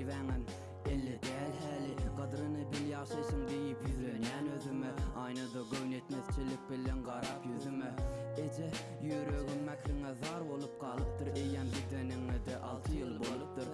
Nesibäňem elde däl häli Gadryny bil ýaşaýşyň diýip ýüzlenýän özüme Aýnada göwnüýetmezçilik bilen garap ýüzüme Eje, ýüregim mähriňe zar bolup galypdyr Eýýäm gideniňe-de alty ýyl bolupdyr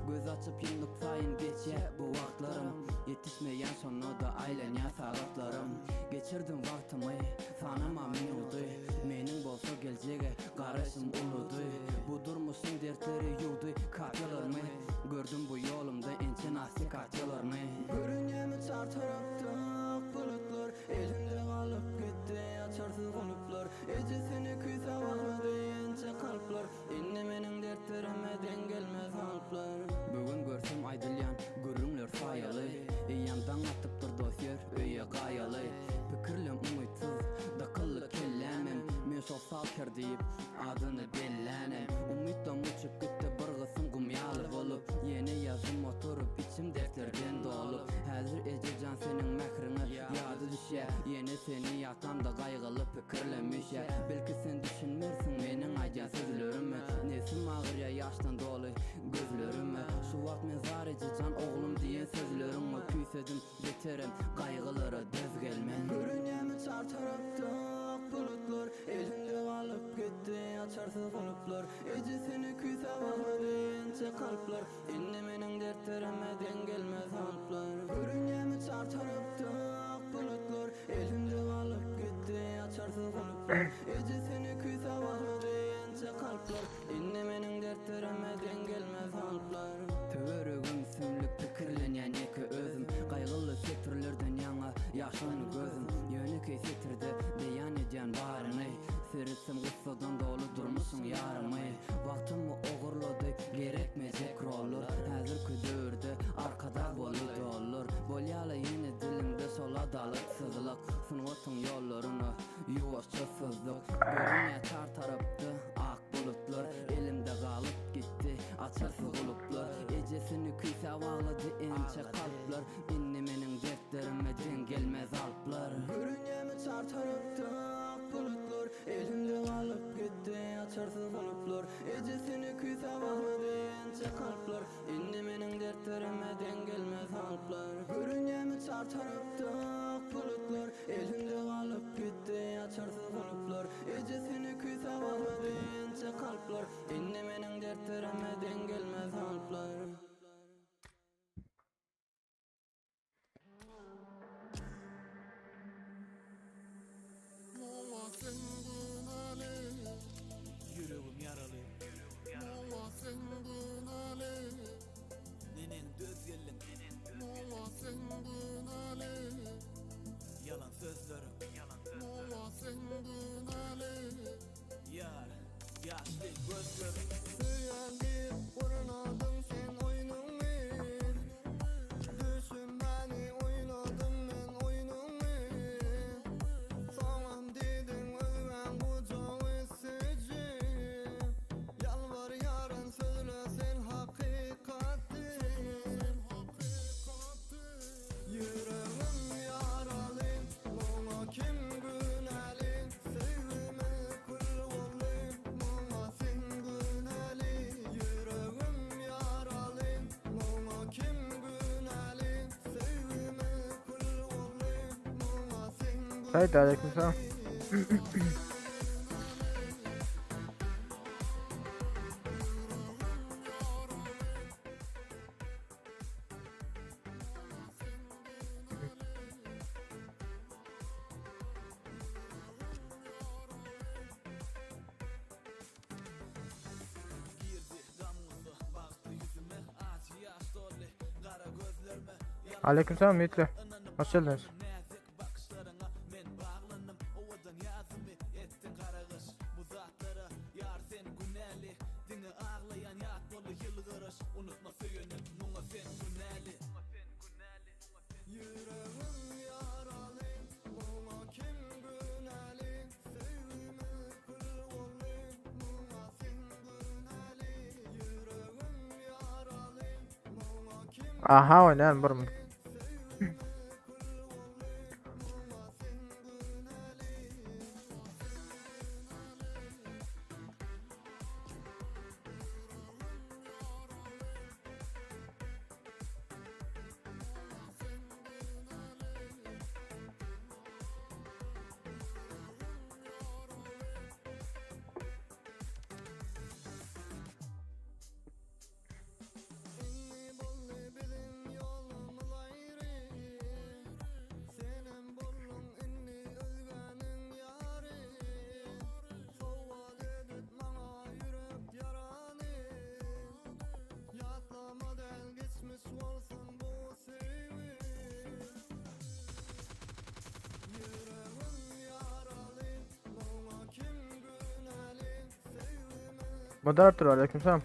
Göz açyp ýumduk saýyn geçýä bu wagtlarym Ýetişmeýän şonda-da aýlanýa sagatlarym Geçirdim wagtymy, sanama minudy Meniň bolsa geljege garaşym uludy Bu durmuşyň dertleri ýuwdy kapýalarymy Gördüm bu ýolumda ençe nasty katýalaryny Görünýämi çar tarapda ak bulutlar Elimde galyp gitdi açarsyz guluplar Ejesini küýsäp aglady ençe kalplar Indi meniň dertlerime deň gelmez halplar. Bu gün görsem aýdylýan gürrüňler saýaly Eýýäm daň atypdyr dos ýör öýe gaýaly Pikirlem umytsyz dykyldy kellämem Men şol salker diýip adyny bellänem Umytlam uçup gitdi bir gysym gum ýaly bolup Ýene ýazdym oturyp içim dertlerden dolup Häzir ejejan seniň mähriňe ýady düşýä Ýene seni ýatlamda gaýgyly pikirlem üýşýä Belki sen düşünmersiň meniň aýdýan sözlerime Nebsim agyrýa ýaşdan doly gözlerime Şu wagt men zar ejejan oglum diýen sözleriňi Küýsedim beterem gaýgylara döz gelmen. Görünýämi çar tarapda ak bulutlar Elimde galyp gitdi açarsyz guluplar Ejesini küýsäp aglady ençe kalplar Indi meniň dertlerime deň gelmez halplar Görünýämi çar tarapda ak bulutlar Elimde galyp gitdi açarsyz guluplar Ejesini küýsäp aglady ençe kalplar Indi meniň dertlerime deň gelmez halplar Töweregim sümlüp pikirlenýän ýeke özüm Gaýgyly setirlerden ýaňa ýaşlandy gözüm Ýönekeý setirde beýan edýän baryny Seretsem gussadan doly durmuşyň ýarymy Wagtymy ogurlady gerekmejek rollar Häzirki döwürde arkadag boldy dollar Bolýala ýene dilimde şol adalatsyzlyk Sungatyň ýollaryna ýuwaşja syzdyk Görünýär çar tarapda ak bulutlar Elimde galyp gitdi açarsyz guluplar Ejesini küýsäp aglady ençe kalplar Indi meniň dertlerime deň gelmez alplar. Görünýärmi çar tarapda ak bulutlar Elimde galyp gitdi açarsyz guluplar Ejesini küýsäp aglady ençe kalplar Indi meniň dertlerime deň gelmez alplar. Görünýärmi çar tarapda ak bulutlar Elimde galyp gitdi açarsyz guluplar Ejesini küýsäp aglady ençe kalplar Indi meniň dertlerime deň gelmez alplar. Ýüregim ýaraly Muňa sen günäli Neneň döz geldiň Muňa sen günäli Ýalan sözleriň Muňa sen günäli Ýar, ýaşly gözleriň. Söýen diýip gurnadyň sen oýnuňy Düşünmäni oýnadym men oýnuňy Soňam diýdiň özgäň gujagy süýji Ýalbarýaryn sözle sen hakykaty Ýüregim ýaraly, muňa kim günäli? Söýgimiz kül boldy, muňa sen günäli. Ýüregim ýaraly, muňa kim günäli? Söýgimiz kül boldy, muňa sen Said aleykümselam. Aleykümselam Ümitli. Hoş geldiniz. Aha oýnaýan bir minut. Moderator aleyküm selam.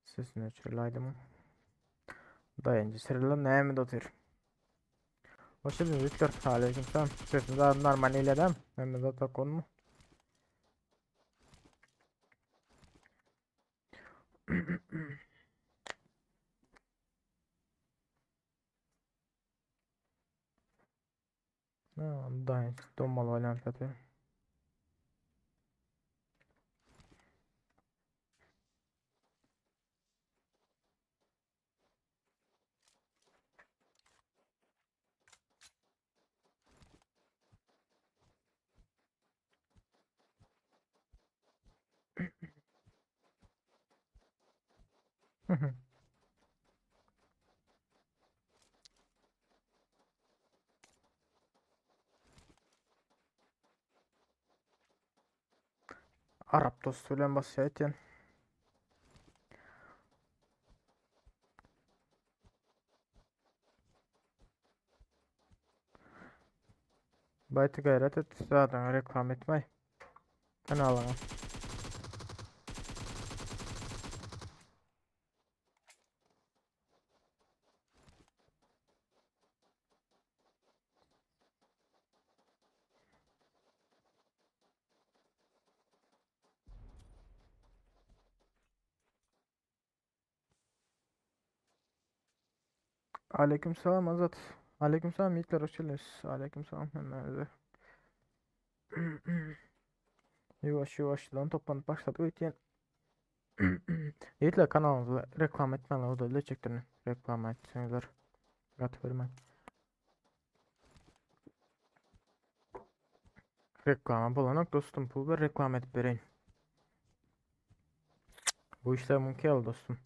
Sesini öçürli aýdymyň. Daýanjy sirilla näme otyr? Hoş geldiniz Viktor. Aleyküm selam. Sesimiz normal eýledem. Hemme zat zakonmy? Daýanç dommaly oýlanyp ýatyr. Arap dosty bilen basýar etýän. Baýty gaýrat et, zadyňy reklama etmäý. Kanalyňy. Aleyküm selam Azat. Aleyküm selam Yiğitler hoş geldiniz. Aleyküm selam hemmäňize. Ýuwaş ýuwaşdan toplanyp başladyk öýtýän. Yiğitler kanalyňyzy reklama etmäň o da çekdirin. Reklama etseňizler. Gaty görmäň. Reklama bolanok dostum pul ber reklama edip bereýin. Bu işler mümkin ýaly dostum.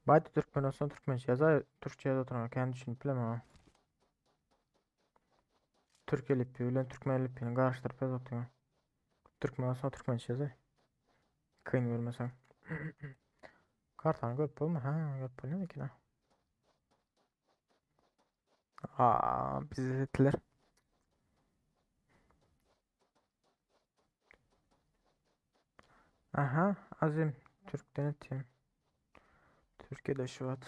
Baýdy türkmen olsa türkmençe ýazar, türkçe ýaza oturan kän düşünip bilemem ha. Türk elipbiýi bilen türkmen elipbiýini garyşdyryp ýazyp oturan. Türkmen olsa türkmençe ýazar. Kyn görmeseň. Kartany görüp bolma, ha, görüp bolýan eken ha. Aa, bizi etdiler. Aha, Azim Türk'ten eteyim. Türkiye'de Şubat.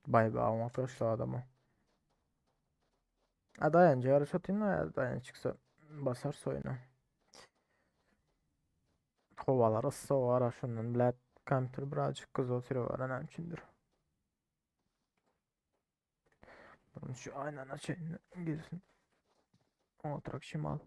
Bay bay ama taşla adamı. Ha dayanca yarış atayım da dayan çıksa basar soyunu. Howalar yssy ara şundan bilet kompýuter birazjyk gyzyp oturyp ara näme üçindir. Bunu şu aynen açayım girsin. Oturak şimal.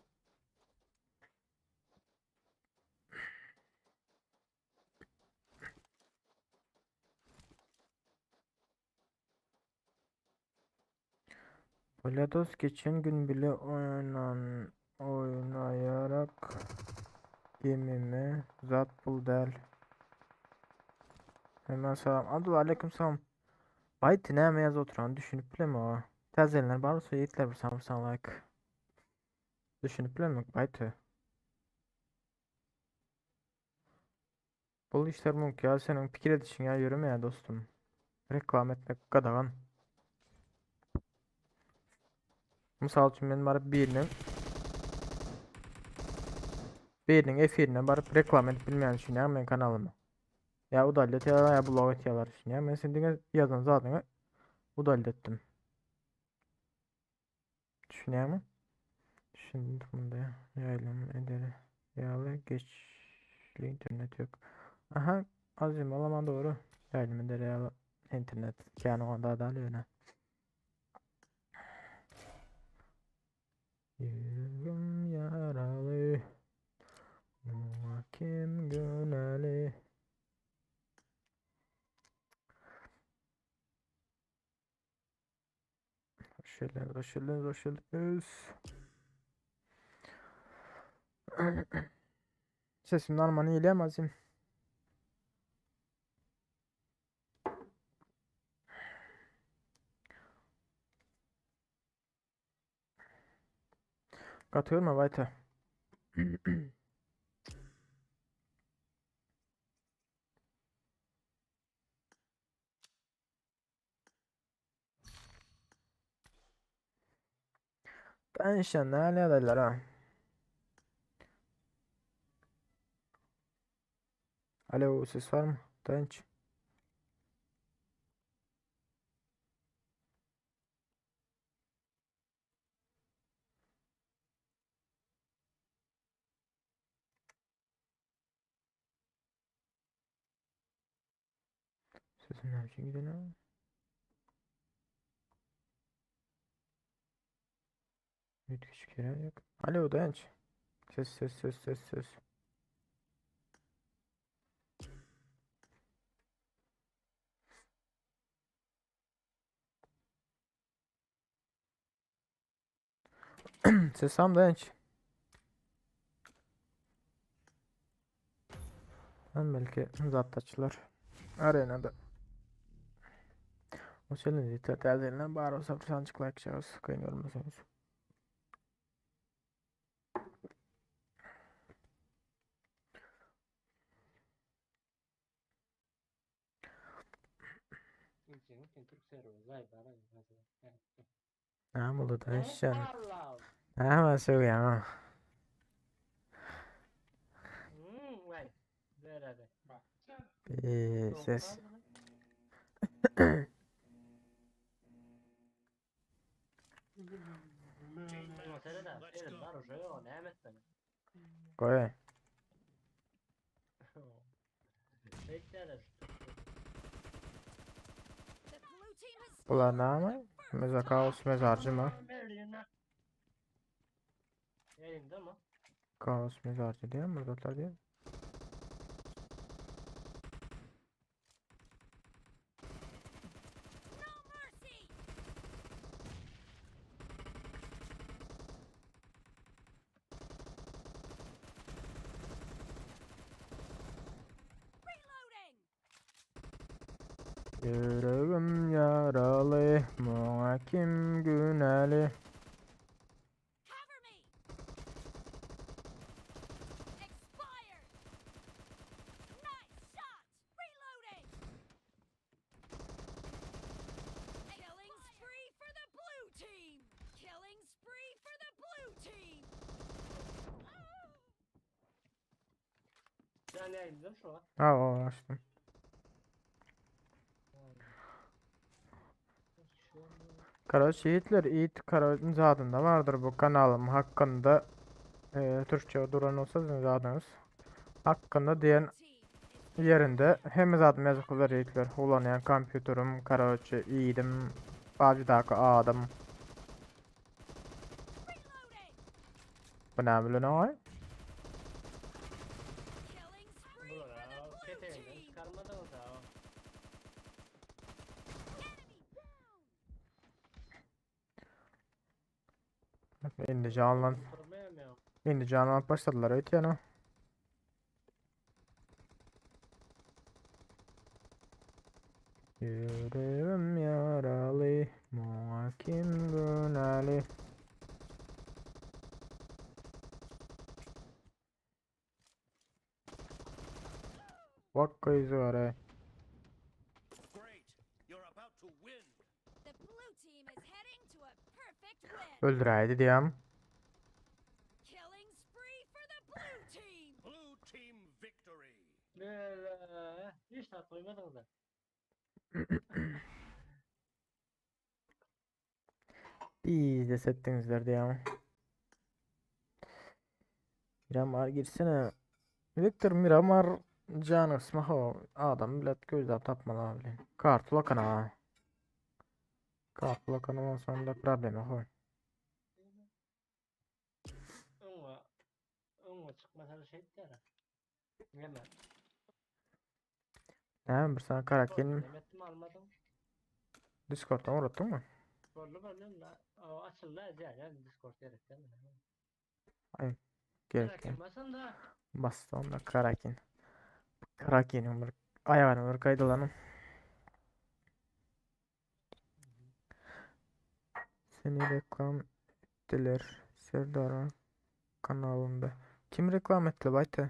Bolýa geçen gün bile oýnan oýnaýarak gemime zat bul däl. Hemen salam. Abdullah aleyküm salam. Baýty näme ýazyp oturan düşünip bilemok. Täzelenler bar bolsa ýetler bir san like. Düşünip bilemok Baýty. Bu işler mümkin ya seniň pikir edişiň ýa ýöremeýär dostum. Reklama etmek gadagan. Mysal üçin men baryp biriniň biriniň efirine baryp reklama edip bilmeýän düşünýän men kanalymy. Ýa udalýat ýa ýa blog etýärler düşünýän. Men sen diňe ýazan zadyňy udalýat etdim. Düşünýäňmi? Düşündim munda ýaýlym ederi ýaly geçli internet ýok. Aha, azim alaman dogry. Ýaýlym ederi ýaly internet kän oňa da ýöne. Ýüregim ýaraly. Muňa kim günäli? Hoş geldiniz, hoş geldiniz, hoş geldiniz. Sesim normal ýelýärmi azim? Gaty görme baýta. Danışan näle ýagdaýlar ha? Alo, ses barmy? Daýanç. Sesim näme üçin gidenok? Üýtgeşik ýeri ýok. Alo, daýanç. Ses, ses, ses, ses, ses. Ses tam daýanç. Hem belki zatdaçylar arenada. O challenge täzelinden bar bolsa bir sanjyk like çagız kyn görmeseňiz. Näme boldy daýyşjan? Näme sögýäň ha? Eee, ses. Goý. Bular näme? Mezakaos mezarcı mı? Kaos mezarcı diýen mi? Zatlar diýen. Ýüregim ýaraly, muňa kim günäli? Ha o açtım. Karaç Yiğitler Yiğit Karaç'ın zadında vardır bu kanalım hakkında e, Türkçe duran olsa sizin zadınız hakkında diýen ýerinde hemme zadym ýazyklydyr ýigitler. Ulanýan kompýuterim, karoçe, iýdim, PUBG-daky adym. Bu näme bilen oý? Indi janlan. Indi janlanyp başladylar öýtýän. Ýüregim ýaraly, muňa kim günäli? Wakka ýüzi gara. Öldüräýdi diýýän. Bizde etdiňizler diýýän. Miramar girsene. Victor Miramar jany gysma ho. Adam bilet gözläp tapmaly ha bilen. Kart ulakana ha. Kart ulakana bolsa onda problem yok ho. Öňe öňe çykmasa şey etýär. Näme? Näme bir sana Karakin Näme etdim almadyň? Discord'dan uğratdyňmy? Boldy boldy. O açyldy yani Discord gerekden. Ay gerek. Bastı onda Karakin. Karakin'in bir ayağını bir kaydalanım. Seni reklam ettiler. Serdar'a. Kanalynda. Kim reklam etdi baýta?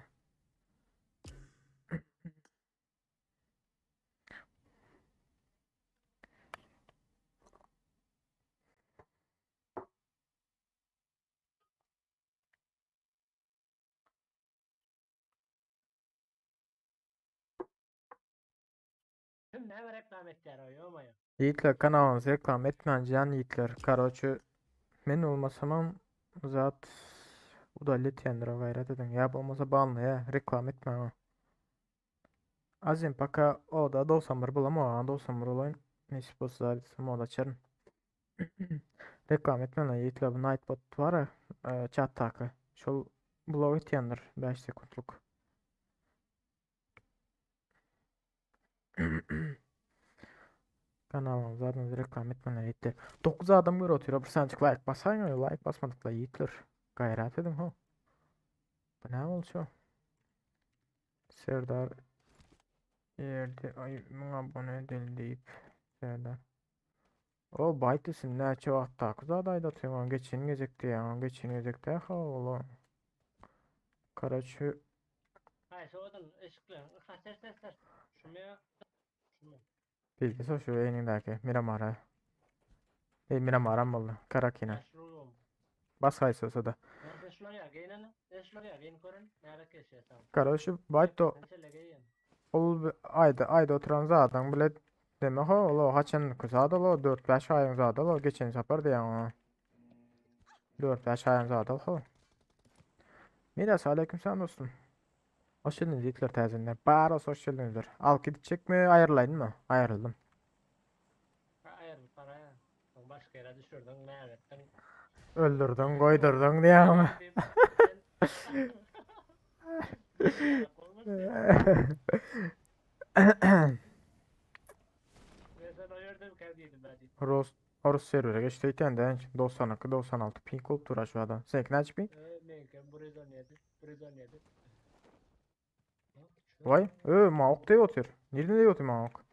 Kim näme reklam etýär o ýomaýa. Ýigitler kanalyňyzy reklam etmän jan ýigitler. Karoçe men bolmasamam zat udalit etýändir o gaýrat ediň. Ýa bolmasa banlaýa reklam etmäň o. Azim paka oda 91 bolamok a 91 bolaýyn. Nesip bolsa zat etsem oda açaryn. Reklam etmäň ýigitler bu Nightbot bar a chatdaky. Şol blok etýändir 5 sekuntlyk. Kanalyňyzy zadyňyzy reklam etmeler ýetdi. 9 adam görüp otyr. Bir sanjyk like basaýyň, like basmadyklar ýigitler. Gaýrat ediň ho. Bu näme bolşy? Serdar ýerde aý müň abone edeli diýip Serdar. O baýtysyn näçe wagtdaky zat aýda otyň, geçen gezek diýýäň, geçen gezek dä ha ola. Karaçy Haýsy odun eşikleň yhlas ser ser ser. Şumy ýa? Şumy? Bildi şu eýniňdäki Miramara. Ey Miramaram boldy. Karakina. Ýa şumy? Bas haýsy bolsa-da. Ýa sen şular ýa geýin ene. Sen şular ýa geýin görün. Näme geçýär saňa? Karaçy baýto Sen şeýle geýin. ol aýda aýda oturan zadyň bile deme ho ol o haçan zat ol o 4-5 aýyň zady ol o geçen sapar diýýän oňa. 4-5 aýyň zady ol ho. Miras aleyküm selam dostum. Hoş geldiniz yiğitler täzedenler. Bar olsa hoş geldinizler. Al gidip çekme aýrylaýyn mı? Aýryldym. Ha aýrylyp baraýa. Soň başga ýere düşürdiň, näme etdiň? Öldürdüň, goýdurdyň diýýäňmi? Ros Orus serwere geçdi eýtende 92 96 ping bolup dur aşağıda. Seňki näçe ping? Meňkem 117, 117. Vay, ö, maňa ok degip otyr. Nirden degip otyr maňa ok?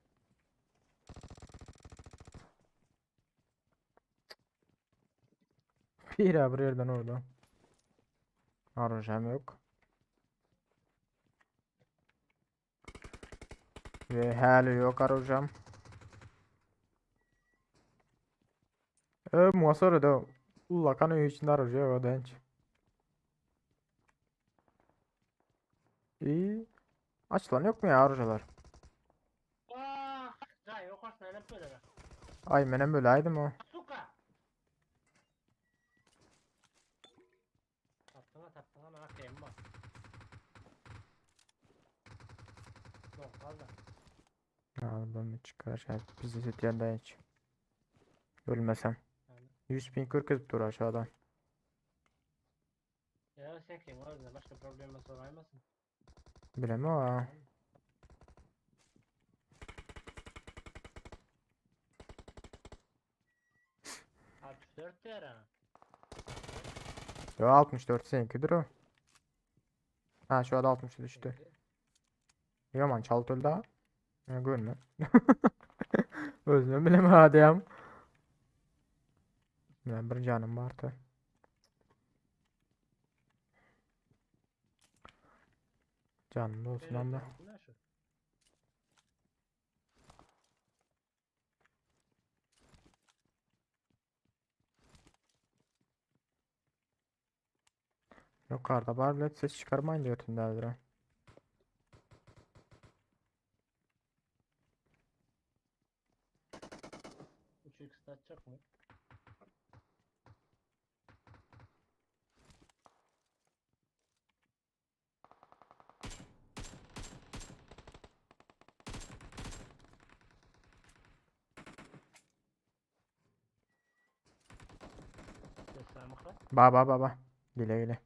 Bir bir yerden orada. Arujam yok. Ve häli yok arujam. Ö, muasara da ullakan öý içinde aruja yok denç. İyi. Açılan yok mu ya arujalar? Ah, jaý okarsyn aýlanyp böyle. Ay menem böyle aydım o. Suka. Tapdyňa tapdyňa maňa kem bar. Yok kaldı. Aldım çıkar. Bizi setýän hiç. Ölmesem. Yani. 100 ping görkezip dur aşağıdan. Ya sen kim var ne başka problemi soraymasın. Bileme o. 64 diýer ha. Yo 64 seninkidir o. Ha şu an 60 düştü. Yaman çalt öldü ha. Ya görme. Özüme bileme hadi ya. Ben bir canım vardı. Canım da olsun ama. Yukarıda var bile ses çıkarmayın diyor tündeldir. 3x atacak mı? Ses var mı? Ba ba ba ba. Güle güle.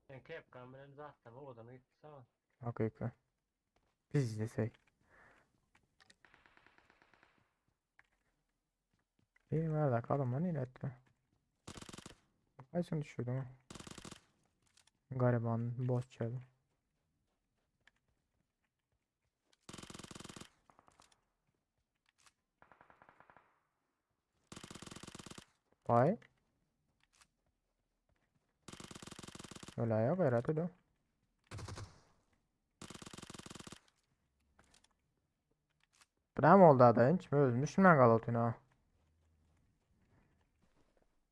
Sen kepkan bilen zaten owadan gitdi sana. Okey okey. Biz izlesek. İyi nerede kaldım lan iletme. Kaçını düşürdüm ha. Gariban boş çöl. Vay. Öyle yok herhalde de. Bu näme boldy ada hiç mi özüm düşünmän galyp otyryn ha.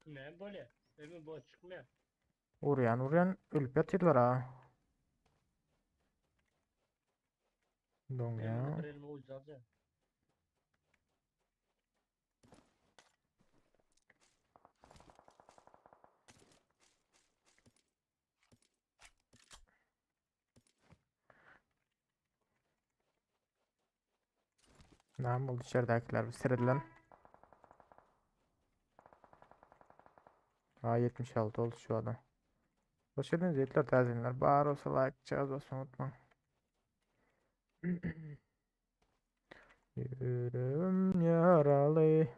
Näme bolýar? Ömür boş çykmaýar. Urýan urýan ölüp ýatyrlar ha. Doňýa. Elime bir elime ucu alacağım. Näme boldy içeridäkiler bir seredilen. Ha 76 oldu şu adam. Hoş geldiniz yetler tazeler. Bar olsa like çağız basmayı unutma. Yüreğim yaralı.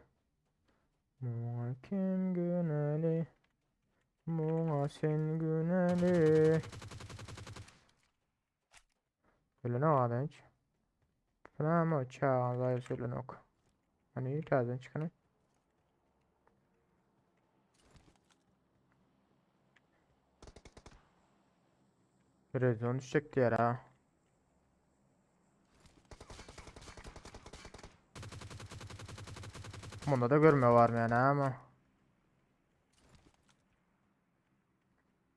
Muňa kim günäli? Muňa sen günäli. Öyle ne var hiç? Ama çağız söylenok. Hani tazen çıkanı. Rezon düşecek diğer ha. Bunda da görmüyor var mı yani ama.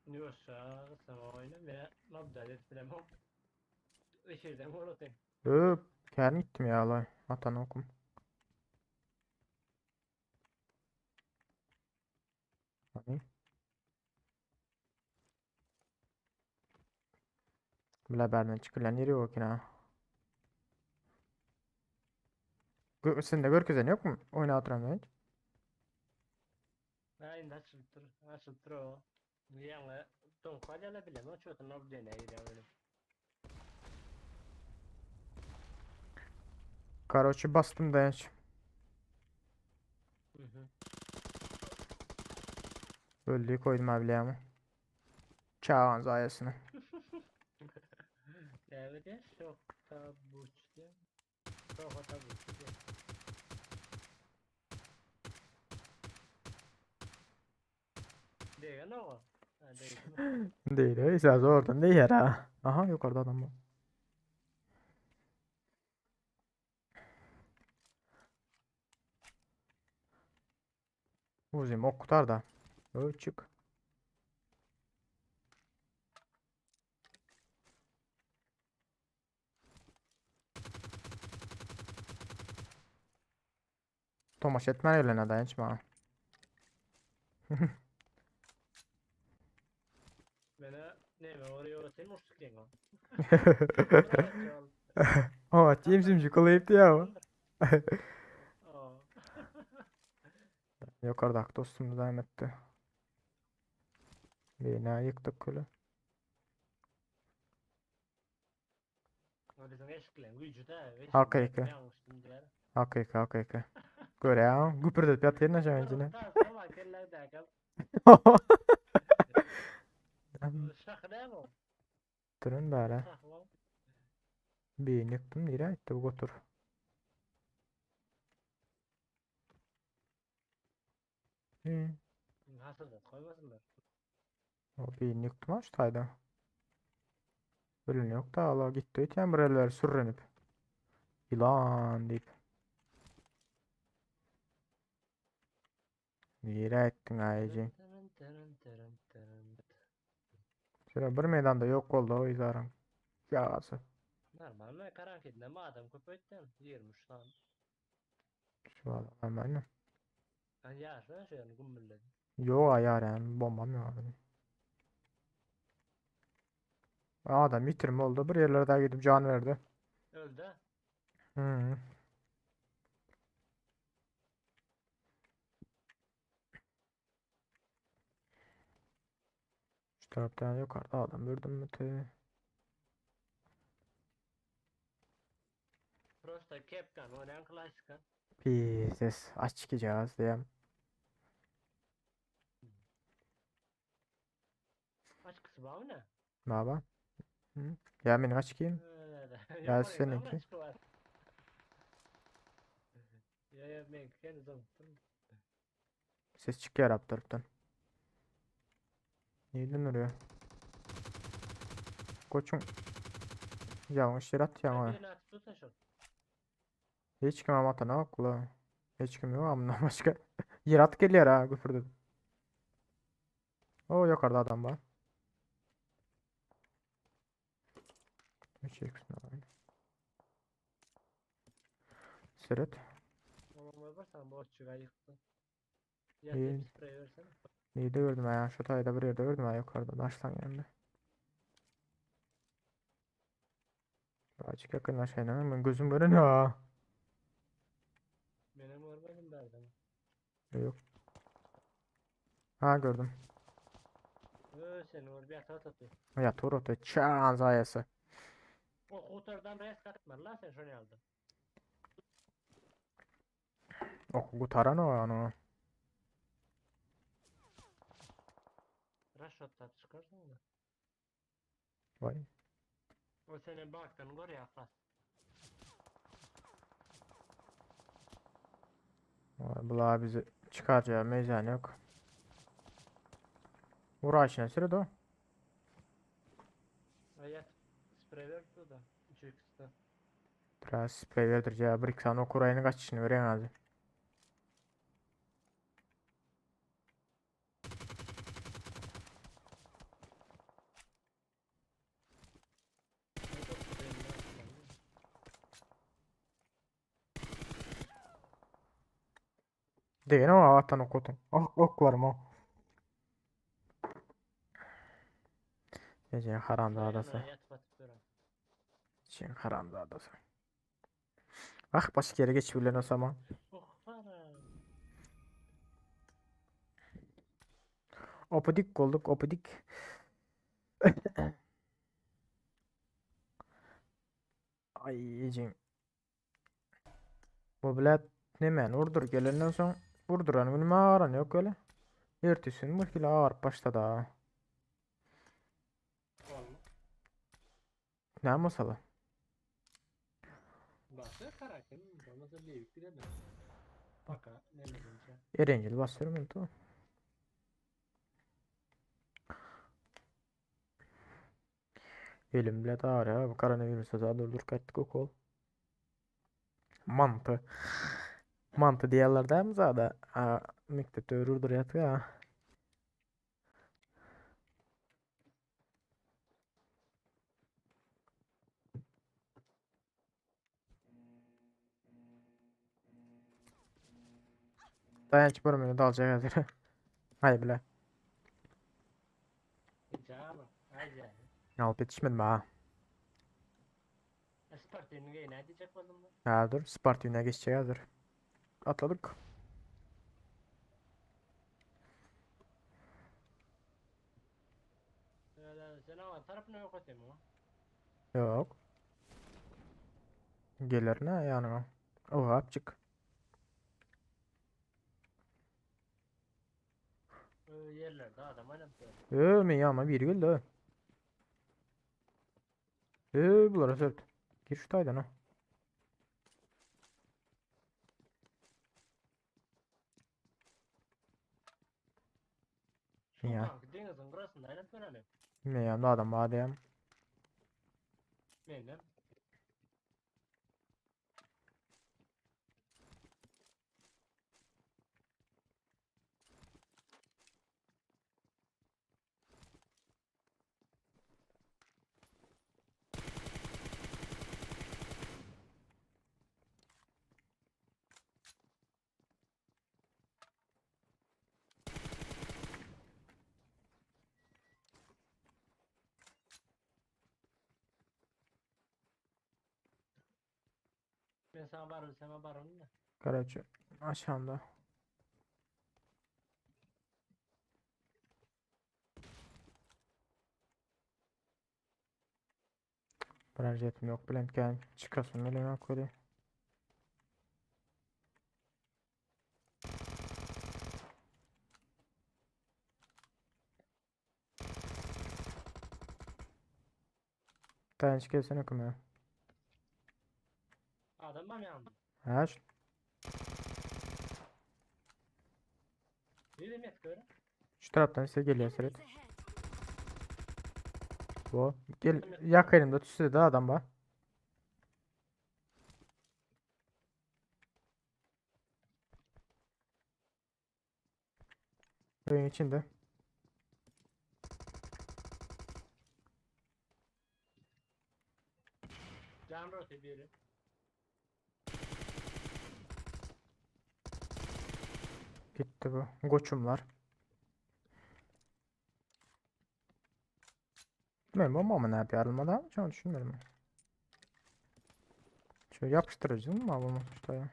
Yoksa sana oyna ve mabda et bilemem. Eşirden gol atayım. Öp, kär gittim ya lan. Atan okum. Hani? Bile berden çıkılan yeri yok yine. Sen de görkezen yok mu? Oyna oturan hiç. Ha indi açylyp dur. Açylyp dur o. Ýaňy doňka alýarlar bilemok çötün obdene girýär öyle. Karoçi bastım dayanç. Mhm. Öldüğü koydum abiyle Çağan zayasını. Näme diýär? Şok tabuç diýär. Şok tabuç diýär. Degen o. Ha degen. Değil, ise zordan değil ha. Aha yukarıda adam var. Uzun ok tutar da. Ö, çık. Tomaş etmen öyle dayanç bana. Mena näme oraya sen uçtuk diýen o. O, kimsim kolayıp ya. O. Yukarıda dostumuz devam etti. Bina yıktık köle. O bizim eşikleň güýji de. Hakyky. Hakyky hakyky. Gör ya. Güpürdetip ýat ýerine şaýan içine. Tamam kellerdäki. Şah näme o? Durun bäre. Şah o. Birini ýykdym nirä gitdi bu gotur. Hı. Hasırda koymasınlar. O birini ýykdym ha şu taýda. Ölen yok da Allah gitti ötýän bir eller sürrenip. Ýylan diýip. Nirä gitdiň aýjy? Tırın tırın tırın tırın. Şöyle bir meýdanda ýok boldy o izaryň. Ýagasy. Normal mi? Karantinda mı adam köpeytden? 23 tane. Şu adam hemen. Ben yaşlı şöyle gümmülledi. Yok ayar yani bombam yok abi. Adam yitirme oldu. Bir yerlere daha gidip can verdi. Öldü. Hı. Şu taraftan yukarıda adam gördüm mü te? Prosta kepkan oynayan klasika. Pizdes aç çıkacağız diye. Açıkçası var mı ne? Baba. Hı? Ya benim aç çıkayım. Ya Ya seninki. Ya ya ben kendim unuttum. Ses çykýar ap tarapdan. Nirden urýar? Goçuň. Ýalňyş ýere atýaň ha. Birini atyp dursa şol. Hiç kim am atanok ula. Hiç kim ýok amdan başga. Ýer atyp gelýär ha güpürdip. O ýokarda adam bar. 3x alayım. Seret. Oğlum varsan borçluğa yıktı. İyi. Ya sprey versene. Neyde gördüm ya? Şu tayda bir yerde gördüm ha yukarıda. Daşlan yanında. Birazcık yakınlaşayım hemen gözüm görünüyor ha. Benim görmedim derdim. Yok. Ha gördüm. Ö sen or bir ata atıyor. Ya Toronto çan zayası. O kutardan res katma lan sen şunu aldın. Ok gutaran o onu. Rush shot çıkarsın da. Vay. O senin baktığın var ya atlas. Vay bula bizi çıkaracağı meyzan yok. Vur içine sürü o. Ayat sprey verdi da. 3 x'de. Biraz sprey verdireceği bir iki tane okur ayını kaçışını veren azı. Değil ama atan okudum. Ok oklarım o. Gece haramzadası. Çin haramzadası. Ah başka yere geç bilen o zaman. Opidik olduk opidik. Ay yiyeceğim. Bu bilet nemen vurdur gelenden soň vurduran günüm ağaran yok öyle. Ertesi gün bu ağır başladı ha. Ne masalı? Basıyor karakterin olmasa bir bilemem. Baka ne bileyim. Erencil basıyorum ben tamam. Elim bile ağrıyor. Bu koronavirüse zaten dur kaçtık okul. Mantı. Mantı diýerler dämi zada? A, mektepde örürdür ýatyk ha. Dayanç bir meni daljak häzir. Hay bile. Alyp ýetişmedim ha. Sparta'nın ne diyecek oldum ben? Ha dur, Sparta'ya geçecek hazır. Atladık. Sen ama tarafına yok atayım o. Yok. Gelir ne yani? Oha çık. Yerlerde adam oynatıyor. Öö mi ama bir geldi. Öö bulara sırt. Gir şu taydan ha. Ya. Denizin burasında oynatıyor hani. Ne ya adam var diye. Neyle? Ben sana varım, sana varım da. Karaçı aşağıda. Projetim yok Bülent gel çıkasın öyle yok öyle. Dayanç gelsene kömeğe. Adam var yanında. Ha şu. Nirede mesk öre? Şu tarapdan size geliyor Seret. Bu. Gel yakınımda tüsüde de adam var. Evin içinde. Can rote biri. Gitti bu. Koçumlar. Ben bomba mı ne yapıyor? Hiç onu düşünmüyorum. Şöyle yapıştırıcı mı bunu işte ya?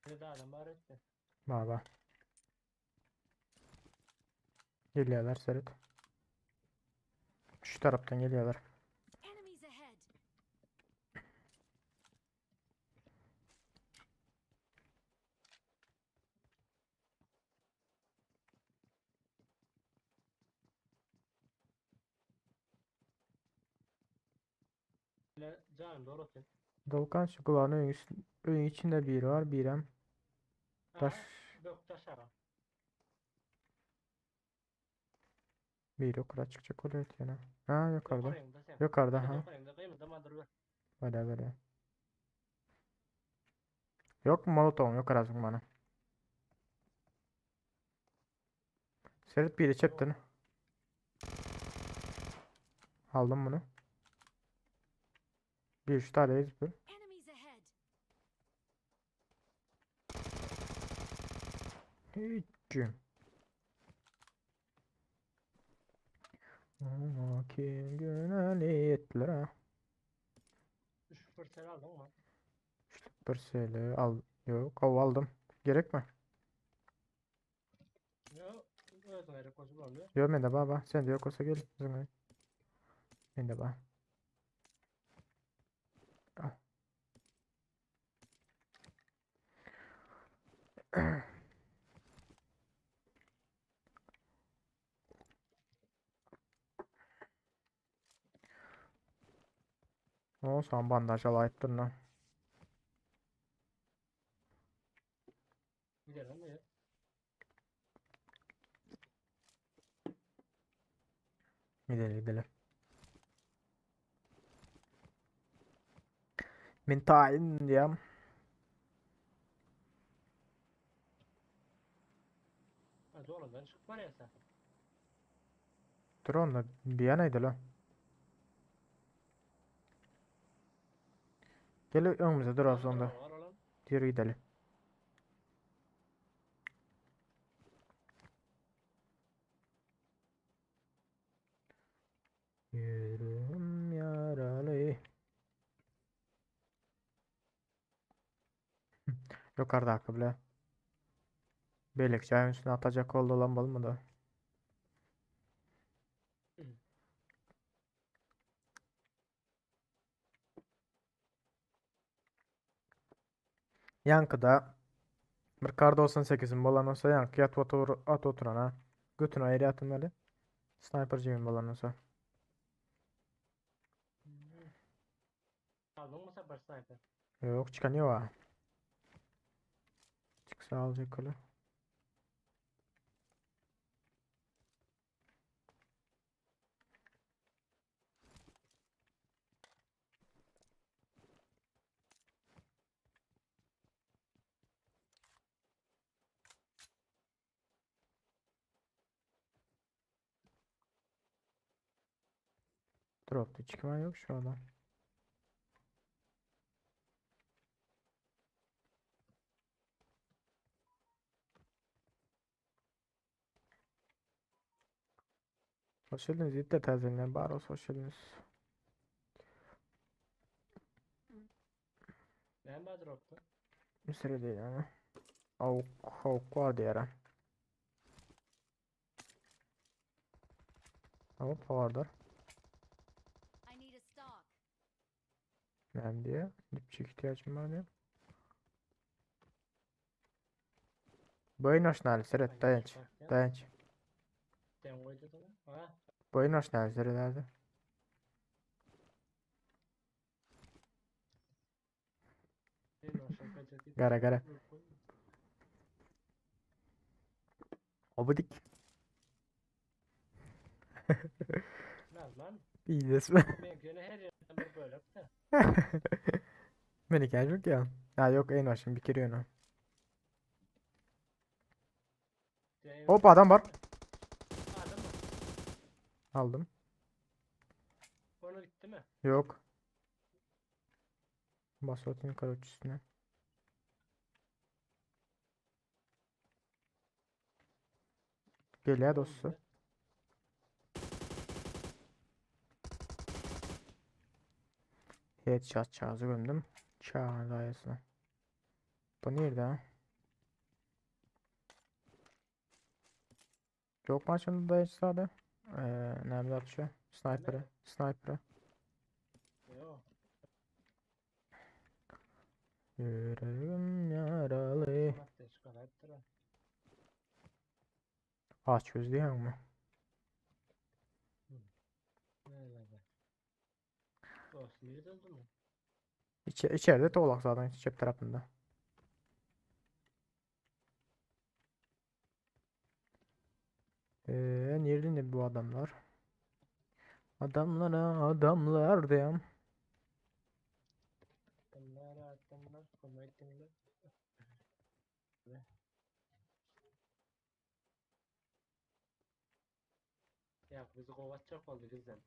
Bir de adam var etti. Baba. Geliyorlar Seret. Şu taraftan geliyorlar. Enemies ahead. Öyle Canım doğru otur. Dolkan şu kulağın öyün, öyün içinde biri var. Birem. Taş. Dök taş ara. Biri yukarı çıkacak oluyor yani. Ha yukarıda. Yukarıyım da sen. Yukarıda ha. Yukarıyım da kıymıldama dur. Böyle böyle. Yok mu molotovum yok arasın bana. Seret biri çeptin. Aldım bunu. Bir üç tane bir. Enemies ahead. Hiç. Ama kim güneliyetler Üç fırsat aldın mı? Pırseli al. Yok av aldım. Gerek mi? Yok. Özün ayrı koşup olmuyor. Yok ben de baba. Sen de yok olsa gel. Zıngay. Ben de baba. Al. O sen bandaj alayıptın lan. Gidelim mi? Gidelim gidelim. Men tayin diýem. Ha doğrudan çık var ya sen. Dur onda bir yanaydı lan. Gel önümüze dur az onda. Var olan. Yürü gidelim. Yürüm yaralı. Yukarıda hakkı bile. Belek çayın üstüne atacak oldu lan balımı da. Yankıda bir kar 98'in bolan olsa yankı yat otur, at oturana. Götünü ayrı atın Sniper cibin bolan olsa. Aldın mı sen bir sniper? Yok çıkan yok ha. Çıksa alacak öyle. Drop'ta çıkma yok şu adam. Hoş geldiniz. Yiğit de tazelenler. Baros hoş geldiniz. Ben de drop'tu. Bir süre değil ama. Avuk, avuk vardı yara. Avuk vardır. I need a stock. Nem diye. Dipçik ihtiyacım var diye. Boyun hoşnali seret dayanç. Dayanç. Sen koydun mu? Ha? Boyun hoşnali seret hadi. Ben o şaka çekip. Gara gara. Obudik. Nazman. Biznes mi? Meňki ýöne her ýerden bir bölek-de. Meniňki yok ya. Ha yok en başım bir kere yönü. Hop adam var. Adam mı? Aldım. Onu gitti mi? Yok. Basot'un karoçüsüne. Geliyor dostu. Headshot çağızı gömdüm. Çağ dayısına. Bu nerede ha? Yok maçında dayısı adı. Nerede atıyor? Sniper'ı. Sniper'ı. Yok. Yüreğim yaralı. Madde çıkarttır. Aç göz diyen mi? Öyle Dost nerede oldu mu? İçeride tolak zaten çep tarafında. Nerede ne bu adamlar? Adamlara adamlar diyem. Adamlar adamlar komedinler. Ya bizi kovatacak oldu bizden.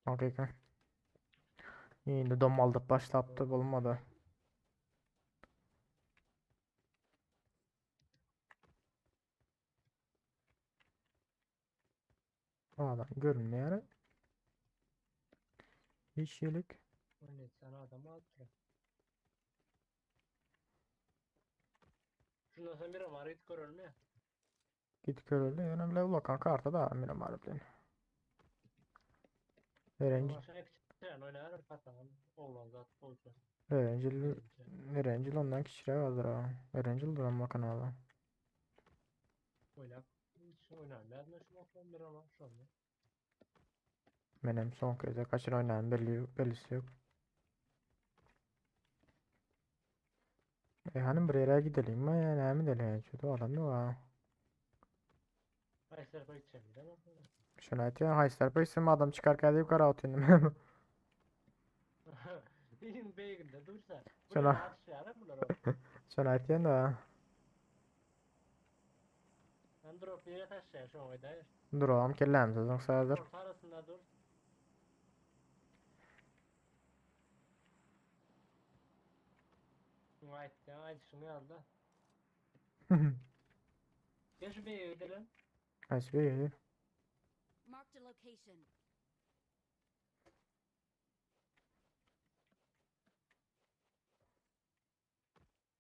Okey. Indi domaldyp başlapdy bolmady. Adam görünmeýär. Hiç ýelik. O ne sana adam aldı. Şundan sonra Miramar git görelim ya. Git göreli. Ýöne bile ula kanka artada Miramar bilen. Öğrenci Başına küçük oynar patlamam. Oğlan zaten olacak. Öğrencil Öğrencil ondan kiçiräk azra. Öğrencil duran kanala. Oynap. Hiç oynamıyor mu şu bakmam Miramar şu anda. Menem son kez kaçır oynayayım belli bellisi yok. E hanım bir yere gidelim mi? Yani hem gidelim. Şu adam yok ha. Ay tarafa gideceğim değil mi? Şuna aytýan haýsy tarapa gitsem adam çykarka diýip gara otyrdym. Benim beyginde dursa. Şuna. Buraya atışlar bunlar o. Şuna aytýan da. Ben drop yere taşıyar şu an dair. Dur oğlum kellämiz soň Orta arasında dur. Ayt ya ayt şunu aldı. Gel şu beye gidelim. Haýsy bir ýeri? Marked a location.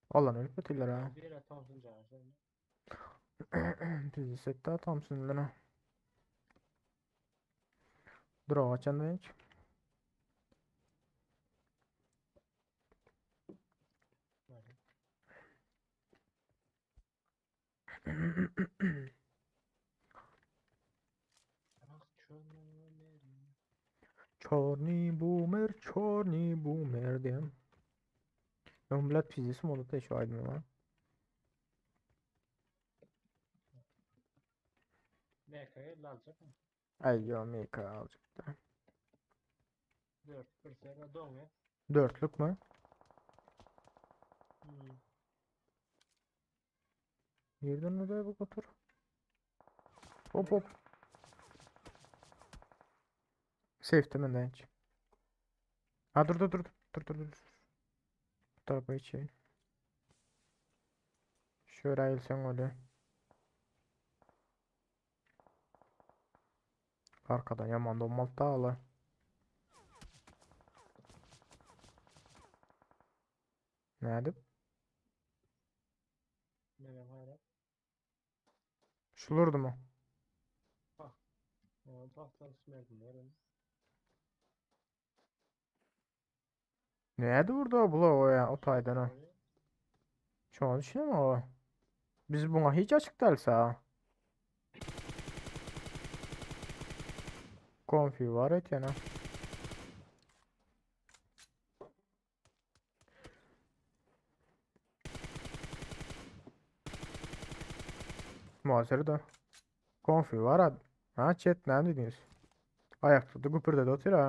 Olan ölüp ötüler ha. Bir yere Thompson canı. Bizi sette Thompson'dan. Dur o açan hiç. Çorni boomer, çorni boomer diýen. Ben bilet pizisi mi da şu aydın var. MK'yı alacak mı? Ay yo MK alacaktı. 4 bir sene don ya. Dörtlük mü? Hmm. Yerden nereye bak otur. Hop hop. Safety mi hiç? Ha dur dur dur dur dur dur. Bu tarafa geçeyim. Şöyle eğilsen öyle. Arkadan yaman donmalı dağlı. Nädip? Ne ben? Şulurdu mu? Näde vurdu o bula o ya o taydan ha. Şu an düşünüyorum o. Biz buna hiç açık değiliz ha. Konfi var et yana. Muhasebe da. Konfi bar ha. Ha chat näme diýdiňiz? Aýakda güpürdedi otyr ha.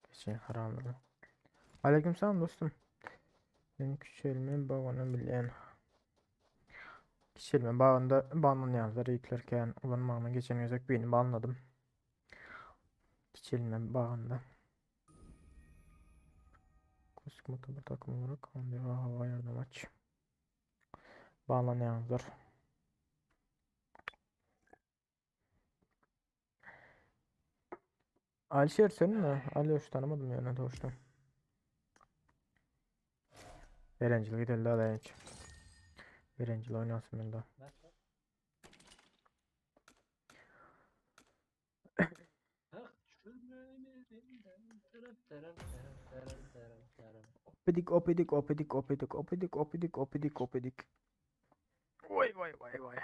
Geçen haramlygy. Aleyküm selam dostum. Men küçelme bagyny bilýän. Kiçelme bagynda banlanýanlar ýitler kän ulanmagyna geçen gezek birini banladym. Kiçelme bagynda. Klasik motor takım olarak 11 hava yardım aç. Bağlanýanlar. Alişer sen mi? Alişer tanımadım yani doğuştan. Erencil gidelim daha da hiç. Erencil oynasın ben daha. Nasıl? Hak çürümerinden taraf taraf taraf taraf taraf taraf. Opidik opidik opidik opidik opidik opidik opidik opidik. Vay vay vay vay.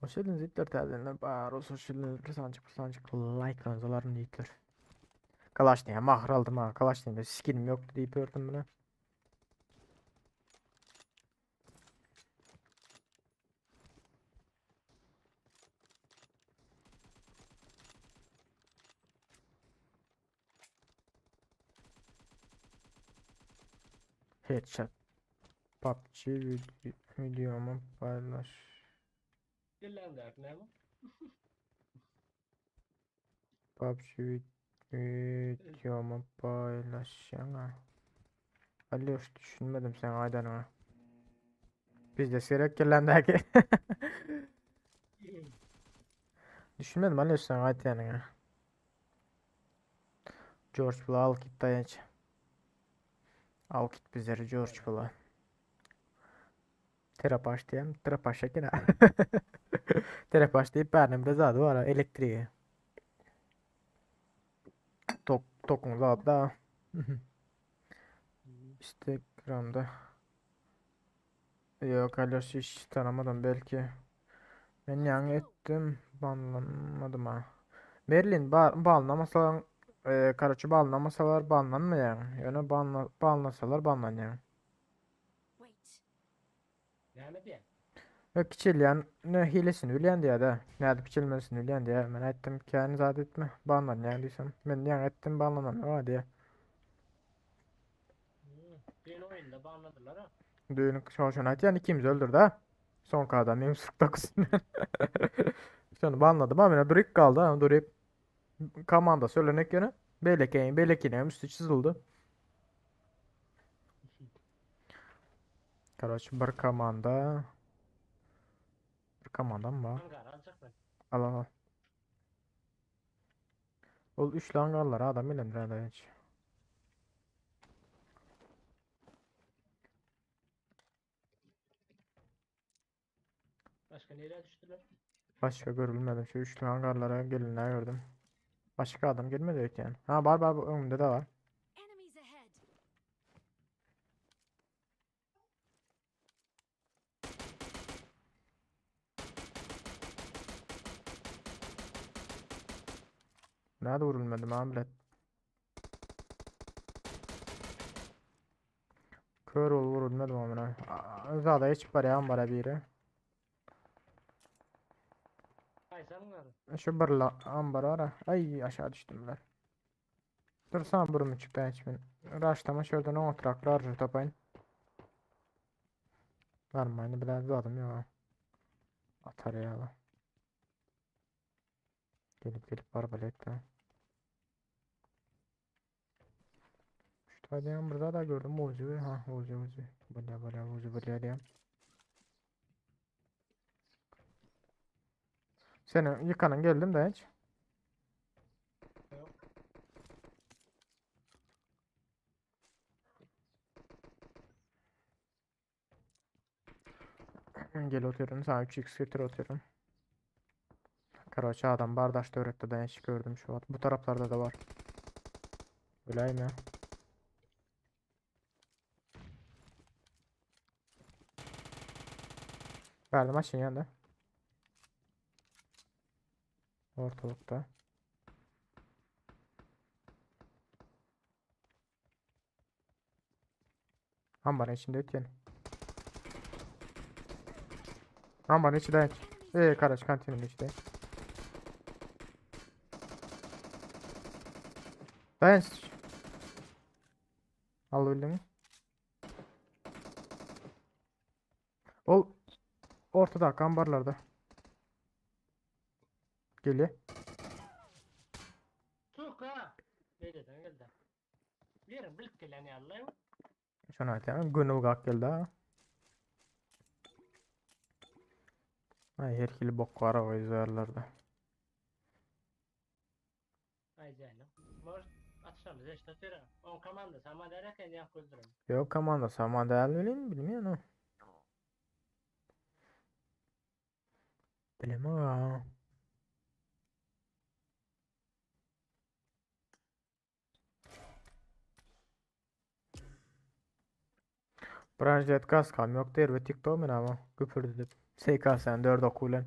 Hoş geldiniz Yiğitler täzelenler bar olsun hoş geldiniz bir sancık bir sancık like alarım Yiğitler. Kalaşniye mahır aldım ha Kalaşniye'de skinim yoktu deyip ördüm bunu. Headshot. PUBG video, videomu paylaş. Dillendir näme? PUBG videomu paylaşsana. Alyoş düşünmedim sen aydanına. Biz de seyrek gelendeki. Düşünmedim Alyoş sen aydanına. George Bula al git dayanç. Al git bizleri George Bula. Terapaş diýem, terapaş eken. Terapaş diýip bärnem bir zady bar, elektriği. Tok tokun zady da. Instagram'da. Yok Alyoş hiç tanımadım belki. Men ýaňy etdim, banlanmadym ha. Merlin ba banlamasalar, e, karaçy banlamasalar banlanmaýaň. Ýöne banla banlasalar banlanýaň. Wait. Näme diýen? Yok kiçilýän ne hilesini bilýän diýä-de. Nädip kiçilmesini bilýän diýä. Men aýtdym, kän zat etme, banlanýaň diýsem. Men ýaňy etdim, banlanan ýok diýä. Düýn oýunda banladylar ha. Düýn şoň aýtýan ikimizi öldürdi ha. Soňky adam 149. Şony banladym ha, men durup galdy, ha, durup komanda söylenek ýöne. Beýlekeýin, beýlekiniň üstü çyzyldy. Короче, bir komanda. Bir komandam bar. Hangar aljak men. Al al al. Ol üçlü hangarlara adam bilendir hadi hiç. Başka nereye düştüler? Başka görülmedim. Şu üçlü hangarlara gelinler gördüm. Başka adam gelmedi yok yani. Ha var var bu önümde de var. Enemies ahead. Nerede vurulmadım abi bilet. Kör ol vurulmadım amına. Zada hiç barýan bara biri. Aysan hangarı. Şu bir la ambar var. Ay aşağı düştüm ben. Dur sana burumu çık ben hiç ben. Raşlama şuradan 10 traklar tapayın. Varmayını biraz adım ya. Atar ya. Gelip gelip arbalet be. Şu tane burada da gördüm Uzi. Ha Uzi Uzi. Böyle böyle Uzi böyle diye. Senin yıkanın geldim de hiç. Yok. Gel oturuyorum sana 3x getir oturuyorum. Karaçı adam bardaşta öğretti ben hiç gördüm şu an. Bu taraflarda da var. Öläýme. Bärde maşyn ýanda. Ortalykda. Ambarın içinde ötýän. Ambarın içinde. Eee karaç kantinin içinde. Dayan. Al bildiňmi? Ol ortadaky ambarlarda. Gelýär. Suka! Beýleden geldi. Ýeriň bilip gelen ýaly. Şony aýtýan, göni gak geldi ha. Ay her hili bok bar o ýerlerde. Aý jänim. Mor atşamyz eşde tere. On komanda sama der eken ýa köldüren. Ýok komanda sama däl bilin, bilmeýän o. Bilemok ha. Branjet kaskam ýok derbe TikTok men ama güpürdidip. SKS'nin 4 oku bilen.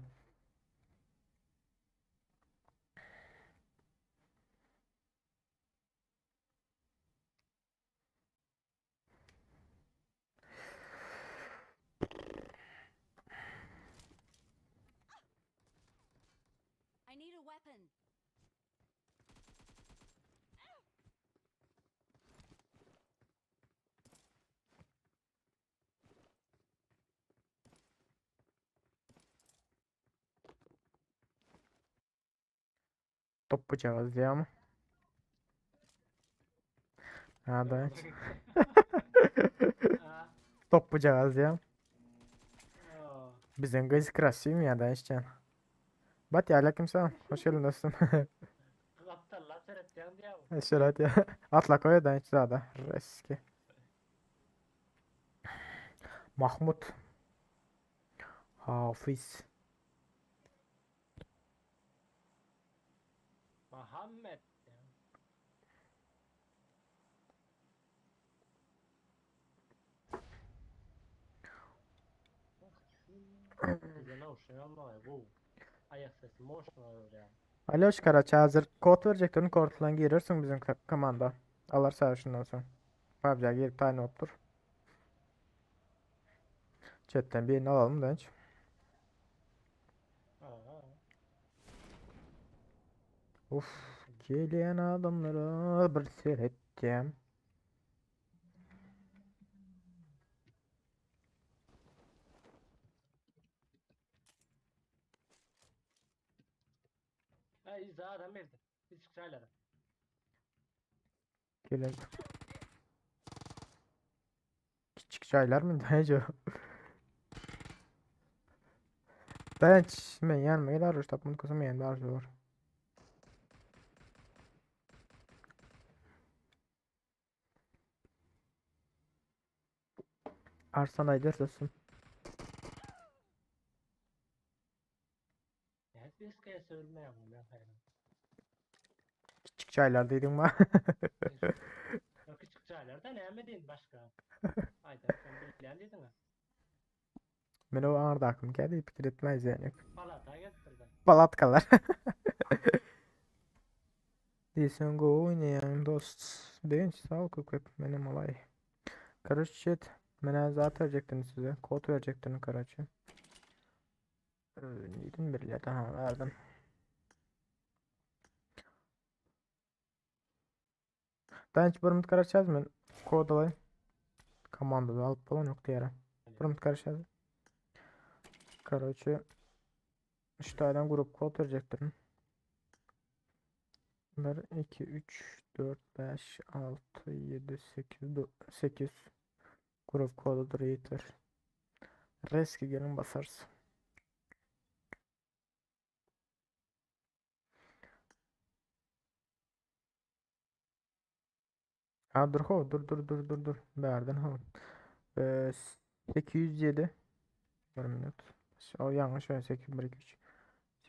I need a weapon. Top bıçağı diýýärmi? Ha da. Top bıçağı diýýär. Biziň gyz krasiw ýa da işçen. Bat ya aleyküm selam. Hoş geldin dostum. Gapdalla seretýän diýýär. Şöyle ya. Atla koy da hiç zada. Reski. Mahmut. Hafiz. Muhammed. Aloş Karaç hazır kod vereceklerin kodlan girersin bizim komanda. Alar sağ şundan soň. PUBG'a girip taýyn bolup dur. Chat'ten birini alalım da hiç. Uf, gelen adamlara bir seyrettim. Ay adam geldi. Hiç çaylara. Gelen Küçük çaylar mı dayanç Dayanç men ýanyma gel arzuş tapmadyk bolsa men ýanymda arzuw bar. Arslan aýdar dostum. Kiçik çaylar diýdiň ma. Kiçik çaylarda näme diýin başga? Aýdar sen bilýän diýdiň. Men o aňyrdakym kädi pikir etmäý ýok. Palata gelipdir. Palatkalar. Diýseň gowy oýnaýaň dost. Begenç sag ol köp köp menem alaý. Короче, chat. Men zat berjekdim size. Kod berjekdim короче. Nirden berilýär? Aha, verdim. Dayanç bir minut garaşacağız men kod alaýyn. Komandada alyp bolan ýok diýýär. Bir minut garaşacağız. Короче, şu taýdan grup kod berjekdim. 1 2 3 4 5 6 7 8 8 grup kodudyr ýigitler. Reski gelin basarys. Ha dur ho dur dur dur dur dur. Bärden ho. Ee, 807 bir minut. O yanlış öyle 8 1 2 3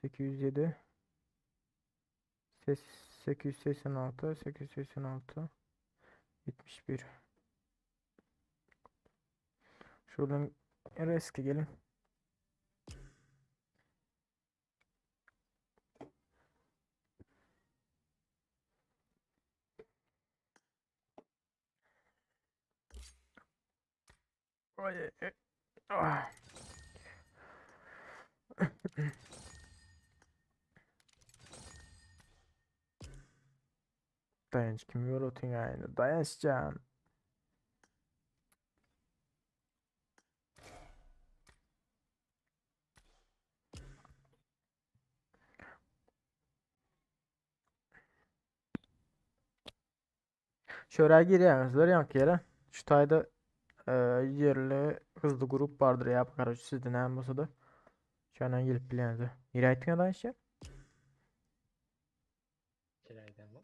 807. 886 886 71. Şuradan reske gelin. Ay, ay, ah. Daýanç kim ýol otyň aýynda? Daýançjan. Şöra girýäňizler ýaňky ýere. Şu taýda e, ýerli hızly grup bardyr ýa garaş sizde näme bolsa da. Şondan gelip bilýäňizler. Nirä aýtdyňyz Aýşe? Çiräýdämi?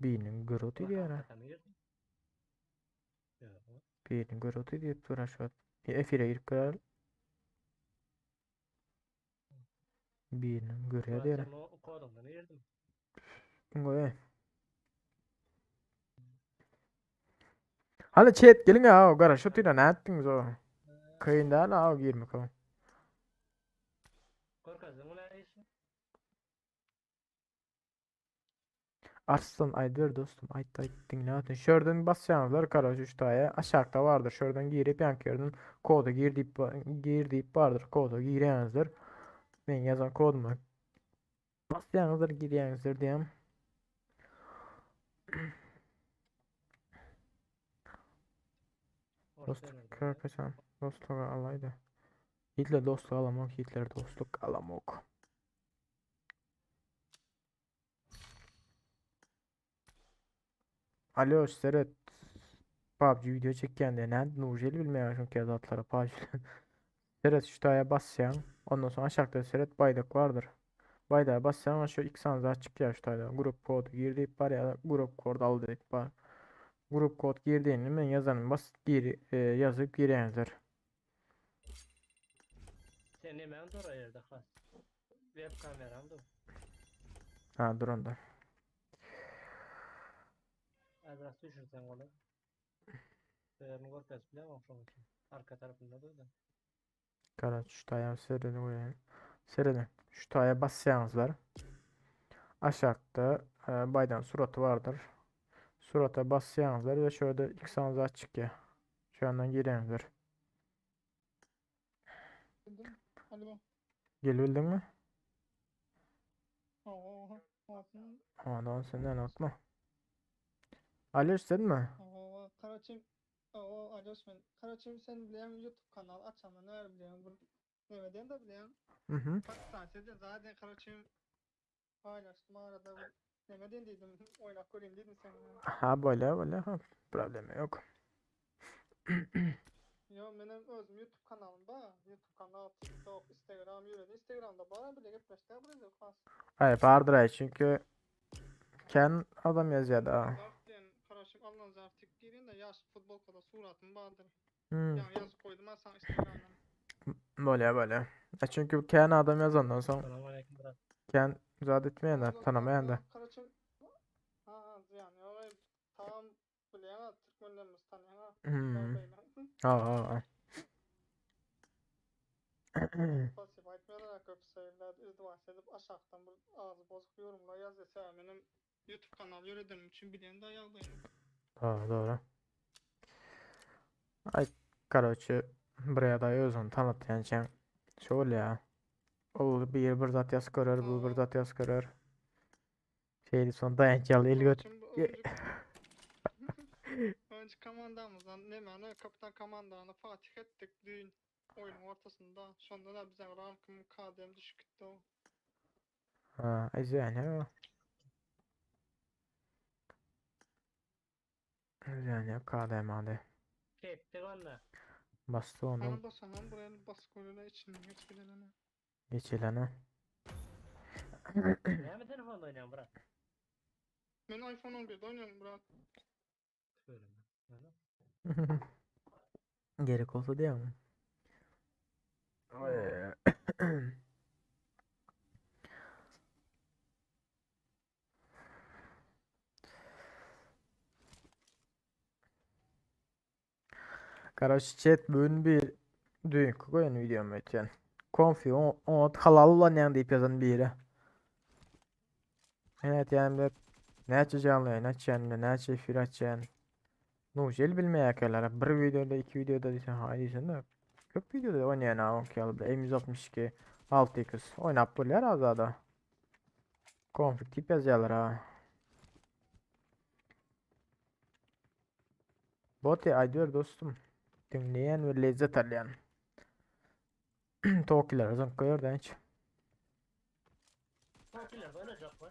Biriniň göroty diýýär. Ýok. Biriniň göroty diýip dur şu wagt. Efire girip göräl. Biriniň görýär diýýär. Sen o koduňdan girdim. Goý. Hany chat geliň ya, garaşyp otyr näme etdiňiz o? Kyn däl ha girmek o. Görkezdiň mi näme işi? Arslan aýdyber dostum aýt aýt diňle atyn. Şörden basýaňyzlar karoç üç taýa aşakda bardyr şörden girip ýaňky ýerden koda gir diýip gir diýip bardyr koda girýäňizler. Men ýazan koduma basýaňyzlar girýäňizler diýýän. Dostluk kaçan dostluga alaýda. Hitler dostluk alamok Hitler dostluk alamok. Alo seret PUBG video çekýän diýen nädip nujel bilmeýän şunki zatlara PUBG. Seret şu taýa basýaň. Ondan soň aşakda seret baýdak bardyr. Baýdaga basýaň şu iki sany zat çykýar şu taýda. Grup kody gir diýip bar ýa grup kod al diýip bar. Grup kod gir diýende men ýazanym bas gir e, ýazyp girýäňizler. Sen nemäň dur o ýerde has? Web kameram dur. Ha dur onda. Biraz düşürsen olar. Yerini görkezip bilemok şoň üçin. Arka tarapynda dur da. Karaç şu taýa seredin goýaýyn. Seredin. Şu taýa basýaňyzlar. Aşakda e, baýdan suraty bardyr. Surata basýaňyzlar we şurada iki sany zat çykýar. Şu ýandan girýäňizler. Bildim. Alo. Gelebildiňmi? Oho. Olsun. Ondan senden atma. Alo senmi? Oho. Karaçim. Oho. Alo sen. Karaçim sen bilýän YouTube kanal açamda näme bilýän bir näme diýen de bilýän. Mhm. Pakistan sizden zaten karaçim paylaştım arada bir näme diýen diýdim oýnap göreyim diýdim sen. Ha böyle böyle ha problemi yok. Yo menem özüm YouTube kanalym bar. YouTube kanal, TikTok, Instagram ýöredi. Instagramda bar bile gepleşdik bir has. Ay vardır ay çünkü Ken adam yazıyor da. Zarf diýen karaçim Allan zarf tik girin de ýaş futbolkada suratym bardyr. Hmm. Ýa ýazyp goýdum ha sana Instagramdan. Böyle böyle. E çünkü Ken adam yazandan sonra Salam aleyküm brat. Ken zat etmeyenler Allah tanımayan da. Karaçim Ha ha zyýan ýok. Tam bilýän türkmenlerimiz tanýan ha. Hmm. Ha ha ha. Pasif aýtmaýarlar köp söýler izdiwaç edip aşakdan bir ağzı bozuk yorumlar ýazýar. Menem YouTube kanal ýöredenim üçin bilýän da ýagdaýyny. Doğru doğru. Ay короче buraya da özünü tanıtyan sen. Şöyle ya. Ol bir bir zat yaz görür, bu bir zat yaz görür. Şeydi son dayançalı el göt. Şimdi önceki, önceki komandamızdan nemeni kapitan komandany Fatih etdik düýn oyunun ortasında. Şonda da bize rankım KDM düşük gitti o. Ha, yani. Yani KDM hadi. Ketdik onda. Bastı onu Bana basamam buraya bas golüne içinden geç gidene. geçilene. Näme telefonda oýnaýaň brat? Ben iPhone 11'de oynuyorum brat. Söyleme. Öyle. Gerek olsa diye mi? Karoç chat bugün bir düýnki goýan videom ötýän. Konfi oňat halal ulanýaň diýip ýazan biri. Men aýtýan diýip näçe janly ýaýyn açýan, näçe efir açýan. Nujel bilmeýärkäler. Bir videoda, iki videoda diýsen, haý diýsen de. Köp videoda oýnaýan ha onki ýaly bir M162 6x oýnap bolýar azada. Konfig diýip ýazýarlar ha. Boty aýdyber dostum. Diňleýän we lezzet alýan. Tokilere zyňk goýar da hiç. Tokilerde oynayacak mı?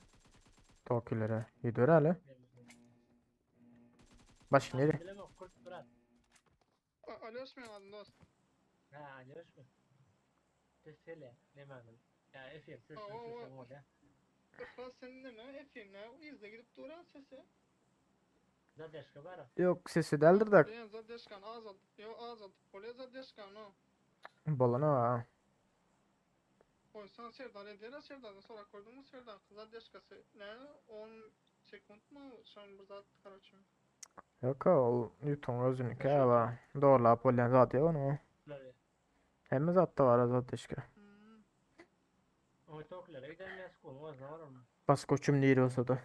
Tokilere ýüder hali. Başga nere? Bilemem kurt bırak. Alýoş men adım dost. Ha Alyoş mu? Tesele ne manalı? Ya efir sesini Aa, o- sesini o ya. Ihlas sen neme efirine izle gidip duran sesi. Zadержка var. Yok sesi deldir de Diýen zadержkan azalt. Yo azalt. Bolýa zadержkan o. bolany ha. Koysan Serdar edýär Serdardan sonra koydum mu Serdar zadержkasy ne 10 sekund mu şon bir zat karaçy. Yok ol Newton özüniki ha. Doğrulap bolýan zat ýok onu. Böyle. Hemme zatda var zat işke. Hmm. O tokilere gidelim ya skol. O zaman var mı? Bas koçum nere olsa da.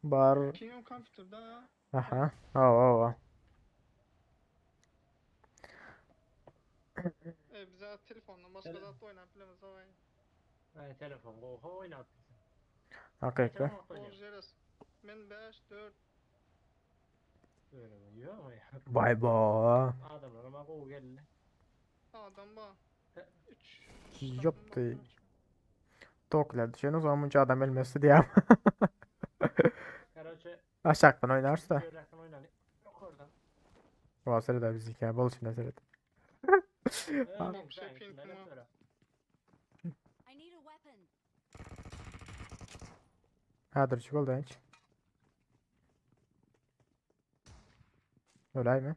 Bar. King of Computer'da ya. Aha. Hawa hawa. E, bize telefondan başka Tele- zat oynap bilemez o. Ha, telefon go ho oynat. Hakyky. Borjeres. Men 5 4 Öyle mi? Yok mu ya? Vay ba. Adamlar ama go geldi. adam ba. E, 3 Ýokdy. Tokler düşen o zaman bunca adam ölmesi diye. Karaoke Aşaktan oynarsa. Yörekten oynanıyor. Yok oradan. Bu sırada biz hikaye bol içinde seyret. Öyle Şey, sen pink kimlere mi? söyle. I need a weapon. Hädir çık oldu hiç. Öyle mi?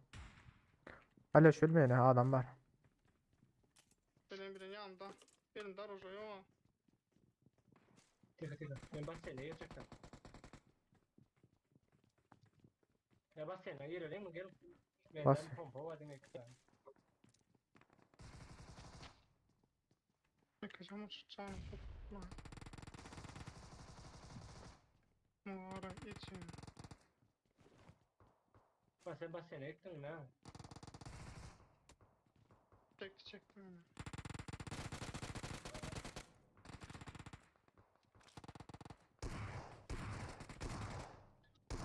Alo şölmeyin ha adam var. Benim birin yanımda. Benim dar ojo yok. Tika tika. Ben bas seni gerçekten. Ya bas seni girelim mi? Gel. Benden Bas. pompa var demek ki. Yakacağım uçacağım. Tutma. Mağara için. Bas sen bas seni ettin mi? ha? Çekti çektim onu.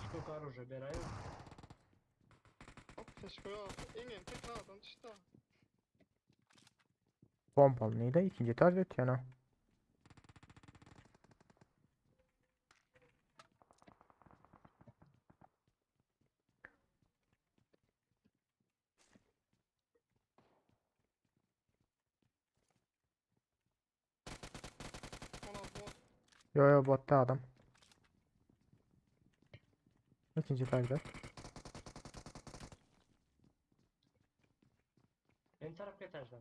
Сколько оружия бераю? Hop teşekkür Engin tek adam işte. Pompalı neydi? İkinci tarz ötüyor ha. Ona bot. Yo yo botta adam. İkinci tarzda. Ben taraf yeter sana.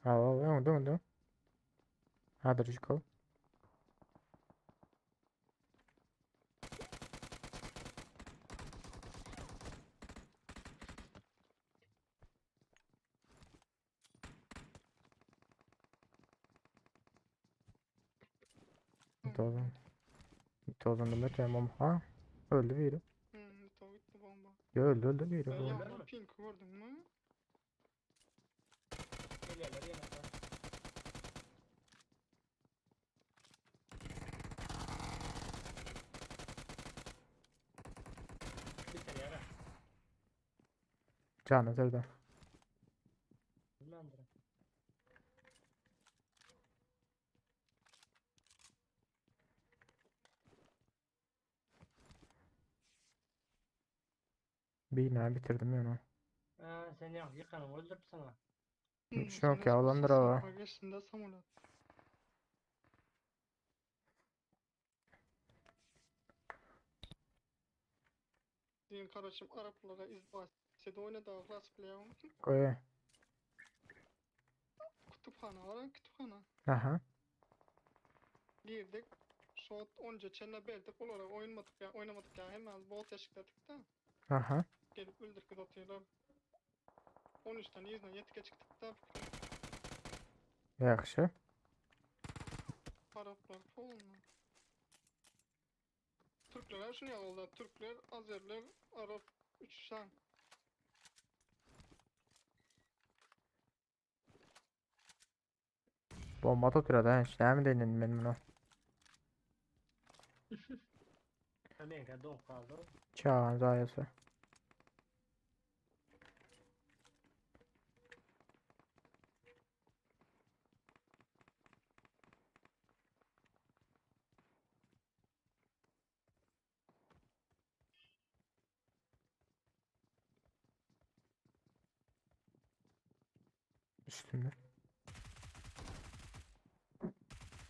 Ha o o o Hädir çık ol. Tozun. Tozun demek tamam ha. Öldü biri. Hmm, to gitti bomba. Yo öldü öldü biri. Öldü. bu. Ya mi? pink gördün mü? Geliyorlar yanına. Biter yara. Canı öldü. Bilmem dur. Bina bitirdim ya onu. Aa, sen yok yıkanım öldürüp sana. Hmm, Hiç yok ya, olandır o. Geçtiğinde samolyot. Diyeyim kardeşim Araplara izbahsede oynadı Klas biliyor Koy. Kütüphane var kütüphane. Aha. Girdik. Şot onca çene berdik olarak oynamadık ya oynamadık ya hemen bot eşikledik de Aha. gelip öldürüp atıyorlar. 13-den yzyna 7 geçikdik da. Ýagşy. Araplar polny. Türkler hem şunu ýaly Türkler, Azerler, Arap 3 şan. Bomba oturar da hiç näme deýin men buna. Amerika don kaldı. Çağan zaýasy. Üstünde.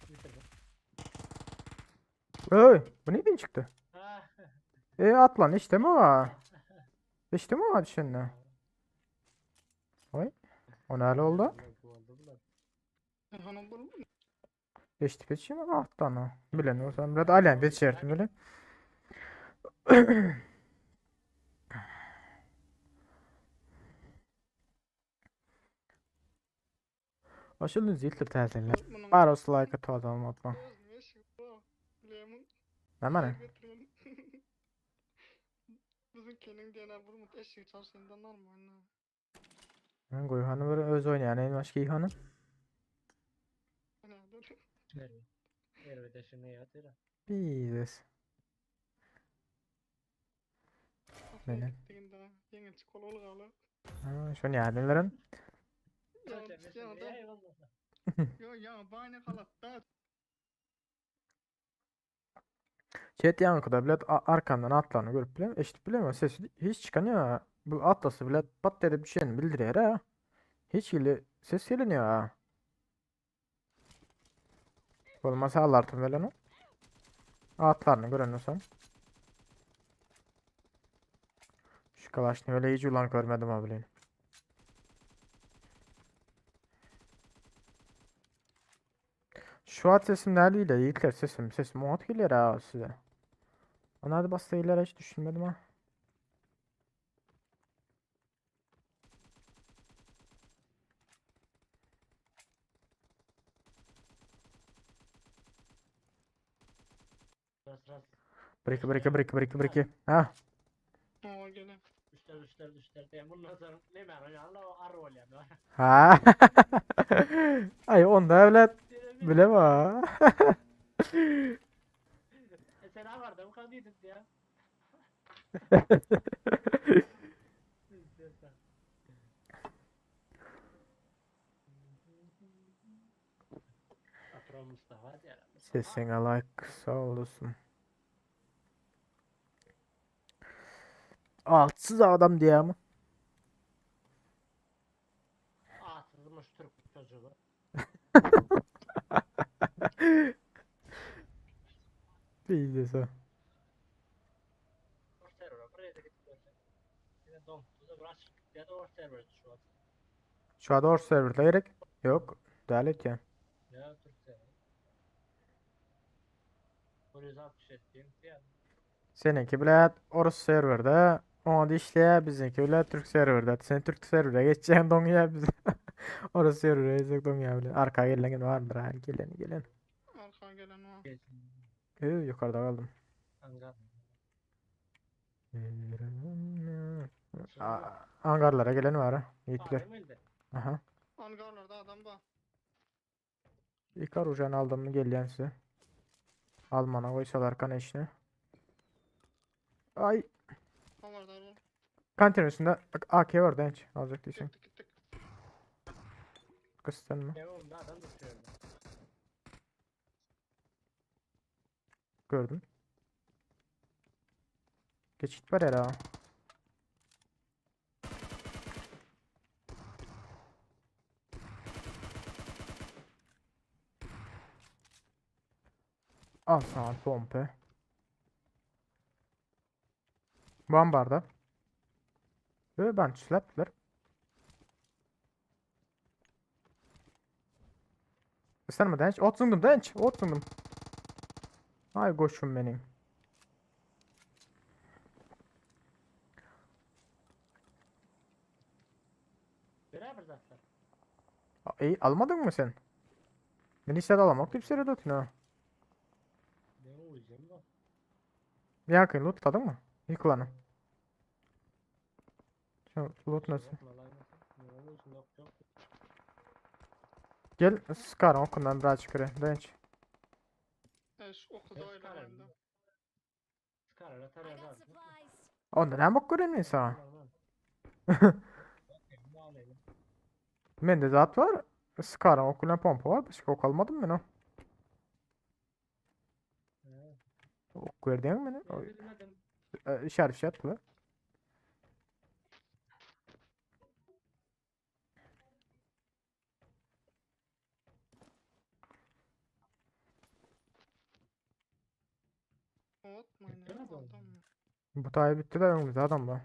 Bitirdim. Öy, bu nereden çıktı? Ah. E atlan işte mi o? İşte mi o şimdi? Oy. O nerede oldu? Bu oldu bunlar. Hanım bu Geçti geçeyim ama atlan o. Bilen o zaman biraz alem geçerdim bile. Aşılın ziltir terzinler. bunun Baros like at adam atma. özmüş. Bu Lemon Ne mane? getirin. Bizimkinin diğer burmut eşik çarşından normal. Ben Goyhan'ı böyle öz oynayan en başka İhan'ı. Ne Nerede? Nerede şimdi yatıyor? Bizes. Neden? Gittiğinde yengil çikolatalı olgalı. Ha, şu yerlerin. Ya ya yo ya bana halatta Chat yankıda bile arkamdan atlarını görüp bile eşit bile mi sesi hiç çıkan ya. Bu atlası bile pat edip düşeni bildiriyor ha. Hiç ili ses geliniyor ha. Olmasa alartım böyle no. Atlarını gören olsam. Şu kalaşını öyle hiç ulan görmedim abi. Şu at sesim neredeydi? Yiğitler sesim sesim o at gelir ha size. Onlar da bastı hiç düşünmedim ha. Ras ras. Bir iki bir iki bir iki bir iki bir iki. Ha. o gele. Üçler üçler üçler. Ben bundan sonra ne ben Allah o arı oluyor. Ha. Ay onda evlat bile var. E sen vardı bu kadar değildin ya. Patron Mustafa diyor. Sesine like sağ olasın. Altsız adam diye ama. Atsızmış Türk çocuğu. Bilgisi. Or server buraya da gidip Yine dom. Bu da bırak. Ya da or server şu an. Şu anda or serverda gerek yok. Dalet ya. Ya Türk server. 167 diyeyim ya. Seninki bile orası serverda. Ona da işleye bizimki bile Türk serverda. Sen Türk server'a geçeceksin don ya biz. Orası server'a geçecek don ya bile. Arkaya gelen vardır ha. Gelen gelen. Arka gelen o. Ee, yukarıda kaldım. Hangar. Aa, Hangarlara gelen var ha. Yiğitler. Adem elde. Aha. Hangarlarda adam var. İlk ucağını aldım mı gelen size. Almana koysalar kan eşine. Ay. Hangarda var. Kantin üstünde bak, AK var da hiç alacak değilsin. Gittik gittik. Kız sen mi? Ne oldu adam düşüyordu. Gördüm. Geçit var herhalde. Al sana pompe. Bombarda. Ve ben slaplar. Islanma denç. Ot zıngdım denç. Ot zıngdım. Ay koçum benim. Ey almadın mı sen? Men hiç alamak diýip seredip otyryn ha. Men uýjam da. Ýaňky lootladyn mı? Ýykylany. Şu loot nasıl? Gel Scar'ın okundan birazcık kire. Dayanç. Eş okudu oýlamanda. I got supplies. Onda näme bok göreyim men sana? Mende zat var. Scar'ın okundan pompa var. Başka ok almadım men o. Ok berdiň meni? İşaret şey atdylar. Otmayın ya adam. Bu taýy bitdi de öňümizde adam bar.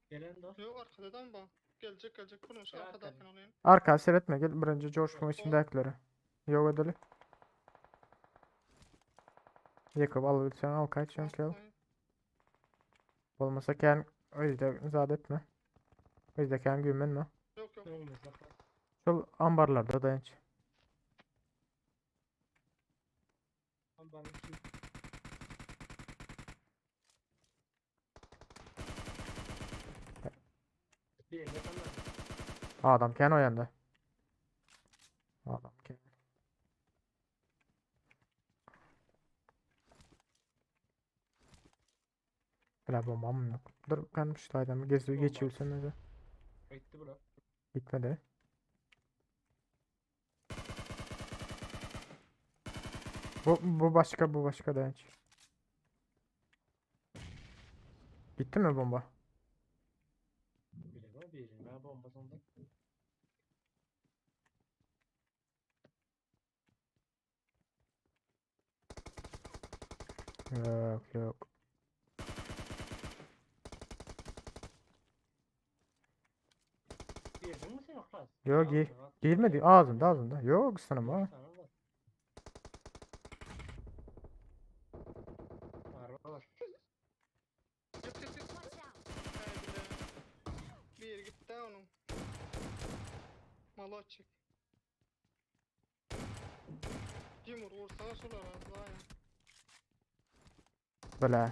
Gelen dost. Yok arkadan bak. Gelecek gelecek bunu şu Ya arkadan arkadan. alayım. Arka seyretme gel birinci George içindekileri. Yok edeli. Yıkıp alabilsen al kaç çünkü al. Atmayın. Olmasa kend öyle zat etme. Öyle kend güvenme. Yok yok. Önümüzde. Şol ambarlarda dayanç. Ambarın içi. Bir yerine tamam. Adam kend oyandı. Adam kend. Bile bombam yok. Dur ben şu taydan gezi Bomba. geçiyorsam öyle. Gitti bura. Gitmedi. Bu başka bu başka dayanç. Gitti mi bomba? Bilemem bir yerine bomba sonunda. Yok yok. Girdin mi sen o klas? Yok girmedi. Ağzında ağzında. Yok sanım ha. Araba var. Git git git. Watch out. He bile. Bir gitti onun. Malı açık. Cimur vursana şuralara az daha ya. Böyle.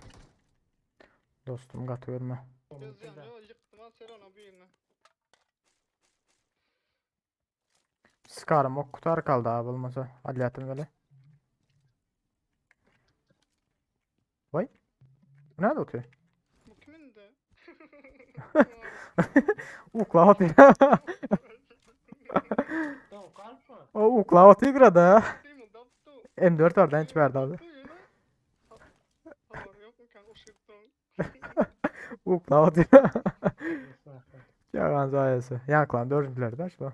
Dostum katı verme. Gözleyen yok yıktım ha Serana birini. Sıkarım ok kutar kaldı abi olmasa. Aliyatım böyle. Vay. Bu nerede oturuyor? Bu kimin de? Ukla atıyor. Tamam kalp mı? O ukla atıyor burada. Değil mi? Daptı. M4 var hiç verdi abi. Haber yok mu kan uşuktan? Ukla atıyor. Yalan zayası. Yanklan dördüncüler de şu.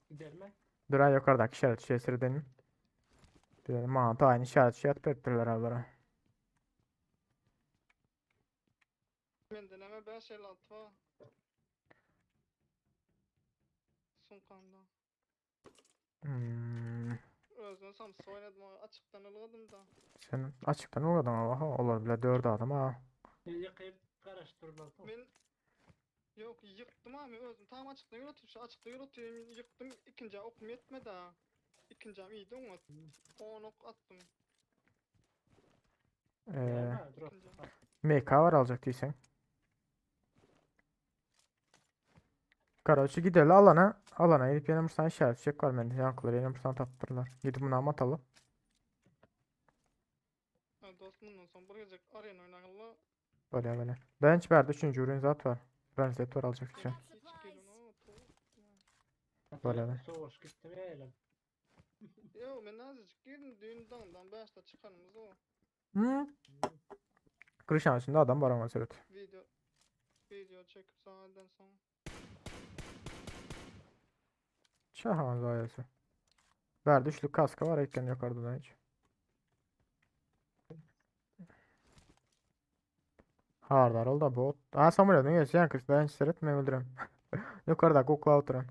Gidelim mi? Duran yukarıdaki işaret şeysi dedim. Bir mantı aynı işaret şey atıp ettiler ablara. Men deneme 556 var. Sumkanda. Hmm. Özün samsa oynadım açıktan almadım da. Sen açıktan o kadar ama olur bile dördü adam ha. Yıkayıp karıştırdılar. Men Yok yıktım abi özüm tam açıktan yol atıp şu açıkta yol atıyorum yıktım ikinci okum yetmedi ha. İkinci am iyiydi onu 10 ok attım Ee, ikinci. MK var alacak değilsen. Karaçı gidelim alana. Alana gidip yanımızdan işaret çek var bende. Yankıları yanımızdan taptırlar. Gidip bunu atalım. Ha, dostum bundan sonra buraya gelecek arena oynayalım. Böyle böyle. Ben hiç verdi. Üçüncü ürün zat var. Ben zat var alacak için. I got Hiç supplies. gelin o Böyle böyle. Soğuş gitti mi elim? Yo ben azıcık girdim düğün dağından başta çıkanımız o. Hı? Kırışan içinde adam var ama evet. Video video çekip sahneden sonra. Şahan zayası. Verdi üçlü kaska var ekran yukarıdan hiç. Hardar ol da bot. Ha Samuel ne geçen kız ben seyretme öldürüm. Yukarıda kukla oturan.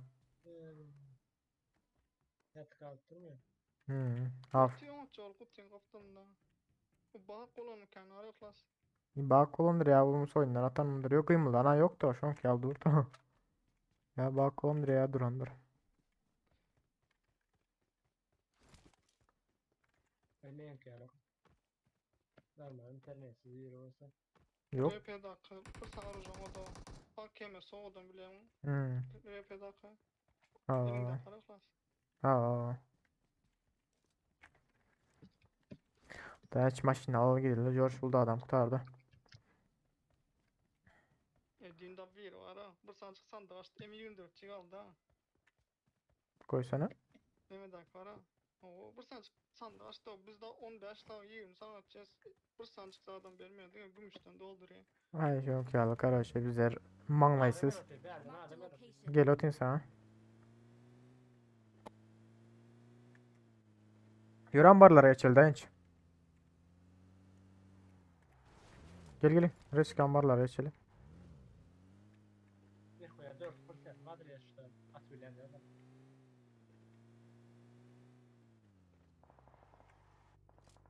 Yatık aldırmıyor. Hmm. Af. Kutuyu çal kutuyu kaptığında. O bağ kolonu kenara klas. Bak kolondur ya bulmuş oyunlar atanımdır. Yok kıymıldı ana yoktu. Şu an geldi durdu. Ýa balkondyr ýa durandyr. Ay meňki ýaly. Normal internetsiz ýeri bolsa. Ýok. RP'daki bir sany o da. AKM soğudan bilen. Hmm. RP'daki. Ha. Elinde para klas. Ha. Daha hiç maşyn al gidildi. George buldu adam kurtardı. E dinde bir var ha. Bir saniye çıksan da açtı. M24 çıkaldı ha. Koysana. Neme dak var ha. O bir saniye çıksan da açtı. Biz de 15 tane 20 sana atacağız. Bir saniye çıksa adam vermiyor değil mi? Gümüşten dolduruyor. Ay yok ya karaşa bizler manglaysız. Adam ötüyor, Berden Marked a adam ötüyor. location. Gel otin sana. Yürü ambarlara geçeli dayanç. Gel gel. Risk ambarlara geçeli. Bir koyar 4 fırsat vardır ya şurada at bilenler.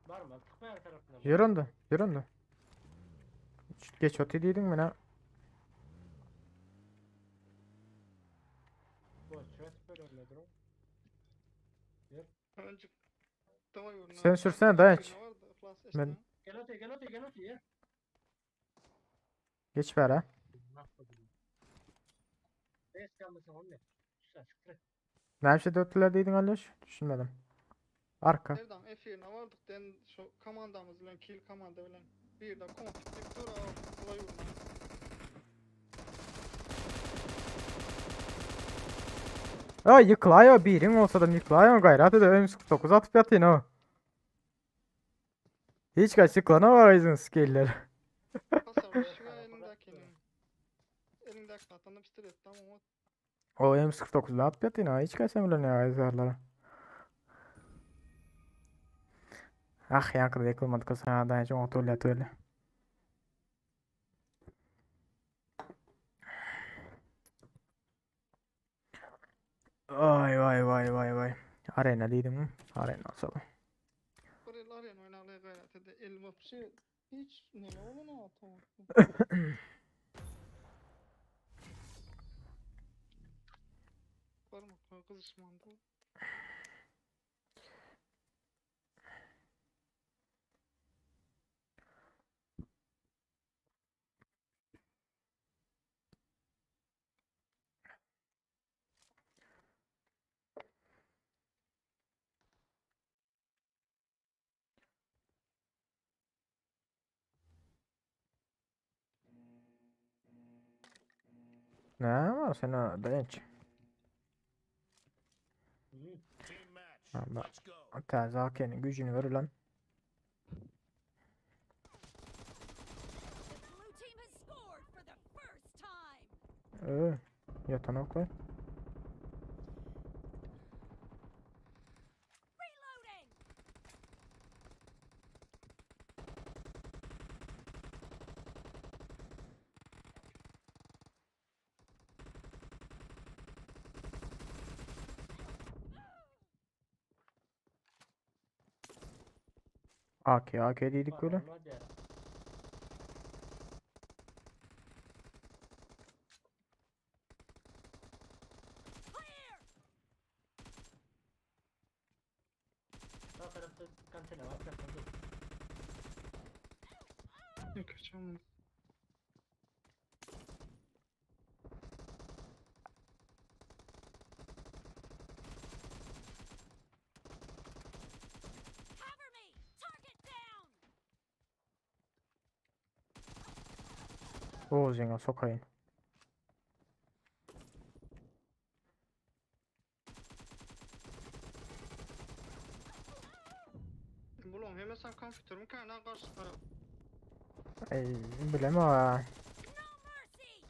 Var mı? Tıkma her tarafına. Yürü onda. Yürü onda. Geç oti diydin mi ne? Boş çöz böyle öyle durum. Önce tamam yürü. Sen sürsene dayanç. Ben- Gel öteye gel öteye gel öteye. Geç ver ha. Nasıl bileyim. Beş kalmasın oğlum ne? Şu açık. Ne şey dörtlüler diydin Alyoş? Düşünmedim. Arka. Nereden F1'ine vardık den şu komandamız bilen kill komanda bilen bir de konfig dur al olay yürü. Ay yıkılıyor birin olsa da yıkılıyor gayret de M49 atıp yatayım o. Hiç kaç yıkılana var izin skiller. Hasar şu elindekini. Elindeki atanı pistolet tamam o. O M49'la atıp yatayım ha. Hiç kaç emrine ya izlerlere. Ah yankıda yıkılmadık o sana daha önce otur öyle. Vay vay vay vay vay. Arena dedim. Arena olsa. Bir el arena oynarlar gayret ede. El vapşi hiç ne oldu ne tamam. Parmakla kızışmandı. Ne var sen o dayanç. Hı. Ama Taze AK'nin gücünü ver ulan. The blue team has scored for the first time. Ee, yatana koy. Reloading. AK AK dedik Var, böyle. olmaz yani. Clear. Sağ tarafta kantine var. Tarafta dur. Ne kaçamam. Cover me. Target down. Oğuz'una sokayım. Bulun hemen sen kompütürüm kaynağı karşı taraf. Ay, bileme ha. No mercy.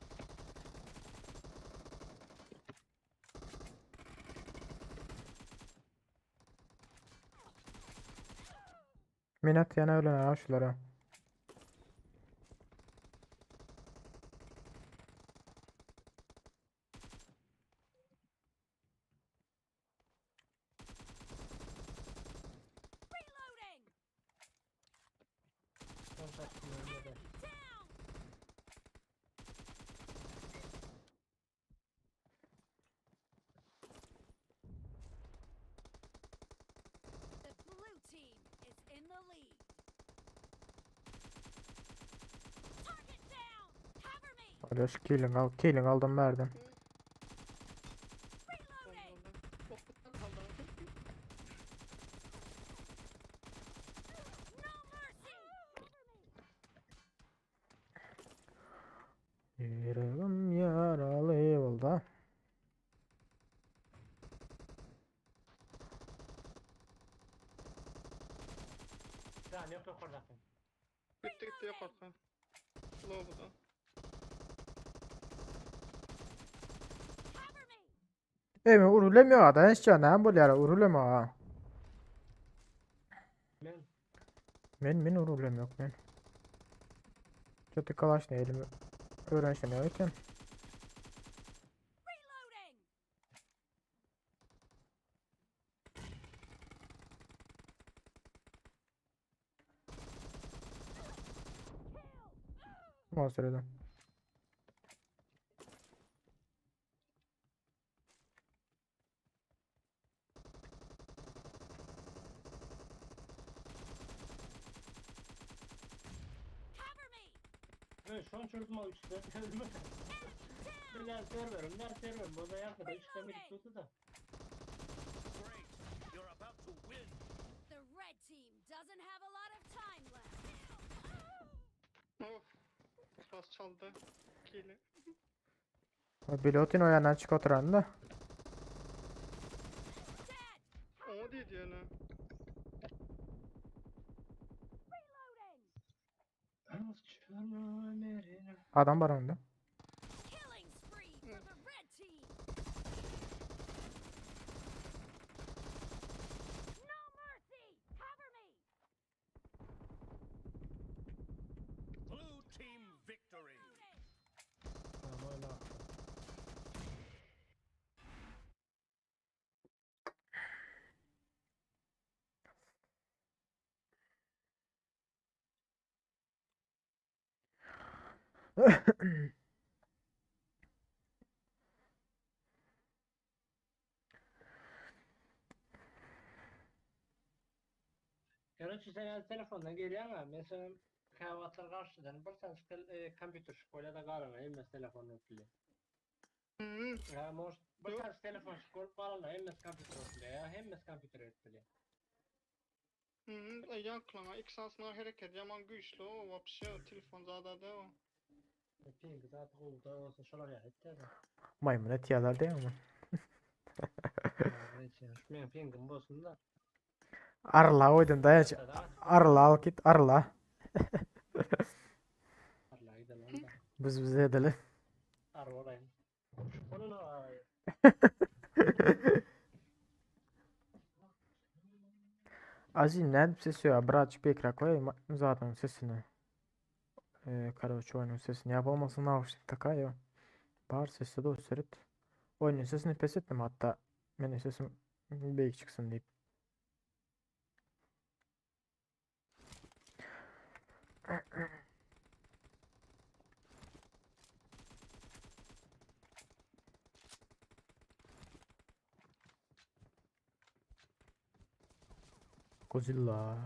Minat yana öyle ha şulara. Reloading. Son tarafın önünde de. Down. lead. Target down. Cover me. Alýaş killing al, killing aldım berdim. Reloading. No mercy. Cover me. Yüreğim yaralı oldu. Can yok yok orada. Gitti gitti yok arka. Low'da. Cover me. Ey urulemiyor adam hiç canım bu yara urulemiyor ha. Men Men men urulemiyor men. Kötü kalaş ne elimi öğrenşen öğreten. Reloading. Nasıl söyledim. Cover me. Ben şu an çözdüm al üçte. Neler serverim, neler serverim. Boza yakmadı. Üçte bir tuttu da. Great. You're about to win. The red team doesn't have a lot of time left. Of. Biraz çaldı. Kili. Pilotin o yandan çık oturan da. Dead. O dedi yani. Reloading. Adam var önde. Killing spree for the red team. No mercy. Cover me. Blue team victory. Tamam öyle attı. Gerçi sen el telefondan geliyor ama mesela kahvatlar karşıdan bir tane tel, e, kompüter şkola da galana emmes telefon öpüle. Hı. Ya mor bir Yok. tane telefon şkol galana emmes kompüter öpüle ya hemmes kompüter öpüle. Hı. Yaklana. İki sansınlar hareket. Yaman güçlü o. Vapşe telefon zada da o. Ping zaten oldu olsa şolar ya etti de. Maymun et yerler değil mi? Men pingim bolsun da. Arla oydun dayaç. Arla al git arla. Arla gidelim da. Biz bize edelim. Ar olayım. Onun o. Aziz ne sesi ya birazcık bir ekran koyayım zaten sesini. Karaoke oyunun sesini yapılmasın nauşnik takay Bar sesi de sürüt. Oyunun sesini pes ettim hatta. Benim sesim büyük çıksın deyip. Godzilla.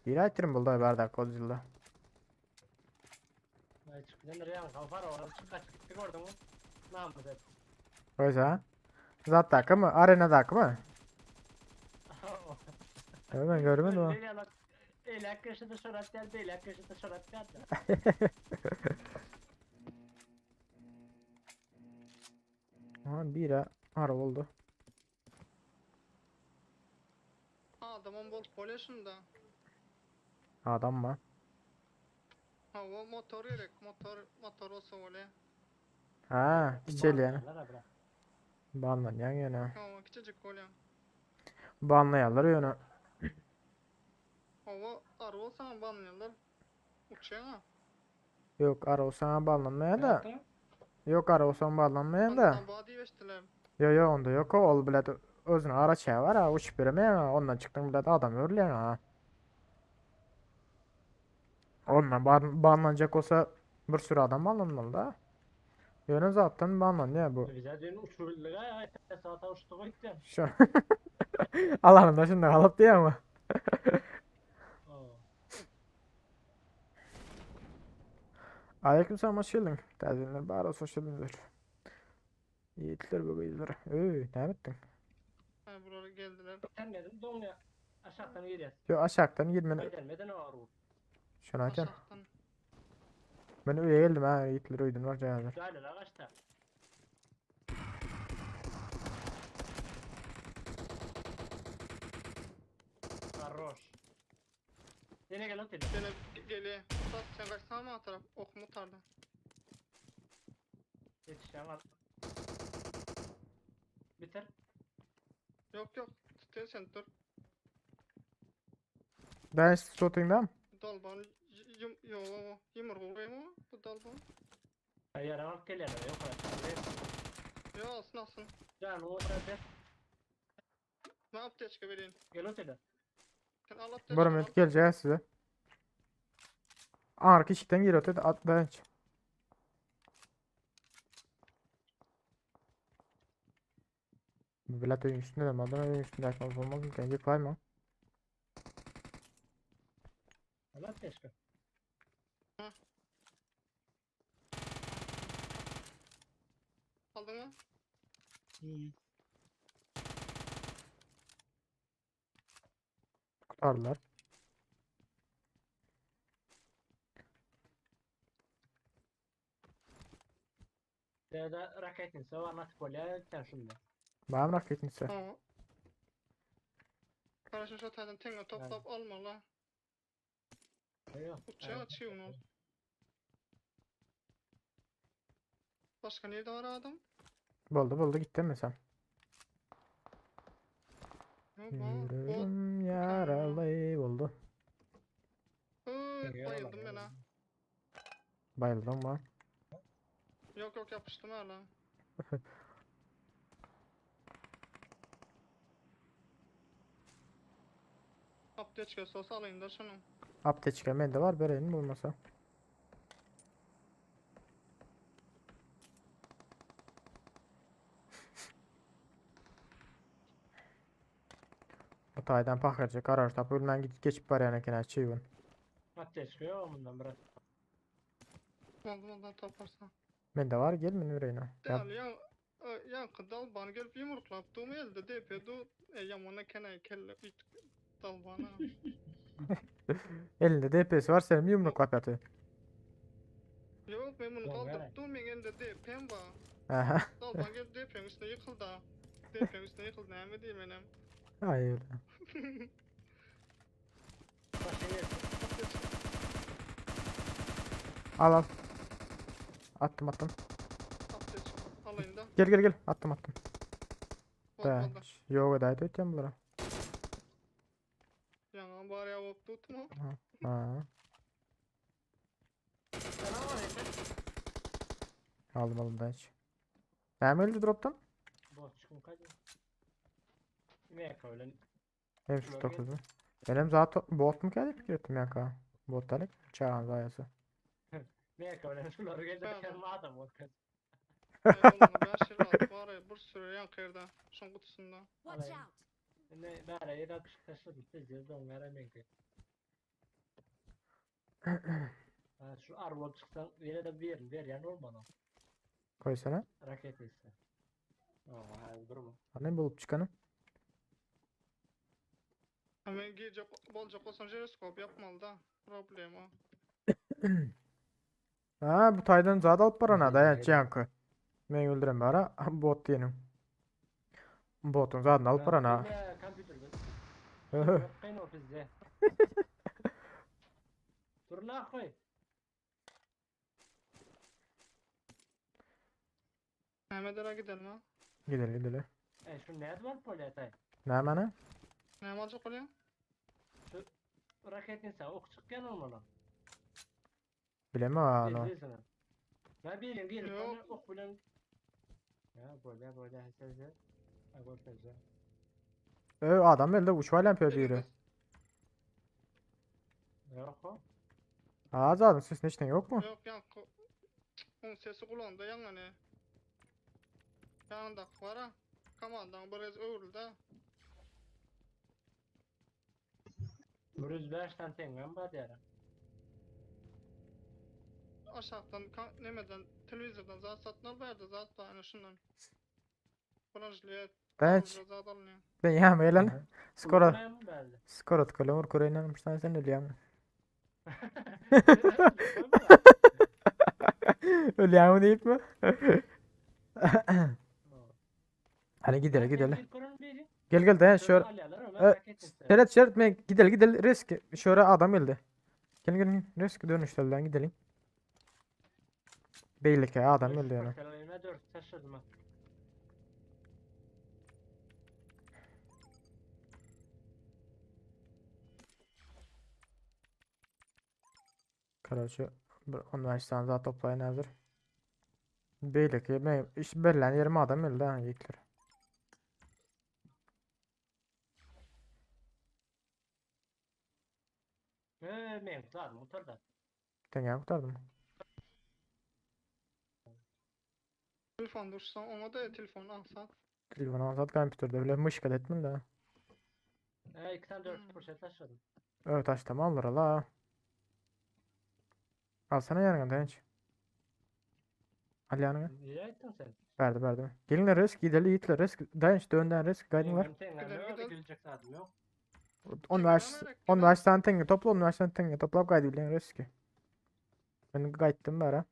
Bir aytırım buldu bardak Godzilla. Ay çıkın nereye kafar orada çık kaç gitti gördün mü? Ne yapacağız? Oysa. Zaten mı? Arenadaki mı? Evet ben görmedim o. Elak köşede şorat geldi, elak köşede şorat geldi. Aha bira ara oldu. Adamın bol polyeşinde. Adam mı? Ha o motor gerek. Motor motor olsa öyle. Ha, kiçeli yani. Banlan yan yana. Ha o küçücük öyle. Banlayarlar yöne. Ha o arı olsa banlıyorlar. Uçuyor ha. Yok ara olsan banlanmaya da. Yok ara olsan banlanmaya da. Ondan badi veştiler. Yo yo onda yok o. Ol bilet özüne ara çay var ha. Uçup yürümeye ha. Ondan çıktın bilet adam öyle ha. Ondan ban, banlanacak olsa bir sürü adam banlanmalı da. Ýöne zatdan banlanýar bu. Bize dün uçuryldyk ay saata uçduk öýtden. Şu. Alanynda şunda galyp diýýär ama. Aleyküm selam hoş geldin. Täzelenler bar olsa hoş geldinler. Yiğitler bu gyzlar. Öý, näme etdiň? Ha buralara geldiler. Gelmedim doňýa. Aşakdan girýär. Yo aşakdan girmen. Gelmeden ağır vur. Şunu açan. Aşakdan. Men öýe geldim ha, yiğitler öýden var jaýlar. Jaýlar agaçda. Sarhoş. Yine gel otur. Gele gele. Sat sen kaçsana mı taraf? Okumu tarda. Yetişen al. Bitir. Yok yok. Tutuyor sen dur. Ben tutayım Dalban yum yo yumruğu mu bu dalban? Ýere alyp gelýärler ýok. Yo alsın alsın. Can o da Ne apteçka vereyim. Gel otur. Sen al apteçka. Bora men geleceğiz size. Arka işikten giriyor dedi at dayanç. Bu bilet oyun üstünde de madem oyun üstünde açmamız olmaz mı? Kendi kayma. Allah keşke. Aldın mı? Hmm. Kurtardılar. Däde raketinse var nasip bolýar sen şunda. Bana raketinse. Tamam. Kardeşim şu tane tenge toplap alma la. Ýok. Uçağı açıyor onu. Başka nerede var adam? Buldu buldu gitti mi sen? Yok var. Bot. Yüreğim yaralı oldu. Iıı, Yaralı, bayıldım ben ha. Bayıldım mı? Yok yok yapıştım hala. Apteçka sos alayım da şunu. Apteçka bende var bereyin bulmasa. Bu taýdan pakyrja garaj tapyp bilmän gidip geçip barýan eken ha çiwin. Apteçka ýok mundan biraz. Oldu ondan toparsan. Mende var gel men bereýin. Ya Dal ya yankı dalban gelip yumruklap durma elde DP du e, yamana kene kelle it dalbana. elinde DP'si var senin yumruklap ýaty. Yok ben bunu Lan kaldırıp nereye? durmayın elde DP'm var. Aha. Dalban gelip DP'nin üstüne yıkıldı. ha. DP'nin üstüne yıkıldı ne mi diyeyim benim. Ay öyle. Başka ýer. Al al. Attım attım. Apteçka alayım da. Gel gel gel. Attım attım. Bol Da. bol da. Yok edayet ötýän bulara. Yanan bari ya hop tutma. Ha. Sana var eken. Aldım aldım da hiç. Näme geldi drop'tan? Bot çykym kaýdy. Mek öyle. Hem Şular şu 9 mu? Benim zaten bot mu geldi fikir ettim ya ka. Bot delik çağan zayası. Mek öyle şular geldi Tamam. eken adam bot. Eyvallah, ben şey var ya bir sürü yan kıyırda. Şun kutusunda. Watch Alright. out! Ne bära ýer atyp taşladım. Tez doňara menki. Ha, şu arbol çyksaň ýene de bir berýän bolmaly. Koysana. Raket etse. Aa, hadi durma. Hani bulup çıkanı. Hemen girecek bolacak olsam jiroskop yapmalı da. Problem o. Ha bu taydan zat alıp barana Hadi, da hadi. yankı. Men öldüren bara bot diyenim. Botun zaten alıp barana. Ya, kompýuterde. Kyn o bizde. Dur la koy. Mehmet gidelim ha. Gidelim gidelim. E şu ne var polyatay? Ne mana? Ne alacak oluyor? Raket insan ok çykýan olmaly. Bilemem ha. Bilirsin. Ben bileyim gelip Yok. bana ok bilen. Ya böyle böyle sese. Ha görkezde. Ö adam elde uçmayla yapıyor biri. Yok o. Ha zaten ses neçten yok mu? Yok yankı. Oň sesi gulagymda ýaňlanýar. Ýanyndaky bar-a. Komandaň bir gez öwrüldi-ä. 105 tane teňňem bar diýýär. Aşakdan nemeden telewizordan zat satyn al bärde zat bar ene şundan. Bronžlet. Daýanç. Zat alynýar. Ben ýa gelen. Skora. Ulanmaýarmy bärde? Skora tkalem ur köreýin sen sen ölýäň. Ölýäňmi diýipmi? Hadi gidelim gidelim. Gel gel dayan şöyle. Seret seret men gidelim gidelim risk. Şöyle adam geldi. Gel gel gel risk dönüşlerden gidelim. Beýleki adam geldi ýöne. Karoçe bir 15 tane zat toplaýyn häzir. Beýleki men iş berlen ýerim adam geldi ha ýigitler. Ee, men gutardım, gutardy. Sen ýa gutardym. Telefon dursa oňa da telefon alsa. Telefon alsat kompýuterde bile myşka etmin de. Ee, 2 tane 4 poşet taşladım. Evet aç tamamdır ala. Alsana yanına dayanç. Al yanına. Nereye gittin sen? Verdi verdi. Gelinler risk gidelim yiğitler risk. Dayanç dönden risk gaydınlar. Benim tengem Gidelim, yok, gidelim. gülecek saatim yok. 15 Gidelim, 15 tane tenge topla 15 tane tenge topla gaydı bilen riski. Ben gaytdım bara.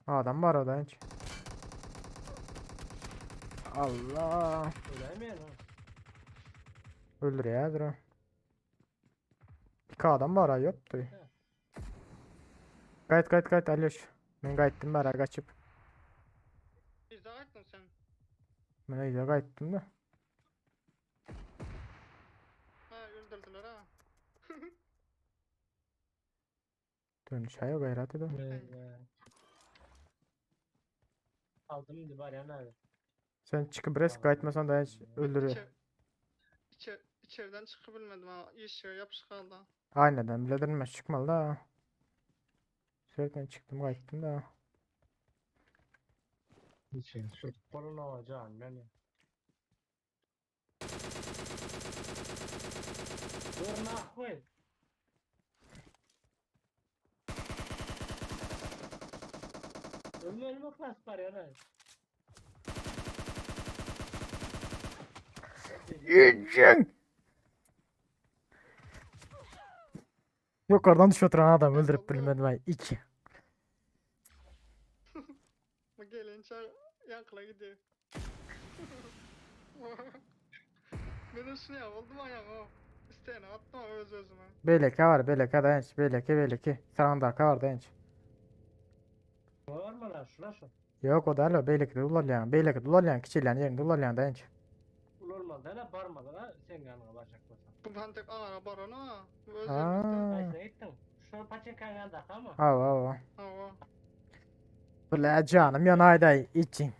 Adam var orada hiç. Allah. Öyle mi yani? Öldür ya dur. İki adam var ha yoktu. Gayet gayet gayet Alyoş. Ben gayettim bara kaçıp. Bizde aýtdın sen. Ben iyice gayettim de. Ha öldürdüler ha. Dönüş ayo gayret edin. Ee, Aldım indi bari yani abi. Sen çıkıp res gayetmesen da hiç öldürüyor. İçer, içer, içeriden çıkabilmedim ha. İş yeri yapış kaldı. Aynen bile çıkmalı da. Sürekli çıktım gayettim da. Hiç şu kolunu alacağım yani. Dur nah koy. Ölme ölme klas var yani. Yiyeceksin. Yukarıdan düşüyor oturan adam öldürüp bilmedim ay. İki. Bu gelince yankıla gidiyor. Ben şunu ya oldu mu ayağım o? İsteyene attım ama öz özüme. Beleke var beleke dayanç. Beleke beleke. Sağındaki var dayanç. Var mı lan şuna şu? Yok o da alo beleke de ulalyan. Beleke de ulalyan. Kiçilen yerinde ulalyan dayanç. Ul olmadı da barmadı da sen yanına baracak bolsan. Bu ben tek ana barona. Bu öz Ha. elimizde. Neyse gittin. Şu paçinkan yanında ama. Al al al. Ha o. Bula canım yanayday için.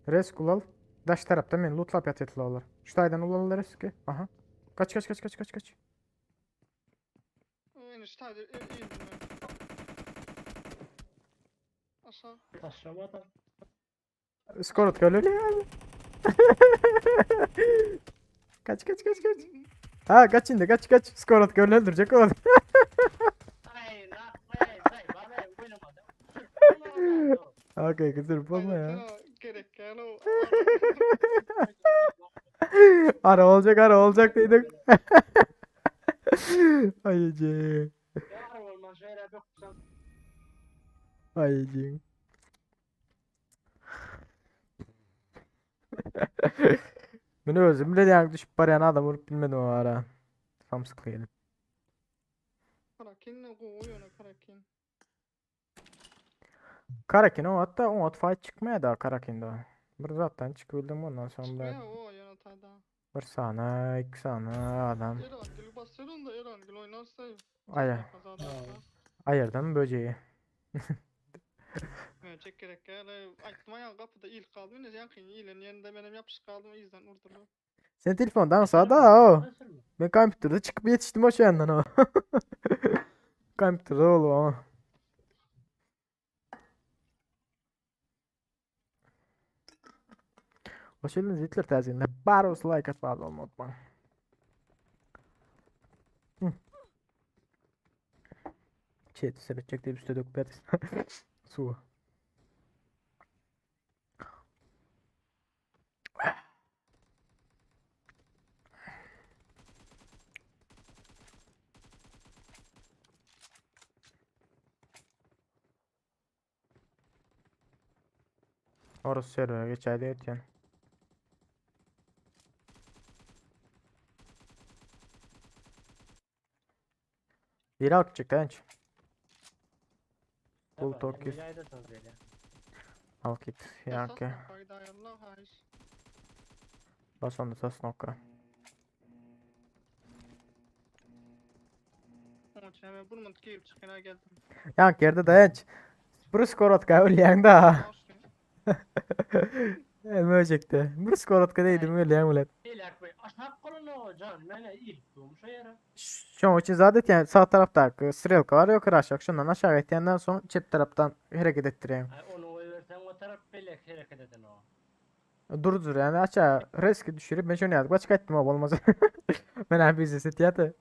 Risk ulal. Daş tarafta men lootlap ýatytlar olar. Şu taýdan ulallar riski. Aha. Kaç kaç kaç kaç kaç kaç. O enişte hadi iyi ben. Aşağı. Taşlama da. Skor at öyle ya. Kaç kaç kaç kaç. Ha kaç indi kaç kaç. Skor at gol öldürecek oğlum. Ay nah koy say bana oynamadım. Okay kızır olma ya. Aynen, Gerek yani o. Ara olacak ara olacak dedik. Ay Ece. Yar olmaz şöyle bir kutsam. Ay Ece. Beni özüm bile yani düşüp baryan adam vurup bilmedim o ara. Tam sıkı gelip. Karakin ne koyuyor ne karakin. Karakin o hatta o at fight çıkmaya da Karakin de. Bir zaten çıkabildim ondan sonra Çıkmıyor o yönetada. bir sana iki sana adam. İran gül basıyorum da İran gül oynarsa. Ay ayırdım böceği. Çek gerek ya. Aytma ya kapıda ilk kaldım. Ne yankın iyilen yerinde benim yapış kaldım. İzden vurdular. Sen telefondan sada o. Men kompýuterde çykyp ýetişdim o şeýandan o. Kompýuterde bolup ama. Hoş geldiniz Hitler täzinde. Bar olsa like atıp abone olmayı unutmayın. Hı. Chat seyredecek diye üstüne döküp Su. Orası server'e geçerli etken. Biri alıp çıktı enç. Bul Tokyo. Al git. Yankı. Bas onda tas nokta. Yank yerde dayanç. Bir skorotka ölýäň da. Möjekde. Bir skorotka değdim ölýäň bilen. Şoň üçin zat etýän sag tarapdaky strelka bar ýokary aşak şondan aşak etýänden soň çep tarapdan hereket etdirýäň. Ay onu goýberseň o tarap belek hereket eden o. Durdur yani aşağı riski düşürüp ben şunu yazdım. Başka ettim o olmaz. Ben abi biznes etiyatı.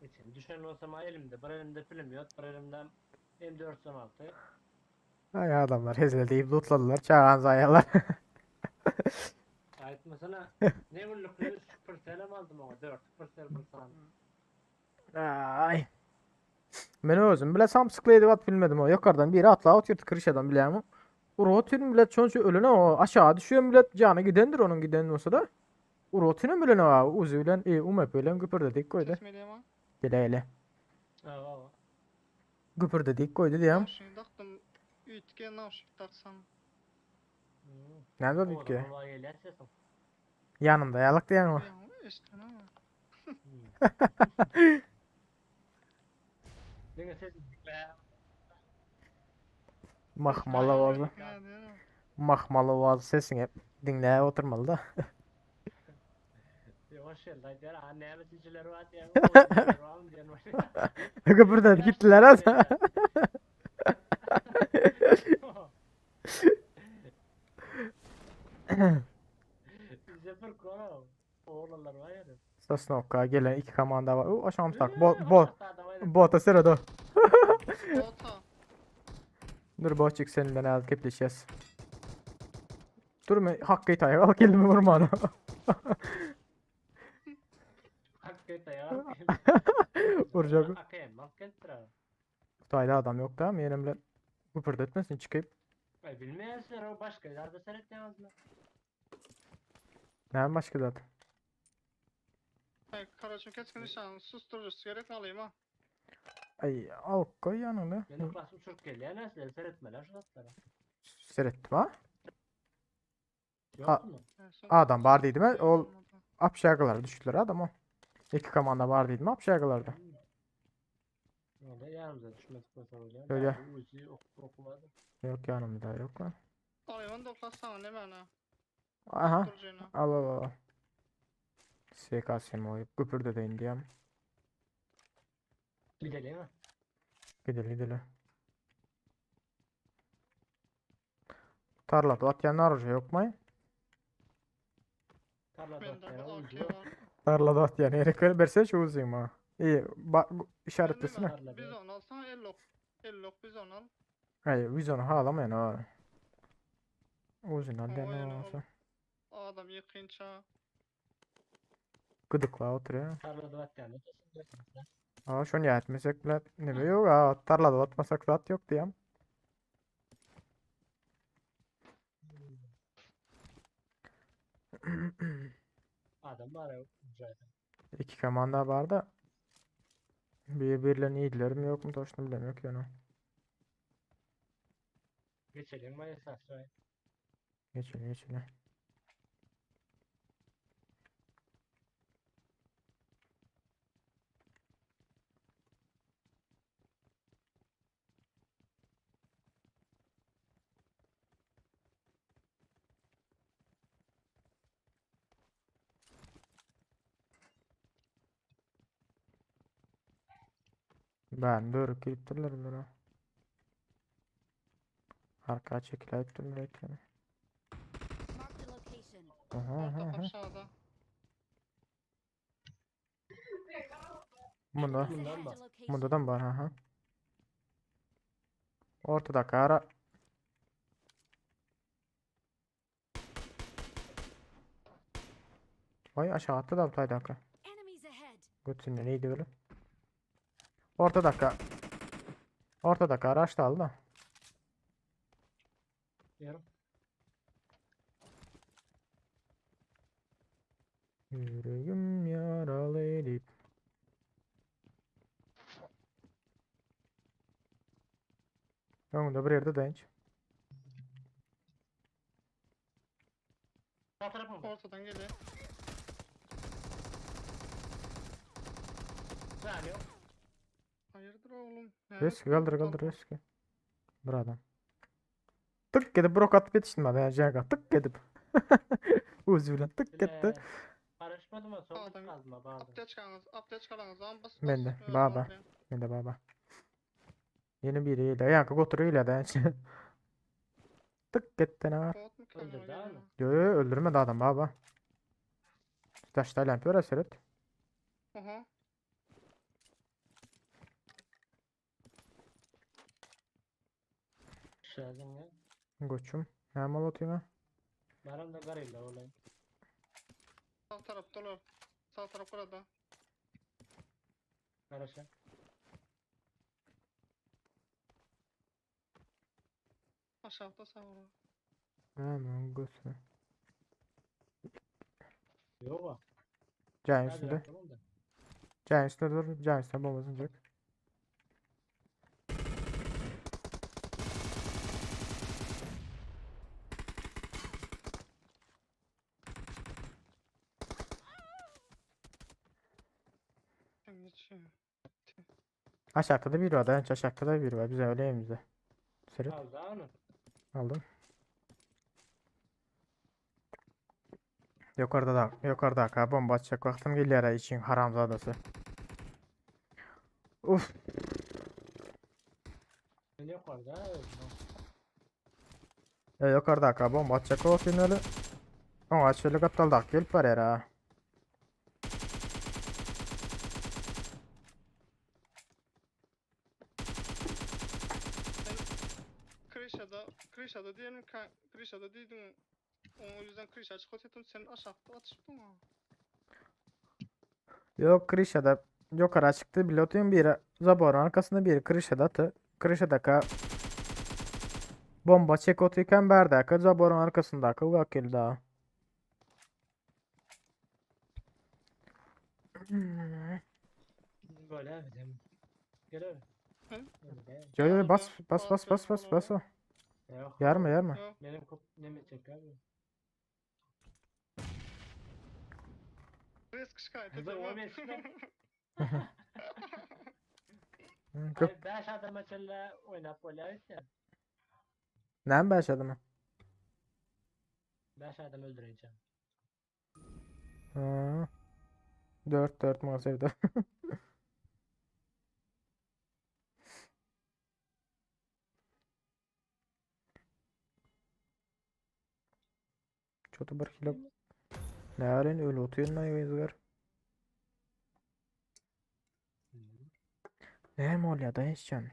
İçin düşen olsam elimde bir elimde film yok bir elimde M416. Ay adamlar hezil deyip lootladılar. Çağan zayalar. Aýtmasana ne günlük 3 selam aldım ona 4 0 bir san. Ay. Men özüm bile samsykly at bilmedim o. Yukarıdan biri atla atıyordu kırışadan bile ama. Urotun bile çoğunca ölüne o aşağı düşüyor millet canı gidendir onun giden olsa da. Urotun bile o uzu bilen e umep bilen güpür koydu. Gele hele. Awa. Güpür dedik koydu diyem. Taktım. Ütge navşik taksam. Nerede bitki? Yanımda yalık diyen o. Ya ama. Mahmalı owazy. Mahmalı owazy sesiňe diňläp oturmaly da. Hoş geldin. Diýer, a näme tilciler bar diýen. Güpür gittiler az. Bize bir konu. Oğlanlar var ya. Sosnovka gelen iki komanda var. O aşamsak. Bo bo bota sırada. Bota. Dur boçuk seninle az kepleşeceğiz. Dur mu hakkı itaya al kelime vurma Hakikaten ya. Vuracak. Akayım, hakikaten. Tayda adam yok da mı yerimle güpürdetmesin çıkıp. Ay bilmeyenler o başka yerde seyretmez mi? Ne başka zaten. Ay karaçın keskin nişan susturucusu gerek mi alayım ha? Ay al koy yanına. Benim klasım uçurup geliyor nesler seyretmeler şu zatlara. Seyrettim ha. Yok A- mu? Adam var dedim ha. Ol apşakalar düştüler adam o. İki komanda var dedim apşakalarda. Öyle yanımıza düşmedik mesela öyle. Öyle. Uzi okumadı. Yok yanımda yok lan. Alayım onu da klasana ne bana. Aha. Susturucuyla. Al al al. SKS'mi oyup güpürde de indiyem. Gidelim mi? Gidelim gidelim. Tarlada atyan arıca yok mu? Tarlada Bende atlayan bu uzi AK yok. var. Tarlada atyan herif versene şu uzayım ha. İyi bak işaretlesene. Tarlada. Biz onu alsana 50 ok. 50 ok biz onu al. Hayır biz onu halamayan o. Uzun O halde ne yani olsa. Adam yıkınça. Gıdıkla oturuyor. Tarlada atlayan da Aa şunu ya etmesek bile ne bileyim yok ha tarlada atmasak zat yok diyem. Adam var ya. Zaten. İki komanda var da. Bir birlerini iyidiler mi yok mu toşunu bilemiyorum yok yani. Geçelim mi esas? Geçelim geçelim. Bärini dörük giripdirler bulara. Arka çekiläýipdirler öýtýän. Marked a location. Aha aha Orta aha. aşağıda. Bunda. Enemies Bundan ahead. bak. A location. Bundadan bar aha. Ortadaki ara. Vay aşağı attı da bu taydaki. Enemies ahead. Götünden iyiydi böyle. Orta dakika. Orta dakika araç da aldı da. Yarım. Yüreğim yaralı edip. Öňünde bir yerde dayanç. Sağ tarafı mı? Ortadan geliyor. Sen yok. Hayırdır oğlum? Ne? Risk kaldır kaldır risk. Bir adam. Tık edip brok atıp yetiştim ben. Yani Cenk tık edip. Uzi bilen tık etti. Bile. Karışmadım ama sonra Adam- kazma bağırdım. Apte çıkanız, apte çıkaranız zaman bas bas. Ben de, Evet, baba. ortaya. Men de baba. Yeni biri ile yankı goturuyor ile dayanç. Tık etti ne var? Bot mu kendine Öldürdü abi. geliyor? Yo yo öldürmedi adam baba. Taşta lamp seret. Aha. Şazdın ya. Goçum. Ne mal atayım ha? Baran da garıyla olayım. Sağ taraf dolar. Sağ taraf burada. Karışa. Aşağıda sağ orada. Aman götüne. Yok o. Cayın Hadi üstünde. bakalım da. Cayın üstünde dur. Cayın üstünde bomba atacak. Hem geçiyor. Aşağıda da biri var. Dayanç aşağıda da biri var. Bize öyle evimize. Seret Aldı onu. aldım. Yukarıda da yukarıda ka bomba atacak vaktim geliyor ha için haramzadası. Uf. Ne yok orada? Öldü. Ya yukarıda ka bomba atacak vaktim öyle. Oňa şöyle gapdaldak gelip barýar ha. Krişada, Krişada diyelim ki Krişada değildin. O yüzden Krişa açık ettim. Sen aşağıda atıştın ha. Yok Krişa'da yukarı çıktı bilotun biri zaborun arkasında biri Krişa'da atı. Krişa'daka bomba çek otuyken berdaka zaborun arkasında akıl vakil daha. Böyle abi. dem. Gel abi. Hı? Öyle. Yo yo Yarma, bas bas bas bas bas bas o. Yok. Yarma yarma. Yok. Benim kop ne çek abi. Risk şikayet Hızlı edemem. o beş. Hı, Köp. Ay, Beş adam mesela oynap oynayıp ya. Näme başladı mı? Beş adam öldüreceğim. Ha. 4 4 muhasebede. Çotu bir kilo. Ne öyle öyle oturuyorsun lan yazılar. Ne mi oluyor da hiç can?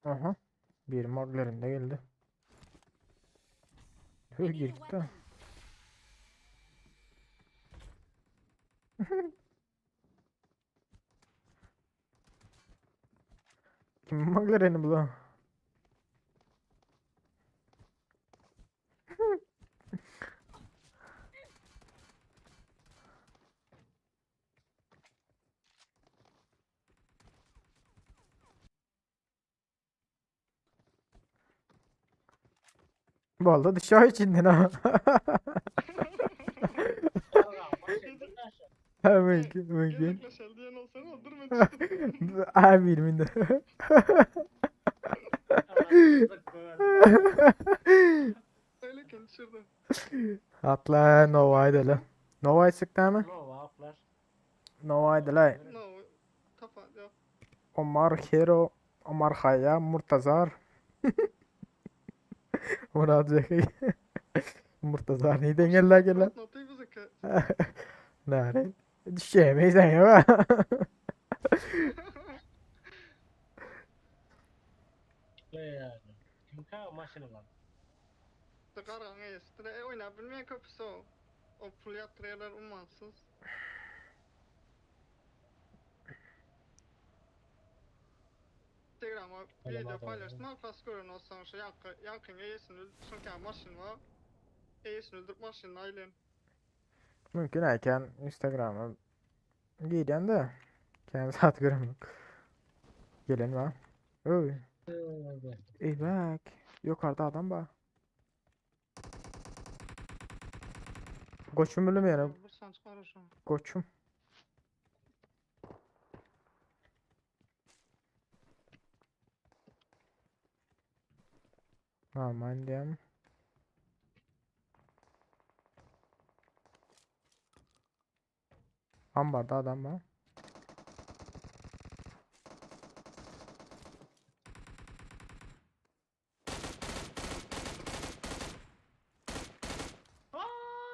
Aha. Bir maglerin de geldi. I Öl need a gir gitti. weapon. Kim maglerini bu lan? Vallahi dışarı içinden ha. Hemen hemen gel. Gezekleşel diyen olsun. Sen ol dur men düşdüm. Ay bir mindi. Öyle kendi düşürdü. Atla Nova edelim. Nova çıktı mı? Nova aklar. Nova edelim. No. Kafa yok. Omar Hero, Omar Khayyam, Murtazar. Murat Zeki. Murtazar neyden geldi gelen? Notayı bize ki. Nare? Düşemeyiz ya. Yani. Kim ka maşını lan. Gargan eýesi. E oýnap bilmeýän köpüsi o. O pul ýatyrýarlar ummansyz. Instagram'a video paylaştım. Al gören olsan şu yankı yankın eýesini şonka maşyn var. Eýesini öldürüp maşynyny aýlan. Mümkün erken Instagram'a giyden de kendi saat göremiyorum. Gelen var. Oy. Ey bak. Yukarıda adam var. Koçum ölüm yani. Bir san çıkar şu. Koçum. Aman diyeyim. Ambarda adam var.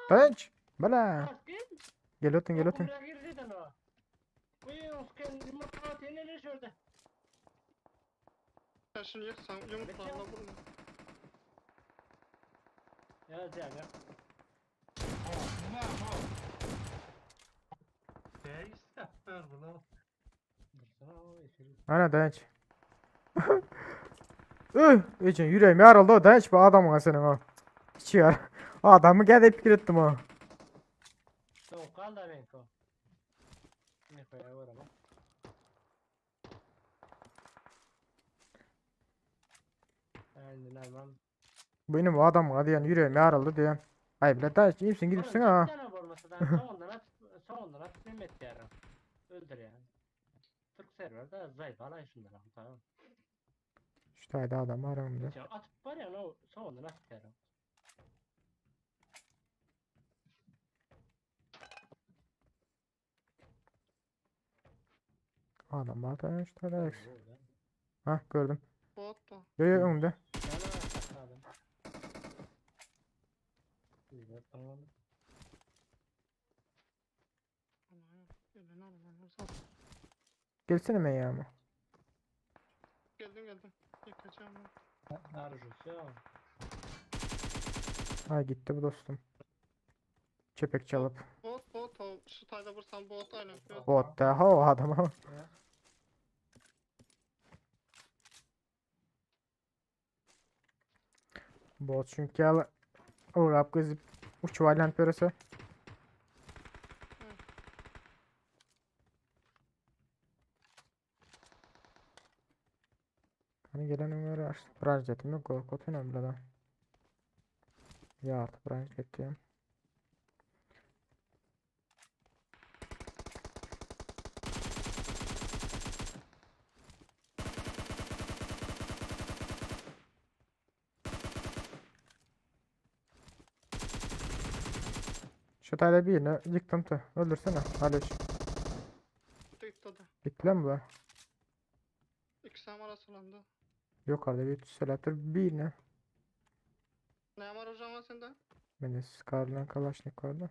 Dayanç. Bala. Gel otur gel otur. Sen şunu yıksan yumurtlarla vurma. Ya ya. Ana dayanç. Üh, için yüreğim yarıldı o dayanç bu adamın senin o. İçi yar. Adamı gel fikir ettim o. Soğuk da benko. Ne koyar ama. Aynen aman. Benim o adamın diyen yüreğim yarıldı diyen. Ay bile dayanç iyisin gidipsin ha. Sonundan at, sonundan at Mehmet yarım. Öldür yani. Türk server da zayıf alay şundan tamam. Şu tane adam var önümde. Ya atıp var ya o sonundan at yarım. Adam var da şu tane. Ha gördüm. Bot da. Yo yo önümde. Tamam. Elini al lan, uzat. Gelsene ben yanıma. Geldim geldim. Yıkacağım ben. Arzusu. Ha gitti bu dostum. Çepek çalıp. Bot bot o. Şu tayda vursam bot aynen. Bot. Bot da ha o adama. Bot çünkü al Uğrap gözüp uçup aylanıp görese. Hani gelen ömür var. Branjetimi yok. Korkutun ömrü Ya artık branjetiyim. Şu tane birini yıktım da. Öldürsene. Hadi. Gitti o da. Bitti lan bu. İki var asılandı. Yukarıda bir selektör birini. Ne var hocam var sende? Bende Scarlet Kalashnikov vardı.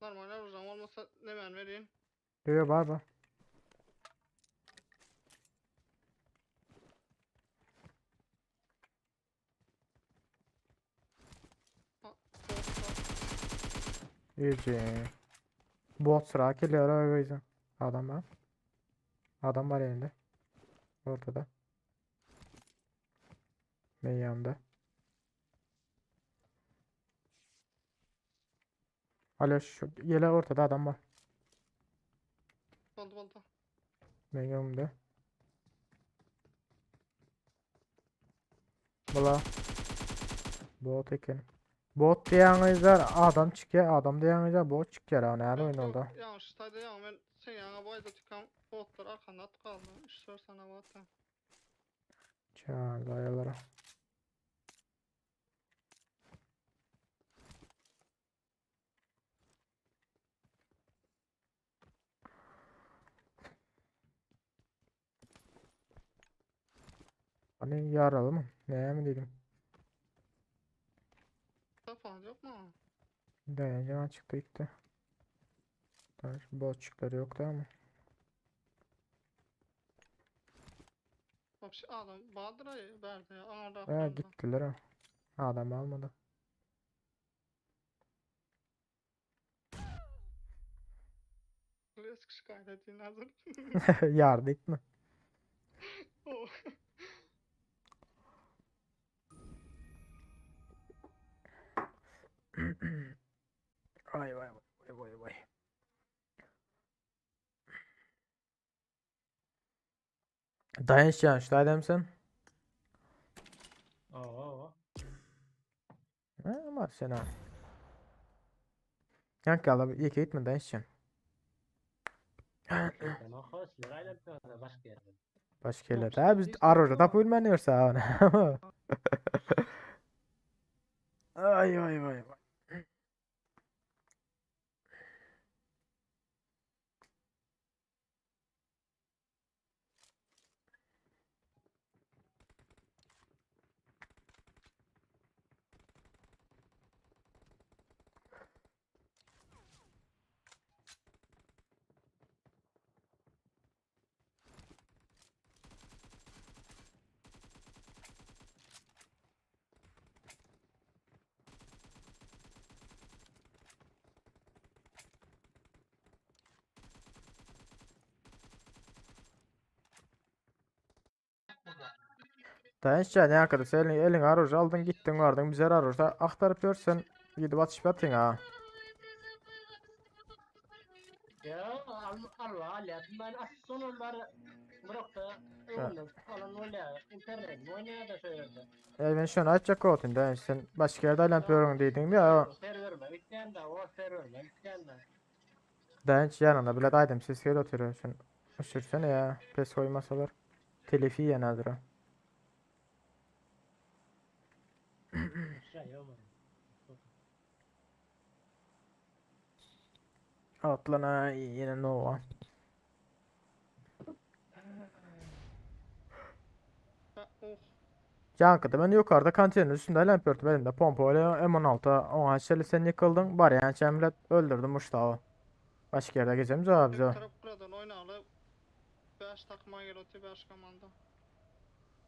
Normal hocam olmasa ne ben vereyim? Yo yo var var. Bot var. İyice. Bot sıra geliyor öyle Adam var. Adam var elinde. Ortada. Ben yanımda. Alo şu yele ortada adam var. Oldu oldu. Ben yanımda. Bula. Bot eken. Bot diýäňizler adam çykýar, adam diýäňizler bot çykýar. Ha näle oýun oldu? Ýaňy şu taýda ýaňy men sen ýaňa bu aýda çykan botlar arkanda atyp galdy. 3-4 sany bot. Çağlayalara. Hani yaralı mı? Ne mi dedim? Tapan yok mu? Dayanacağım çıktı gitti. Botçukları yoktu ama. Vapşi adam Bahadır ayı verdi ya. Ağırda Ha, gittiler ha. Adam almadı. Eski şikayet ettiğin hazır. Yardık mı? Oh. Ay vay vay vay vay. Dayanış yanlış sen. Oo. Ha, ama sen ha. Yank yala yeke gitme dayanış Tamam hoş. Lirayla bir başka yerde. Başka yerlerde. Yok, Ha biz hiç Arora'da yok. bilmeniyorsa ha. Ay vay vay vay. Dayanış ne yakaladık sen elin, elin Arora'da aldın gittin vardın bize Arora'da aktarıp görsen gidip atışıp atın ha. Ya al al al ya. Ben az onları bırak da ondan falan öyle internet oynaya da söyledi. Ya ben şunu açacak oldum dayanış sen başka yerde alan pörün dedin ya. Server mi? İsteyen de o server mi? İsteyen de. Dayanış yanında bile daydım ses gel oturuyorsun. Sürsene ya pes koymasalar. Telifi yenedir o. Şey yok. Atlana yine Nova. Ben, oh. Yankıda ben yukarıda kantinin üstünde lamp benim de pompa öyle M16 ona şöyle sen yıkıldın bari yani çemlet öldürdüm uçta o. Başka yerde geçemiz abi Hep bize. taraf buradan oynalı. 5 takıma gel otu 5 komanda.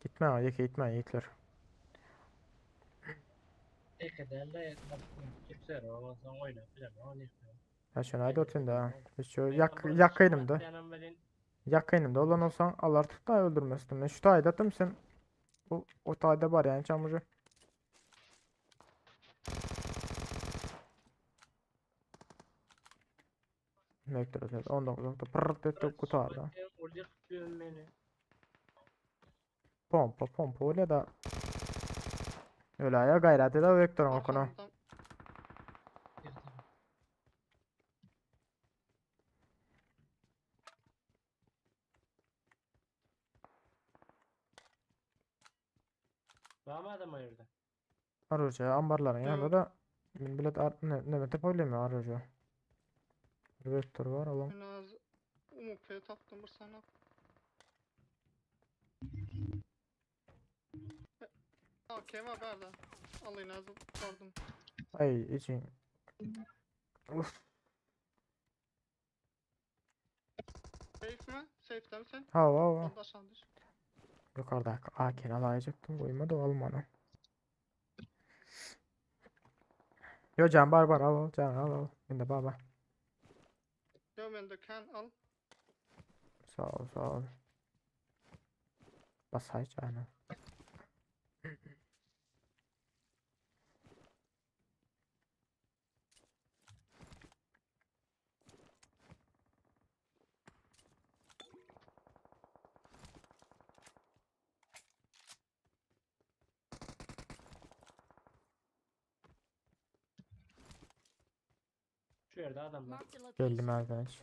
Gitme ha yeke gitme yiğitler. Ekeden de kimse olmazsan oyna filan o ne. Ya şunu haydi oturun da ha. Hiç şöyle yak yakaydım da. Yakaydım da olan olsan al artık da öldürmezdim. Ben şu tayda attım sen. O, o tayda var yani çamuru. Vektör 19 nokta pırr etti kutardı. Pompa pompa öyle da. Öyle ya gayret ede vektörün okunu. Arkamdan Var mı adam ayırdı? Arıcı ambarların yanında Yok. da ben bilet ar ne ne mete poylemiyor arıcı. Vektör var olan. En az UMP taptım bir sana. AK var berda. Alayım az gördüm. Ay için. Uf. Safe mi? Safe'de misin? Ha ha ha. Onda aşağı düş. Yukarıda AK'ni alacaktım koyma da alma Yo can var var al al can al al. Ben de baba. Yo ben de kan al. Sağ ol sağ ol. Basay canı. Şu ýerde adamlar. Marked a location. Geldim Erdenç.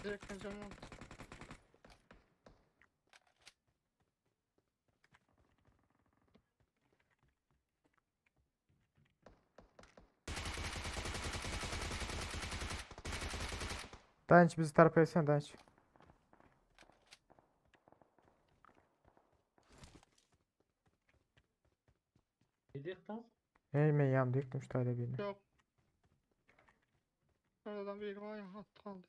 Direkt canım oldu. Dayanç bizi tarafa etsene Dayanç. Dedik lan. Hey men yanımda yıktım şu tane birini. Yok. Oradan bir var ya hat kaldı.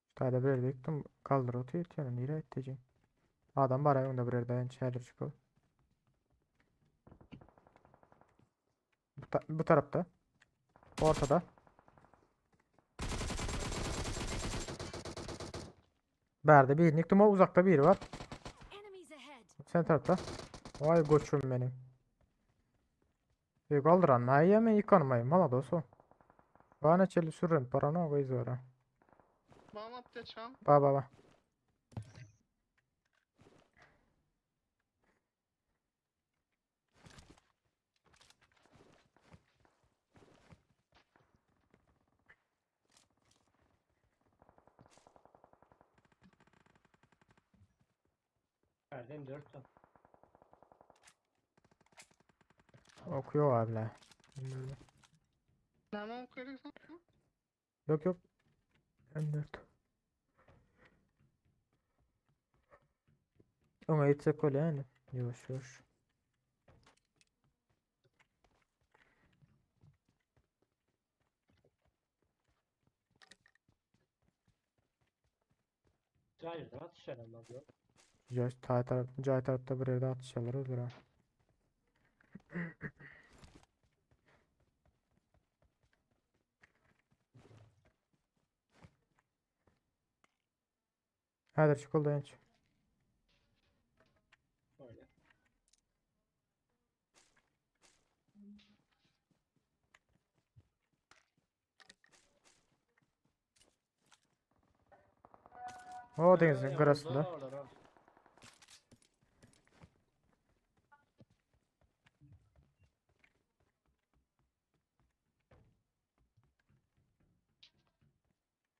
Şu tane bir yerde yıktım. Kaldır otu yetiyor. Nereye edeceğim? Adam var ayağında bir yerde Dayanç. Her çıkıyor. Bu, ta- bu tarafta. Ortada. Berde bir yıktım. O uzakta biri var. Enemies ahead. Sen tarafta. Vay koçum benim. E kaldıran na yeme yıkanmayın. Mala dostu. Bana çeli sürün parano koy zora. Bana apteç ha. Ba ba ba. Erdem 4 tane. Okuyor abiler. Ne okuyorsun sen? Yok yok. M4. Ona gitsek öyle yani. Yavaş yavaş. Hayırdan atış herhalde diyor. Yaş tay taraf, cay tarafta bir yerde atışıyorlar olur ha. Hadi çık oldu genç. Öyle. O denizin kırasında. Oralar, oralar.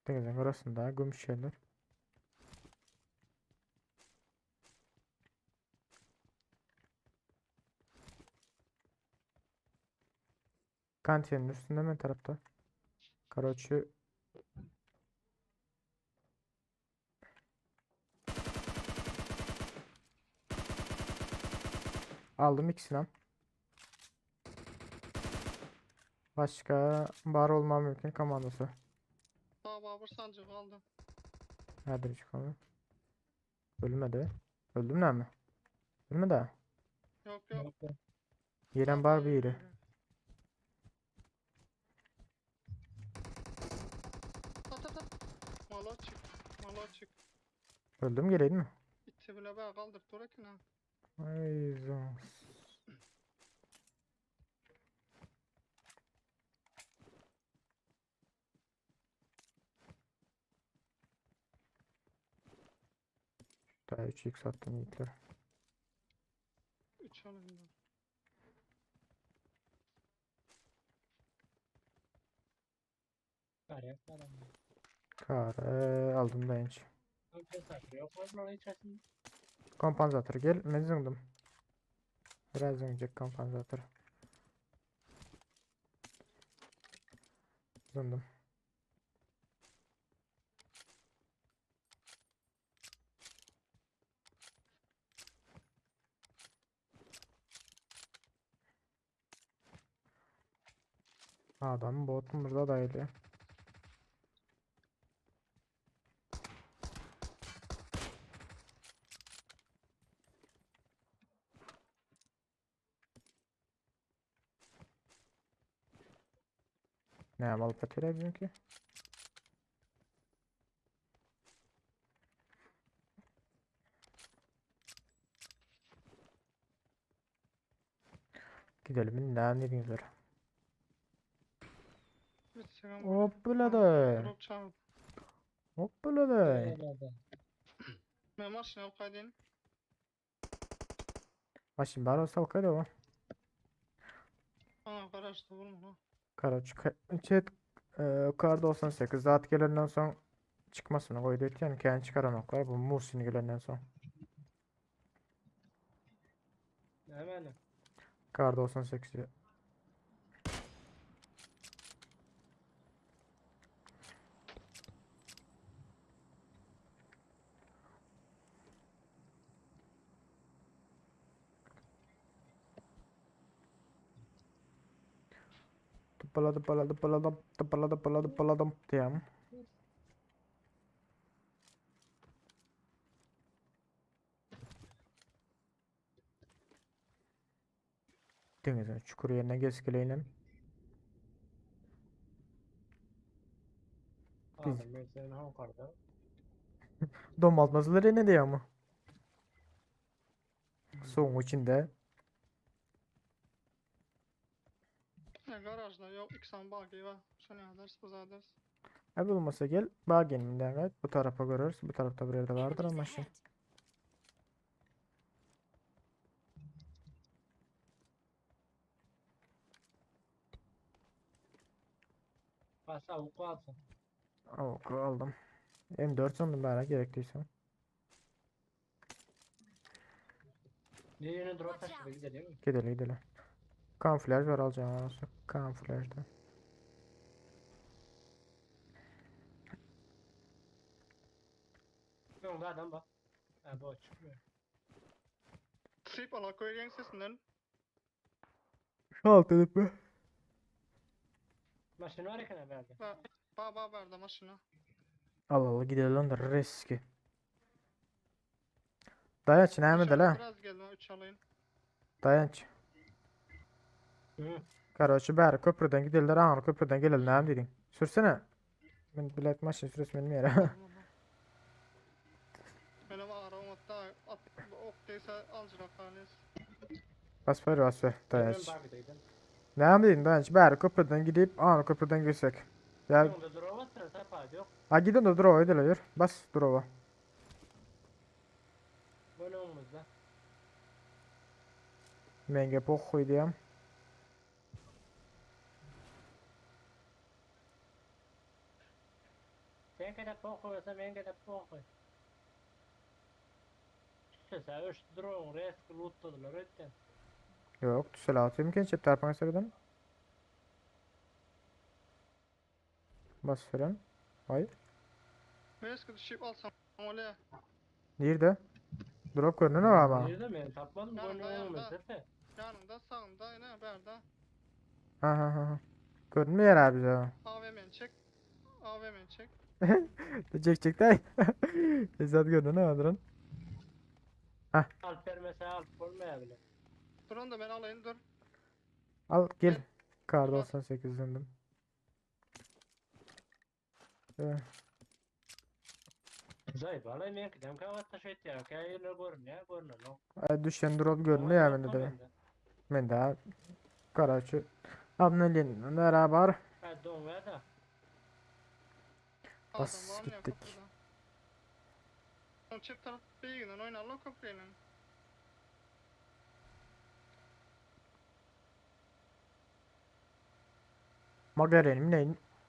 Denizin kırasında gümüş şeyler. Kantiyenin üstünde mi tarafta? Karaçı Aldım ikisini. Başka var olma mümkün komandosu. Daha Babur sancı kaldı. Nerede çıkalım? Ölmedi. Öldüm ne mi? Ölmedi ha. Yok yok. Yelen var bir yeri. At at at. Mala çık. Mala çık. Öldüm geleyim mi? İtti bile be kaldır dur ha. Ay zons. Daha 3x attım yiğitler. 3 alayım ben. Kare falan. Kare aldım da inç. Kompresatör yok mu bunun içerisinde? Kompansatör gel. Ben zındım. Biraz zıncık kompansatör. Zındım. Adam bot burada da öyle. Ne yapalım patıyla bizimki? Gidelim ne ne diyorlar. Bitsin. Hoppala da. Drop çağır. Hoppala da. Herhalde. Ben maşına okaydın. Maşın baro salkaydı o. Ana garajda vurma ha. Karaç chat. Ee, Kar 98 zat gelenden soň çykmasyny goýdy öýtýän. Kän çykaranoklar bu Musin gelenden soň. Nämäni? Kar 98-i. Tıppala tıppala tıppala tıp tıppala tıppala tıppala tıp diýýän. Deňizin çukur ýerine gezgeleýinem. Biz Adam men seni honkarda. domaltmazlar ne diýýär ama. Suwuň içinde. Ya garajda yok iki sany bagi var. Şony adarys biz adarys. Abi bolmasa gel Bagen'inden gayet bu tarafa görürüz. Bu tarafta bir yerde vardır Enemies ama şey. ahead. Bas avuk alsın. Oku aldım. M4 sandım bana gerektiyse. Ne yöne drop Watch taşıdı out. gidelim mi? Gidelim gidelim. Kamuflaj var alacağım anasını. Kamuflajda. Yolda adam bak. Ha bu çıkmıyor. Sip ala koygan sesinden. Şu alt edip mi? Maşın var eken herhalde. Ba ba ba verdi maşına. Al al gidelim de riski. Dayanç ne Üç de la? Biraz geldim üç alayım. Dayanç. Hı. Karaçı bari köprüden giderler ağır köprüden gelelim ne dedin? Sürsene. Ben bilet maşın süresi benim yere. Benim ağrım hatta at ok değilse alacak halis. Bas ver bas ver Ben dayanç. bagdaydım. Ne dedin dayanç? Bari köprüden gidip ağır köprüden girsek. Ya Yolda drop attıra tapar yok. ha gidin de drova edelim yürü. Bas drova. Böyle olmaz da. Menge poxuy diýem. Sen kadar poğu olsa men kadar poğu. Sen üç drone resk lootladılar ötten. Yok, tüsel atayım ki çep tarafına seriden. Bas fren. Hayır. Eski düşüp alsam öyle. Nerede? Drop görünür mü ama? Nerede men tapmadım Yanında, böyle olmaz yanında. efe. Yanımda sağımda yine berda. Ha ha ha. ha. Görünmüyor abi bize. AVM'ni çek. AVM'ni çek. Çek çek day. Esat görünür mü drone? Alper mesela alp olmaya bile. Dur onu da ben alayım dur. Al gel. Gel. Kar Bas. 98 döndüm. Ee, Zayıf alay men kıdem kavatta şu et ya. Kayırlar görünüyor görünüyor. ay düşen drop görünüyor ya bende de. Ben de Karaçı. Abnelin beraber Ha don ver da. Adam Bas var mı ya gittik. kapıda? Oğlum Çift taraf bilginden oynarlar köprüyle. McLaren'im ne?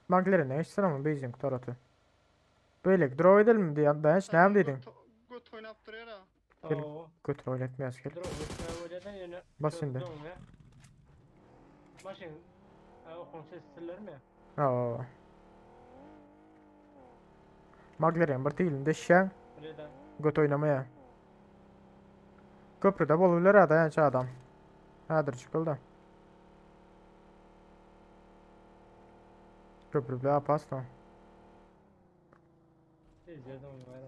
McLaren'e geçsin ama bizim tarafı. Böyle draw edelim mi diye dayanç ne dedin? Göt oynap duruyor ha. Gel. Oo. Götür oynatmayız gel. Drone uçmaya öyle de yöne. Bas şimdi. Don ver. Maşın. Ha o konsestirler mi? Aa. McLaren bir değilim de şen Öyle de. göt oynamaya. Köprüde bolurlar ha dayanç adam. Hadır çıkıldı. Köprüde pasta. Tez don ver.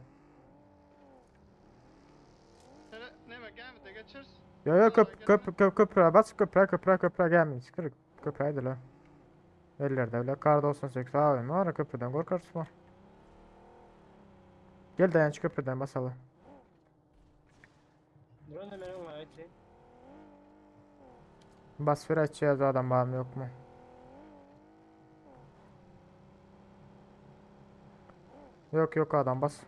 Nere, neme gelmedi geçeriz. Yo yo Aa, köp gelme. köp köp köprü bas köprü köprü köprü gelmeyin çıkır köprü la. Ellerde öyle kar 98 abi var köprüden korkarsın mı? Gel dayanç köprüden basalım. Drone da benim var etçi. Bas ver açacağız adam var mı yok mu? Yok yok adam bas.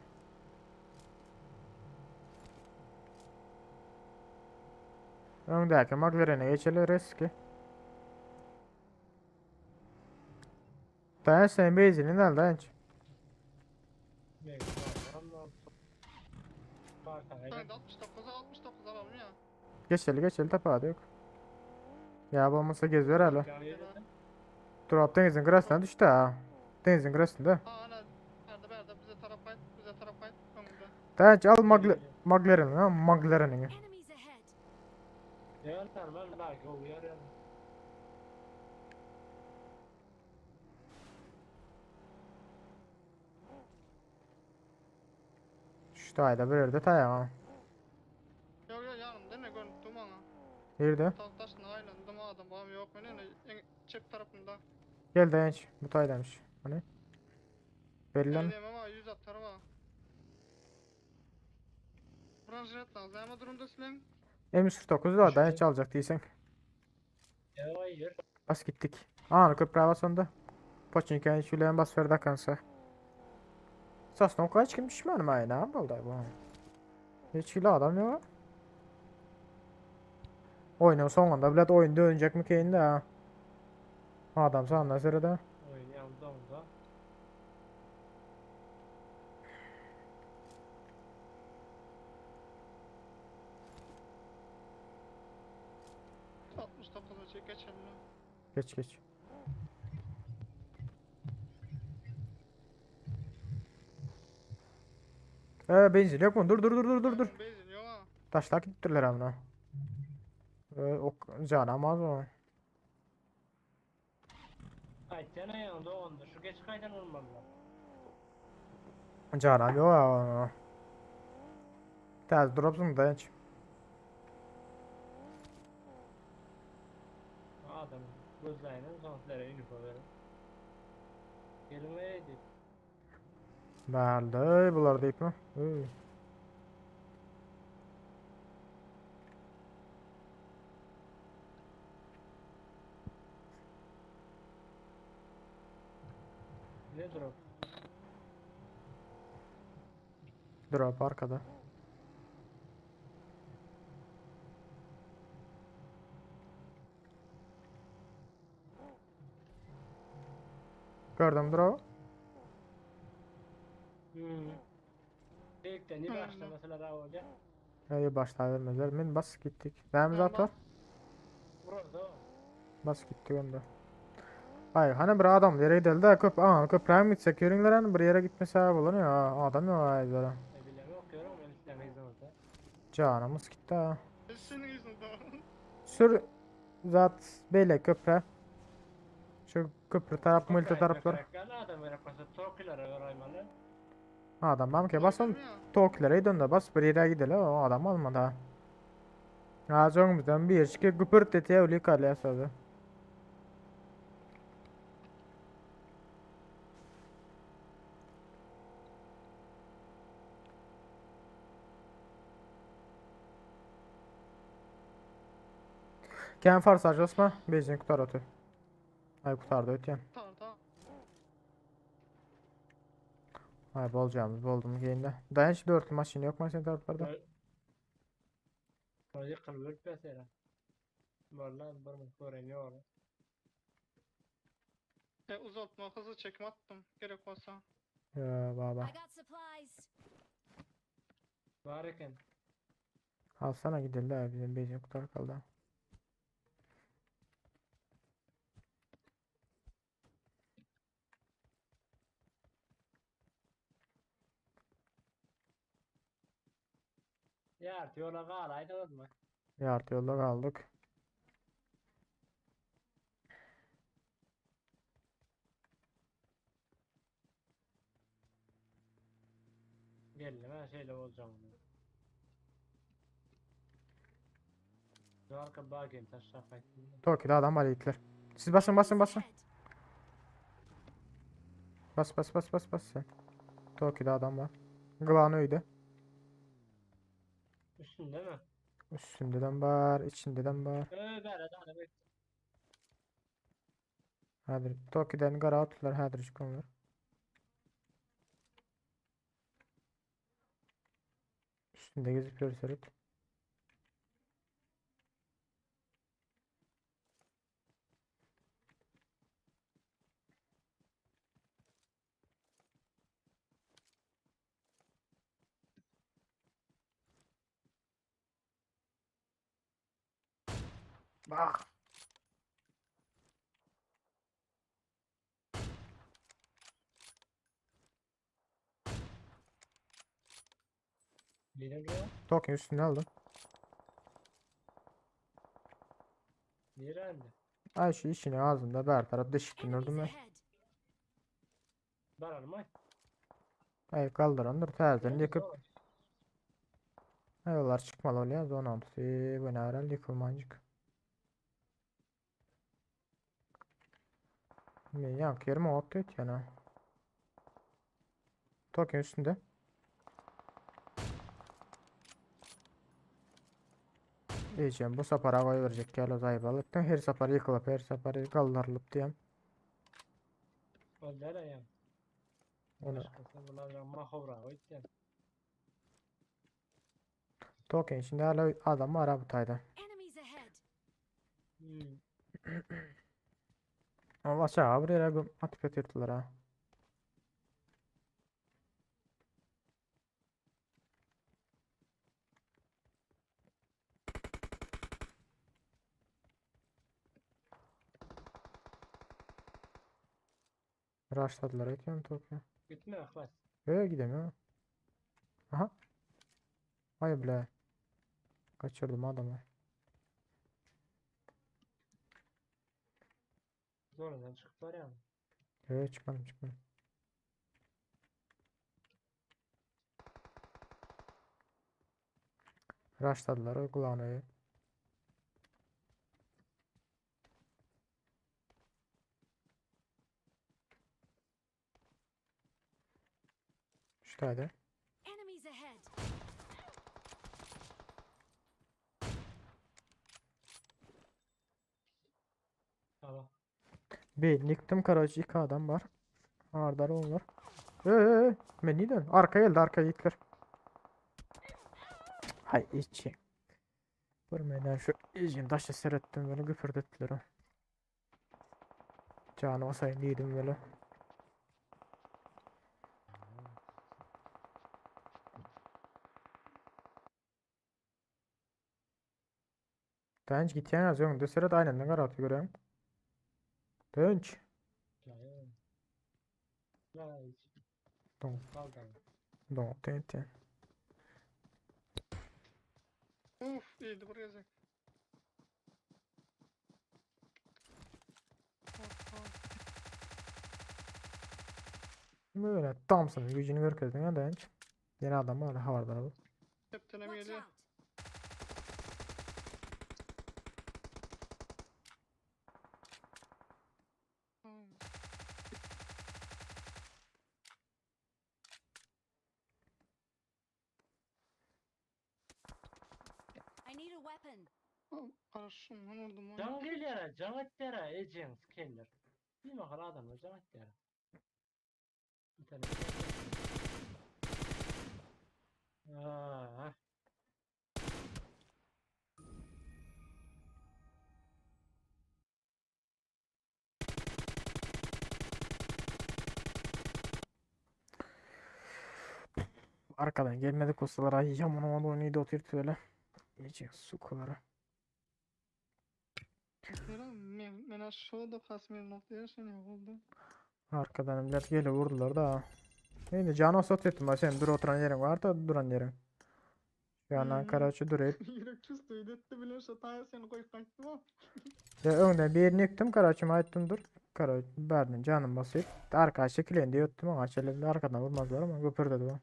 Öndeki McLaren'e geçelim riski. Daýanç sen benzinin al daýanç. Men Allah. Barsa Ben de 69 69 alalım ya. Geçeli geçeli tapady yok. Ya bolmasa gez ber hele. Drop denizin kırasına düştü ha. Denizin kırasında. Ha ana. Nerede nerede bize taraf kayıt bize taraf kayıt. Önünde. Dayanç al Magle Magleren'i ha Magleren'i. Enemies ahead. Ya normal bak o yer. Şu tayda bir yerde taya ha. Yok yok yanımda ne görüntüm ana. Nerede? Tam taşın aylandım adam babam yok ben ne en çep tarafında. Gel dayanç. Bu taydamış. Hani? Belli lan. Eyleyim ama 100 atar var. Branjiret lazım ama durumda silen. M49 var dayanç alacak değilsen. Ya hayır. Bas gittik. Aa köprü bas onda. Poçinken şuleyen bas verdi kansa. Sasnovka hiç kim düşmedim aynen boldy bu. Hiç hile adam yok. Oyunun sonunda bilet oyun dönecek mi ki ha. Adam sana sırada. Oyun yandı onda. Çek geçelim. Geç geç. Benzin yok mu? Dur dur dur dur dur dur. Benzin yok ha. Taşlar gittiler amına. Ok canamaz o. Aytana yandı onda. Şu geç kaydan olmalı. Canam yok ya. Tez dropsun dayanç. Adam gözlerinin sonuçları info verin. Gelmeydi. Nerede bular deyip mi? Ey. Ne drop? Drop arkada. Gördüm drop. Hmm. İlkten iyi başla mesela daha olacak. İyi başla vermezler. Min bas gittik. Neyimiz at var? Burada o. Bas gittik onda. Ay hani bir adam yere gidelim de köp aa köprüye mi gitsek yürüyünler hani bir yere gitmesi abi olur ya adam yok ay böyle. Ne bileyim okuyorum ben istemeyiz orada. Canımız gitti ha. Senin yüzünden. Sür zat böyle köprü. Şu köprü taraf multi taraflar. Adam yapmasa Tokyo'lara vereyim Adam bam ki basın Tokilere dön de bas bir yere gidelim o adam almadı ha. Ağzımızdan bir iki güpürt etiye ölü kalya sadı. Ken farsaj osma benzin kutar ötü. Ay kutardı ötyen. Tamam tamam. Ay bolcamız boldum keyinde. Dayanç dörtlü maşın yok mu senin taraflarda? Hadi kılır mesela. Vallahi bir göremiyor. E, uzatma hızlı çekim attım. Gerek olsa. Ya baba. I got supplies. Var iken. Alsana gidelim de bizim benzin kutar kaldı. Ya yola kalaydınız mı? Yart yolda kaldık. Geldim ben şeyle olacağım. Şu arka bagim taşlar kayıttım. Tokyo'da adam var yiğitler. Siz basın basın Enemies basın. ahead. Bas bas bas bas bas sen. Tokyo'da adam var. Glanı öydü. Üstünde mi? Üstündeden var, içindeden var. Ee, bere de evet. Hadi Tokyo'dan qara atdılar, hədir onlar. Üstünde gezip görserit. Bak. Nere bu? Token üstüne aldım. Nere indi? Ay şu işini ağzımda bir taraf deşiktin Enemies gördün mü? ahead. Bararmay. Ay kaldırandır terden yıkıp Eyvallah çıkmalı oluyor. Zon altısı. Bu ne herhalde yıkılmancık. Ne yak yerime ot et yana. Token üstünde. Diyeceğim bu sefer havaya verecek gel o zayıf Her sefer yıkılıp her sefer kaldırılıp diyeyim. Öldü hele ya. Onu Başkası bunlar mahovra koydu. Token içinde hala adam var ha bu tayda. Enemies ahead. Hmm. Allah aşağı buraya göm atıp yatırdılar ha. Rushladılar ötüyorum Tokyo. Gitme Ahmet. Öyle gidemiyor. Aha. Vay bile. Kaçırdım adamı. Zorundan çıkıp var ya. Evet çıkmadım çıkmadım. Rushladılar o kulağını. Şu tane. Enemies ahead. Tamam. Bir yıktım karacı iki adam var. Ardar onlar. Ee, ben neden? Arkaya geldi arkaya gittiler. Hay içi. Görmeden şu izin taşı seyrettim böyle güpürdettiler o. Canı olsaydı iyiydim böyle. Dönç git yani az önce seyret aynen ne kadar atıyor görüyorum. Dönç. Ya. Ya hiç. Tamam. Kaldı. Don ten ten. Uf iyiydi buraya gelecek. Böyle tamsın gücünü görkezdin ha dönç. Yine adam var havada bu. Heptenem Watch geliyor. out. Hmm. I need a weapon. Karşımdan vurdum onu. Can geliyor, can ettiler, ecen skeller. Bir mahal adamlar can ettiler. Bir tane. Aa, Arkadan gelmedik olsalar ay yaman aman oynaydı oturttu öyle. İyice su kuları. Men, men aşağıda kasmıyor noktaya seni oldu. Arkadan millet gele vurdular da. Neydi canı satıyordum ben senin dur oturan yerin var da duran yerin. Şu an Hmm. Ankara durup. Yürek çüstü etti bilen şataya seni koyup kaçtı mı? Ya önden bir yerini yıktım Karaçıma ettim dur. Kara verdim canım basıp. Arka çekilen diye öttüm ama çelikli arkadan vurmazlar ama güpürdedi bu.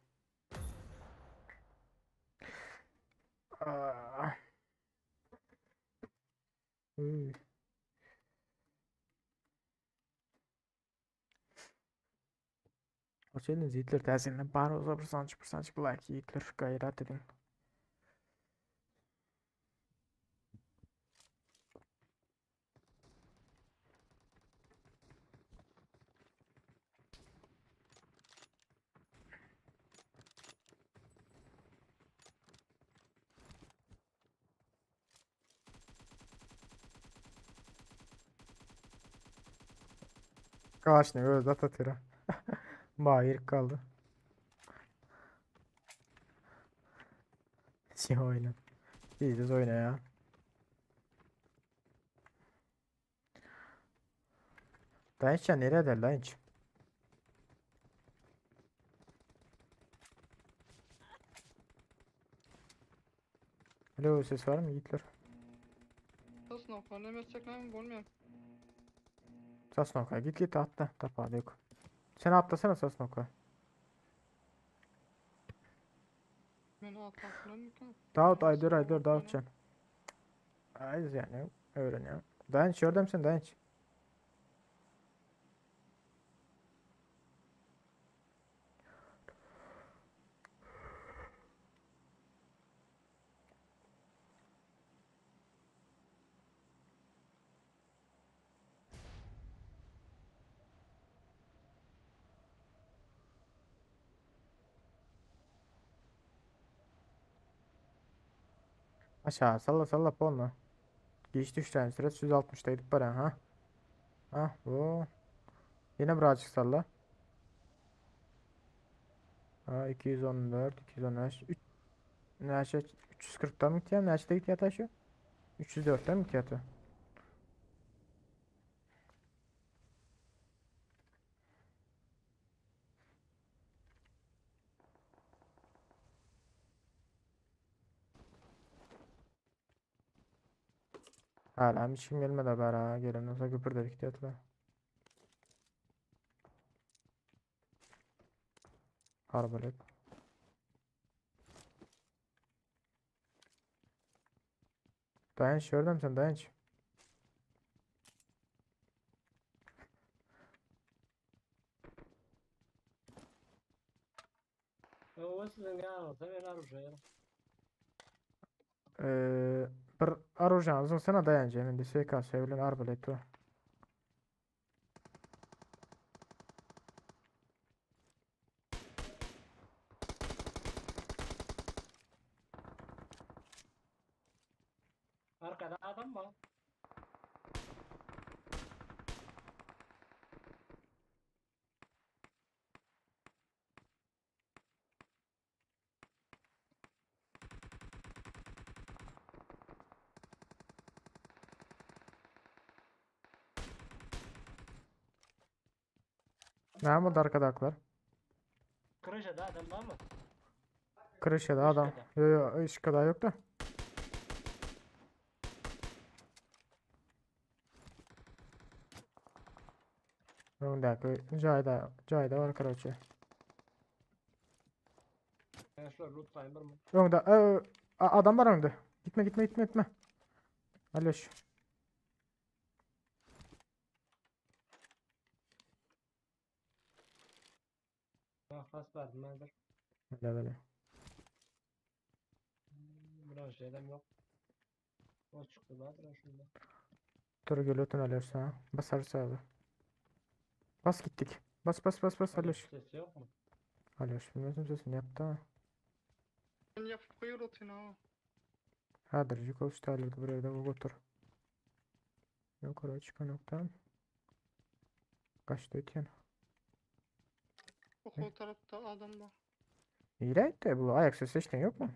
Ah. Uy. Hoş geldiniz yiğitler təsirindən bari olsa bir sançı bir sançı like yiğitler gayret edin. Kalaşını öz at atıyor. Bayır kaldı. Şey oyna. İyiyiz oyna ya. Daýanç jan nerede daýanç? Alo ses var mı yiğitler? Sosnowka näme etjek näme bolmaýar. Sosnovka git git atla. Tapawudy yok. Sen atlasana Sosnovka. Men atlap bilemmikäm? Davut Aydör Aydör Davutcan. Ay yani öğreniyor. Dayanç orada mısın Dayanç? Aşağı salla salla polna. Geç düşen süre 160'daydık para ha. Ha bu. Yine birazcık salla. Ha 214, 215, 3 Neşe 340'tan mı gidiyor? Neşe'de gidiyor taşı? 304'ten mi gidiyor? Hala hiç kim gelmedi haber ha. Gelen olsa köpür dedik diyorlar. Arbalet. Dayanç gördüm sen dayanç. O siziň ýanyňyzda men orujýa. Ee, bir arujan sana dayanç. Hemen de SKS bilen arbalet o. Arkada adam bar. Ne oldu arkadaklar? Kryşada adam barmy? Kırışıda adam. Işkada. Yo yo iş kadar yok da. Öňdäki jaýda jaýda var короче. Ben şular lootlaýyn birmi? Öňde ö, a- adam var öňde. Gitme gitme gitme gitme. Aloş. Bak bas bardym häzir. Böyle böyle. Biraz şeyden yok. O çykdy bardyr şunda. Dur geliyorsun Aloş sana. Basarsa abi. Bas gittik. Bas bas bas bas Aloş. Ses yok mu? Aloş bilmiyorsun sesini yaptı ama. Men ýapyp goýur otyn ha. Hadir Jukov Steyler'de buraya da otur. Yukarı çıkan nokta. Kaçtı ötyen. O tarapda adam bar. İyi de bu ayak sesi işte yok mu?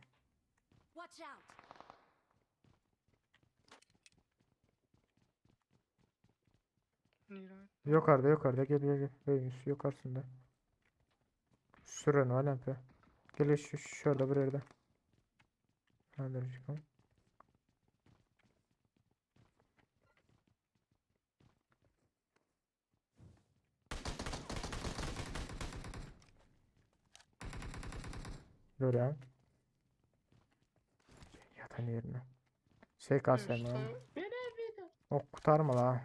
Watch out! Nire? Yukarıda yukarıda gel gel gel. Ölmüş yukarısında. Sürün var lampa. Gel şu şurada bir yerde. Hadi çıkalım. Dur ya. Yatan yerine. SKS mi? Ok kurtarma la.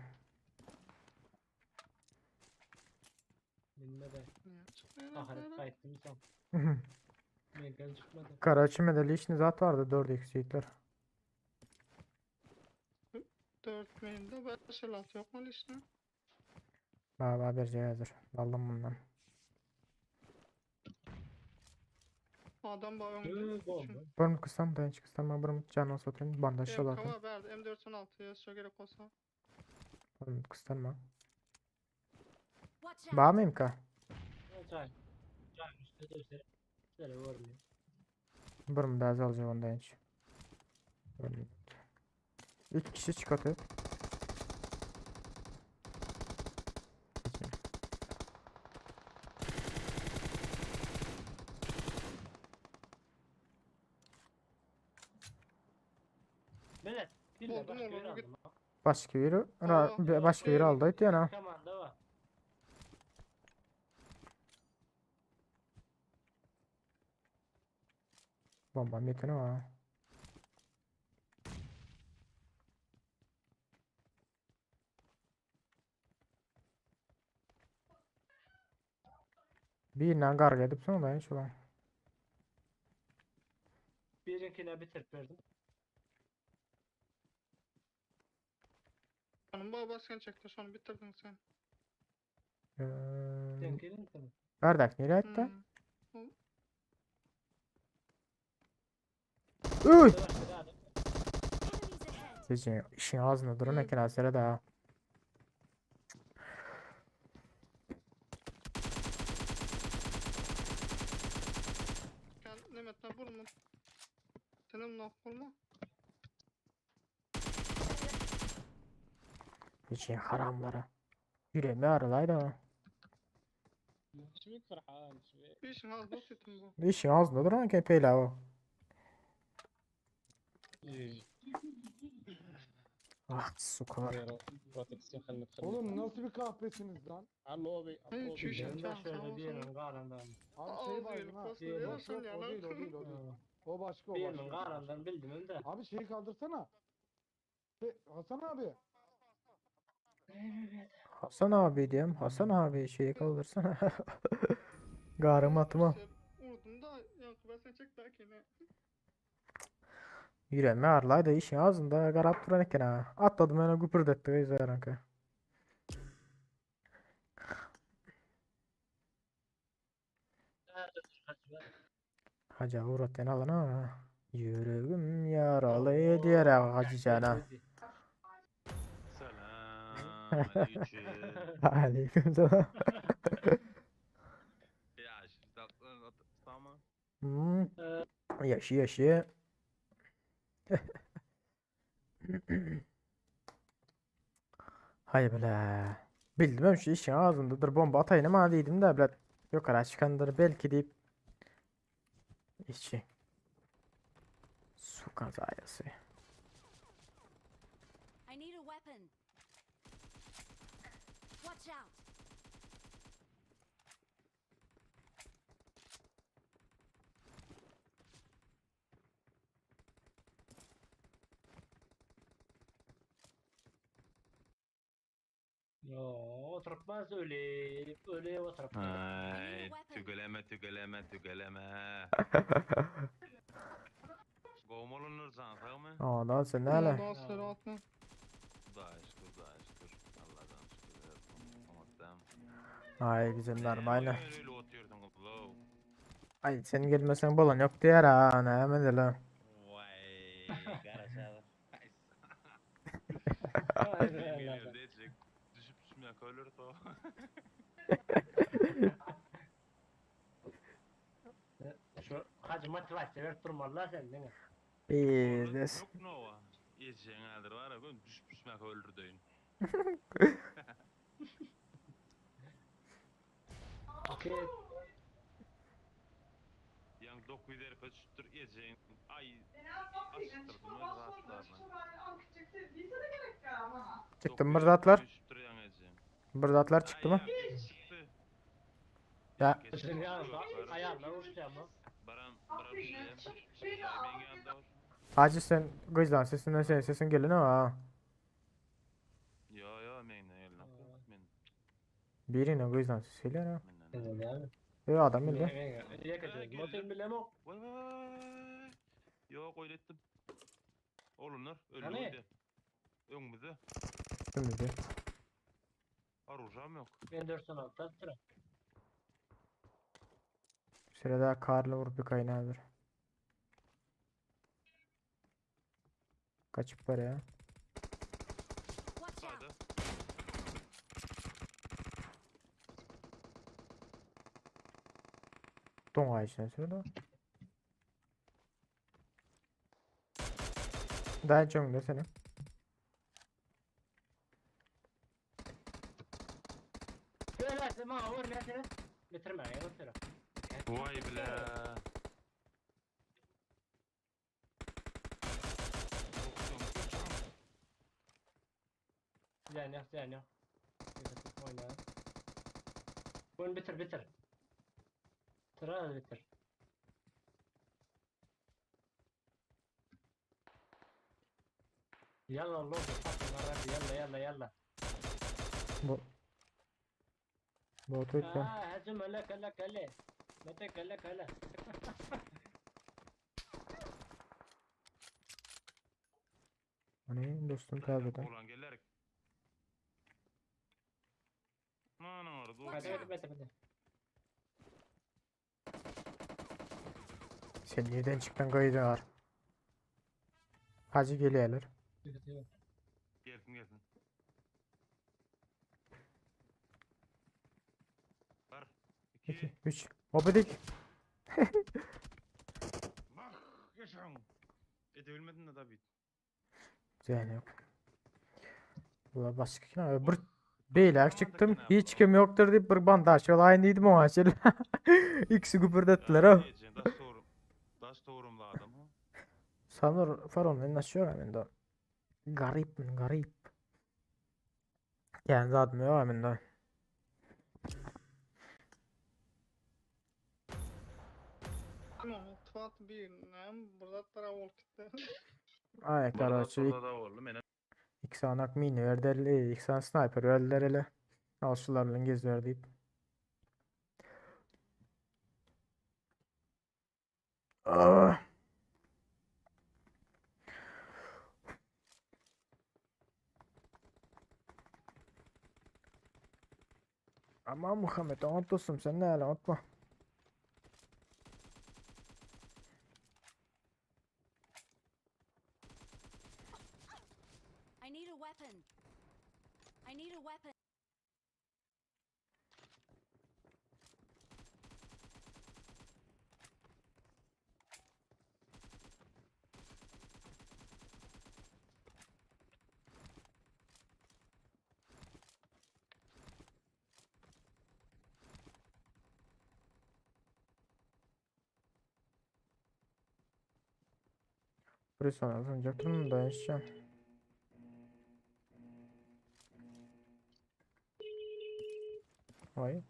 Bilme de. Ahiret gaýtdym soň. Menden çykmady. Karaçimede lişni zat vardı 4x yiğitler. 4 mende 5 56 yok mu lişne? Baba bir hazır. Aldım bundan. Adam bar öňde. Hı, bomba. Bölüm kısam dayanç kısam ben bölüm canı satayım. Bandaj MK şalatın. var berdi M416 ya gerek olsa. Bölüm kısam Watch out! Var mı MK? Çay. Çay üstüne de Şöyle görmüyor. Bölüm daha alacağım ondan hiç. Bölüm. İki kişi çıkartıyor. Bille Buldum başga bir olanı aldım. Başka biri, Aa, başka biri aldı ötýän ha. Komanda var. Bomba bitene ha. Birinden garga edip soň da şu lan. Birinkine bitirip verdim. Hanım baba basken çekti şonu bitirdin sen. Ee, Senkinin tabii. Bardak nereye atdı? Hmm. Uy! Başka da adam. Enemies ahead. Sizin işin ağzında durun Hı. eken asere da. Sen Mehmet'ten vurma. Senin nak vurma. İşin haramları. Yüreğimi ağrılaydı ha. Bir işin ağzına oturttum bu. İşin ağzında duran eken peyla o. Ah sukalar. Oğlum nasıl bir kahpesiniz lan? Hayır şu işin Ben de çağ şöyle sağ olsun. birinin karından. Abi Ağzı şey var yürü, ha. basın, Yok, Yok sen yok ya o lan. değil o değil o değil. O başka o Birinin başka. karından bildim hem de. Abi şeyi kaldırsana. Şey, Hasan abi. Hasan abi diyeyim. Hasan abi şeyi kaldırsana. Garım atma. Vurdum da yankı ben sen çek daha ki ne. Yüreğimi ağrılaydı işin ağzında garap duran eken ha. Atladım öne güpürdetti izleyen Nerede kaçma? Hacı uğratın alın ha. Yüreğim yaralı diyerek hacı cana. Selam aleyküm. Aleyküm selam. Ya şimdi tatlı tamam. Hmm. Yaşı yaşı. Hay bile. Bildim şu işin ağzındadır bomba atayım ama dedim de bile. Yok ara çıkandır belki deyip. İçi. Su kazayası. I need a weapon. Watch out. Yo, oturtmaz öyle. Öyle oturtmaz. Ay, tügeleme tügeleme tügeleme. Govmolunur sen sağ mı? Aa lan sen ne hele? Daha sıra atma. Da şükür da şükür. Allah'tan şükür. Tamam. Ay güzeller aynı. Öyle otuyordun kızım. Ay sen gelmesen balon yok diğer ha ne hemen de lan. Vay karaşalı. Ay be Geliyor Allah'ım. diyecek. Düşüp düşmeye ölür to. Şu hacı motivasyon verip durmalılar sen değil mi? Biz de Yok nova. Yiyeceğin adır var ya düşüp düşmeye ölür deyin. Okey. Yan 900 herife düşüptür yiyeceğin. Ay. Açtırdım öyle rahatlarına. Çıktı mı zatlar? Düşüptür yan yiyeceğin. Bir zatlar çıktı mı? Ya. Senin yanında ayağına uçacağım ama. Baran, baran şey. Ben yanında var. Hacı sen kızdan sesinden senin sesin gelin ha. Yo yo men gelin. Men Birine kızdan sesi geliyor ha. menden. Ne abi? E adam bildi. Yakacağız. Motor bile mi? Vay vay vay. Yok öyle ettim. Oğlumlar öldü Hani? öldü. Önümüzde. Şimdi Arujam yok. Ben 416 attırım. Sırada karla vurup bir kaynağıdır. Kaçıp var ya. Watch out. Sağda. Don ağacına sırada. Daha çok ne senin? Öyle ma vur ne seni? Bitirme ya götür. Vay bile. Zyýan ýok, zyýan ýok. Oýna. Bunu bitir, bitir. Sraz bitir. Ýalla logo satyn ýalla ýalla ýalla. Bu Bot ötýär. Aa, hacım hele kele kele. Mete kele kele. Hani dostum täzeden. Oglan geler. Mana orada. Hadi hadi mete mete. Sen nirden çykdyň gaýdar? Hacı gelýärler. Gelsin gelsin. Bir, 2 iki, 3 Hop edik. bak yaşam. Edebilmedin de tabii. Zyýan ýok. Ulan başga kim? Bir beýläk çykdym. Hiç kim ýokdur diýip bir bandaž ýolaýyn diýdim oňa şeýle. Ikisi güpürdetdiler ha. Daş doğru. Daş doğrumlu adam ha. Sanır faron naşýar mende. Garip men garip. Yani zadym ýok mende. Tamam, Tuat bir, nem, burada tara olup gitti. Ay karoçi Orada da oldu. Mene iki sanak mini verdiler, iki sany sniper verdiler hele. Al şular bilen geziver diýip. Ah. Aman Muhammed, oňat dostum sen näle unutma. I need a weapon. I need a weapon. Burası alacaktım da yaşayacağım. Vay.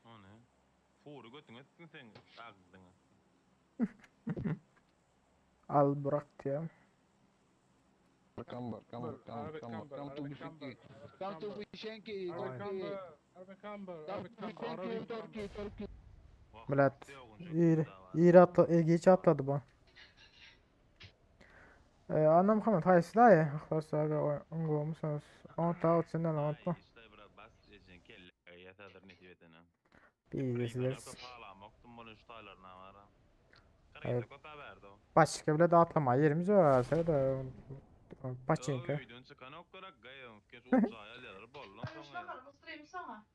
O ne? Fury götüňe etdiň sen agzyňa. Al bırak diye. Come back, come back, come back, come back. Come to Bishenki. Come to Bishenki, Turkey. Come to Bishenki, Turkey, Turkey. Vah, Millet yoğun iyi, çok iyi atla, e, geç atladı bu. Ee, anam Muhammed haýsy daýy? Yhlas aga oňgomysyňyz? Oňat out senden oňatma. İşte biraz bas ejin kelle ýatadyr nesip etene. Bir sizler. Evet. Başka bile de atlama yerimiz yok. Sen de paçinka.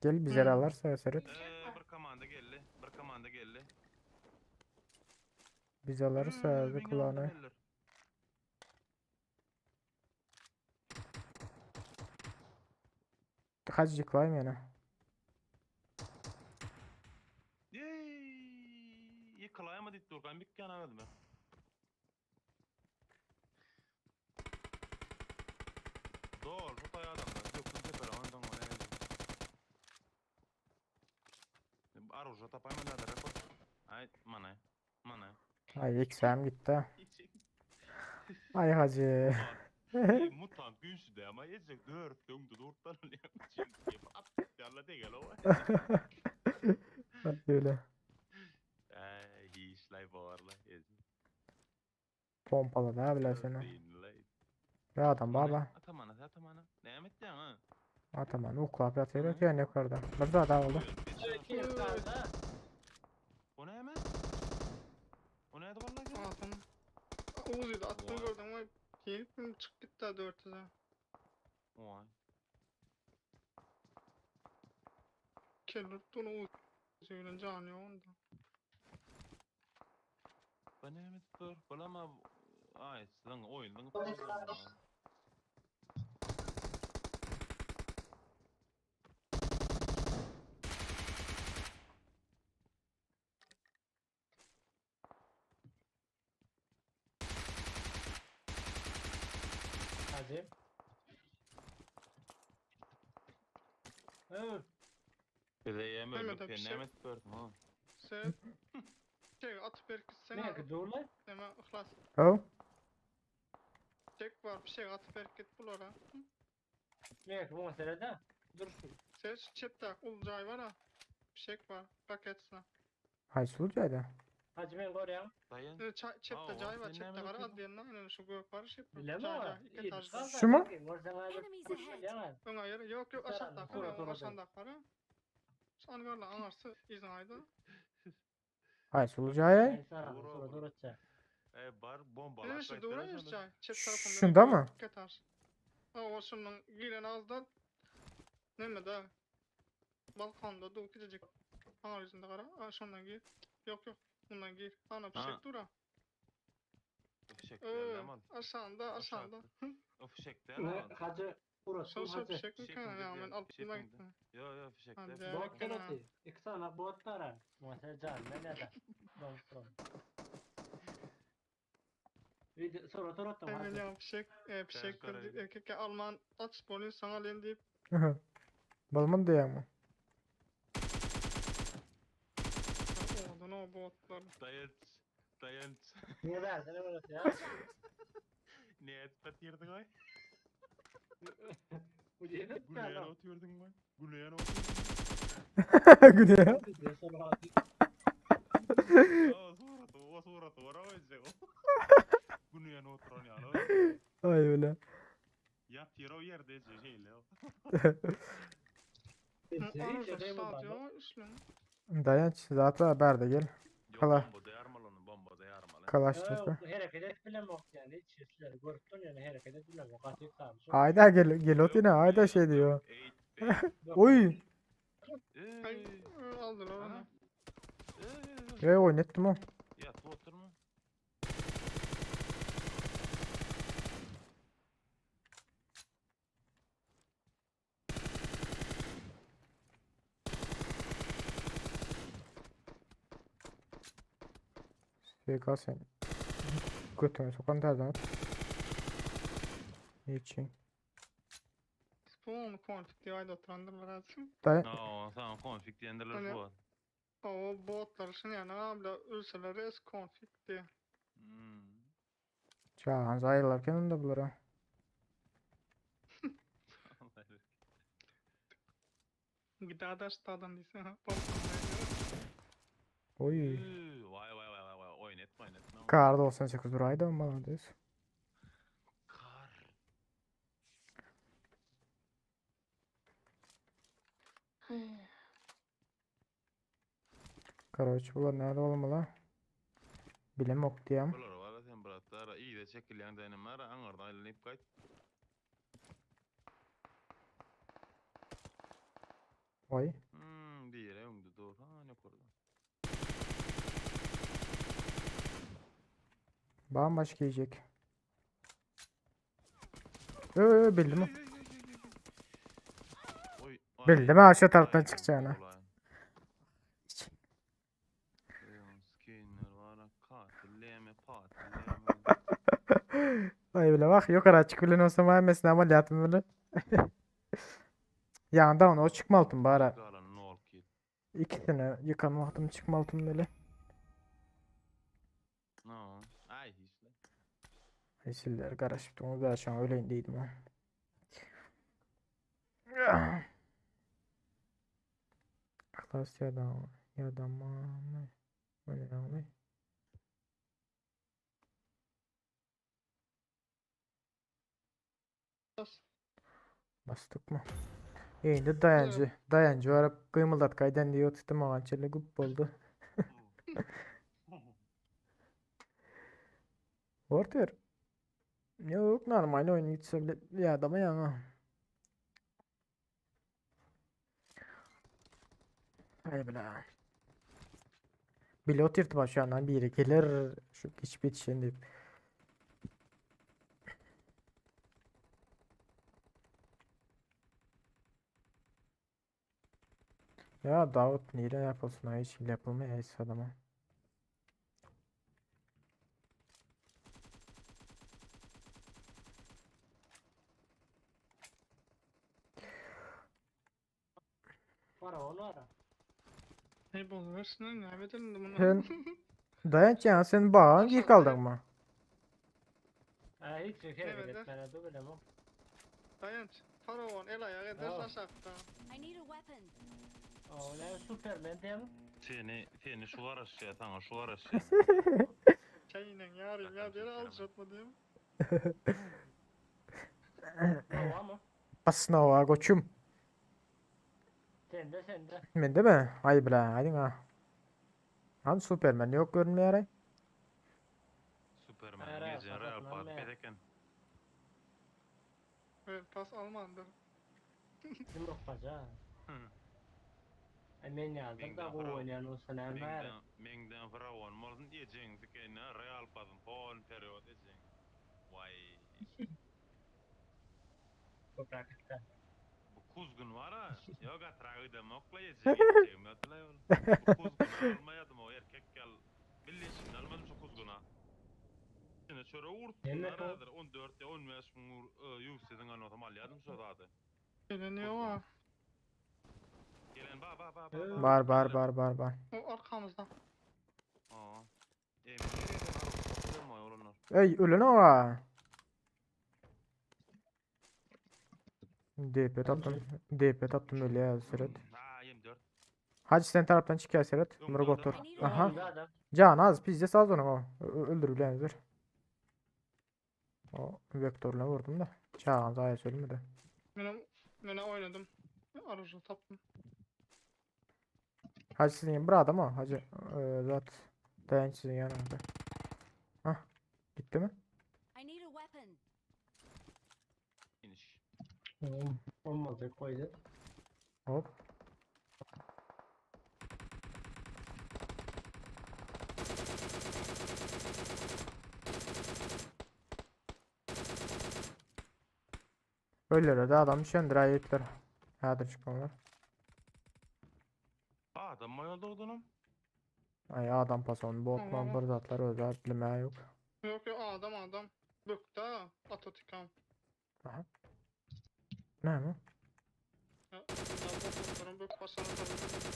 Gel bize alarsa seret. Bir komanda geldi. Bir komanda geldi. Biz alırsa bir kulağına. Hacı yıklayayım yani. Yıkılayamadı Durgan bir kana verdim ben. Doğru, bu tay adamlar. Yok, teper ondan var. Arujа tapayma da rekord. Ay, mana. Mana. Ay XM gitti. Ay hacı. Mutant güçlü ama yiyecek dört döndü dörtten At yalla değil o. Öyle. Ay, işlay varla. Pompaladı ha bile seni. Ya adam baba. Atamana, atamana. Ne ettin ha? Ataman uklap yatıyor ötüyor yukarıda. Bir daha oldu. İki kaldı. O ne hemen? O ne vallahi? Atam. Uzi'de attım gördüm ama gelip mi çık gitti 400'e. Oy. Keller onu Uzi ile canı onda. Bu ne hemen dur? Bulama. Ay, sizin oyunun. Hacı. Evet. Bize yem Mehmet öldük abi, sen şey- näme etip gördün ha? Sen şey atıp berip gitsen Ne ki dur lan? Deme yhlas. Haw. Çek var bir şey atıp berip git bulara. Ne ki bu meselede? Dursun. Sen şu çepde ul jay var ha. Bir şey var. Raketsine. Haýsy ul jaýda? Hacı ben görýän. Daýan. Ee, çay- Çepde Aa, jay var. sen Çepde näme gara ötürdün? ad diýenden ine şu gök var. Şep Bileme jay o. jay. İki etaj. Şu mu? Enemies ahead. Öňe ýeri yok yok aşakda Tura, var. tura, Aşağıda var. Şu angarla aňarsy izin aýda. Haýsy ul jaýy? E bar bomba. Ine şu dura ýer jay. Çep tarapynda. Şunda mı? İki etaj. Ha o şunun giren azda neme da balkonda dur kiçijik aňar ýüzünde gara. Ha şundan gir. Yok yok. Bundan gir. Ana Ha. fişek dura. Fişek Ee, däl mal. aşağında aşağında. O fişek däl mal. Hacı burası Şol şol hacı. fişek mi Fişek kana mi ya dedi men ya? alyp Fişek bilmä mi gitdim. Yo yo fişek Hadi. däl. Bot Gene. tarafı. İki tane bot var ha. Mesela can ne ne de. Bot Video sonra sonra da Hemen hacı. ya fişek, e, fişek karaydı. erkek Alman aç bolýan sana alayım deyip Bolmady diýýäňmi? owadan o botlar. Daýanç. Daýanç. Niye versene burası ya? Watch out! Ne etip ýerdiň aý? Bu yeni Güleýän adam. otyrdyň aý. Güleýän otyrdyň. Güne. Sonra O surat, o surat, ora oýjak. Güleýän oturan ýaly. Aý öyle. Ýat ýer o ýerde şeýle. Arada stadion üstüne. Daýanç zat bärde gel. Ýok, Kala. bomba daýarmaly onu, bomba daýarmaly. Kalaşnikov. Hareket et bilemok yani. Hiç sesleri görüp dur yani hareket et bilemok. Gaty kalmış. Aýda gel gel ot ýene aýda şey diýýär. Oý. Ay, e, aldılar onu. Ana. Ýa oýnatdym o. Ýat oturma. SK sen. Götüňe sokan täzeden at. Hiç. Bu konfig diye ayda oturandırlar azim. Daýan No, sana konfig diýendirler Ana. bu var. O botlar şunu yani abla ölseler res konfig diye. Hmm. Çagan zaýylar keninde bulara. Gidada stadan diýse. Balkonda. Oý. Vay vay vay vay vay oýun etme oýun etme. Kar 98 duraýdy malades. Kar. Karoç bular näde bolmaly? Bilemok diýem. Bular var sen bratlar iyi de çekilýän dänim var aňardan aýlanyp gaýt. Oý. Hmm, diýere öňde dur. Ha ne kurdu. Bambaşka yiyecek. Yo yo bildim. o. Oy. Bildim ha şu taraftan çıkacağını. Skinler var katilleme patilleme. Ay bile bak yukarı çık bilen olsam hemmesini ameliyatım bile. Yandan onu o çıkmaltım bari. Galan nol kill. İkisini yıkanmaktım çıkmaltım böyle. No. Ay hiç. Esiller karışıp onu da şu an öyle indiydim ha. Klas ya da ya da mı? Öyle mi? Bas. Bastık mı? Indi dayancı. Dayancı var. Kıymıldat kaydan diyor tuttum ağaçlı gup oldu. Ortaya. Yok normal oyun gitse bile ya adama yana. Hay bile. Bile oturtma şu andan biri gelir şu hiç bitişin deyip. Ya Davut nire yapılsın ha hiç yapılmıyor hiç adama. Faraon bar. Hey boluversin näme edelim bunu? Sen dayanç ya sen bağın gir kaldın mı? Ha hiç hareket Evet, etmene dur bile bu. Dayanç. Faraon el ayak ederse Ha. aşakta. I need a weapon. O ne Superman değil mi? Seni, seni şu garaşýa, sana şu garaşýa. Çayla yarım ya bir alacak diyeyim. Nova mı? Basnava koçum. Sende sende. Men de mi? Ay bile aydın ha. Han Superman yok görünmüyor ay. Superman Ara, gece real patlatmam pat ben. bedeken. Evet pas almandır. Kim yok paca? Hı. Ay men yazdım da Mengden bu Faraon. oynayan olsa ne var? Mengden, mengden faraon bolsun ejeng dikene real patyn pon period ejeng. Vay. Toprakta. Bu kuzgun var ha. Yok atrağı da mokla ejeng. Ejeng ötüle ol. Bu kuzgun almayadım o erkek gel. Milli şimdi almadım şu kuzguna. Şimdi şöyle Yemek o. urtsunlar 14 ya 15 bin yüksedin anlatam alyadım şu zaten. Gelen ne var? Gelen ba ba ba ba. ba. Bar bar bar bar bar. O arkamızda. Aa. Emin. Olanlar. Ey ölen o. DP taptım. DP taptım öyle ya Serhat. Ha 24. Hacı sen taraftan çık ya Serhat. Mırık otur. Aha. Önde adam. Can az pizde saz onu o. Öldür bilendir. O vektörle vurdum da. Çağan zayi söylemedi. Ben, ben oynadım. Aracı taptım. Hacı sizin bir adam o. Hacı e, zat dayanç sizin yanında. Hah. Gitti mi? I need a weapon. İniş. Olmadı koydu. Hop. Öyle de adam düşendir ayetler. Hadi çıkmalar. Adam mı yolda odunum? Ay adam pason botman bir zatlar özel bilmeye yok. Yok yok adam adam. Bökte Atotikam. Ne mi? Ya, bunlar botların bök pasana tabii.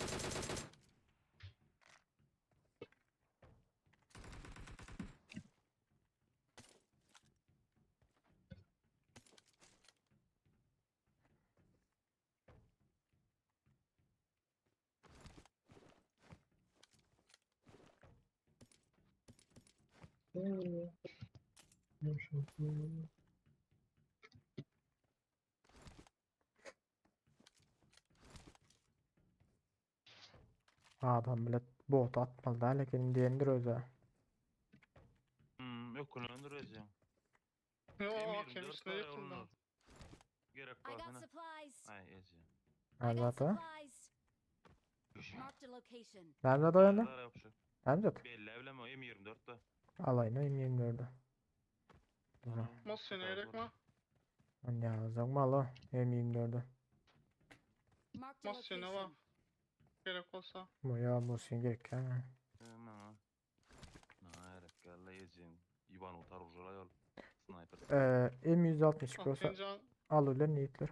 Adam bile bot atmadı da lekin diyendir özel. Hmm, yok kullandıracağım. Yok M24 hakem üstüne var yıkıldı. onlar. Gerek I var got sana. supplies. Ay Ece. I got Nerede? supplies. Marked a location. Nerede dayandı? Nerede yapacak? Nerede? Belli evleme o M24'te. Alayına M24'de. Güzel. Mos seni gerek mi? Ya zakma M24'de. Marked a Mos seni var. location. Gerek olsa. Bu ya bu sen gerek ya. Hemen. Nerede gel Ece'm. İvan otar ujala yol. Sniper. Ee, M162 olsa Atınca al öyle niyetler.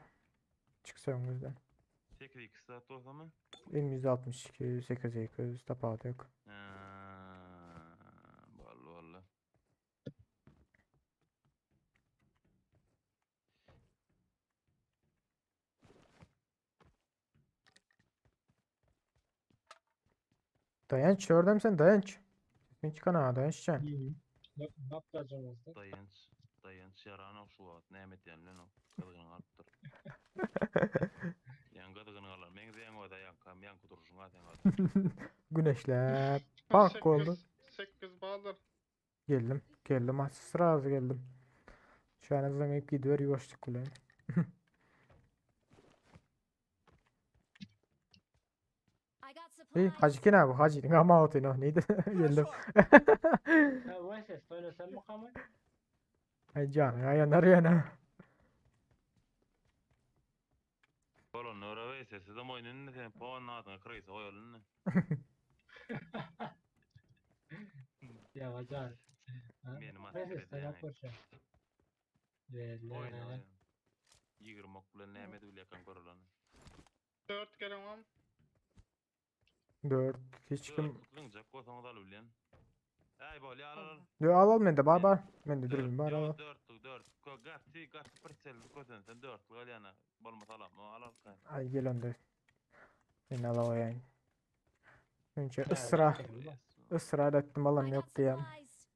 Çıksa önümüzden. 8 2 saat olsa mı? M162 8 tapatı yok. Vallahi vallahi. Dayanç gördüm sen dayanç. Sesin çıkan ha dayanç sen. Ne yapacağız? Dayanç. Dayanç yaran şu at. Nehmet yani o. Kızgın arttır. Yan kızgın alan. Men zeyn o da yan kam yan kuduruşun at yan. Güneşler. Bank oldu. 8 bağdır. Geldim. Geldim. Az sıra az geldim. Şu an hızlanıp gidiyor yuvaştık kuleye. I got İyi supplies. Hacı kim abi? Hacı ama o no neydi? Geldim. Ha bu ses oynasam mı kamer? Ay can ya yanar yana. Oğlum nöre ve sesi de oynayın ne sen puan adına kırıysa o yolunu. Ya bacan. Ha? Benim Ben askeri ses yani. koşa. Oyna Verler. oyna. 20 ok bilen näme edip yakan görülen. 4 gelen var. Dört. Hiç kim. Dörtlük zyňjak bolsaňyz alyp bilýän. Äý bolýa al al. Yo al al mende bar bar. Mende dürbün bar al. Ýok dörtlük dört. Gaty gaty priselli kösensen dörtlük alýan. Bolmasa alam. Al al. Ay gel onda. Men alawaýaýyn. Önce ısrar ısrar etdim alam I yok got diýem. supplies.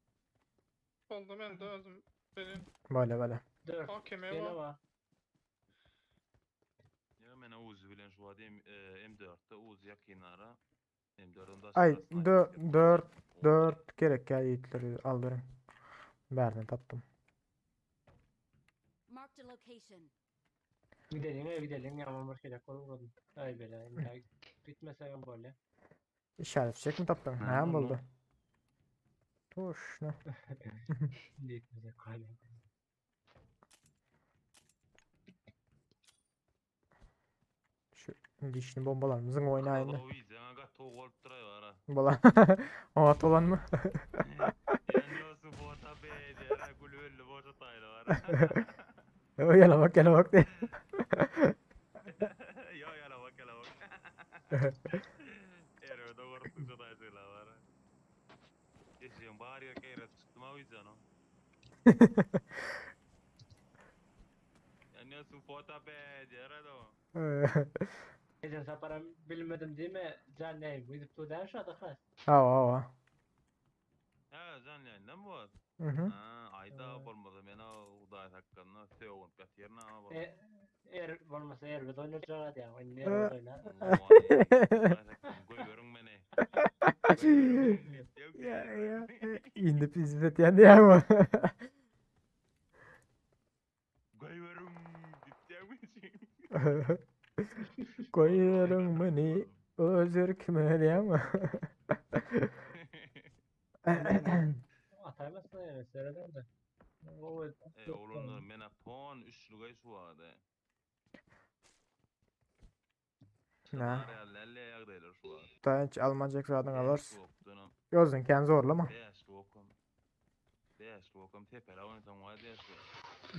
Boldy men de özüm bereyim. Böyle böyle. Dört. AKM Gene var. var. Ýa men Uzi bilen şu wagt M4-de Uzi ýakynara. M4-ün daşy Ay 4 4 gerek ya yiğitleri aldırın. Berden taptım. Marked a location. Gidelim ya gidelim ya bir şeyler olur. Ay bela. illa Gitmesem böyle. İşaret fişek mi taptın? Ha, Ha oldu. buldu. Toşna. Gitmesek hala. Şu dişli bombalarımızın oynayın. Uzi ýa gaty bolup duraý ara. Bolan. O olan mı? Ýa bota be diýär, gül öldi boşa taýly bar. O Yala bak yala bak diye. Ýa ýala bak ýala bak. Erbe dogry taýly bar. Geçen bar ýa keýre çykdym ha Uzi no. Ýa ne su bota be diýär o. Geçen sefer bilmedim değil mi? Can neyim? Gidip dur şu adı has. Hava hava. Ha, jan ýa bu. Hı hı. Ha, aýda bolmasa men o Hudaý hakkynda sögünip ýatyryn ama bolmasa. E, er olmasa er bir oynayacak ya. Oynar oynar. Goýberiň meni. Ya ya. İndi pizmet yani ya bu. Goýberiň diýýärmi? Koyarım beni özür kime diye mi? Ataymazsın yani seyreder de. O E, oğlum men pon üçlüge şu wagty. Ne? Lelle ýagdaýlar şu wagt. Dayanç Almancak zaten alırsın. Gözün kendi zorlama. Bäşlik okum. Bäşlik okum tepele oýnasaň waý bäşlik.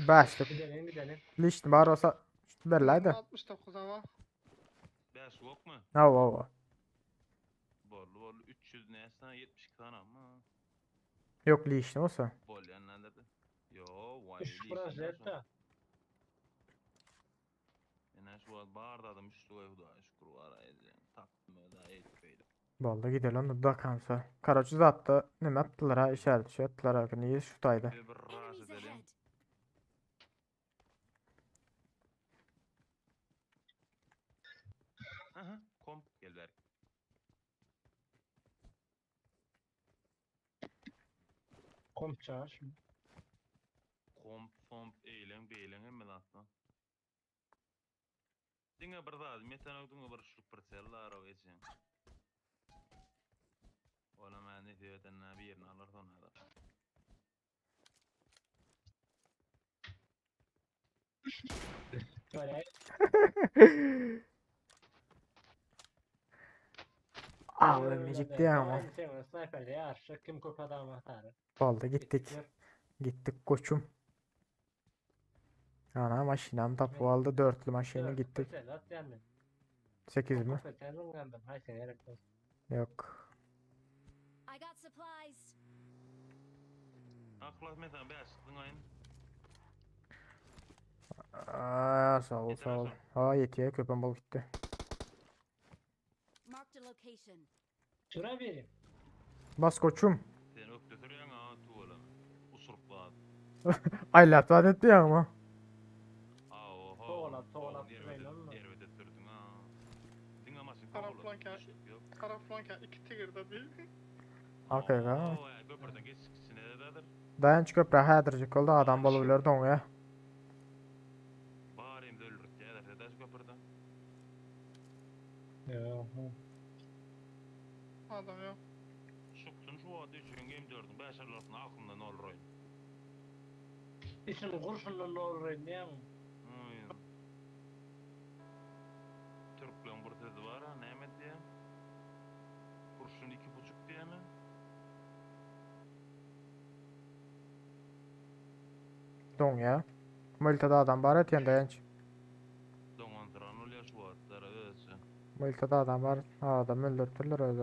Başlık. Gidelim gidelim. Lişni bar olsa berlaydı. 69 var. Bäşlik okmy? Hava hava. Bolly bolly 300 näsine 72 tane ama. Yok lişni olsa. Bol ýanlarda. Yo, waý. Üç proje Ene şu wagt bar adam üçlüge Hudaýa şükür bar aýdy. Tapdym da etmeýdi. Boldy gidelim da kansa. Karaçı zattı. Ne attılar ha işaret şey attılar ha. Niye şu taydı? Bir rahat Enemies edelim. ahead. Aha, komp gel ver. Komp çağır. Komp, somp, eýleň, beýleň hemme zatda. Diňe bir zat, metan diňe bir şup bir sellar o geçen. Ola men ne diýen bir ýerini alar sonra da. Böyle Ağlamayacak diye ama. Sniper'de yarışacak kim köp adam atar. Boldy gittik. Gittik koçum. Ana maşinam tapıp aldı. Dörtlü maşini gittik. 8 mi? Yok. I got supplies. Akla metan bäşlik aýyn. Aa, sağ ol sağ ol. Ha yetiyor köpen bol gitti. Marked a location. Şura biri. Bas koçum. Sen ökdötürýäň ha tuwala. Usurup bar. Ay laf etti ya ama. Aa, oha. Toğlap, toğlap durayın oğlum. Erbet ettirdin ha. Diňe maşyn Taraf toğlap, lan ki. üçlük yok. Taraf iki tigirde bir. Okey, ha. Oo, köprüden geçişine de Dayanç köprü hädirjik oldu adam bolup biler doňya. Barym öldürtdi, eder köprüden. Yok. Adam yok. Şuktun şu adı üçün M4'ün 5 arasını aklımdan olur oyun. İçin kurşunla ne olur ne mi? Oy. Türklerin bir sözü var ha, ne diye? Kurşun 2,5 diye mi? Doňya. Multada adam bar etýän dayanç. Doňandyran oluyor şu atlara özü. Multada adam bar. Adam öldüripdirler özü.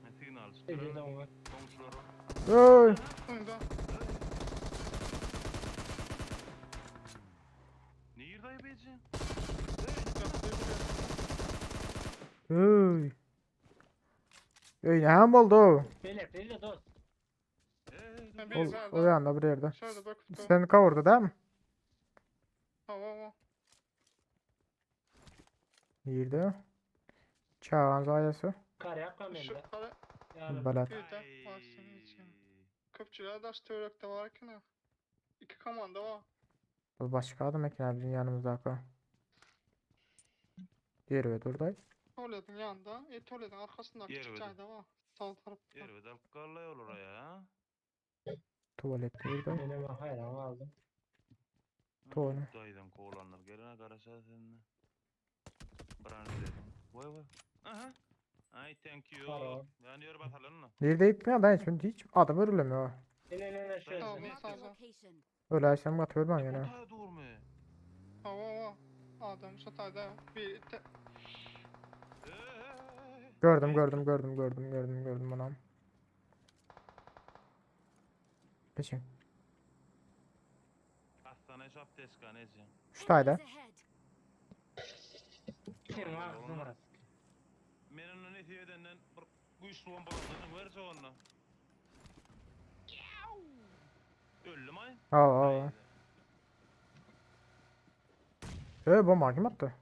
Men signal Eje çykararım. doňa. Goňşulara. Öý! Öňde. Nirde aýyp eje? Ýatdy bir. Öý! Öý näme boldy? Bele bele dost. Eee, Bir Ol, bärde. o ýanda bir ýerde. Şöyle bakıp dur. Sen kavurdu değil mi? Hawa hawa. Nirde? Çağan zaýasy. Kar ýakma Şu mende. kare Ýarym. Balat. bir de var senin için. Köpçüler daş törekde var ki ne? İki komanda var. Bu başga adam eken bizim yanımızdaki. Ýerbe durday. Tuvaletin yanında. E tuvaletin arkasında küçük Yer çayda var. Sağ tarafta. Erbet alyp gallay olur ya. Tuvalet durday. Menem haýran galdym. Tuvalet. Dayıdan kovalanlar gelene garaşa seninle. Bran dedim. Vay vay. Aha. Ay thank you. Pardon. Yani yer basalım mı? Nirde gitmiyor da hiç, hiç adam örülemiyor. Ene ene şöyle. Tamam. Marked a Sağ ol. location. Ölersem gat ölmem E, yine. bu da dur mu? Hawa hawa. Adam şu tayda bir te Eee. Gördüm gördüm gördüm gördüm gördüm gördüm anam. Peşin. Hastane şu abdest kaneci. Şu tayda. Enemies ahead. Kim agzyna. Men onu ne edenden bir güçlü bombalardan verse onu. Öldüm ay. Al al. al. Ee bomba kim attı?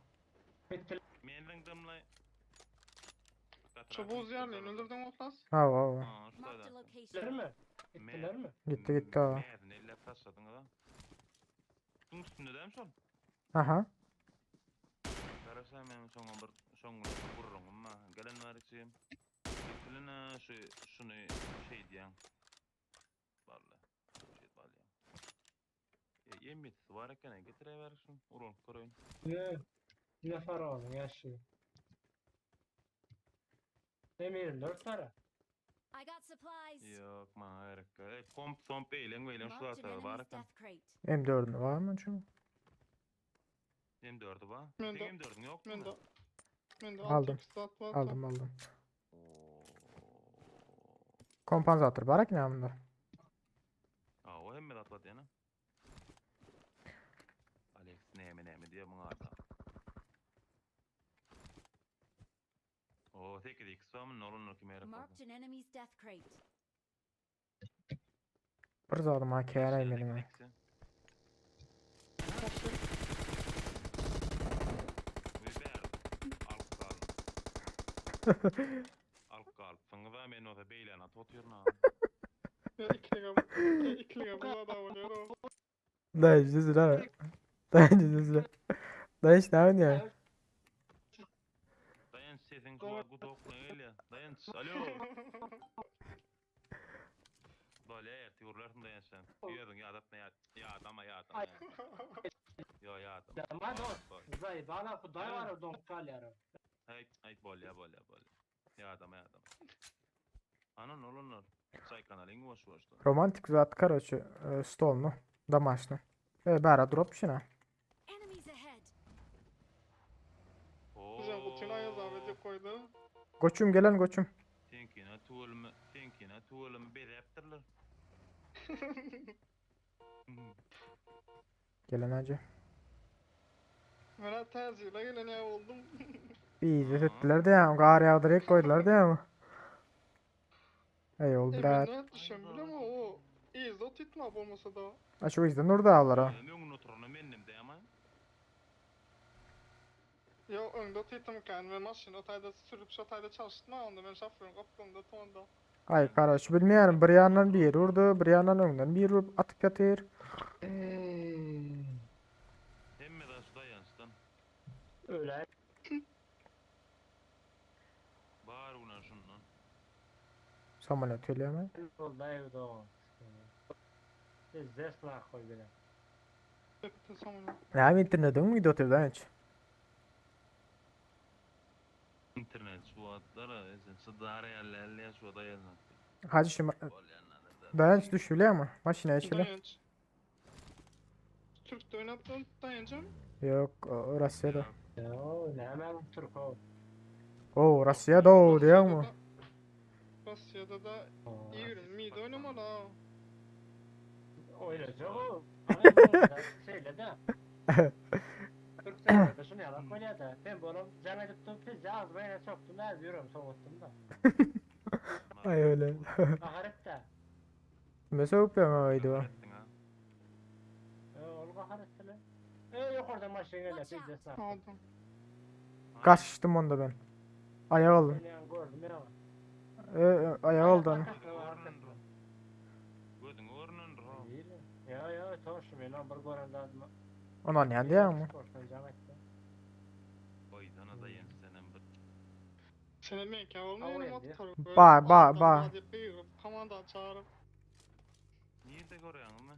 Bitti. Menden damlay. şu buz yerlerini öldürdün Otlas. Al al. al. Ha, şu Marked a tayda. Bittiler location. mi? Bittiler mi? Gitti gitti o. Merdin elle taşladın da. Bunun üstünde değil mi son? Aha. Garaşa men soňa bir soň gurruňum ma. Gelen var içim. Getirin şu şunu şey diýen. Vallahi. Şey balya. E, yemit var eken getirever şunu. Urun koyun. Ne? Ne faraonun ýaşy. Emirim 4 para. I got supplies. Yok maňa gerek. E, komp somp eýlen weýlen şu Marked an zat var enemy's eken. death crate. M4'ün var mı şu? M4'ü var. Men de- Seň M4'üň ýok Men mu? de men de Aldım. 6x zat var. Aldım aldım. Oo. Kompansatör var ki ne bunda? Aa, o hemme zat bar diýene. Alex näme näme diýe muňa ada. O 8x var mı? Nolun kim gerek Marked an enemy's death crate. Bir zadım ha kâr benim ha. Alyp galypsyňyz ha men olsa beýläne atyp otyryn ha. Ya ikiliğe ikiliğe bu adam oluyor o. Dayı düzle. Dayı düzle. Dayı ne oynuyor? Daýan sesiň şu gudokla gelýär. Daýan alo. Bolýa ertir urlarsyn daýan sen. Ýörüň ýadap ne ýadama ýadama. Yo ýadama. Dama dost. Zaybana hudaý var don kalýar. Aý aý bolýa bolýa bolýa. Ýadama ýadama. Anan olanlar. Çay kanalyň boş boşda. Romantik zat короче, e, stolnu. Домашний. E, bära drop şuna. Enemies ahead. Güzel kutuna yazar koydu. Goçum gelen goçum. Tenkine tuwelimi, tenkine tuwelimi berepdirler. Gelen hacı. Ben terziyle gelen ev oldum. Bir izzet ettiler de ya. Gar yağdırıp koydular da ya. Ey oldu E ben da. ne düşün biliyor musun? O izde tutma olmasa da. Ha şu yüzden orada ağlara. Öňüne oturana mendim de ama. Ya önde tuttum kendimi maşın otayda sürüp şotayda çalıştım onda ben şoförün kapımda tonda. Ay kardeş bilmeyelim. Bir yandan bir vurdu, bir yandan önden bir vurup atıp yatır. Hemme de şu daýançdan. Öyle. Bar ulan şundan. Samolyot geliyor mu? Oldu evde o. Zes la koy bile. Bitti sonra. Ne internetin mi gidiyor dayanç? Internet şu atlara, şu dar yerlerle şu daýanç. Hacı şimdi dayanç düşüyor ama maşine içine. Dayanç. Türk'te oynattın dayancım. Yok orası da. Yo, näme bu türk o? O Russiýada o diýýäňmi? Russiýada da 20 mid oýnamaly ha. Oýnajak o. Şeýle de. Türk serwerde şuny ýalak bolýar da. Sen bolam jaň edip dur, pizza agzyma ýene sokdum, äz ýüregimi sowatdym da. Aý öyle. Gahar etdi. Kime sögüp ýöňe öýdübe? Ol gahar etdi le. E ýokardan maşyn gelýär, pizza snap. Aldım. Gaçtym onda ben. Aýak aldım. Men gördüm ýa. E, e, aýak aldım. Gözüňe görünendir ha. Ýa ýa, toşum men bir gören zadymy. Ondan näme diýýäňmi? Korktan jaň etdi. Boýdana daýan senem bir. Sene men ki olmaýan Aw, ot Ba, ba, ba. Komanda çağırıp. Nirde görýäňmi?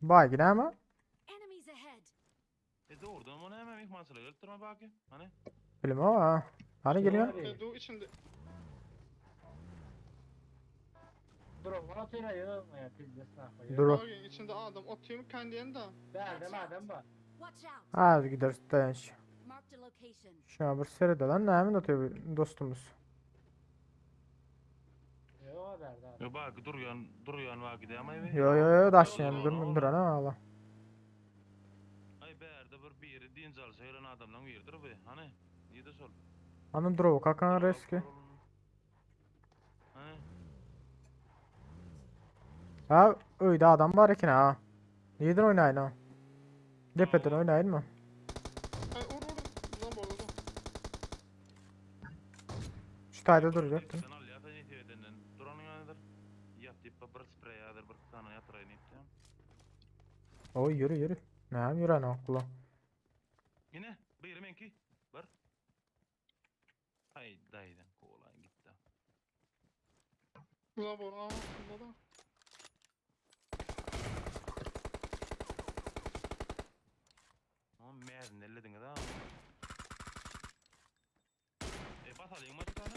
Baý gidämi? Enemies ahead. E doğrudan onu hemen mihmançylyga gelip durma baki. Hani? Bilmem ha. Hani geliyor? E, du içinde. Drone atıyor ya, ya pizza snap. Dur. Abi içinde adam atayım kendiyen de. Bärde madem bar. Watch out. Az gideriz dayanış. Marked a location. Şuna bir seyrede lan näme atıyor bu dostumuz? Yo bärde. adam. Yo baki durýan, durýan baki diýme evi. Yo yo yo daşlayan dur dur ana ala. Ay bärde bir biri dinç alsa gelen adamdan biridir bu. Hani? Nirde şol? Anam dro kakan reski. Hani? Ha öýde adam bar eken ha. Neden oýnaýyn ha? Depeden oýnaýyn mı? Ay ur ur. Lan bu arada. Şu taýda duracaktım. Sen al ya sen edenden. Duranın yanıdır. Yat deyip bir sprey yadır bir tane yatırayın ipti. Oy yürü yürü. Näme ýüren akla. Yine biri menki. Bir. Ay dayıdan kolan gitti. Lan bu arada aslında da. Ama merdin ellediniz ha. E bas alayım mı bir tane?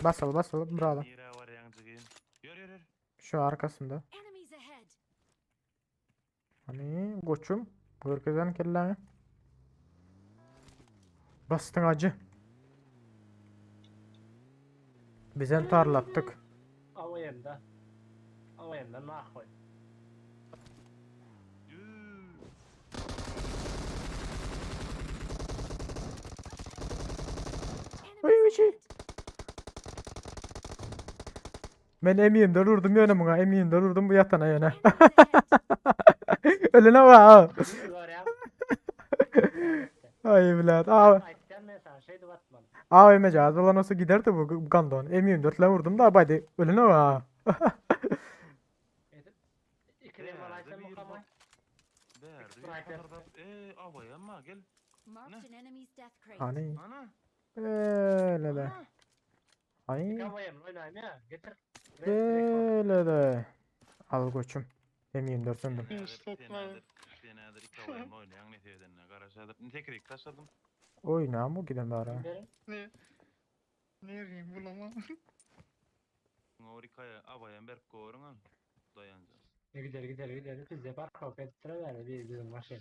Basal basal bravo. Nire var yancı Yürü yürü yürü. Şu arkasında. Enemies ahead. Hani koçum. Görkezen kelleni. Bastın acı. Bizen tarlattık. AVM'de. AVM'de nahoy. Yürü. Enemies bir şey. ahead. Ben emiyim de vurdum yöne buna. Emiyim de vurdum bu yatana yöne. Enemies ahead. Ölüne bak. Görýän. Ay evlat. Aa, Aýtdan men sana şey diýip atmaly. AVM cihaz olan olsa giderdi bu gandon. M24 ile vurdum da baydı. Ölüne bak. Edip ikilem alaysa mukamay. Berdi bir Sniper. kadar da. E avaya ama gel. Marked an enemy's death crate. Hani Ana. öyle de. Ana. Hani AVM oýnaýyn ya. Getir. öyle de. Al koçum. M24 söndüm. İşletme. Senedir iki avayım oynayan ne sebedenle garaşadır. Tekrar taşladım. Oyna bu giden bari. Berin. Ne? Ne diyeyim bulamam. Orikaya avayım berk gorun dayanacağız. Gider gider gider. Biz de parkop ettireler bir bizim maşyn.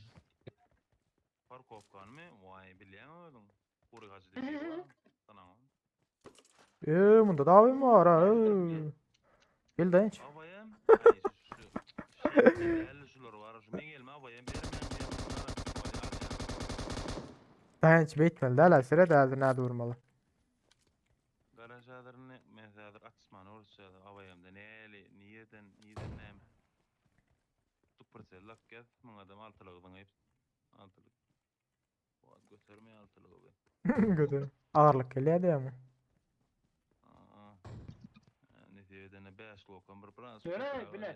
Parkovkan mı? Vay bilýän özüň. Kuru hacı diýip var. Tamam. Eee bunda da AVM var ha. ee. Gel dayanç. Avayım. Ay şu. Şu şular var. Şu men gelme avayım bermän diýip. Dayanç bekmeli de sıra da nerede vurmalı. Garajadyryny men häzir atysmany uruşýar avayımda näli niýeden niýeden näme. Tuprselak gez muň adam altylygyň hep altylyk. Bu göterme altylygy. Götür. Ağırlık geliyor diye mi? Aa. Ne sebedene 5 lokan bir biraz. Ýöre, bile.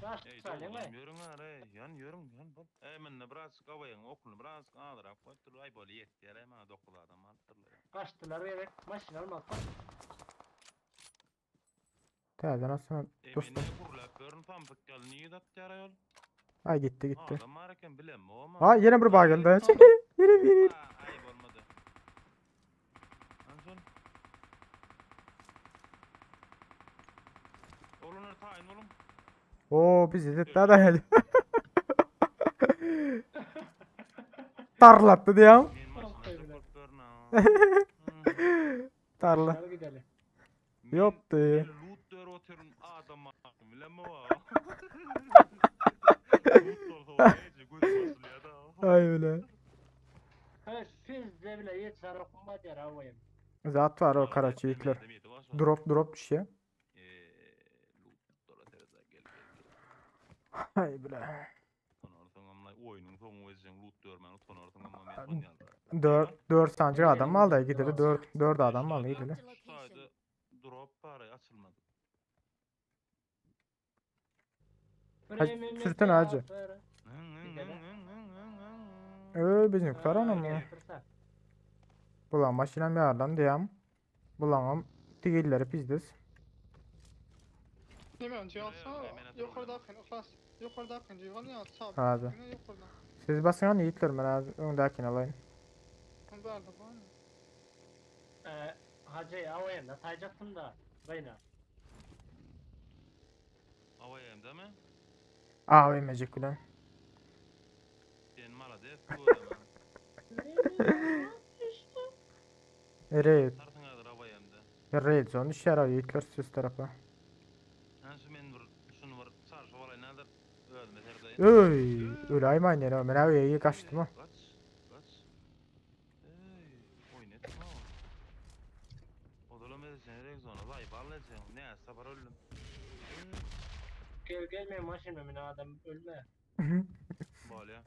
Daş Ey, salýan doğrudan ýörüň ara, ýan ýörüň, ýan bol. Ey, menne biraz gawaýyň okunu biraz azyrak goýupdyr. Ay bol ýetýär, ey, maňa 9 adam alypdyrlar. Gaçdylar gerek. Maşyn almaz. Täzeden aslında Ey, dostum. men ne gurlap görün pampak gel, niye datýar ayol? Ay gitti gitti. Adam var eken bilem, o ama. Ay yine bir bağ geldi. Dayanç. Yine bir. Ay bolmady. Anson. Oğlunlar tayin olun. Oo biz dedik daha da geldi. Tarlatdy diýýäň. Men maşyna bolup görün. Tarla. Gel gidelim. Ýokdy. Men loot dörüp otyryn adam bileme wa. Loot bolsa o nece göz açylýar da. Ay bile. He sizde bile yeter okuma der avayım. Zat var o karaçı yiğitler. Drop drop düşýär. Eee loot dola tereza gel gel gel. Ay bile. Utanarsyň amma oýnuň soňy wejeň loot dörmän utanarsyň amma men onýan. 4 4 sancı adam aldı gideli 4 4 adam aldı gideli. Marked a Şu taýda location. drop bar açylmady. Hacı, sürten hacı. Öö bizim tutar onu mu? Bulan maşinam yardan diýem. Bulanam tigilleri pizdiz. Neme önce alsa yukarıda akın Ihlas. Yukarıda akın diyor. Ne alsa. Hadi. Yine yukarıda. Siz basın yiğitler ben az öndekini alayım. Ben de var. Ee, hacı avayım da sayacaktım da. Beyna. Avayam değil mi? Aa ölmeyecek ulan. Sen malades bu adamı. Raid. Tarsın adır avayamda. Raid zone düşer o yiğitler siz tarafa. Ha şu men bir şunu bir çarşı olay nedir? Özüme serdayım. Öy, öyle aynen o. Ben abi iyi kaçtım ha. Kaç, kaç. Ey, oynatma. Odalam edeceksin, Rexona, vay bağlayacaksın. Ne sabır öldüm. Gel gelme maşinime min adam ölme. Bal ya.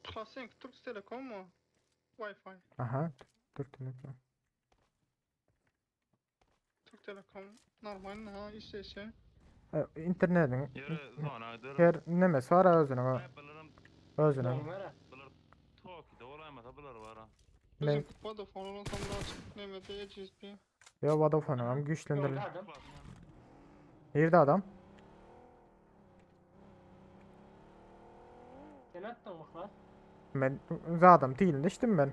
Ihlas sen Türk Telekom mu? Wi-Fi. Aha, dur telefon. Türk Telekom. Normal ha işleşe. E, İnternetin Yürü zona dur. her nemesi var özüne o. Ay, bularım, Özüne. Onlara. bular Tokyo'da olaymasa bular var ha. Ben Bizim Vodafone olan tam daha açık. Neme de HSP. ya Vodafone'um hem güçlendirin. Yolda adam. Nerede adam? Sen attın mı klas? Ben adam değilim işte ben.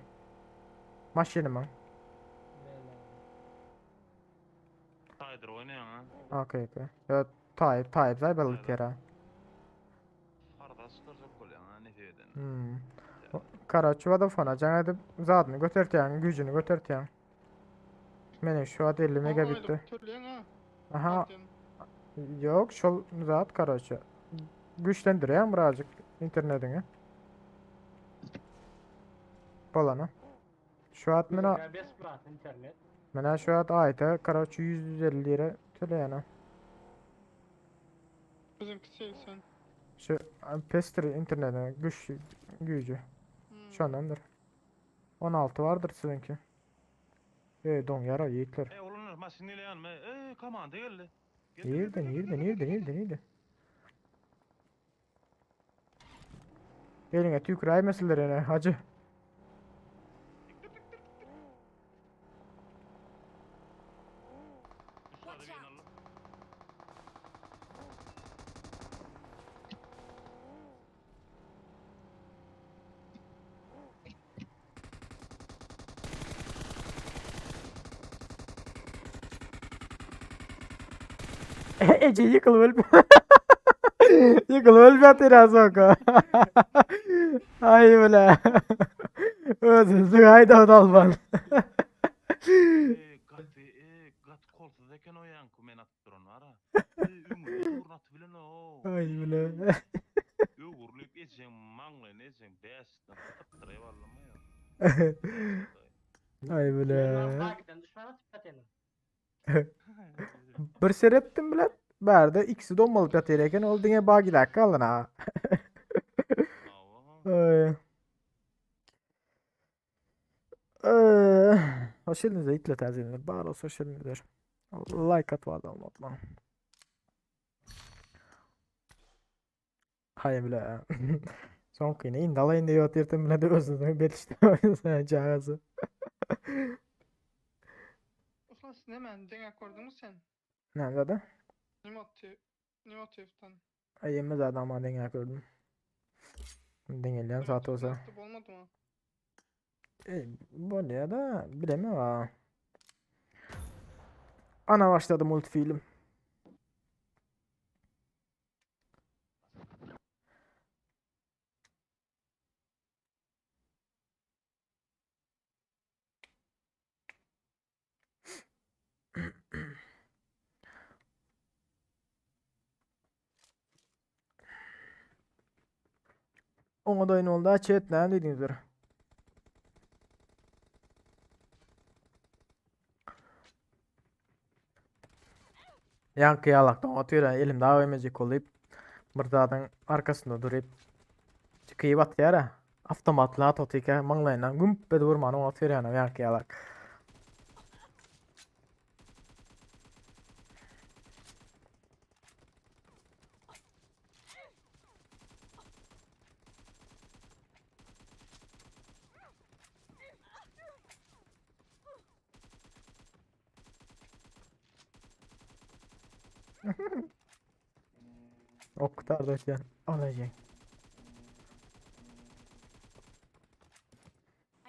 Maşinimi. Taydır oynayan ha. Okey okey. Ya Tayyip Tayyip zay balık yere. Parda çıkaracak bolýan ha nesibeden. Hmm. Karaçı Vodafone'a can edip zatını götürtýän, gücünü götürtýän. Meniň şu at 50 megabitti. Türlüğün ha. Aha, yok şol zat karaçı. Güçlendirýän birazcık internetini. Bolany. Şu at mena Ya besplat internet. mena şu at aýda karaçı 150 lira töleýän. Bizimki 80. Şu pestir internetini güç gücü. Hmm. Şondandyr. 16 vardır sizinki. Ey don yara yiğitler. Ey oğlum maşyn ile yanma. Ey komanda geldi. Gel, gel, Nerede gel, gel, nerede gel, nerede nerede nerede? Eline tükürey meselelerine hacı. Üstade bir yanalım. Ece yıkıl öl. Yıkıl öl bir biraz oku. Ay bile. Özüzlük hayda dalban. Ey gaty, ey gaty kolsuz eken o ýanky men atyp duran var ha. Ey öňüne dur atyp bilen o. Ay bile. Öwürlüp ejeň maňlaýyny ejeň bäşden sypdyraý wallama ya. Ay bile. Bagiden düşman atıp yatanım. Bir seyrettim bile. Berde ikisi donmalıp yatıyor eken ol diňe bagi dakika alın ha. Awa. Ay. Ay. Hoş geldiniz itle tercihler. Bar olsun hoş geldiniz. Like at adam atma. Hayır bile. Son kıyına indi alayın diye atırdım bile de özünü betişti. Cihazı. Ihlas nemen deňe gördün mü sen? Nerede de? Nimot Nimot T'den. Ay yemez adam ha denge gördüm. Dengeleyen saat olsa. Olmadı mı? E, bu ya da bilemiyorum ha. Ana başladı multifilm. Oňa da oýun boldy. Ha chat näme diýdiňizler? Ýaňky ýalakdan otyr, elimde AWMC kolyp bir zadyň arkasynda durup çykyp atýar. Awtomatly at otyka maňlaýyndan gümp edip urmany otyr ýa ýaňky ýalak. Ok kurtardı ötýän. Alajak.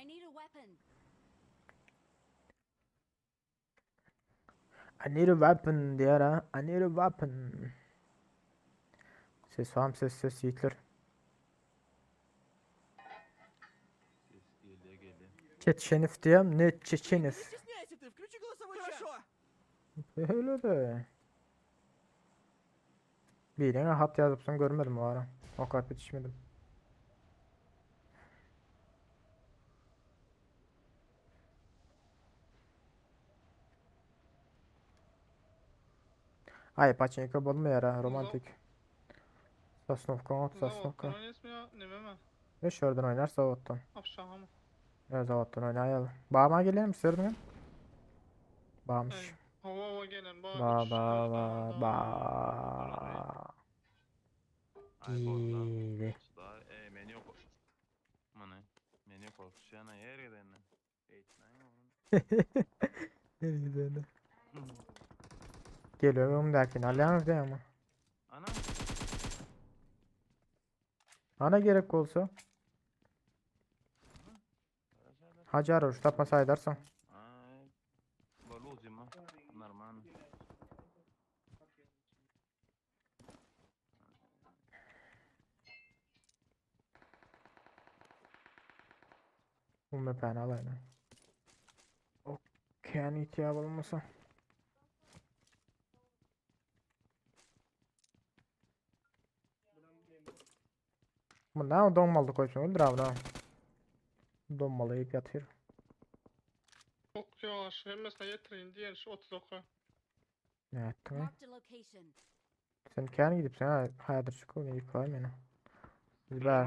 I need a weapon. I need a weapon diýer ha. I need a weapon. Ses vam ses ses ýitler. Ses gelýär gelýär. Çeçenif diýem ne Çeçenif. Не стесняйся ты, включи голосовой чат. Хорошо. Öyle de. Birine hat ýazypsyň görmedim o ara. Okap ýetişmedim. Ay paçenka bolmaýar ha romantik. Sosnovka ot sosnovka. Zawoddan oýnaýasmy ýa nememi? Ve şuradan oynar zavoddan. Apşaga mı? Ya zavoddan oynayalım. Bağıma gelelim sırrını. Bağmış. Ey, Hawa hawa gelen ba. Ba üç, ba dört ba tane ba. Ay boldy. Gidi. Daha e meni yok. Mane. Meni korkuşýana yer gidene. Eýtmäň oğlum. Nereye gidiyorsun? Geliyorum önümdekini alyanız değil mi? Ana. Ana gerek olsa. Garaşa Hacı arar tapmasa aydarsın. Ay. Boluzima. Normal. Bu mepeni alayım. O kendi ihtiyacı olmasa. Bu ne donmalı koysun öldür abi ne? Donmalı yiyip yatıyor. Ok ýaş, hemmesine ýetirin diýen şu 30 oka. Ne ettin lan? Marked a location. Sen kendi gidip sen ha hayadır çıkıyor ne yıkayım yine. Biz ber.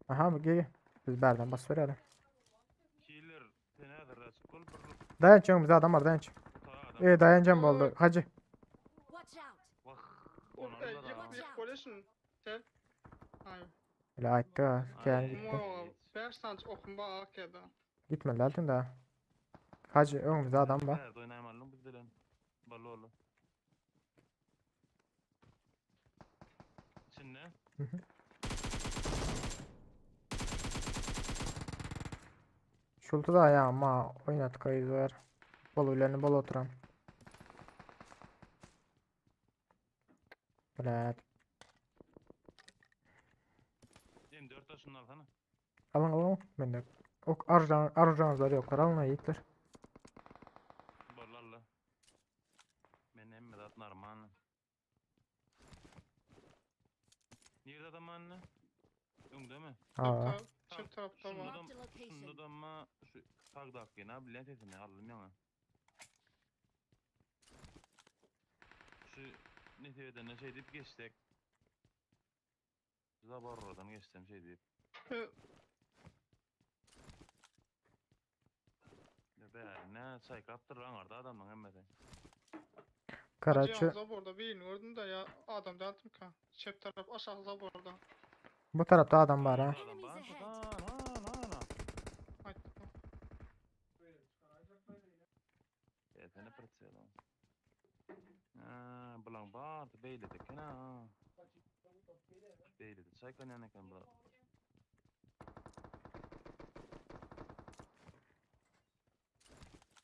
Aha bu gel. Biz berden bas verelim. Killer. Sen häzir açyk bol bir Dayan çabuk bize adam var dayan çabuk. utağa adam. E dayanacağım boldu. Hacı. Watch out. Wah. Ey, Ondan ýyk da. ýyk bolýaşyn. Gel. Ay. Öyle aytdı ha. Kendi Ay. gitti. Muawa 5 tane okum ba AK'da. Gitmedi altın daha. Hacı önümüzde adam var. Nerede oynayamadım biz bilen. Ballı Şimdi Hı hı. Şultu da ya ama oynat kayız var. Bol ölerini bol oturan. Evet. M4 taşını alsana. Alın alın. Ben de. Ok arjan arjanızları yoklar. Alın yiğitler. Ballı alla. Men emme zat normal. Nerede adam anne? Öňde mi? Aa. Çep tarapta var. Marked a location. Şunda da ama şu tagdak ýene bilen sesini aldım ýaňa. Şu ne sebeden ne şey deyip geçsek. Zaborrodan geçsem şey deyip. E, Ya be ne çaykaptır lan orada adamın hemmesi. Karaçı. Hacı zaborda birini gördüm de ya adam deldim ka. Çep taraf aşağı zaborda. Bu tarafta adam var ha. Adam var. Ha ha ha. Ay. Seni pırtlayalım. Ha, bulan bar, beyle de kena. Beyle de çaykan eken bu.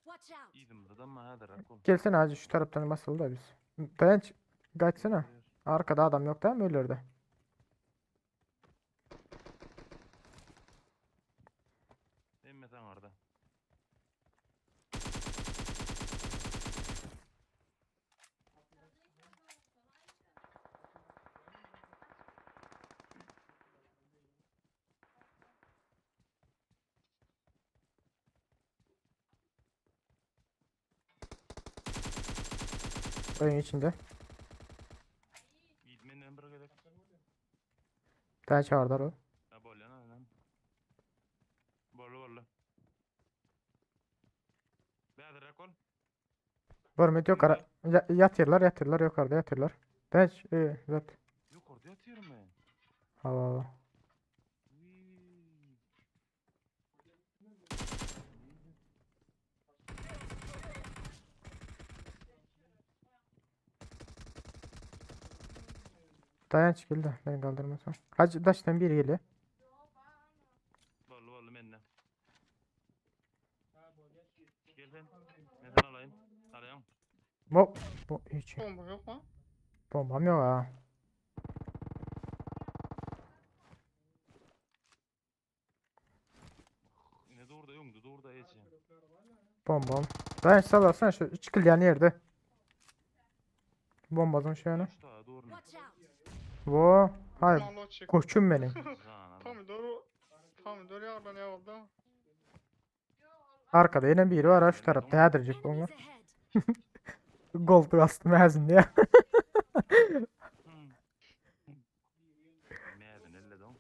Watch out. İzimde de ama häzir akul. Gelsene hacı şu taraftan basıldı da biz. Dayanç. Kaçsana. Arkada adam yok değil mi ölürdü? Emme sen orada. Öýüň içinde. Git menden bir gezek. Daha çağırdılar o. Ha bolýan aynen. Boldy boldy. Bäzirek ol. Görmedi yok ara. Ya, yatırlar yatırlar yukarıda yatırlar. Daş e, zat. Yukarıda ýatyrmy? Hava hava. Wii. Dayanç geldi. Ben kaldırmasam. Hacı daştan biri geliyor. Boldy boldy mende. Gel sen. Men seni alaýyn. Alaýaň. Bu, bu hiç. Bomba yok mu? Bombam yok ha. Ine dur da öňde dur da eje. Bombam. Dayanç salasana şu çıkılyan yerde. Bombadan şöyle. Üç tane dur. Watch out! Bu. Hayır. Malo çek. Koçum benim. Jana. Pomidor pomidor yardan yağıldı. Arkada yine biri var ha şu tarafta. Hädirjik bomba. Enemies ahead! Koltuk astım ağzını ya. Mädin elle doň.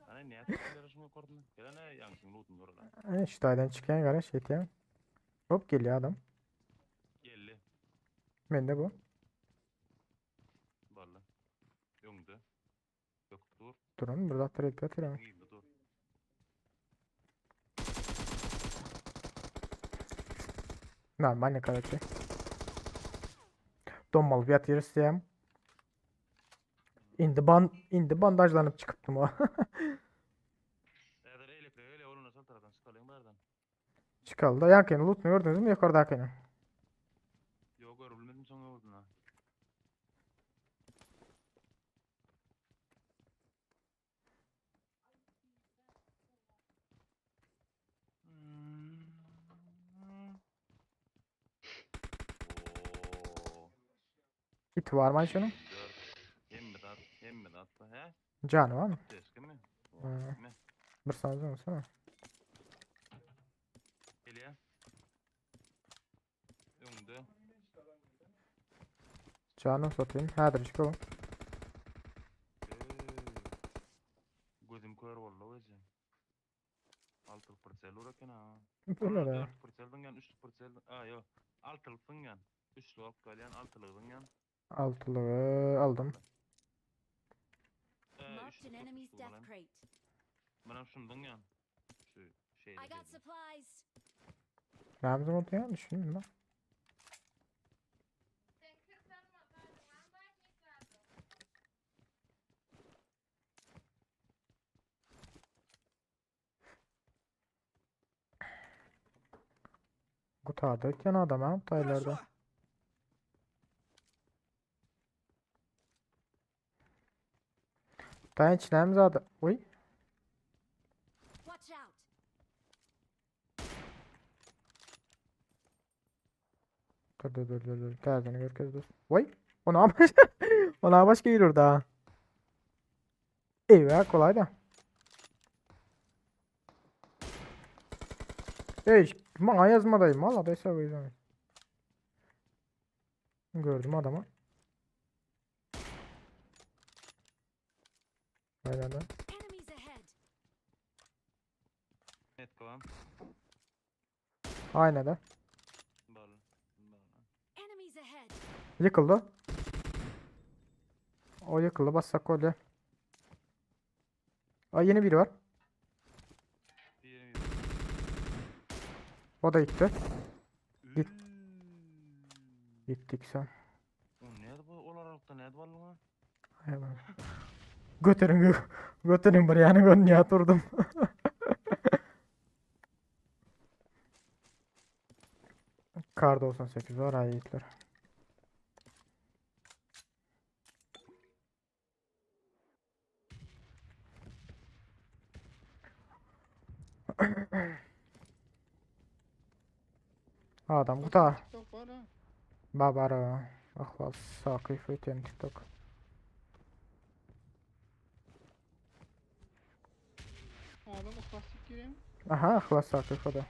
Ana ne ýatyr şuňa kordun? Gelene ýaňsyň lutun dur lan. E, Şu daydan çıkan gara şey ya. Hop geliyor adam. Geldi. Ben de bu. Bally. Öňde. Yok dur. Durun burada trade atıyorum. Ýyly dur. Normal ne kadar ki. Donmalı bir at yeri isteyem. İndi ban indi bandajlanıp çıkıptım o. Häzir elektrik ele oluna şol tarafdan çykalyň bardan. Çıkaldı. da Yankını loot mu gördünüz mü? Yukarıdakini. Yok görülmedim soňa vurdun ha. Oo. İt var mı şunun? 4 Hemme dat, hemme dat he? Canı var mı? Deski mi? Ha. Mi? Bir saniye olsana. Geliyor. Öňde. Canı satayım. Hädir çıkalım. Ey. Gözüm kör boldy özüm. Altylyk pırçel eken ha. Böyle de. Dört pırçelden yan, üçlük pırçelden. Aa yok. Altylykdan yan. Üçlük alyp galýan, altylykdan yan. Altılığı aldım. Ee, Marked üçlük, an dört enemy's üçlük death alayım. crate. Menem şundan yan. Şu şeyde I got supplies! Ne yaptım oldu ya? Düşündüm ben. Kurtardı ötken adam ha taylarda. Dayanç neyimiz adı? Uy. Watch out! Dur dur dur dur dur. Derdini görkez dur. Vay. Ona baş Ona başka yürür daha. Eyvah kolay da. Ey, bana yazmadayım valla da hesabı izlemeyin. Gördüm adamı. Aynen de. Enemies ahead! Net kalan. Aynen de. Bal. Bal. Enemies ahead! Yıkıldı. O yıkıldı. Bassak golü. Ay yeni biri var. Diğeri O da gitti. Git. Gittik sen. O ne bu olarakta ne var lan? Hemen. Götürün gö götürün buraya yani ben niye oturdum. Kar 98 var ha yiğitler. Adam kuta. TikTok var ha. Babara. Ahval Sakif öten TikTok. Adam o klasik gireyim. Aha Ahval Sakif o da.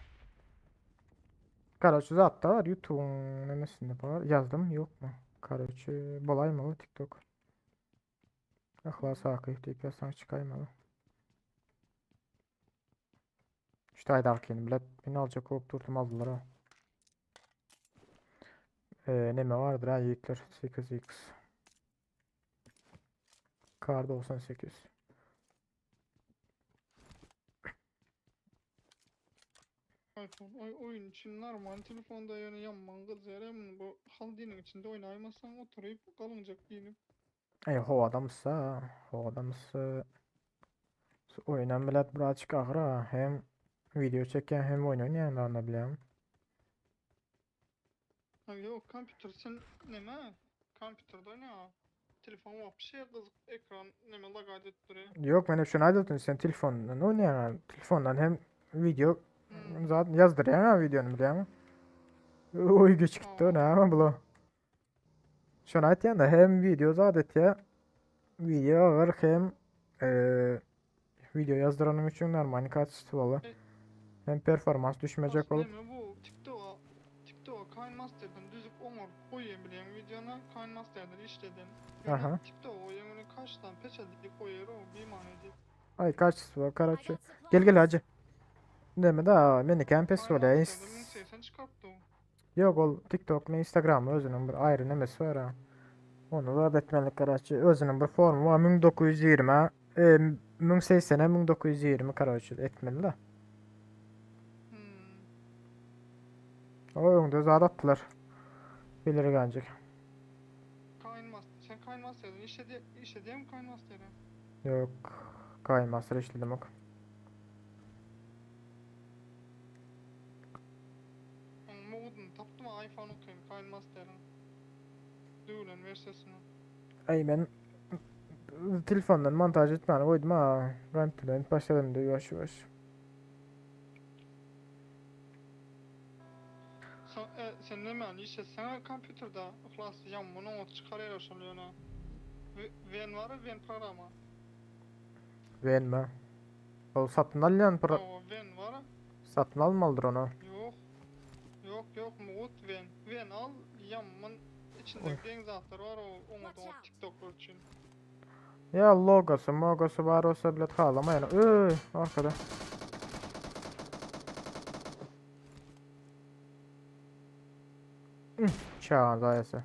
Karoçe zatda bar YouTube'un nemesinde bar. Ýazdym ýokmy? Karoçe bolaýmaly TikTok. Yhlas Akyýew diýip ýazsaň çykaýmaly. Şu taýdakini bilet men aljak bolup durdum aldylar ha. Ee, neme vardır ha yiğitler 8x. Kar 98. iPhone oý oýun üçin normal telefonda ýöne ýaman gyzýar hem bu haldiniň içinde oýnaýmasaň oturyp galyňjak diýnip. Ey howadamysa, howadamysa. Oýunam bilet birazçyk agyr ha. Hem video çekýän hem oýun oýnaýan da bilýän. Ha ýok kompýuter sen neme kompýuterde oýna. Telefon wapşe gyzyk ekran neme lagad edip durýar. Ýok men şuny aýdypdym sen telefondan oýnaýaň. Telefondan hem video zat ýazdyrýaň ha videony bilýäňmi? Oý geç gitdi näme bula. Şuny aýtýan da hem video zat etýär. Video agyr hem video ýazdyranyň üçin normalny kaçestwo bolar. Hem performans düşmejek bolup. Neme bu TikTok TikTok KineMaster'dan düzüp oňaryp goýýan bilýän videony KineMaster'dan işleden. Aha. TikTok goýýan ony kaçdan peçe diýip goýar o bimany diýip. Ay kaçestwo karaçe. Gel gel hacı. Neme da meni hem pes bolýar. 1080 çykarypdy. Ýok ol TikTok ne Instagram özüniň bir aýry nemesi bar ha. Onu zat etmeli karaçe. Özüniň bir formy bar 1920 e, 1080'e 1920 karaçe etmeli de. O öňde zat atdylar. Bilir gelecek. KineMaster sen KineMaster'dan işledi işledi mi KineMaster'ı? Yok. KineMaster işledim ok. Onun modunu tapdym iPhone okuyum KineMaster'ın. Döwlen versiýasyny. Ay ben telefondan montaj etmäni goýdum ha. Kompýuterden başladım da ýuwaş ýuwaş. Sen, e, sen neme işletsene kompýuterde yhlas ýaman oňat çykarýar şol ýöne. Wen var Wen programa. Wenme. Ol satyn alýan pro O Wen var. satyn almalydyr onu. Yok. Yok yok mod Wen. Wen al ýaman içinde deň zatlar var o oňat oňat TikToklar üçin. Ya logosu, mogosu var olsa bile halama yani. Öy, arkada. Çağan zayası.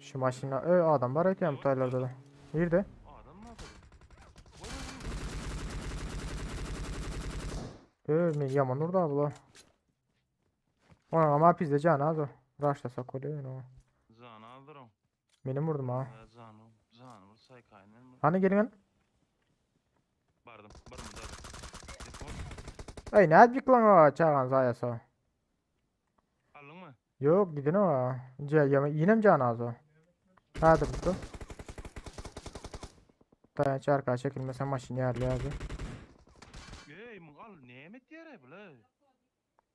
Şu maşına öy adam var etýän bu taýlarda da. Nerede? Adam mı atıyor? Öy, men yaman urdu abla. Ona ama pizde can az o. Raşlasak oluyor o. Zanı aldır o. Benim vurdum ha. Zanı, zanı vur say kaynen. Hani gelin? Bardım, bardım da. Ey ne edecek lan o çağan zayası. Aldın mı? Yok gidin o. Ce, yine mi can az o? Hadi bu. Dayan çarka çekilmese maşın yerli abi. Ey, al nimet yere bile.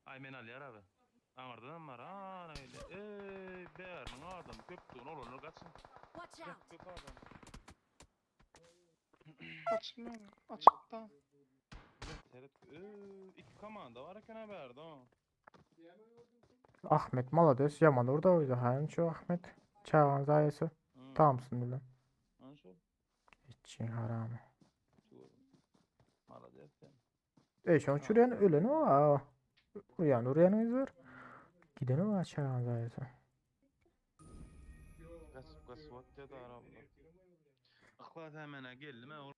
Ay men al yer abi. Aňardan var ha öyle. Ey, bäriniň adam köpdügini olanlar gaçsyn. Watch out! Köp adam. Açılmıyor. Açıkta. Seret, ey, iki komanda var eken ha bärde o. Ahmet malades yaman orada oydu. Hani şu Ahmet. Çağan zayası. Tamamsın bile. Ana şu. İçin haramı. Malades sen. Ey şu an çürüyen ölen o. Uyan uruyan var. Giden o çağan zayası. Gaç gaç vat ya da arabada. Akla hemen geldim ha.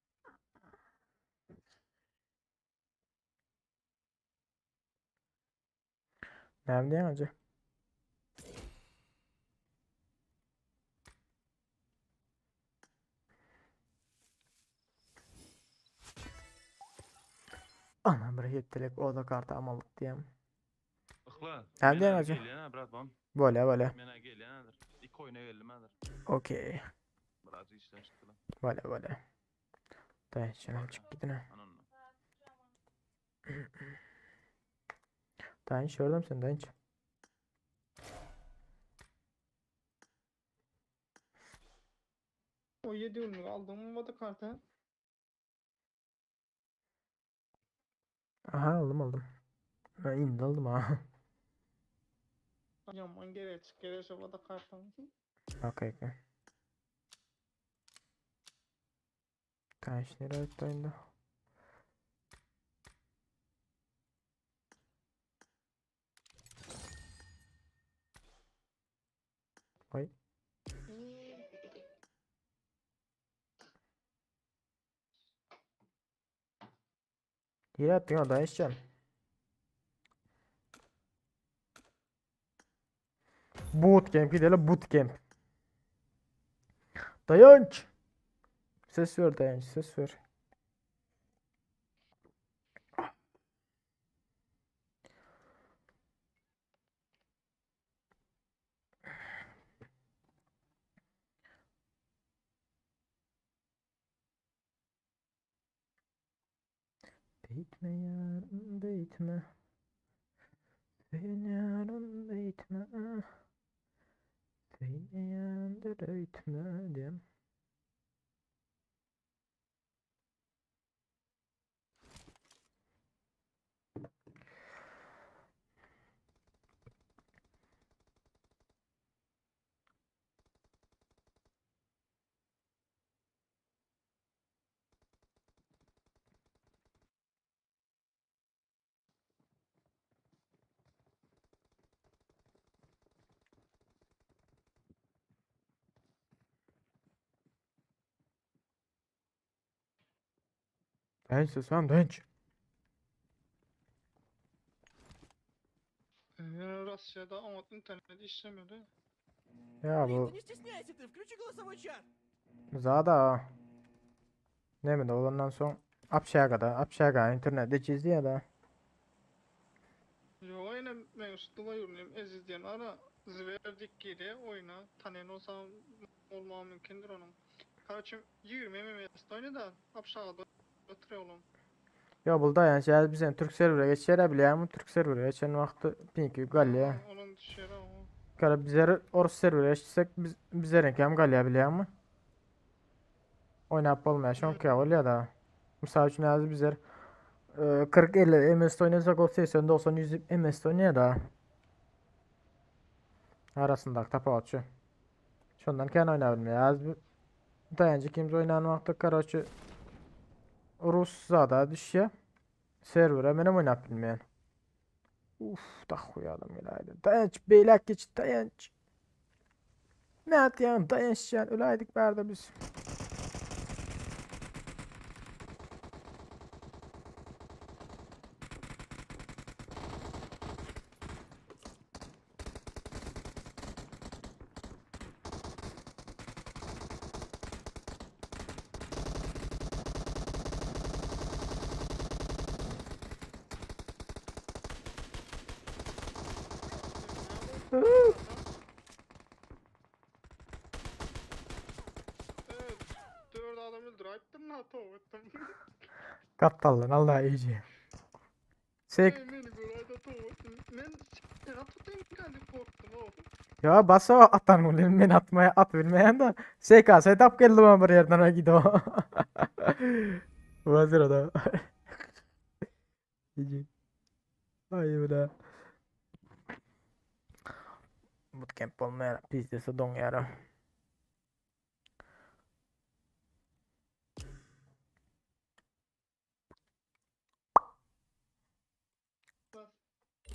Ne diyeyim acı? Anam bir yettilik o da kartı amalık diyeyim. Akla. Hem diyeyim acı. Gelýän brat bam. Böyle böyle. Mena gelýändir. Iki oyuna geldim hadyr. Okey. Biraz işten çıktı lan. Böyle böyle. Dayan şuna çık gidin ha. Ananı. Dayan gördüm sen dayan. O 7 ünlü aldım mı kartı? Aha aldym aldym. Ha, indi aldym ha. Ýaman gerek gerek şo da kartaň. Okey okey. Taş nereye gitti indi? Ay. Hile attın ha dayanışacağım. Bootcamp gidelim bootcamp. Dayanç. Ses ver dayanç ses ver. Beýtme ýarym beýtme. Söýen ýarym beýtme. Söýmeýändir öýtme diýen. Dayanç ses var mı dayanç? Russiýada oňat internet işlemedi. Ya bu не стесняйся ты, включи голосовой чат. Zada. Näme de olandan soň Apşagada, Apşaga internet ejizdi ya da. Yo ýene men üstüme ýörünýän eziz diýen ara Zwer dik girýär oýna. Tanýan bolsam bolmagy mümkindir onuň. Karoçe 20 MMS-de oýna da Apşagada oturýar olam. Yo bu dayanç ya biz Türk server'e geçer bilýärmi? Türk server'e geçen wagty pinki galýa. Onuň düşýär o. Kara bizler Orus server'e geçsek biz bizleriňki hem galýa bilýärmi? Oynap bolmaýar şoňky bolýar da. Mysal üçin häzir bizler 40-50 MS oýnasak ol 80 90 100 MS oýnaýar da. Arasyndaky tapawut şu. Şondan kän oýnap bilmeýär. Häzir daýanjy kimse oýnan wagty karoçe Rus zada düşýär. Serwere menem oýnap bilmeýän. Uf, dahuý adam geläýdi. Daýanç, beýläk geç, daýanç. Ne atýaň, daýançjan, öläýdik bärde biz. Evet, 4 adam öldüräýipdim, na towuk etdim. Gapdaldan Allah iyice. Sek Ey, meni göräýde towuk etdim. Men sen tutayım geldi korktum o. Ya basa atan ulen men atmaya at bilmeyen de SKS tap geldi bana bir yerden ha gidiyor. Vazir adam. İyice. Ay bu Bootcamp olmayan pizdesi don yara.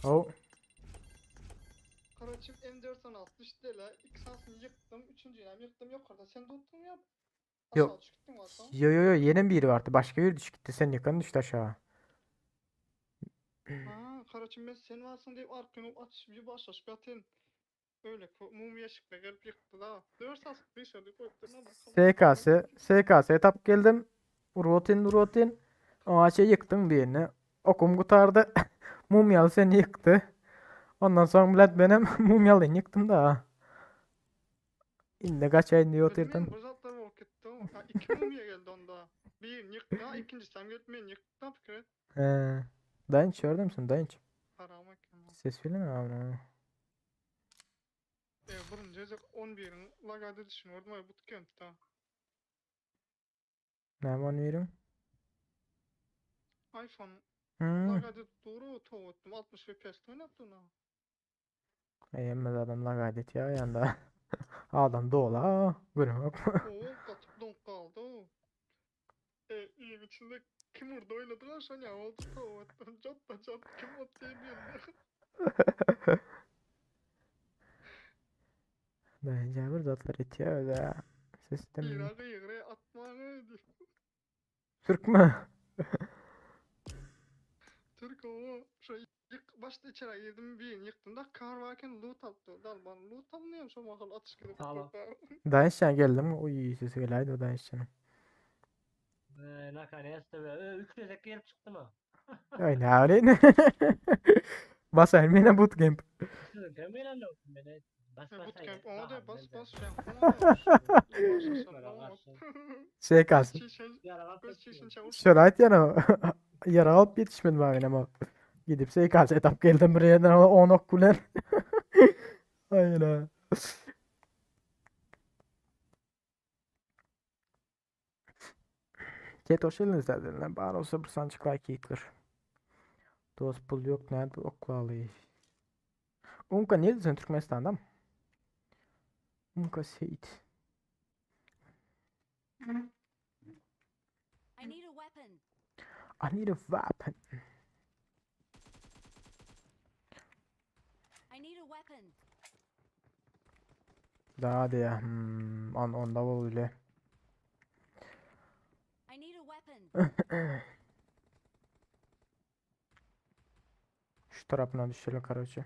Oh. Karaçım M416 dele, iki sansını yıktım, üçüncü hem yıktım yukarıda. Sen tuttun ya. Yok. Aşağı çıktın varsa. Yo yo yo yeni biri vardı. Başka biri düştü gitti. Sen yıkanı düştü aşağı. Ha, Karaçım ben sen varsın deyip arkanı aç bir başlaş bir atayım. Öyle mum yaşıkla gelip yıktı da. 4 sansın bir şöyle koyup ama. SKS SKS tap geldim. Rutin rutin. O şey yıktın diğerini. Okum kurtardı. Mumyalı seni yıktı. Ondan sonra millet benim mumyalını yıktım da. İndi kaç ay diyor oturdum. Bir zatlar olup gitti. Ha, iki mumya geldi onda. Bir yıktı, ha, ikincisi hem gelip men yıktı fikir et. He. Dayanç gördün müsün dayanç? Haram ekan. Ses verin mi abi? E, birinci gezek 11-iň lagada düşün gördüm ay bootcamp'ta. Ne var verim? iPhone. Hmm. Lag edip duru towatdym 60 FPS oýnap durna. Hemme adam lag edýär ýanda. Adam dola, görüňok. Oo gaty doňup galdy. E, iýiň içinde kim urdy oýnadylar şony ýa oldu towatdym. Jotda jot kim otdy diýende. Bence bir zatlar etýär öde. Sistem. Ira gygyry atmaň diýip. Türkme. Türk o şu ýyk başda içeri girdim birini ýykdym da kar barken loot alypdy. Dalban loot alynýar şo mahal atyş girip. Daýyşjan geldim. Uy sesi geläýdi o daýyşjanyň. Nakonec-to be. Ö, üç gezek gelip çykdym ha. Ay ne öyle? Basar mena bootcamp. Siziňkem gelen ýok. Mene bas bas. Bootcamp oňa da bas bas şey. Şey kalsın. Şöyle ayt yana. Yara alıp yetişmedim abi ama. Gidip SKS etap geldim buraya yerden 10 ok kulen. Aynen ha. Ket hoş geldiniz derdiler. Bari olsa bir sancık like yıkılır. Dost pul yok nerede oklalı. Unka neredesin Türkmenistan'da mı? Unka Seyit. I need a weapon. I need a weapon. I need a weapon. Daha diye. Hmm, an onda bol bile. I need a weapon. Şu tarafına düşelim karaoke.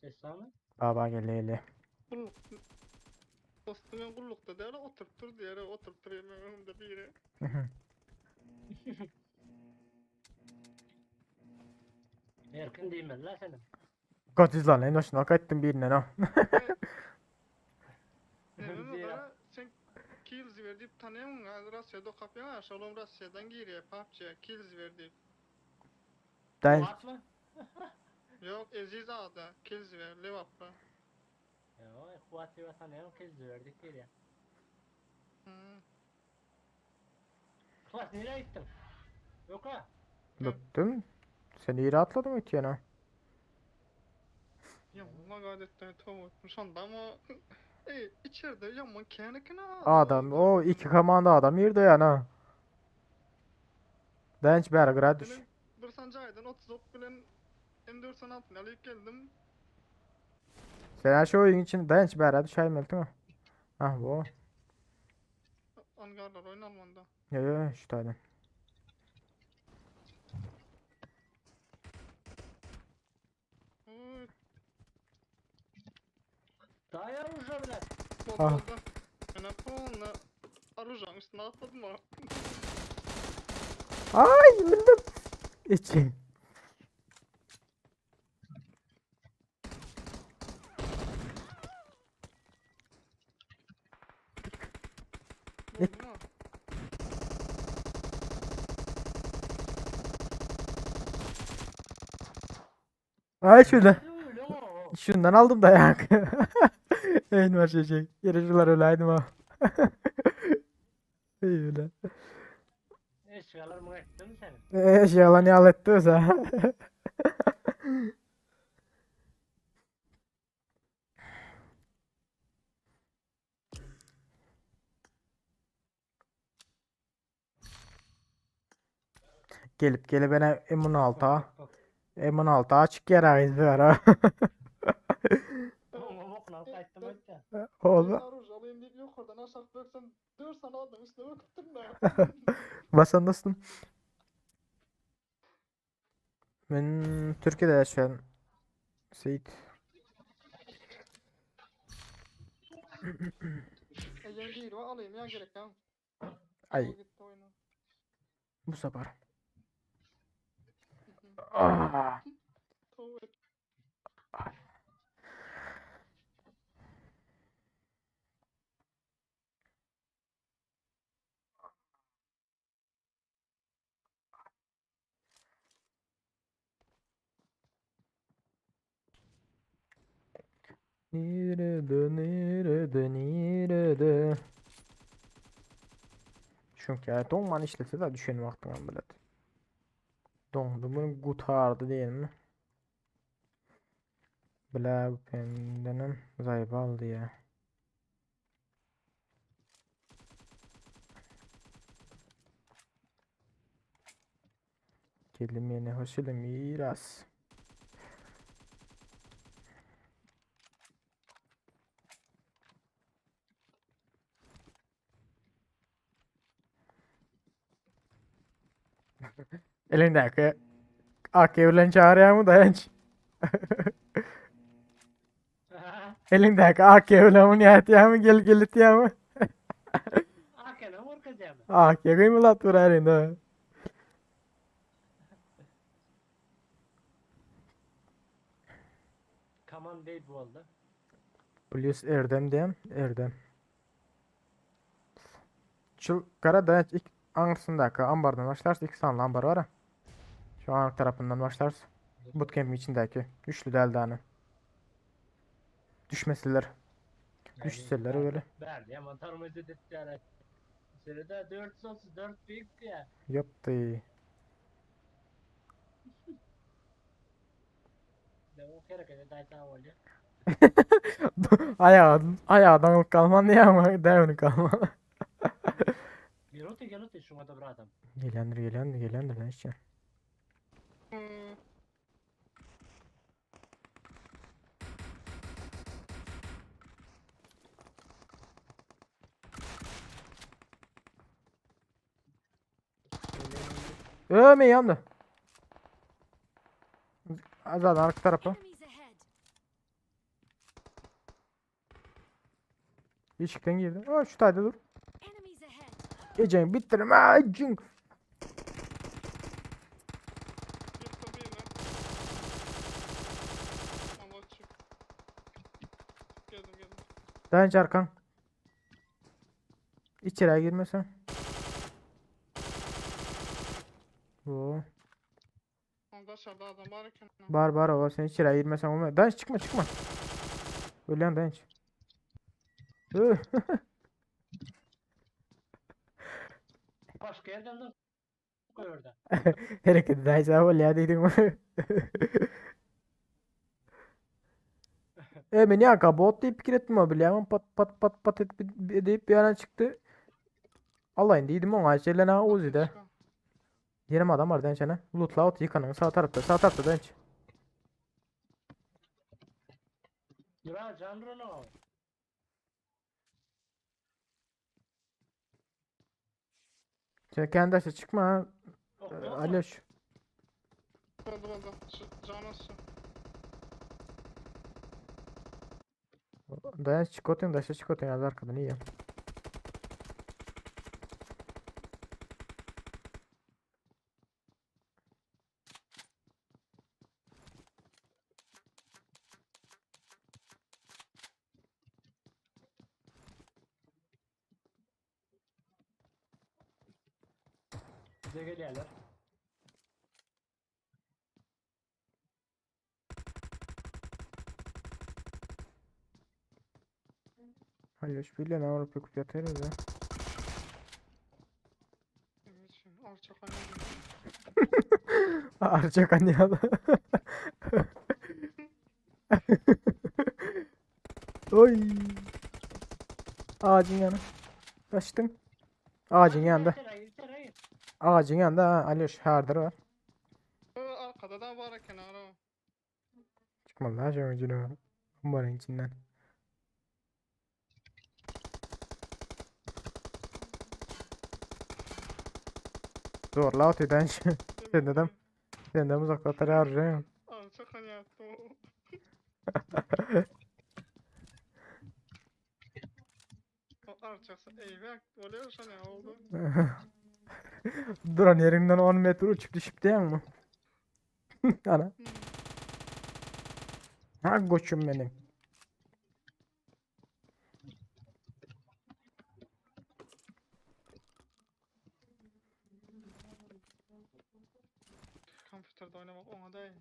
Ses sağmy? Baba gel hele. Gulluk. Dostum men gullukda däl oturyp dur diýere oturyp dur men öňümde biri. Erkin diýmeli la seni. Kaç lan en başına kaçtım birinden ha. Näme gara sen kills ver diýip tanaýaň Russiýada okap ýa şolam Russiýadan girýär PUBG kills ver diýip. Ben Atma. Ýok Eziz ada kills ver Lewapda. Ýa, Kuwat diýip tanaýan kez verdik diýýär. Hmm. Klas nereye gittin? Yok ha. Öptüm. Seni iyi rahatladım ötüyor Ýa magadetden towatdym şonda ama Ey içeride ýaman känekine Adam o iki komanda adam girdi yani ha. Ben hiç beri düş. Benim bir sancaydan 30 ok bilen M416 alyp geldim. Sen her şey oyun için dayanç beri düşer değil mi? Ah bu. Angarlar oyun almanda. Yo yo şu tane. Oy, Daha yer uca bile. Ah. Bolda. Ene polna arujan üstüne atladım ha. Ay öldüm. İçin. Boldu mu? Ay şöyle. Öyle o. Şundan aldım da ya. En var şey şey. Yarışçılar öyleydim ha. İyi öyle. Eşyalar mı ettin mi seni? Eee şey yalan yal etti o zaman. Gelip gelip bana M16 ha. M16 açık yer ağız var ha. Oňa bokuna alyp gaýtdym ötde. Oldu. Aruj alayım deyip yukarıdan aşağı böksem 4 tane aldım üstüne böktüm da. Basan dostum. Ben Türkiye'de yaşıyorum. Seyit. Eğer değil o alayım ya gerek ha. Ay Gitti oyunu. bu sefer. Ah. Tövbe. Nerede nerede nerede? Çünki ýa doňman işlese de düşen wagtyňam bilet. Doňdy bunu gutardy diýenmi? Bile pendenem zaýba aldy ya. Geldim ýene hoş geldin miras. Elindäki AK bilen çağırýarmy daýanç? Elindäki AK bilen muny ýatýarmy, gel gelitýärmi? AK'ne gorkacağım. AK gymylat dur elinde. Come on baby oldu. Plus Erdem diýem, Erdem. Şu gara daýanç ilk aňyrsyndaky ambardan başlarys, iki sanly ambar bar. Şu aňyr tarapyndan başlarys. Bootcamp'iň içindäki üçlü däl dany. Düşmeseler. Düşseler öyle. Berdi yaman tarmacı edip Şöyle 434 büyük ya. Ýokdy. Devam hareket eder oldu. Ayağı, ayağdan kalman diye ama däwini kalman. Gelote gelote şuna da bir adam. Gelendir gelendir gelendir lan işte. Hmm. Öme yandı. Zaten arka tarafa. Enemies ahead. Işıktan girdi. Aa, şu tayda dur. Enemies ahead. Ecen bitirme ecen. Yıktı birini. Allah çık. Geldim geldim. Dayanç arkan. İçeriye girmesen. Oo. Onda aşağıda adam var eken. Bar bar o sen içeriye girmesen olmaz. Dayanç çıkma çıkma. Ölen dayanç. Öh. Başka yerden de gördü. Hareket dayanç abi ya dedim. E beni ya bot deyip fikir ettim abi. Ama pat pat pat pat et, deyip bir yana çıktı. Allah'ın dedim ona şeyle ha Uzi'de. Yerim adam var dayanç ana. Lootla ot yıkanın sağ tarafta sağ tarafta dayanç. Duran Canruno. Sen kendi aşağı çıkma ha. Ee, Aloş. Oldu oldu. Şu canası. Dayan çık otayım da aşağı çık otayım az arkadan iyi. Bize geliyorlar. Aloş bilen Avrupa kup yatıyoruz ya. Evet, Arçak anne. Arçak anne ya. Oy. Ağacın yanı. Kaçtın. Ağacın yanında. İçeri içeri. Ağacın yanında ha. Aloş hardır var. Arkada da var eken ara. Çıkmadı lan şu ucunu. Umarım içinden. Zorla atıyor ben Sen dedim. Sen de uzakta harcayayım. Arçak anne yattı o. O arçaksa eyvah oluyor sana oldu. Duran yerinden 10 metre uçup düşüp diyen mi? Ana. Hmm. Ha koçum benim. Kompüterde oynamak ona değil.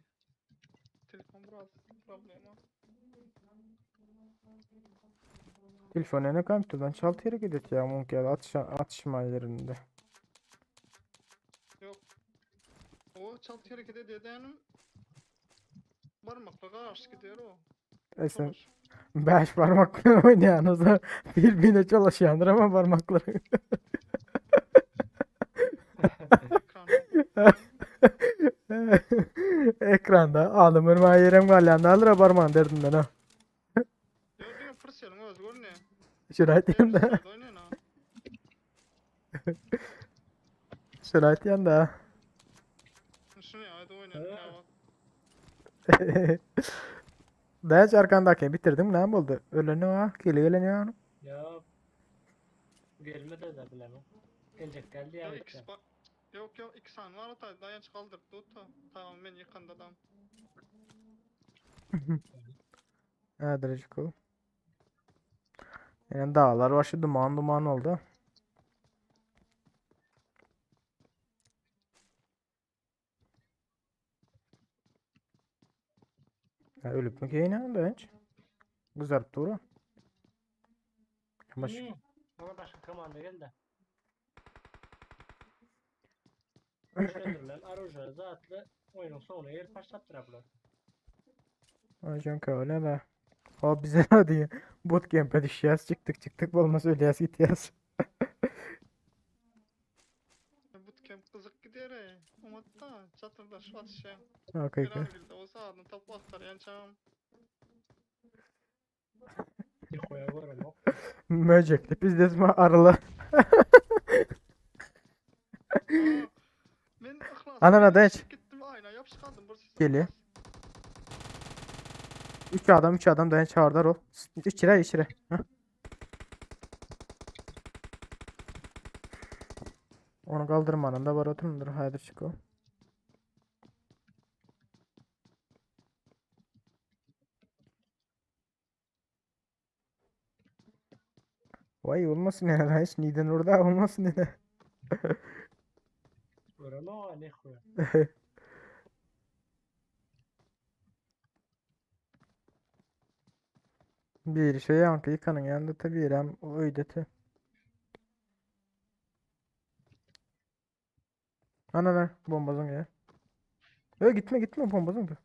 Telefon biraz problema. Telefon ne kompüterden çaltı yere gidet ya mümkün atış, atışma yerinde. çalt hereket edýänim barmakla garaşyp gider o. Sen 5 parmak bilen oýnaýanymyzda bir-birine çolaşýandyr ama barmaklary. Ekranda alym örmä ýerem galýan däldir barmagyň derdinden ha. Ýok, diňe pırseliň özi görünýär. Şuny aýtýan da. Şuny aýtýan da. Şuny aýdy oýnaýan. Daýanç arkandakini bitirdiň näme boldy? Öleni ha, kili gelen ýa. Ýok. Gelmedi de bilemok. Geljek däl diýýär. Ýok, ýok, iki sany bar ota, daýanç galdyryp dur-da. Tamam, men ýykanda dam. Häzirjik o. Ýene daglar başy duman duman oldy. Ha, ölüpmi ki ýene daýanç? Gyzaryp dur. Baş. Ona başga komanda geldi. Öldürülen aruja zatly oýnuň soňuna gelip başlapdyr bular. Hocam öyle de. O bize ne diyor? Bootcamp'e düşýäs, çykdyk çykdyk bolmasa ölýäs gitýäs. Bootcamp gyzyk gider ey. Oňatda çatyrdaşyp atyşýan. Okey. Bir argilde bolsa adyny tapyp agtarýançam. Nikoya göremok. Möcekli pizdesme arılı. Men yhlas. Anana daýanç. Gittim aýna ýapyşyp galdym bir ses. Geliyor. 3 adam 3 adam dayan çağırdılar ol. İçire içire. Heh. Onu kaldırmanın da var oturumdur. Haydi çık o. Vay olmasın ya. Hiç niden orada olmasın ya. Göremok Nikoya. Bir şey yankı yıkanın yanında tabi hem o öyle te. Ana ne bombazın ya. Ö gitme gitme bombazın da.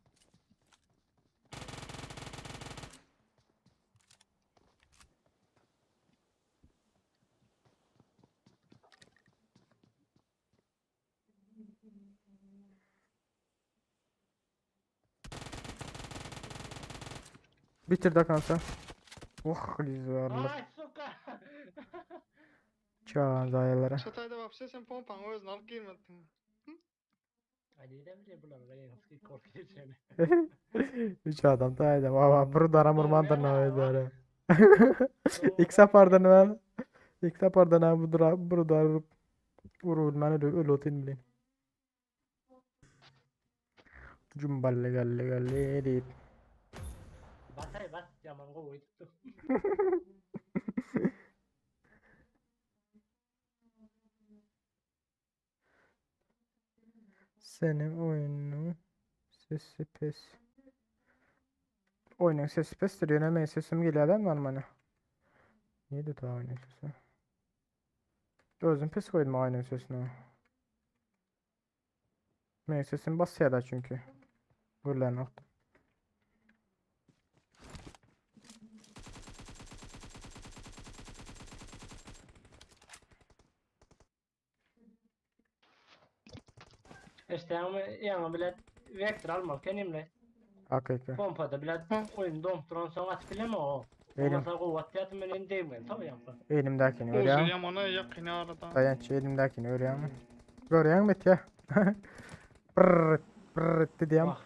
Bitir de kansa. Oh güzel. Ay suka. Çağan zayalara. Çatayda wapşe sen pompaňy özüne alyp girmediň. Ay neden bile bular ýa korkuyor Üç adam da ayda. Baba burada aram ormandan ne öyle. İlk seferden ben. İlk seferden ha bu dura burada vurup vurul ben öyle öyle olayım bileyim. Cumballe galle galle deyip. Basay bas yaman gowy tutdu. Senin oyunun sesi pes. Oyunun sesi pestir. Yönemeyin sesim geliyor değil mi normali? Neydi daha oyunun sesi? Özüm pes koydum oyunun sesini. Benim sesim basıyor da çünkü. Gürlen nokta. İşte ama ýaňy bile vektor almak kenimle. Hakiki. Pompada bile oyun dompduran soň atyp bileme o. Elim, Olmasa gowy atýardy men indi degmen tabii ýaňky. elimdekini Uzi görýän. ýamana ýakyn arada. Dayanç elimdekini görýän. Görýän mi ya? Brrr brrr diýem. Bak.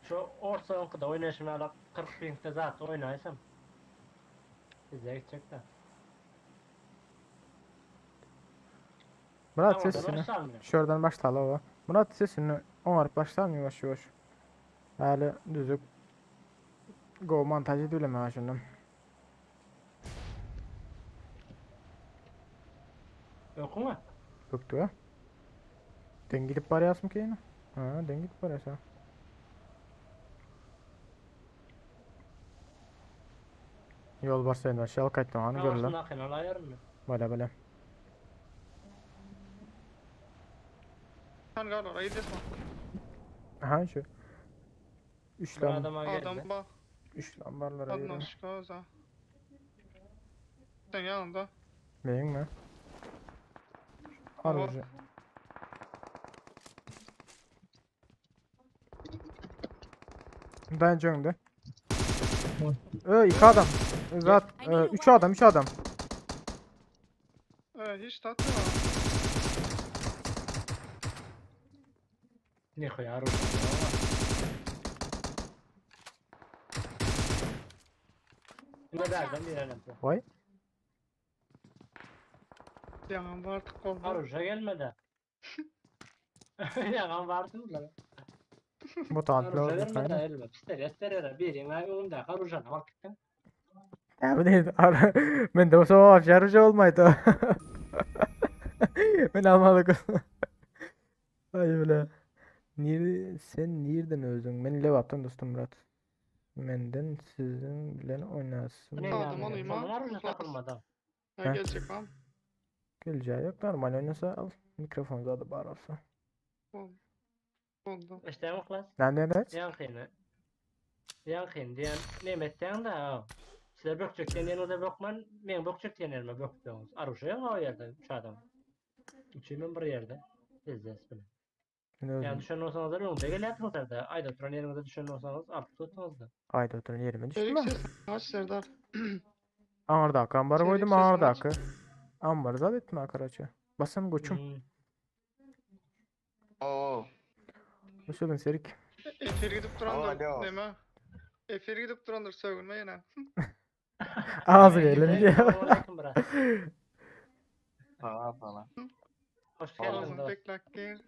Şu ortaokulda oýnaşym ýaly 40 pingde zat oýnaýsam. Bize gitjek de. Murat Tamam, sesini. başlanmıyor. Şuradan başla o. Murat sesini oňaryp başlarmy ýuwaş ýuwaş. Häli düzük Go montaj edileme şundan. Yok mu? Bökdü ha. Den gidip barýasmy ki ýene? Ha, den gidip barýas ha. Ýol barsa indi aşağı gaýtdym any görle. Başynda akyn alayarım mı? Bale bale. Sen garlara gidesin. Aha şu. Bir Üçlem, adama geldi. Adam bak. üçlem barlara Adnan yürü. şikoza. Sen yanında. Beyin mi? Baba. Arıcı. Dayanç önde. Ö iki adam. Zat I need a üç adam, üç adam. Ee, hiç tatlı var. Ne koyar o? Ne derden bir elem. Vay. Yanan var artık oldu. Aruşa gelmedi. Yalan varsın lan. Bu tatil Aruşa oldu gelmedi kayna. elbet. İster ister yere bir yemeğe yolunda Aruşa bak gittin. Ya bu değil. Ben de o sabah şarjı olmaydı. Ben almadık. Ay bile. Nir, sen nereden öldün? Ben Levap'tan dostum Murat. Menden sizin bilen oynasın. Ne Adam yani? alayım ha. Sonra Aruşa Klas. takılmadan. Ha, Heh. gelecek lan. Geleceği yok. Normal oynasa al. Mikrofon zaten bar olsa. Oldu. Oldu. İşte o klas. Lan ne ne? Yankını. Yankın diyen Mehmet diyen de ha. Size bökçek diyen o da bökmen, men bökçek diyen elime böktünüz. Aruşa yok o yerde üç adam. Üçümün bir yerde. Tezdes bile. Ben Yani öldüm. düşen olsanız da önünde geliyorsunuz da. Ayda oturan yerinize düşen olsanız artık tuttunuz da. Ayda oturun yerime düştüm Erik ben. ses aç Serdar. Ağırdaki ambarı Serik koydum sesini aç. ağırdaki. Ambarı zat etme karaça. Basam koçum. Hmm. Oo. Hoş geldin Serik. Efir gidip durandır. Alo. Neme? Efir gidip durandır sövünme yine. Ağzı gelelim diye. Selamünaleyküm bırak. Falan falan. Hoş geldin Ağzını dost. teklak gir.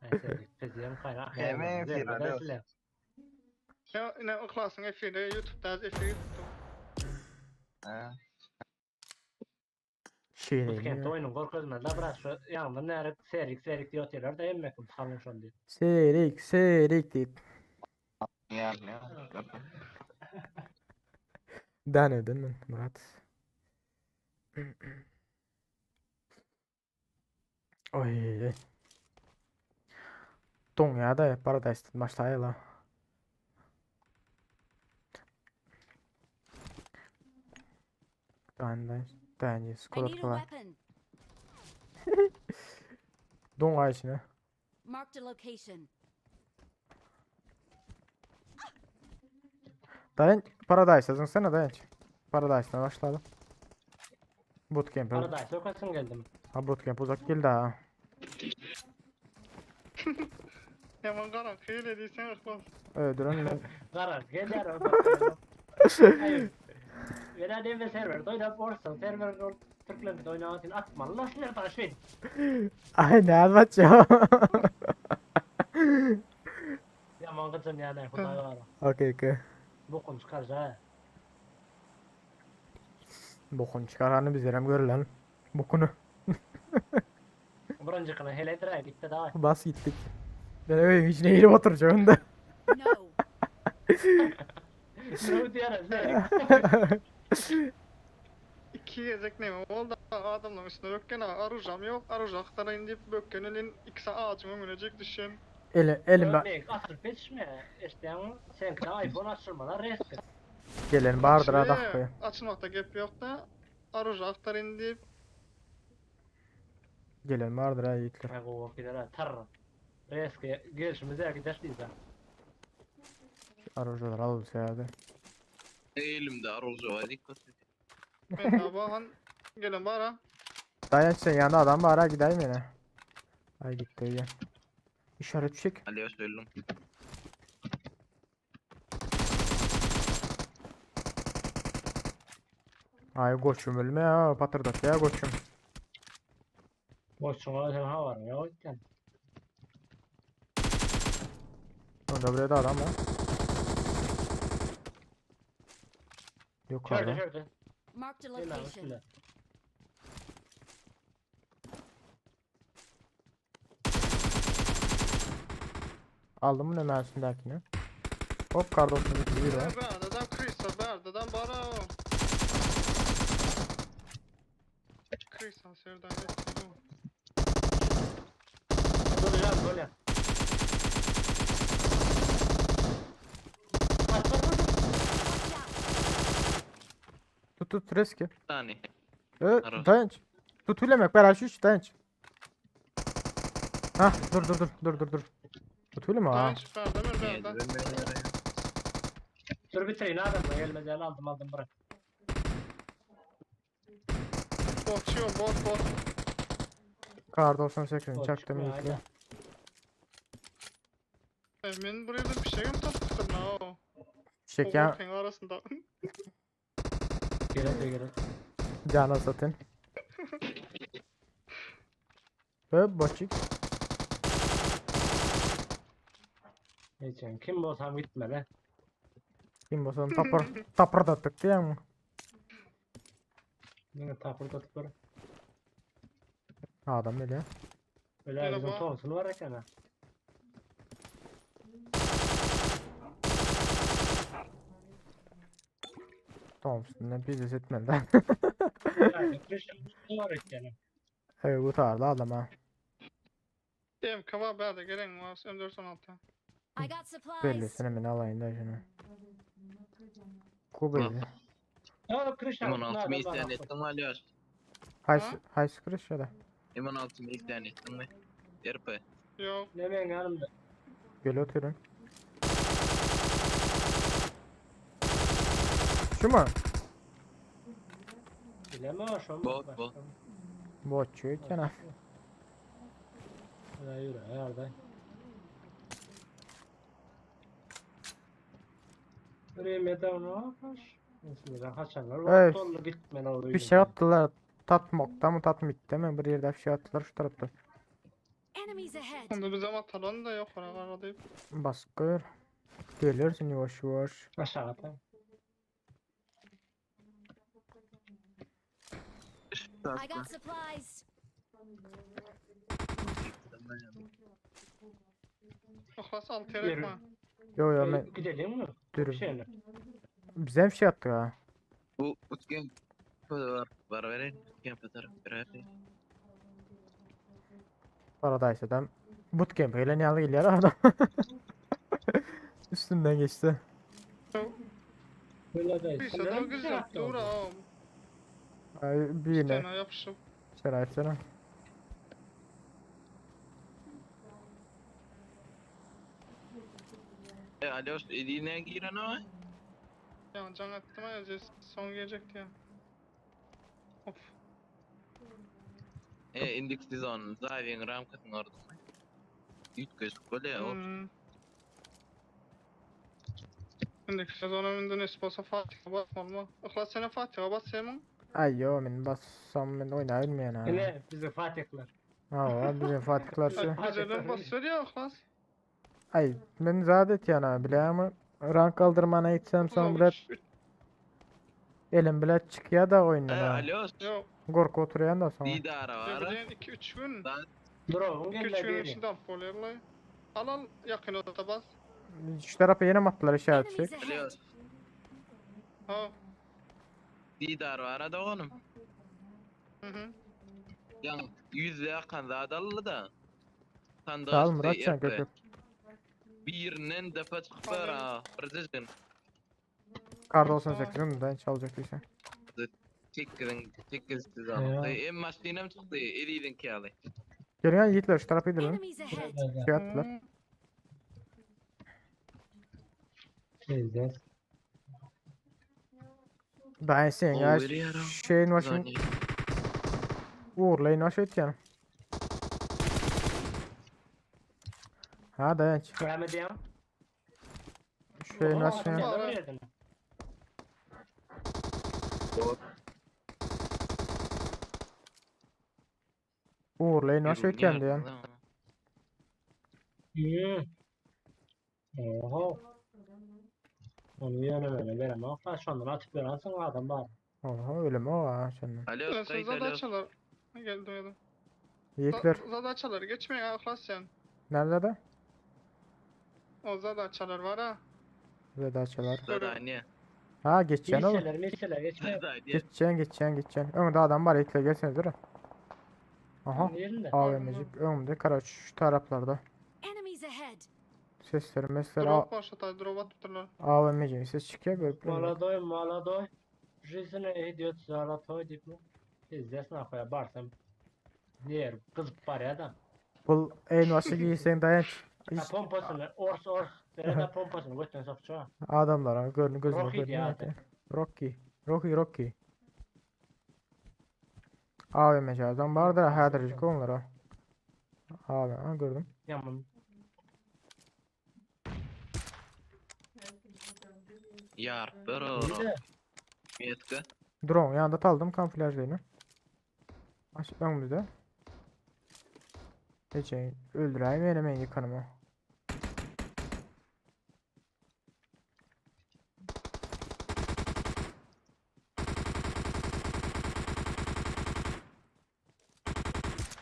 Neyse, Teziyem kaynak. Yemeğe Zerre firalı. dersler. Ya ne o klasın efiri YouTube'da efir gidip dur. He. Şey Bu kent neydi? oyunun korkuzma da bırak şu yanında nere serik serik diyor diyorlar da emmek kalın şon diyor. Serik serik deyip. Yani. Daha ne ödün ben Murat. Oy. oy. Doň da Paradise'den başlayalım. Tane tane I need a skorotkala. weapon. Doň ayşine. Marked a location. Dayan Paradise yazınsana dayan. Paradise'den başlayalım. Bootcamp'e. Paradise okasın geldim. Ha bootcamp uzak geldi ha. Yaman karan hile değilsen klas. Öldüren ben. Karar gel yar Hayır. Vela deme server oynap orsan server or Türklerinde oynamasın atmalı nasıl yer bana şey. Ay ne anlatacağım. Yaman kızım yani Huday var. Okey okey. Bokun çıkar ha. Bokunu çıkaranı biz yerem görülen. Bokunu. Birinci kına hele dire gitti daha. Bas gittik. Ben öyle içine girip oturacağım da. No. Ne diyor serik. İki gezek neme oldu adamların üstüne bökken arujam yok. Aruja aktarayım deyip bökken elin ikisi ağacın önüne düşün. Elim, elim Örnek asıl peçme. İşte sen iPhone açılmalar resmi. gelen bardır ha Şuraya dakikayı. Açılmakta gep yok da aruja aktarayım deyip Gelen vardır ha yiğitler. Ne bu gider ha tar. Reski gelişimize gider diye. Arıcılar alırsa herhalde. Elimde arozcu var dikkat et. ben daha bahan gelin bara. Dayan sen yanında adam var ha gideyim yine. Ay gitti ya. İşaret çek. Alo söylüyorum. Ay koçum ölme ya patırdat ya koçum. Boşuna sen ha var ya. Gel. Onda buraya da adam var. Şurada Yukarıda. şurada. Marked a Gel abi location. üstüne. Aldım mı hemen üstündekini. Hop kar 98 bir var. Berdadan Chris'a Berdadan bara o. Chris'a Serdar. Duracağım. Bolýar. Bas bas bas. Watch out! Tut tut reski. Tani. Ö, Aros. dayanç. Tut bilemek beraber şu iş dayanç. Hah dur dur dur dur dur dur. Tut bileme ha. Dayanç bärde men bärde. Dur bitirin adamla gelmeden aldım aldım bırak. Botçu bot bot. Kar 98'ini Bot çaktım çıkmıyor, yükle. hayda. E, men buraya da bir şey mi tapypdyryn ha o. Şeker O botyň arasynda. Gerek gerek. cana satın. Ö boçik. Geçen kim bolsam gitme be. Kim bolsan tapır tapırdattık diye mi? Ne tapır tapır. Adam öyle. Öyle Merhaba. bizim Thompson var eken ha. Thompson'dan biznes etmedi. Yani Christian var eken. ha. Evet bu tarda adam ha. MK var bärde gelen var M416. I got supplies. Belli hemen alayım da şunu. Kubeli. Ya Christian. M16 mı isteyen ettin mi Alios? Hay hay skriş ya da. M16 mı isteyen ettin mi? RP. Yok. Ne ben yanımda. Gel oturun. Şu mu? Bileme o şu. Bot, bot. Boçu kenar. Yürü yürü herhalde. Evet. Evet. Gitmen Bir şey attılar. Tatmokta mı tatmikte mi? Bir yerde bir şey attılar şu tarafta. Enemies ahead. Onda bize atalon da yok oraya gara deyip. Baskır. Gelirsin yavaş yavaş. Aşağıda. I got supplies. Ahlas al terek Yürü. mi? Yo yo ben Gidelim mi? dürüm. Şey mi? Bize bir şey attı ha. Bu utken var var verin. Utken fotoğraf verin. Paradise'dan. Bootcamp ile ne alı geliyor adam. Üstünden geçti. Böyle değil. Bir şey daha güzel. Dur ha. Ay, bir yine. Tane yapışıp. Şöyle açsana. E Alios eline giren o. Ya can attım ya son gelecekti ya. Of. E index sezon zavin ramkasın orada. Üç göz kole o. Hmm. Şimdiki sezon önünde ne olsa Fatih'e basmalı mı? Ihlas sene Fatih'e bas senin. Ay yo men bassam men oýnaýyn ha. Yine bizi Fatihler. Ha, bizim Fatihler şu. Güzeller basıyor ya Ihlas. Ay men zat etýän bilýärmi? Rank kaldırmana gitsem soň bile elim bile çykýar da E oýundan. ha. Alios Yok. Gorku oturýan da soň. didara Ne var. bileyim 2-3 gün. Drop'un 2-3 gelme günün biri. içinde alıp oluyorlar. Al al yakın odada bas. Şu tarafa yine mi attılar işaret Enemies çek. ahead. Alios Ha. didar var da oğlum. Hı hı. Yan yüzde yakan zadalı da. Sandığı Sağ ol Muratcan köp köp. Birinden defa çıkıp var ha. Bir Kar 98'in den çalacak diysen. Çekkirin, çekkirin siz Ya. aldı. En maşinem çıktı, eliydin ki alı. Gelýän ýigitler şu tarafa gidelim. Enemies ahead. Şey attılar. Hı. Teyze. Ben sen ya O veriyorum. şeyin başın uğurlayın baş etýän. Ha dayanç. Devam edeyim. Şeyin başın. Uğurlayın baş etýän diýen. Oho. Onu yönemene veremem. Ha şondan atıp verensin adam var. Oha öyle mi o ha senden. Alo, Sen kayıt alo. zadaçalar. Ha, Geldim geldim. Yiğitler Zadaçalar geçme ya Ihlas sen. nerede de? O zadaçalar var ha. Zadaçalar. Zadaniye. Ha geçeceksin oğlum. Misseler misseler geçme. Zadaniye. Geçeceksin geçeceksin geçeceksin. Önde adam var yiğitler gelsene dur. Aha. Yerinde. AVM'cik önümde kara şu taraflarda. Sesler mesler Drop var şatay drop atypdyrlar. AVM'ci ses çykýar görüp bilemok. Molodoý, molodoý. Жизнь идет золотой diýip. Pizdes nahoýa barsam. Ner gyzyp barýa da. Bul en başy giýseň daýanç. Ha Hiç pompasyny, ors ors. Bere pompasyny götden sokça. adamlara görün gözüne Rocky görünýär. diýýär. Rocky. Rocky Rocky. AVM'ci adam bardyr häzirlik onlara. AVM ha, gördüm. Ýaman. Ýaryp ber ora. Metka. Drone ýanynda taldım kamuflajlyny. Aş öňümizde. Ece öldüreyim ýene men ýykanymy.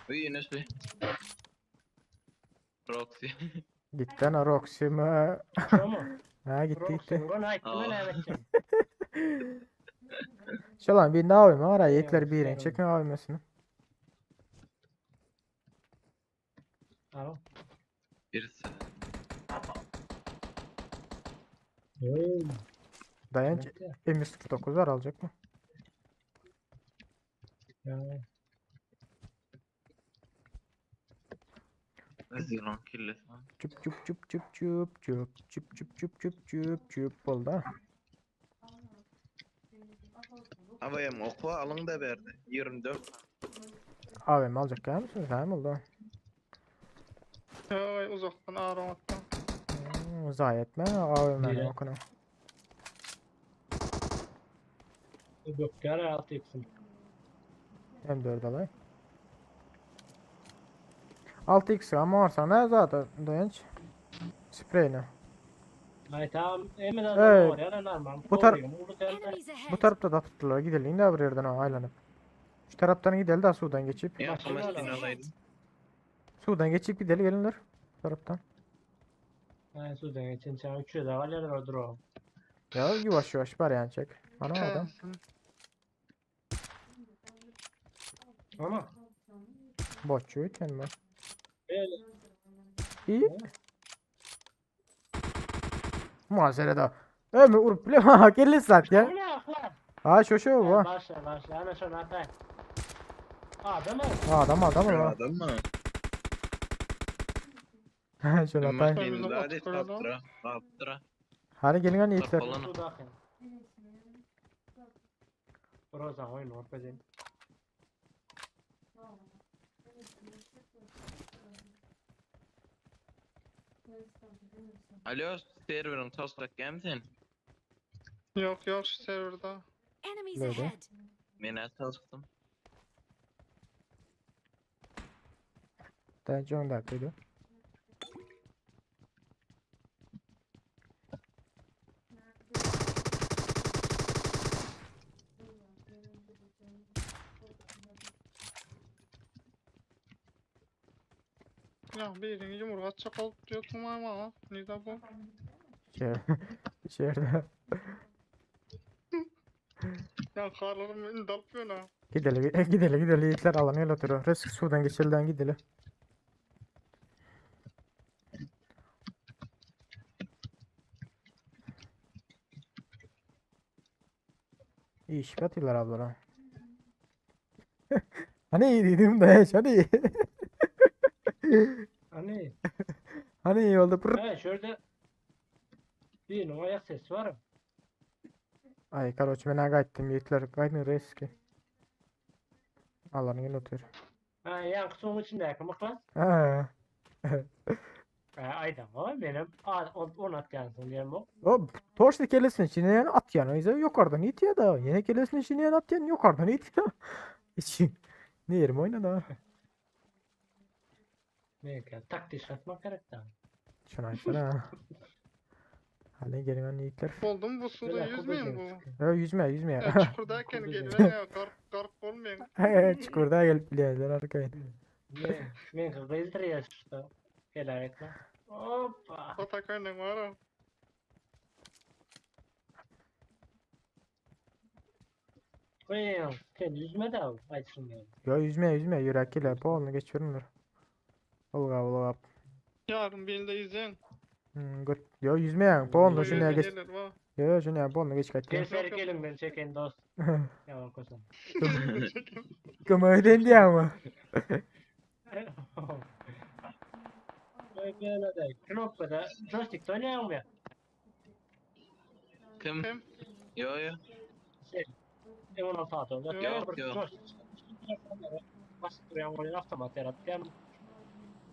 Öýüne şu. Roxy. Gitti ana Roxy mı? Şomu? Ha gitti gitti. Roxy, gol aýtdy men Aa. äwetjek. Şalan bir ne AVM var ha yetler Eyvallah, bir eyvallah. çekme AVM'sini. Al. Birisi. Hey. Dayanç M149 var alacak mı? Ya. Zilon killesi. Çup çup çup çup çup çup çup çup çup çup çup çup oldu ha. AVM okwa alyň da berdi. 24. AVM alacak ya mısınız? Ha oldu? Ýa uzakdan aram atdy. Hmm, zayi etme AVM'nin Niye? okunu. Bökýär altı ýyksin. M4 alay. 6x ama varsa ne zaten dayanç. Spreyini. Ay tamam, emin Evet. adam var ya normal. Bu tar- Enemies ahead. Bu tarafta da tuttular. Gidelim de bir yerden ha aylanıp. Şu taraftan gidelim de sudan geçip. Ya Başka ama ne sen alalım? alaydın. Sudan geçip gidelim gelinler. Bu taraftan. Ha sudan geçen çağ 300 da var ya drop. Ya yavaş yavaş var yani çek. Ana adam. Ama Boççu öten mi? böyle İyi. Muhasebe da. Ömür urup bile ha gelin saat ya. Ne aklar? Ha şu şu bu. Başla başla ana şunu atay. Adam Adam adam o. Adam mı? Şunu atayım. Önümüzde Hadi bot koyalım. kaptıra. Kaptıra. Hadi gelin hani yiğitler. Falan. Roza oyun ortadan. Alo serverin toslak gelmisin? Yok yok şu serverda. Enemies Nerede? ahead. Men çalıştım. Dayanç 10 dakikaydı. Ya birini yumurta çakal diyor tamam ama ne bu? İçeride. İçeride. Ya karlarım indalp yöne. Gidelim gidelim gidelim yiğitler alanı el oturuyor. Risk sudan geçilden gidelim. İyi iş atıyorlar ablara. Hani iyi dedim de hiç hani iyi. Hani Hani iyi oldu. Pırr. evet şurada bir numara ayak sesi var. Ay karoç ben gayettim yiğitler. Gaydın riski. Alanı el oturuyor. Ha yan kutunun içinde yakın klas. Ha. Ha aydan o benim. On at yansın diyelim o. O torç kellesini içine at yani. İşte yukarıdan it ya da. Yine kellesini içine at yani yukarıdan it ya. İçin. Ne yerim oyna da. Ne ki taktik atmak gerek da. Şuna aysana. Hadi gelin lan yiğitler. Buldum bu suda Böyle yüzmeyin bu. Ya yüzme yüzme Ya ya. çukurdayken Kubu gelin ya garp garp olmayın. Çukurda gelip biliyorlar arkaya. Ne? Men kızdır ya şurada. Helal etme. Hoppa. Atak oynan var ha. Koyayım. Sen yüzme de al. Aytsın yani. Ya yüzme yüzme yürek ile bu onu geçiyorlar. Olga olga. Yarın birinde yüzün. Hmm, göt. Yo yüzmeýäň. Polny O şuny ýerde geç. yerler var. Yo şuny polny geç Gel gaýtýar. serik eliňden çeken dost. Yalan kosan. Kömek edeyim diýäňmi? Böyle de knopkada joystickde oýnaýaňmy ya? Kim? Kim? Yo yo. Şey, M16 atıyorum. Yok, yok. Basıp duruyan oyun avtomat yaratken.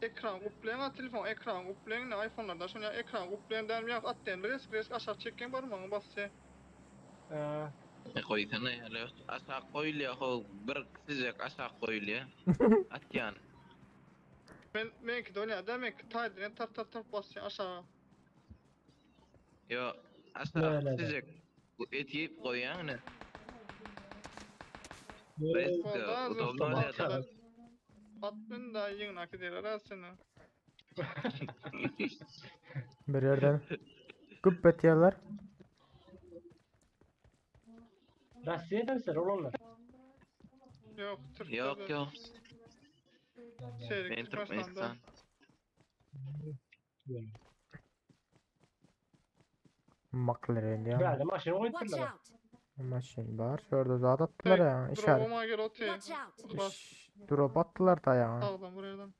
Ekran guplayan ha telefon ekran guplayan ne iPhone'larda şunu ekran guplayan derim ya at diyen resk resk aşağı çekken barmağını basya. Ee, E koysana ya. Aşağı koyuluyor ho. Bir sıcak aşağı koyuluyor. At yani. Ben benimki de öyle demek ki taydırın tap tap tap basya aşağı. Yo aşağı Böyle de. sıcak. Et yiyip koyuyor ne? böyle Resk Vallahi udobno zor. oluyor da. At ben daha yığın hak eder arasını. Bir yerden güp etýärler. Rossiýa'dan sen olanlar. Yok Türkiye'de. Yok yok. Şey, Ben Türkmenistan'da. Türkmenistan. McLaren diýäň. Böyle maşyn Watch koyupdurlar. out! Maşyn bar. Şurada zat atdylar ya. İşaret. Drop'uma gel otu. Watch out! Bas. İş, drop atdylar da ya. Sağdan buradan.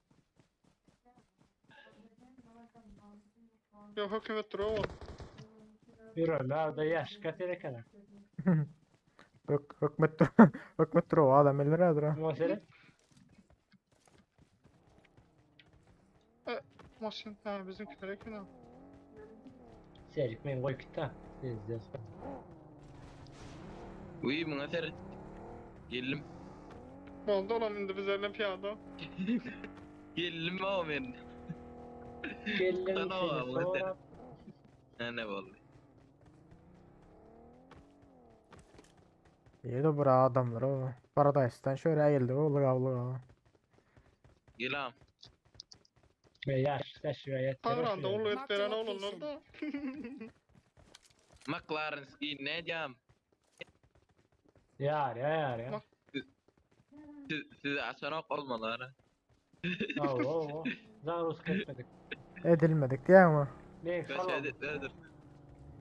Yok hükümet drop. Yürüme da yaş katere kadar. Hök, hükmet hükmet drop adam eller adyr. Mesele Maşın ha bizimkiler ekran. serik men koyup gitti. Izleyeceğiz. Uy buna seret. Geldim. Boldu olam indi bizlerle piyada. Geldim o men. Geldim Sana seni o, sonra. bu Ne ne boldy? Ýerde bir adamlar o. Paradise'dan şöyle eýildi o luga luga. Gelam. Ve yaş taş ve yet. Tavranda ulu et Marked veren a oğlum location. orada. McLaren skin ne diyeyim? Yar ya yar ya. Bak. Siz, sizi açanak olmalar. Oo oo. Zagrus etmedik. Edilmedik diýäňmi? Ne Kaç falan. edit nedir?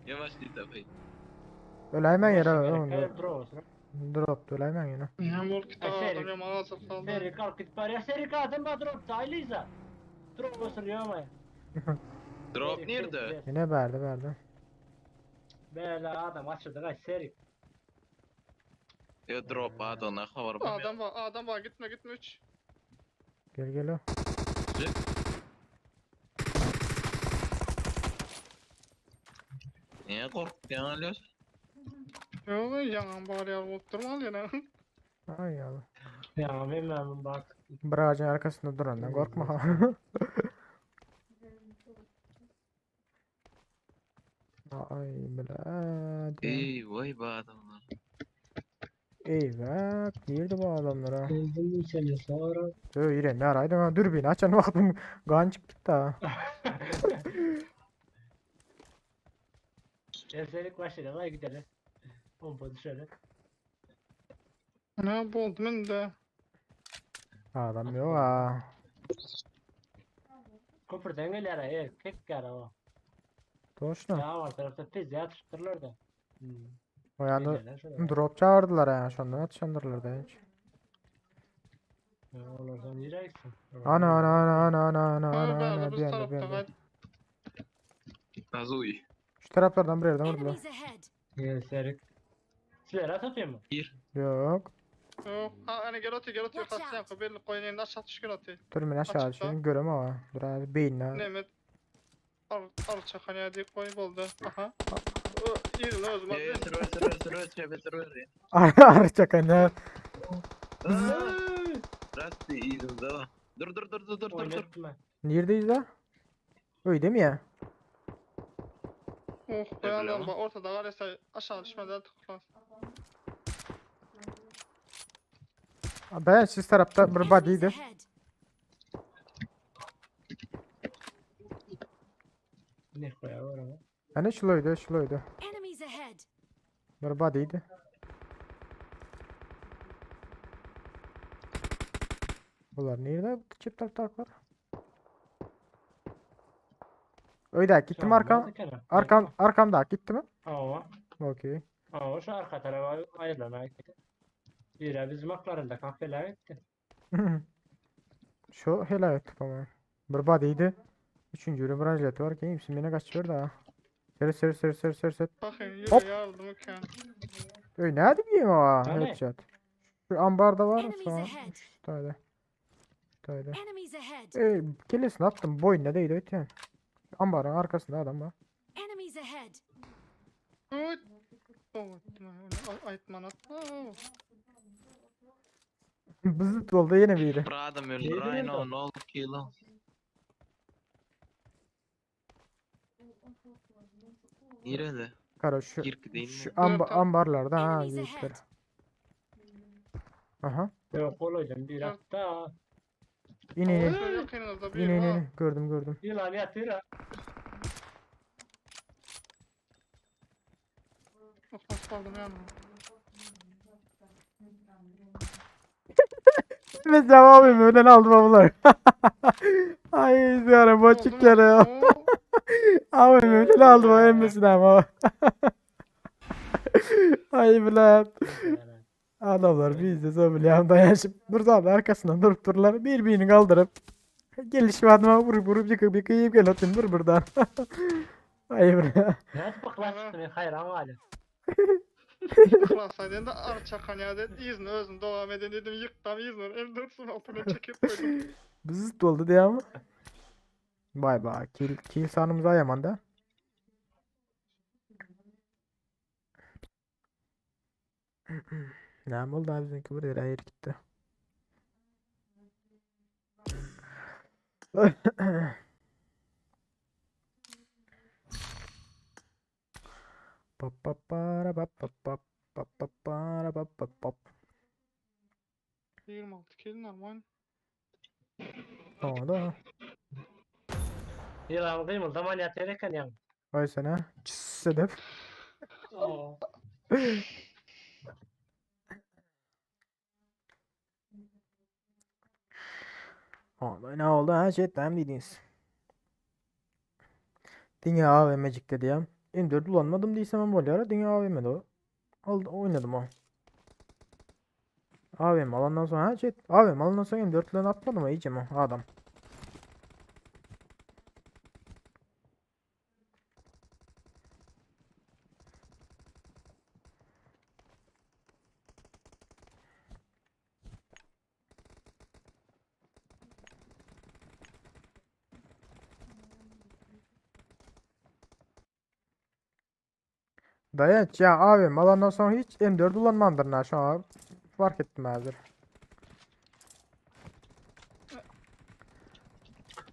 Yavaş değil tabii. Öläýmen ýere Her Drop öläýmen ýene. Ne bol ki Ay, adam Serik. ya mağaza kaldı. Serik kalk git bari. Ya serik adam ba drop da Eliza. Drop olsun ya ama. Drop nerede? Ýene berdi berdi. Böyle adam açıldı gay serik. Yo drop adına haber var. Adam var adam var gitme gitme üç. Gel gel o. Niye korktun alıyorsun? Yok yanan bari ya olup durma al yine. Ay ýaly. Ya ben ben bak. Bir ağacın arkasında durandan korkma. Ay bile. Ey vay be adamlar. Eyvah, girdi bu adamlara. Geldim seni sonra. Yo yine ne araydın ha? Dürbün açan baktım kan çıktı da. Ya serik başladı vay gidelim. Pompa düşelim. Ne boldu men de. Adam yok ha. Köprüden gelir ya kek gara o. Toşna. Ya var tarafta pizza yatırtırlar da. Hmm. O yanda Gelirler şöyle. drop çağırdılar ya. Şondan atışandırlar da hiç. Ya Onlardan yiyeceksin. Ana ana ana ana ana ana Ha ana berdi ana biz bir yanda bir tarafta yanda. gayet. Nasıl uy? Şu taraflardan bir yerden vurdular. Enemies ahead! Ya serik. Sizlere atıyor mu? Yok. Yok. Ha hani gel atıyor gel atıyor. Watch Kaç out. sen belli koyun elini aşağı düşkün atıyor. Dur men aşağı Açıkta. düşeyim görem ama. Dur abi beynine. Mehmet. Al al çakan ya diye koy boldu. Aha. Yürü lan o zaman. Yo sürür sürür sürür sürür sürür. Arı çakan ya. Rasti iyiydim da. Dur dur dur dur dur dur. Oynatma. Neredeyiz la? Öyle mi ya? Oh Ne koyan bileyim adam bak ortada var ya aşağı düşmeden tıklas. Ben siz tarafta bir Enemies body'ydi. ahead! Ne koyar var ama. Hani şulaydı şulaydı. Enemies ahead! Bir body'ydi. Bunlar nerede? Çip tak tak var. Öýdäki gitdimi arkam? Arkam arkamdaky gitdimi? Hawa. Okey. Hawa şu arka tarapa aýrylana gitdi. Biri bizim aklarynda kahveler gitti. Şu helal ettik ama. Bir body'ydi. Üçüncü bir branjeti var ki hepsi mene kaçıyor da. Seri seri seri seri seri seri. Bakın Hop. yürü yardım eken. Öy nerede diyeyim ha? Hani? Headshot. Şu ambarda var Enemies sonra. ahead. Şu tane. Şu tane. Enemies ahead. Ey kellesini attım boynuna değdi öte. Ambarın arkasında adam var. Enemies ahead. Oy. Oh, aytman atma. Bızıt oldu yine biri. Bir adam öldü. Neydi Rhino orada? ne oldu ki lan? Nerede? Kara şu Kirk değil şu mi? amba, Evet, tamam. ambarlarda ha Enemies yiğitler. ahead. Aha. Yok olaydım bir hafta. İn in in. Yakınınızda bir İn in var. in. Gördüm gördüm. Yılan yatıyor ha. Of kaldım yanıma. Mesela abim öyle aldım ablar. Ay ziyara boçuk yere ya. Abim öyle aldım o emmesine ama. Ay bilen. Adamlar bir izlese bile yandan yaşıp burada abi arkasından durup dururlar birbirini kaldırıp gelişim adıma vurup vurup yıkıp yıkıp gel atın dur buradan. Ay bre. Ne bıklaştı ben hayran halim. Klasaydı da arçakan ya dedi. İzni özüm devam edin dedim. Yıktam izni. M4'sün altına çekip koydum. Bızıt oldu diye ama. Vay be kill, kill sanımız ayaman da. Ne oldu abi bizimki buraya hayır gitti. Pa pa para pa pa pa pa pa para pa pa pa. 26 kill normal. Ne oldu? Yılan kıymıldaman yatıyor eken yan. Vay sana. Çıs edip. Oo. Oldu ne oldu ha şey tamam dediniz. Dünya AVM'cik dedi ya. M4 kullanmadım değilsem ben böyle ara Dünya AVM'de o. Aldı, oynadım o. AVM alandan sonra ha şey AVM alandan sonra M4'lerini atmadım o iyice mi adam. Dayanç ya AVM alandan sonra hiç M4 kullanmamdır ha şu an fark ettim hazır.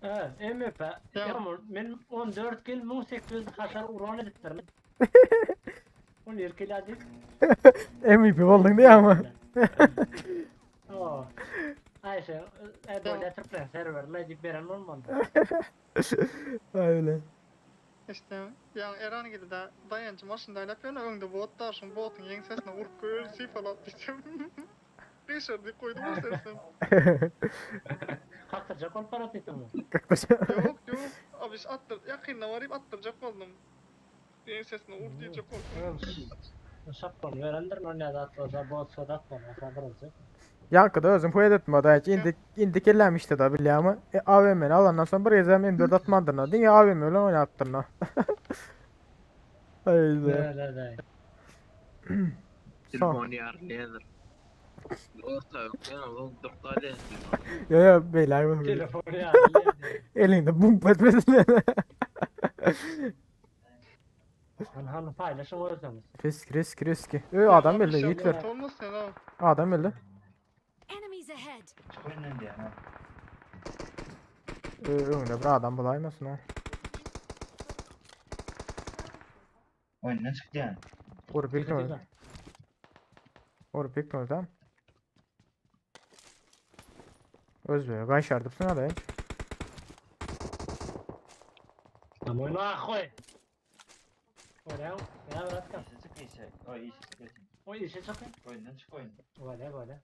Evet, MVP. Yağmur, men 14 kill 1800 hasar uran ediptir. 17 kill adı. MVP oldun diye ama. Oo. Ayşe, e böyle Türkler serverle edip veren olmadı. Öyle. İşte yani Eren gibi de dayancı maşında yapıyor önde bot da şun botun yensesine vurup koyuyor sifal attım. Dışarıda koydum o sesini. Kalktıracak ol para dedim. Yok yok. Abi attır yakınına varıp attıracak oldum. Yensesine vur diyecek oldum. Şapkan verendir o ne da atılsa bot sodat olmasa birinci. Yankıda özüm koy etme dayanç indi indi kellemişti da biliyor ama e, AVM'ni alandan sonra buraya zem M4 atmadın ha. Dünya AVM öyle oynattın ha. Haydi. Ne ne ne. Son. Telefon yarlayadır. Orta yok ya o doktor Ya ya beyler bu. Telefon ya. Elinde bum etmesin. Han han paylaşın o zaman. Risk risk risk. Ö adam öldü yiğitler. Olmasın ha. Adam öldü. Enemies ahead. Ö önünde bir adam bulaymasın ha. Oyundan çıktı yani. Vur bir tane. Vur bir tane tamam. Özbe, kaç yardıpsın adayım. Ama ne koy. Oraya ya bırak. İşe çık işe. Oy işe çık. O işe çık. Oyundan çık oyun. Böyle böyle.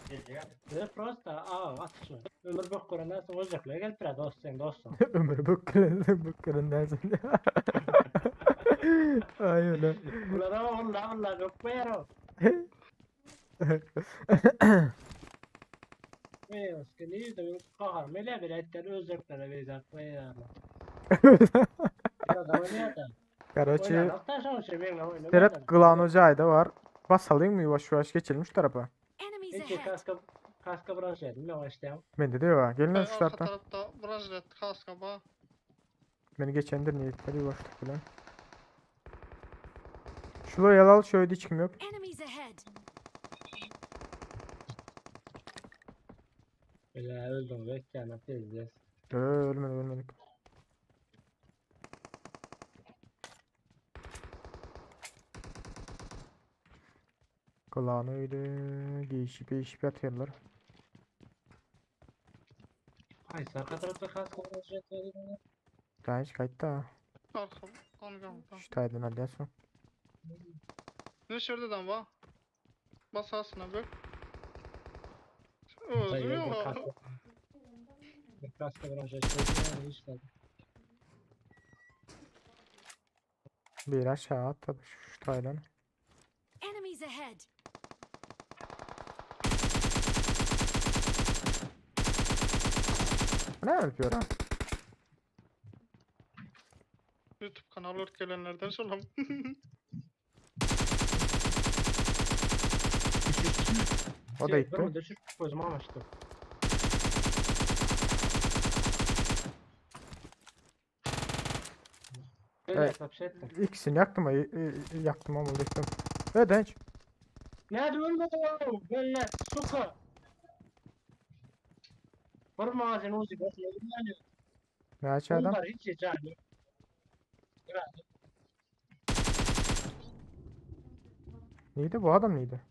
Ne prosta aw atyşma. Ömür bok görenden soň özbekler gelip birer dost sen dostum. Ömür bok görenden bok görenden soň. Ay öyle. Bulara Allah Allah bökmeýär o. Ey oski nirde bir kahar mele bir etler özbeklere bir zatmaýarlar. Короче, Seret Glano jaýda bar. Basalyň mı ýuwaş ýuwaş geçelim şu tarapa. Enemies Peki ahead. kaska kaska branşedim ben başlayayım. Mende de ýok. Gelin Ay, şu arka tarapdan. tarapta branşlet kaska ba. Beni geçendir niyetleri yuvaşlık bilen. Şuraya yalal şöyle hiç kim yok. Enemies ahead. Öyle öldüm ve kıyamet edeceğiz. Ölmedik ölmedik. Kulağını öyle değişip değişip yatıyorlar. Ay arka tarafta kaska branşet verin. Daha hiç kayıtta ha. Arka angamda. Şu taydan alıyorsun. Ne şuradan ba? Basasına bök. Özüm yok. Kaska. Kaska branşet verin. İşte. Bir aşağı at tabii şu taydan. Enemies ahead. Bu ne yapıyor ha? YouTube kanalı ört gelenlerden şolam. O da gitti. Düşür gözüm amaçtı. Evet. Evet. Şey İkisini yaktım ha. Yaktım ama yaktım. Evet hiç. Nerede ölmedi o? Böyle suka. Vurma ağzını uzi. Ne aşağıdan? Bunlar hiç yani. Neydi bu adam neydi?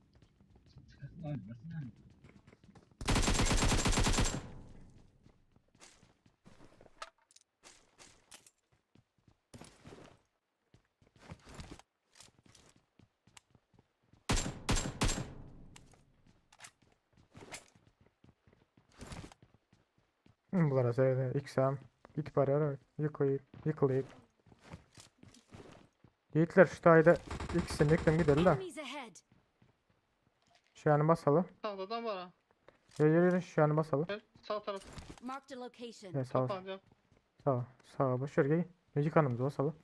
Hı, Bulara sevdi. XM. Git para yıkayıp yıkılayıp. Yiğitler şu tayda ikisini yıktım gidelim de. Enemies ahead. Şu yanı basalım. Sağdadan bara. Yürü yürü yürü şu yanı basalım. Evet, sağ taraf. Marked a location. Evet, sağ Kapanacak. sağ sağ boş ver gel. Yıkanımızı basalım.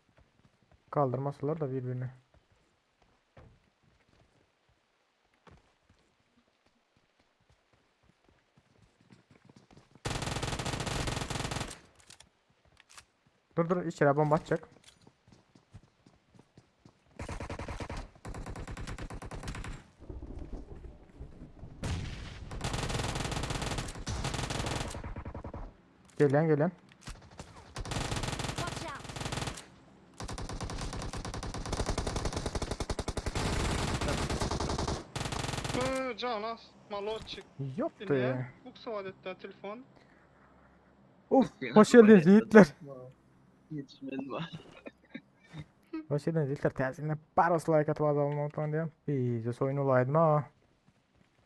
Kaldırmasalar da birbirini. Dur dur içeri bomba atacak. Gelen gelen. Watch out. Hı, Canas. Maloçik. Yoktu ya. Bu kısa telefon. Of hoş geldiniz yiğitler. Yetişmedi bak. Hoş geldiniz yiğitler. Təzimlə baros like atıp abone olmayı unutmayın diyorum. Biz oyun olaydım ha.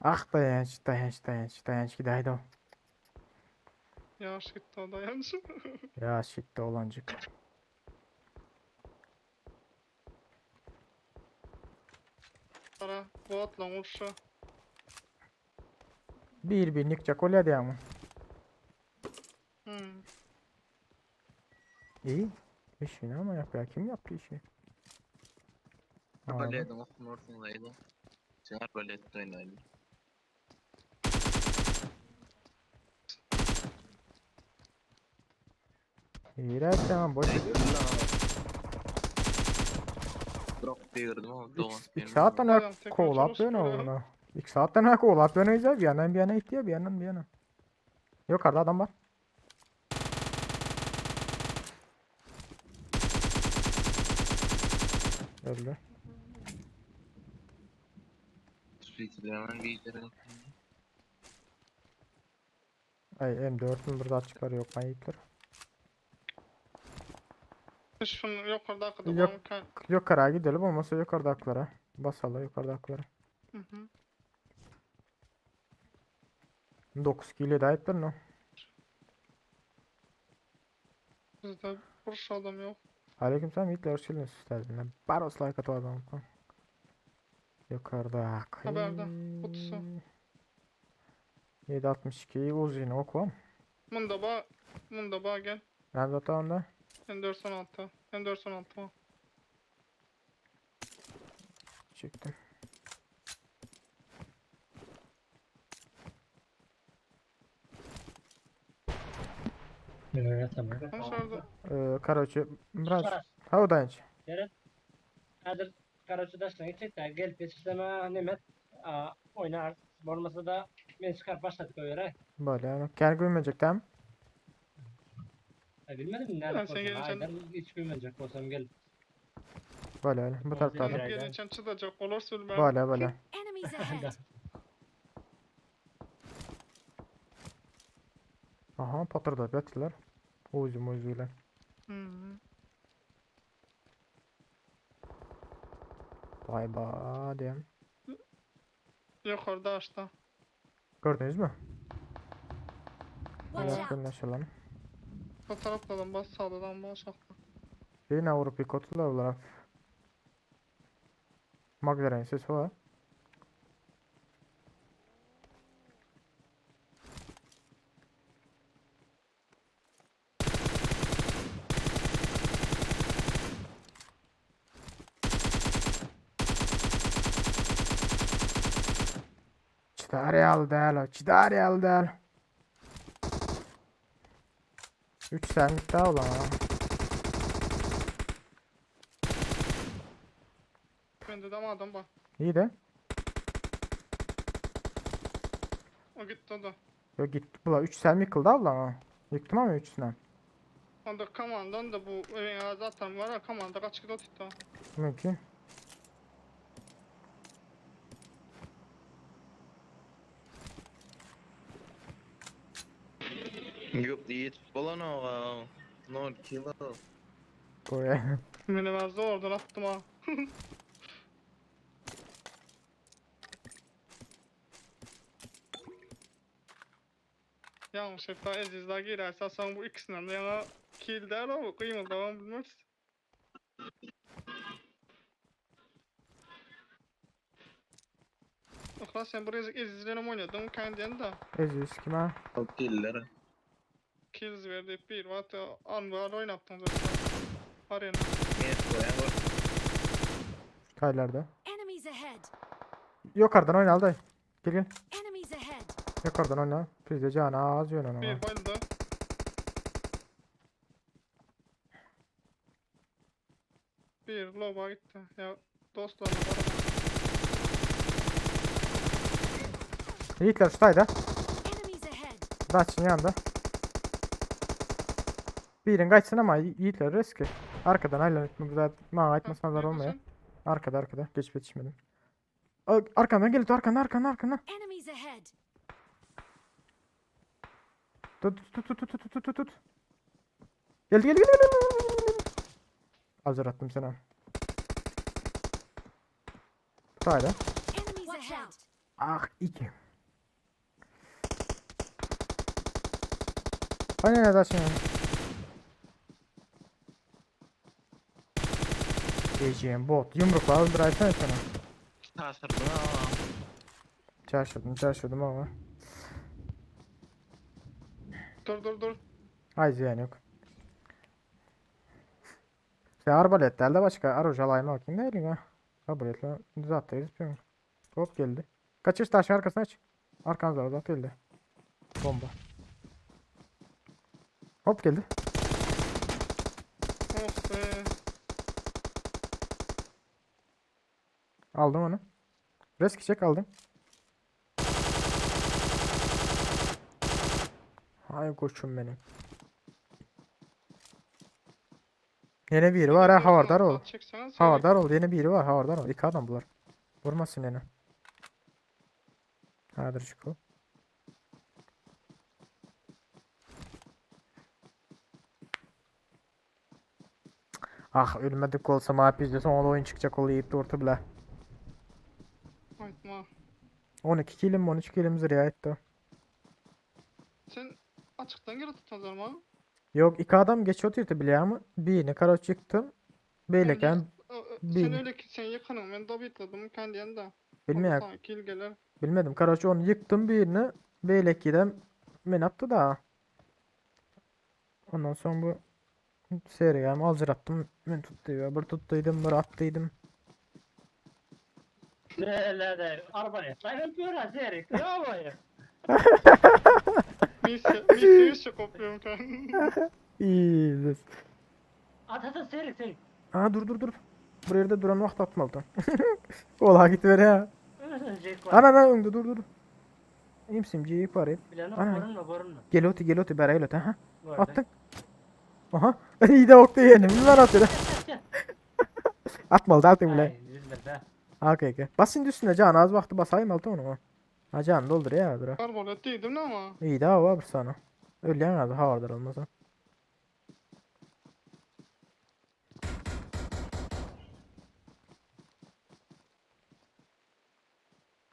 Ah dayanç dayanç dayanç dayanç gidaydı o. Yavaş gitti o da yanlış. Ya şitte olancık. Para. Bu atla vuruşa. Bir bir nikçak oluyor diye ama. Hmm. İyi. İşini ama yap ya. Kim yaptı işi? Anladım. Arbalet'in okun ortasındaydı. Sen arbalet'te oynaydı. İğrenç tamam boş. Drop diýirdim ama doğan. İki saatten Adam hep tekrar kovalap çalışıyor dönüyor ya. bunu. İki saatten hep kovalap dönüyor bir yandan bir yana itiyor bir yandan bir yana. Yukarıda adam var. Öldü. Hemen bir gidelim. Ay M4'ün burada açıkları yok lan yiğitler. Şunu yukarıda akıdı. Yok. Yok. Yukarıya gidelim olmasa yukarıdakilere. Basalım yukarıdakilere. Hı hı. 9 kill edäýipdir no. Bizde bir adam yok. Aleyküm selam Yiğitler hoş geldiniz. Üstadına. Baros like atıp abone olun. Yukarıda. Haberde, kutusu. 7.62 uzun oku. Munda ba, munda ba gel. Nerede hatta onda? M416. M416. Çıktım. Evet tamam. Dışarıda. Ee, Karaçı biraz. Ha o da inç. Evet. Häzir Karaçy daşdan geçjek-dä, gelip ýetişsem-ä nemet, oýnar. Bolmasa-da men çykaryp başladyk o ýere. Böyle. Kendi güvenmeyecek tamam. E, bilmedim Ben nädip sen bolsa. gelinçen- Aýdar hiç güýmenjek bolsam gelip. Böyle öyle. Bu tarafta adam. Aynen. Gelinçen çıdacak olur sülmen. Böyle böyle. Enemies ahead. Aha patırdı yatırlar. Uzi muzi ile. Hmm. Vay ba diyeyim. Yukarıda açtı. Gördünüz mü? Watch out. Yakınlaşalım. O taraftan bas sağdan bas aşağıda. Yine Avrupa kotular olarak. McLaren sesi var. Çidaryalı değil o. Çidaryalı değil. 3 senlik daha olan ha. Bende de ama adam var. İyi de. O gitti o da. Yo gitti. Bula 3 sen yıkıldı abla ha. Yıktım ama üçünden. Onda kamandan da bu evin zaten var ya kamanda kaç kilo tuttu. Mümkün. Yok ýetip bolanok ha. 0 kilo. Buraya. Beni ben zor oradan attım ha. Yanlış hep daha Aziz daha girerse sen bu ikisinden de yana kill der ama kıymıl devam bilmez. Ihlas sen buraya Aziz'le oynadın kendin de. Eziz kime? Çok killer. Kills verdi bir vat anvar oynattın zaten. Arena. Evet koyan var. Taylarda. Enemies ahead. Yukarıdan oyna Alday. Gel gel. Enemies ahead. Yukarıdan oyna. Biz de cana az yön ona. Bir bayıldı. Bir loba gitti. Ya dostlarım var. Yiğitler şu tayda. Enemies ahead. Daçın yanında. Birin kaçsın ama Yiğitler riski. Arkadan aylan etme güzel. Ma etmesem zar olmuyor. Arkada arkada. Geç yetişmedim. Arkandan geliyor arkandan arkandan arkandan. Enemies ahead. Tut tut tut tut tut tut tut tut. Geldi geldi geldi geldi. geldi. Hazır attım sana. Tayda. Enemies ahead. Ah iki. Aynen ne daçın. Diyeceğim bot. Yumrukla öldürsene sana. Taşırdın ha. Şaşırdım şaşırdım ama. Dur dur dur. Ay ziyan yok. Sen arbalet de başka aruj alayım bakayım değil ha. Arbaletle düzeltiriz. Hop geldi. Kaçış taşın arkasına aç. Arkanızda uzat geldi. Bomba. Hop geldi. Oh be. Aldım onu. Reski çek aldım. Hay koçum benim. Yine biri var ha havardar ol. Çeksene sen. Havardar ol. Yine biri var havardar ol. İki adam bunlar. Vurmasın yine. Hadi çıkıl. Ah ölmedik olsa ma bizde son oyun çıkacak ol yiyip durdu bile. Aytma. 12 kilim 13 kilim zirya etti. Sen açykdan geri tutmadylar mı? Yok iki adam geç otyrdy bilýäňmi? Birini karoç ýykdym. Beýlekem Sen birini öyle ki sen ýykanyň men dobitladım kendiyen de. Bilmeýär. Sana kill geler. Bilmedim. Karoç ony ýykdym birini. Beýlekidem meni atdy da. Ondan soň bu serigem aljyratdym. Men tutdy. Bir tutduydym, bir atdyydym. Ne ne ne arbalet. Ben böyle serik. Ya boyu. Misya, misya misya kopluyorum kan. İyi. At at at serik serik. Aa dur dur dur. Bir yerde duran vakt atmalıdım. Ola git ver ya. Ana ana öňde dur dur. İmsimci parayıp. Bilen Ana. görünme görünme. Gel öte gel öte bere öte ha. Gördüm. Attın. Aha. İyi de oktu yeğenim. Lan atıyor. Atmalı da atın bile. Ay, üzülme be. Okey okey. Bas şimdi üstüne can az vakti basayım altı onu. Ha can doldur ya dur. Arbalet değildim ne ama. İyi daha var bir sana. Ölýän az havarlar olmasa.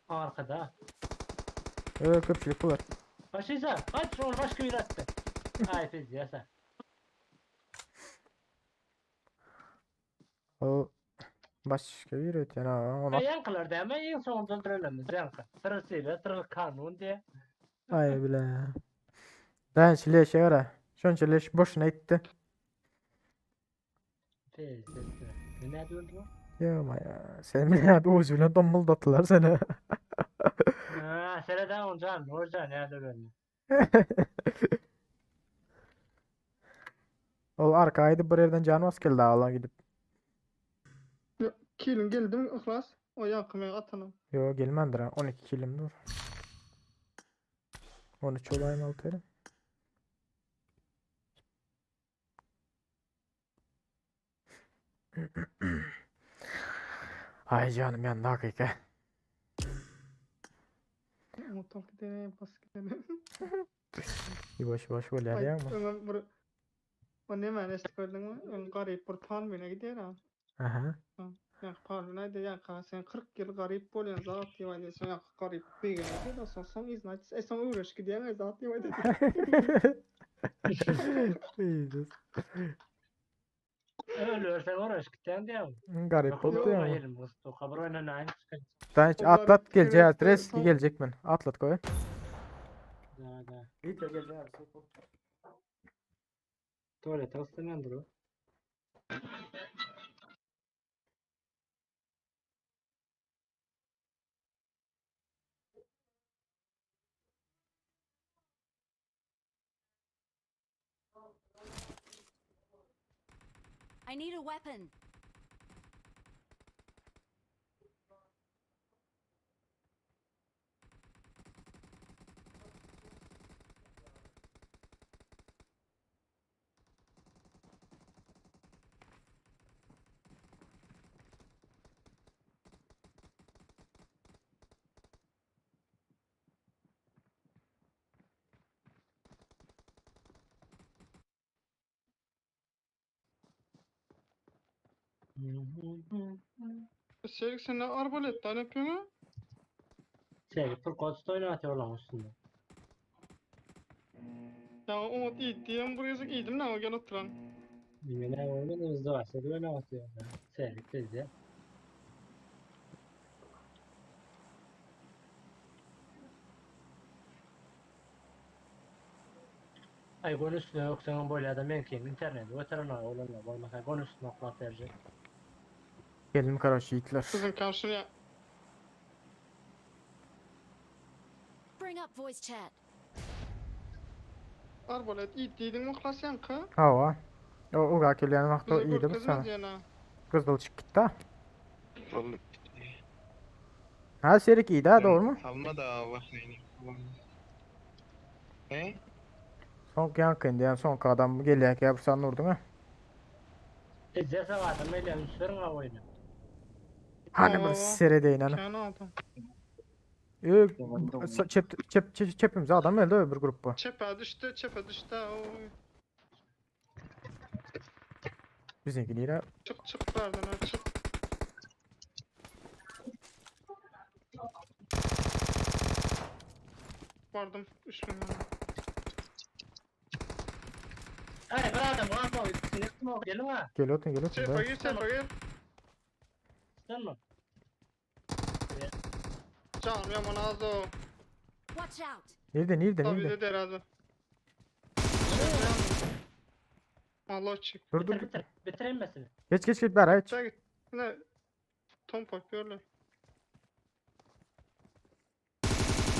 Arkada. Ee, köpçülük bular. Başıysa kaç onu başka bir attı. Ay fez ya sen. O başka bir ötýän ha. Ona Yankılar da ama en son dolduralım. Yankı. Sırasıyla sıralı kanun diye. Ay bile. Ben şile şey ara. Şonça leş boşuna gitti. Fez fez. fez. Ne diyordu bu? Ya ama ya. Sen bile abi o bilen dombuldattılar seni. Ha, seneden oncan, oncan nerede böyle? Ol arkaydı bir yerden can bas geldi ağlan gidip. Kill'in geldi mi Ihlas? O yakın ben atanım. Yo gelmendir ha. 12 kilim dur. 13 olayım altı yerim. Ay canım yandı hakika. Motor gidelim, bas gidelim. Yavaş yavaş böyle Ay, ya ama. öňe bir O ne men eşit gördün mü? Öň garyp bir palmine gidiyor ha. Aha. Ya palmine de ya ka sen 40 ýyl garyp bolýan zat diýip aýdýar. Sen ya garyp diýen diýip soň soň izna e soň uğraş gidýän zat diýip aýdýar. İyidir. Ölürsen uğraş gitten diye. Garip oldu ya. Yerim bu kabur oynanan aynı çıkar. Daha hiç Onlar atlat gelecek. evet, Reski son- gelecek ben. Atlat koy. Da da. Gelecek. Tuvalet hastanedir o. I need a weapon. Serik sen ne arbalet tane yapıyorsun ha? Şey, Furkan oynatıyor lan üstünde. Ya o iyi diyen buraya iyiydim ne o gel oturan. Yine oynadığımızda başladı oynatıyor. Serik biz ya. Ay konuşsun yoksa böyle adam ben kim internet veteran olanlar olmasa konuşsun oklat verecek. Geldim karaş yiğitler. Kızım karşına ya. Bring up voice chat. Arbalet iyi diydin mi klas yankı? Hava. O uga gelýän wagtda Bize iyiydi bu görkezmez sana. yana. Kızıl çık gitti ha. Ha Serik iyiydi ha doğru mu? Salma da bak neyini. Ne? Son yankın diyen son adam gelýän ki sen vurdun ha. Tezce savaşım öyle üstlerin oyunu. Hani bir Aa. seredeyin hani. Kendi aldım. Ee, çep çep çep çepimize adam öldü öbür grup bu. Çepe düştü, çepe düştü. Oy. Bizimki değil ha. Çık çık nereden ha çık. Vardım üçlü. Aý bir adam galdy o ikisini ýykdym o geliň ha. Gel otun gel otun. Çepe gir çepe gir. Sen mi? Canım yaman az o. Watch out! Nirde nirde Tabii nirde? de herhalde. Allah çık. Dur dur. Bitir bitir. Bitir emmesini. Geç geç geç bari geç. Sen git. Ne? Tom yapıyorlar.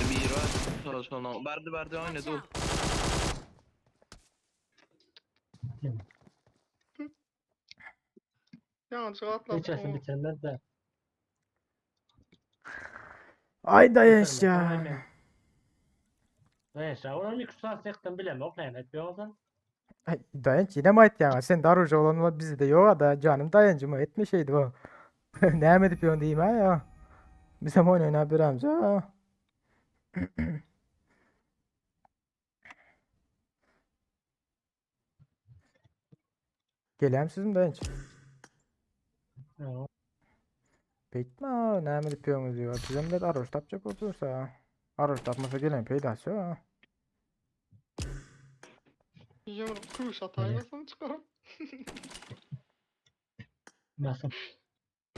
Bir var. Sonra sonra. Bardı bardı oyna Watch dur. out! Yanlışlıkla atladım. Geçersin bitirmez de. Ay dayanış Bitirmez, ya. tamam, Neyse onun ilk saat yıktım bilem ok ne etmiyorsun. Ay, dayanç yine mi ait ya? Sen daruca olanla bizi de yok da canım dayancı mı etme şeydi bu. Ne mi edip diyeyim ha ya. Bizim oyun oynar bir amca. Gelem sizin dayanç. Bekme ne mi edip diyor. Bizim de aruş tapacak otursa. Aruş tapmasa gelen peydası ha. Yavrum kuş hataymasını çıkarım. Nasıl?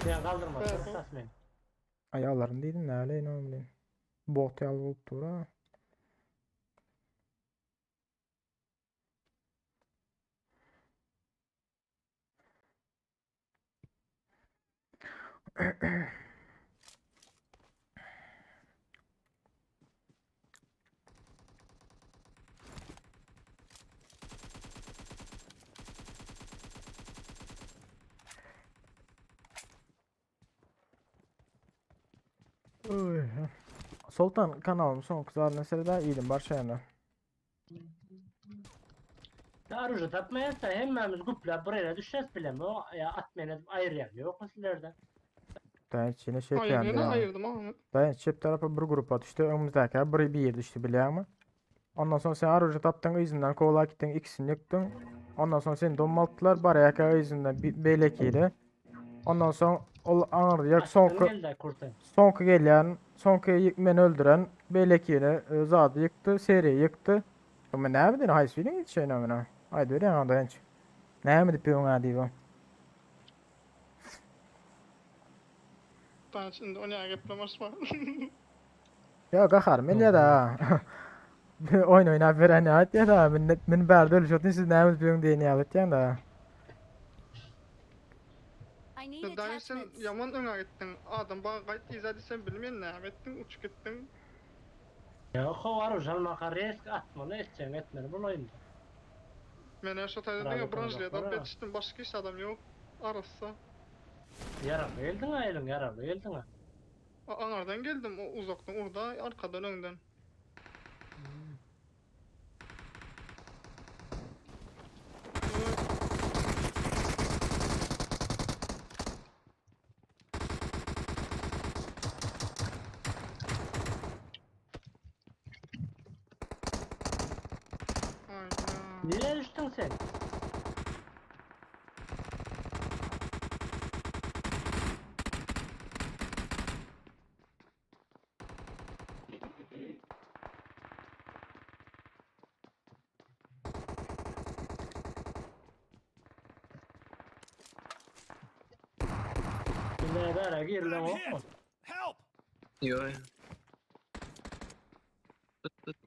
Ya kaldırma. Evet. Çok tasmayın. Ay Allah'ım dedim ne öyle ne bileyim. Bot yal bulup dur ha. Oy. Sultan kanalım son kızar meselede iyiydim barşayana. Ya arucu tapmayarsa hemmemiz kupla buraya düşeceğiz bilem. O ya atmayın ayır yani. Yok mu sizlerden? Dayanç yine şey Hayır yendi yine ya. ayırdım ama. Dayanç çep tarafa bir grupa düştü. Önümüzdeki bir bir yer düştü biliyor musun? Ondan sonra sen arucu taptın izinden kovala gittin ikisini yıktın. Ondan sonra seni domalttılar baraya izinden bir beylekiyle. Ondan sonra ol anırdı yak Attın sonku geldi kurtun. sonku gelen sonku yık- beni öldüren beylekiyle e, zadı yıktı seri yıktı. Ama ne yaptın? Hay söyleyeyim hiç şey ne amına. Haydi öyle ya dayanç. Ne yaptın bir ona diyor. Ben şimdi o ne geplemez var. Ya gaharım ya da. Oyun oynap veren ya ya da men men bärde ölüşötün siz näme bilýän diýen ýaly etýän da. I need Daha sen attachments. yaman öne gittin. Adam bana gayet izah etsen bilmeyen ne ettin uçuk gittin. Ya o arucu almaka risk atmalı edeceksin etmeli bu oyunda. Ben her şey dedim Bravo, ya branjlıya da bravo. yetiştim. Başka hiç adam yok. Arası. Yaralı geldin ha elin yaralı geldin ha. Anardan geldim o uzaktan orada arkadan önden. Hayda. Nereye düştün sen? Ne bere gir lan I'm o. hit. Help! Yo. Tut tut.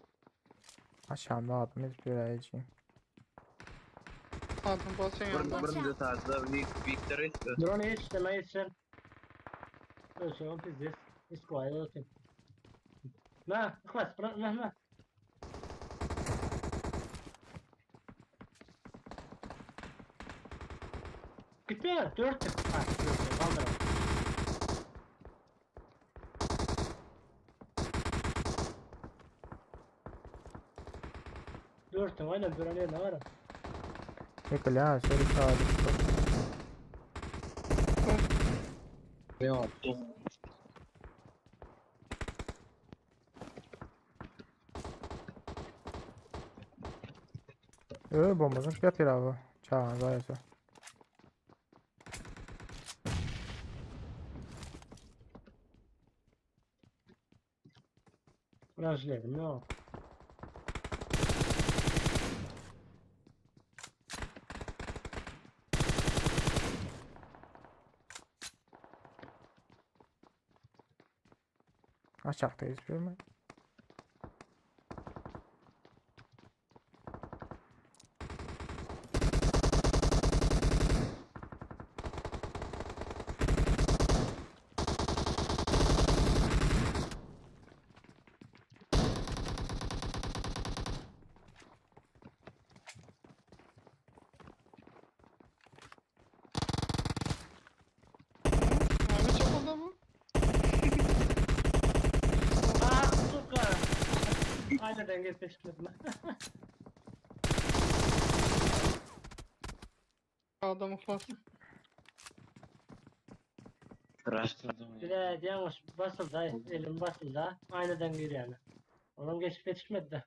Aşağımda adam hiç bir ayıcı. Adam basın yanında. Bir birinci tarzda Victor işte. Drone hiç deme hiç. Ölsün pizdes. İskuay olsun. Ma, خلاص ما ما Gitme, dört tık. Ha, dört tık, kaldır. Dört tık, aynen bir ne var? Ýykylýar, şöyle çağırdı. Yok. Ö bombasını ýapýar abi. Çağır zaýsa. Branşledim, yok. Aşakda gezip ýörme. Näme çapalda bu? Ah suka. Aynadan gelip çıkmadım. Adam uhlas. Rastladım Bir ya. de yanlış basıldı. Elim basıldı. Aynadan gir yani. Onun geçip yetişmedi de.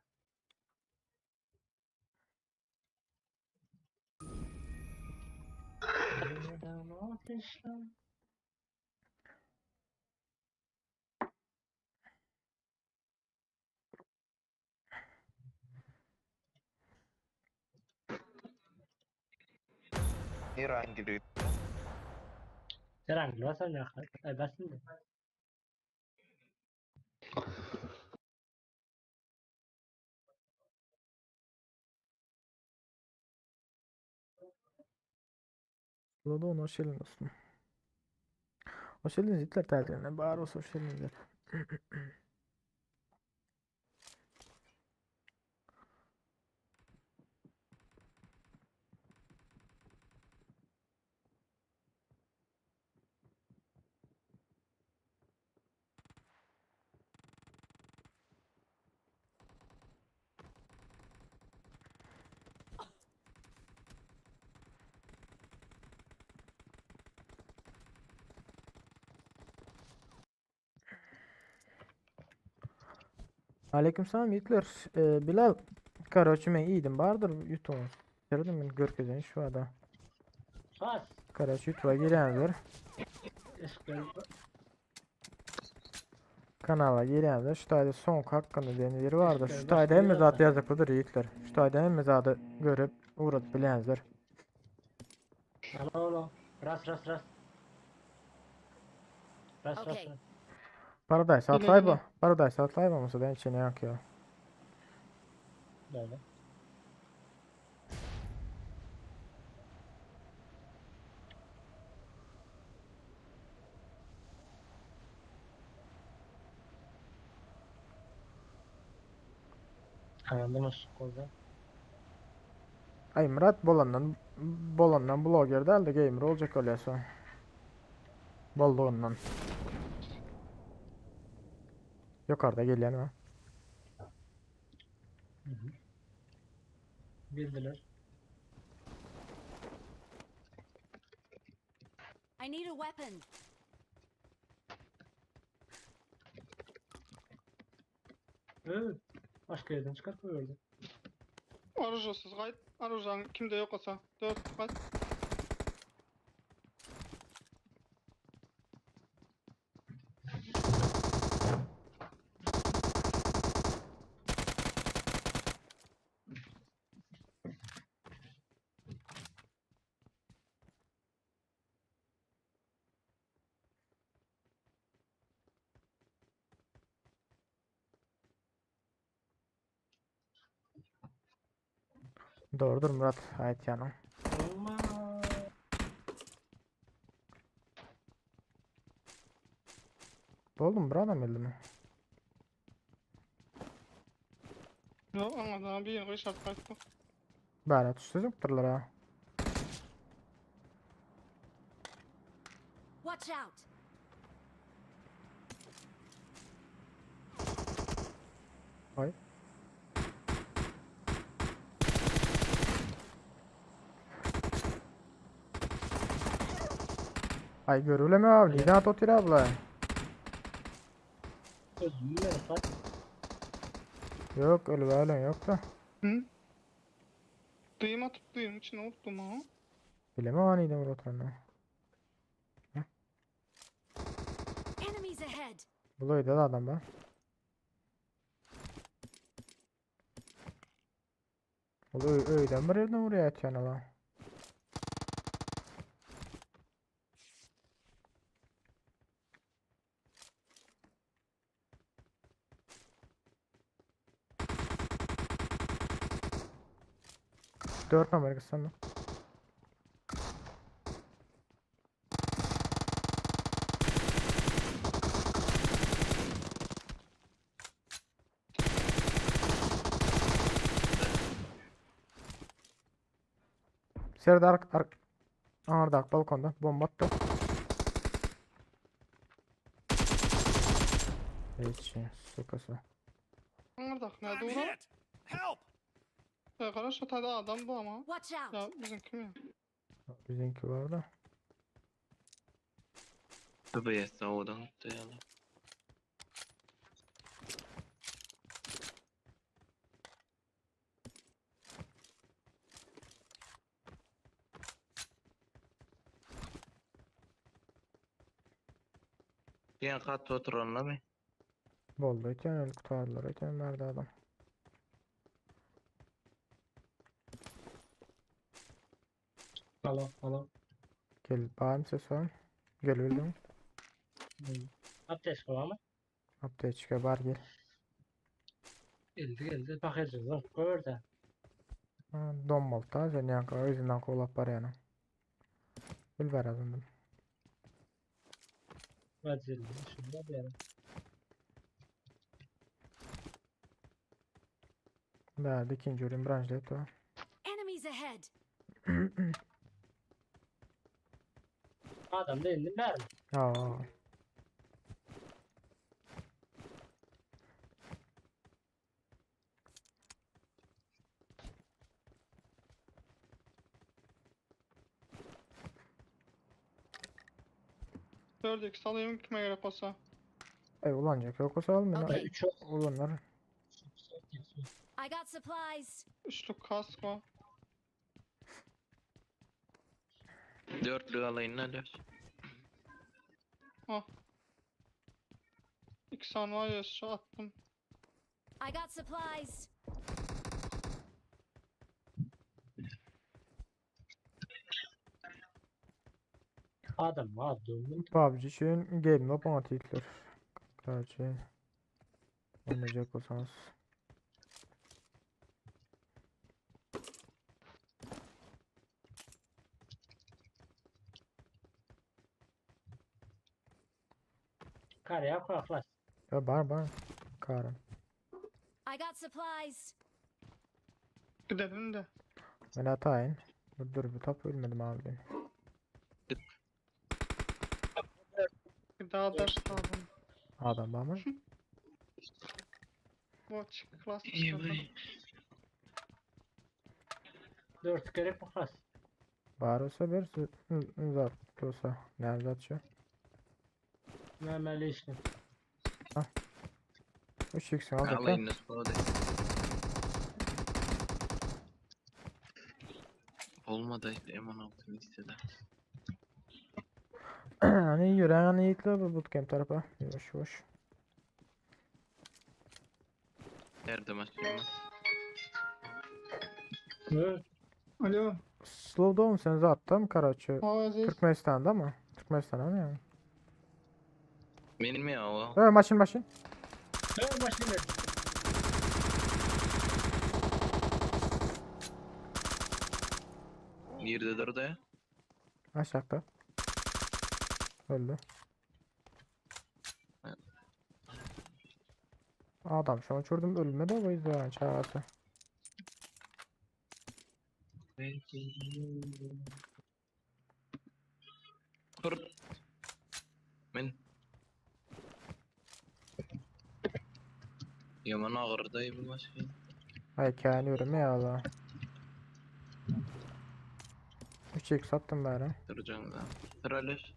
Aynadan ateşler. İran giriyor. Herhangi bir basan yok. Ay basın da. Lodon hoş geldin dostum. Hoş geldiniz Hitler tatiline. Bari olsa hoş geldiniz. Aleykümselam Hitler. Ee, Bilal. Karoçi men iyiydim bardyr YouTube'un. Gördüm men görkezen şu ada. Bas. Karoçi YouTube'a girenler. Eşkıya. Kanala girenler. Şu tayda son hakkında diýen ýeri bardyr. Eşkıya Şu tayda hemme başlıyor zat zaten. ýazyklydyr ýigitler. Şu tayda hemme zady görüp uğradyp bilýänizler. Alo alo. Ras ras ras. Ras ras Okey. ras. Paradise Yine Outlive yine. bu. Paradise Outlive olmasa ben içine yok ya. Böyle. Anladım oldu. Ay Murat bolandan bolandan blogger däl de gamer boljak bolýarsa. Boldugundan. Yukarıda gelýän ha. Bildiler. I need a weapon. Evet. Başka yerden çıkar koyuyordu. Orujasız gayt. Orujan kimde yok olsa. 4 gayt. Doğrudur Murat ait yani. Olma. Doldu mu bir adam öldü mü? Yok anladım. Bir yere şart kayıttı. Bära tuşsuz yokturlar ha. Watch out. Ay. Ay görülemi abi. Neden at otur abla? Özüm mü? Bak. Yok öyle böyle yok da. Hı? Duyum atıp duyum içine unuttum ha. Bilemem aniden vur oturanı. Enemies ahead. Bulaydı da adam be. Ulu öýden bir yerden buraya atýan ala. 4 numara gitsen. Serdar ar Ardak balkonda bomba attı. Hiç sukası. Aňyrdak ne I'm dura? hit! Help! Ya kara şu tayda adam bu ama. Watch out! Ya bizimki mi? Bizimki var da. BBS owadan gitdi ýaly. Diýen gatda oturanlamy? Boldy öýtýän öl gutardylar öýtýän bärde adam. Alo, alo. Gel barmy ses var? Gel bildim. Apteçka var mı? Apteçka bar gel. Geldi geldi. Bak edeceğiz. Koyur da. Ha, Donmaly ta sen ýaňky özünden kowlap barýanyň. Bil bar azyndan. Vazgeçtim. Şimdi bir yere. Bärde ikinji ölüm branjlet o. Enemies ahead! Adam değil mi? Ben. Aa. Dört x alayım kime gerek olsa. E ulanacak yok olsa almayın. Okey. Üç ol. Ulanlar. I got supplies! Üçlük kask var. Dörtlük alaýyn alýas. İki tane var ya şu attım. I got supplies! Adam var. Döndüm. PUBG için Game Lab antikler. Gerçi oynayacak olsanız. Karaya koyaklar. Ya bar bar. Karım. I got supplies! Gidelim de. Ben atayın. Dur dur bir top ölmedim abi ben. Bir daha ders lazım. Adam var mı? Bu açık klas Eý, çıkartalım. Dört gerek mi klas? Var olsa bir zat olsa. Ne zat şu? Memeli işte. 3 x alacak ya. Alaýyn nasıl Olmadı işte M16 istedi. Hani yürüyen hani yiğitler bu bootcamp tarafa. Yavaş yavaş. Nerede maşallah? Evet. Alo. Slow down sen zaten Karaçı. Aa Aziz. Türkmenistan'da mı? Türkmenistan'da mı yani? Benim ya o. Evet maşın maşın. Evet başlayalım. Nerede durdu ya? Aşağıda. Öldü. Adam şu an uçurdum ölmedi o yüzden çağrısı. Kurt. Men. Yaman ağırday bu maşin. Ay kendi yürüme ya Allah. 3x attım bari. Duracağım da. Sıralış.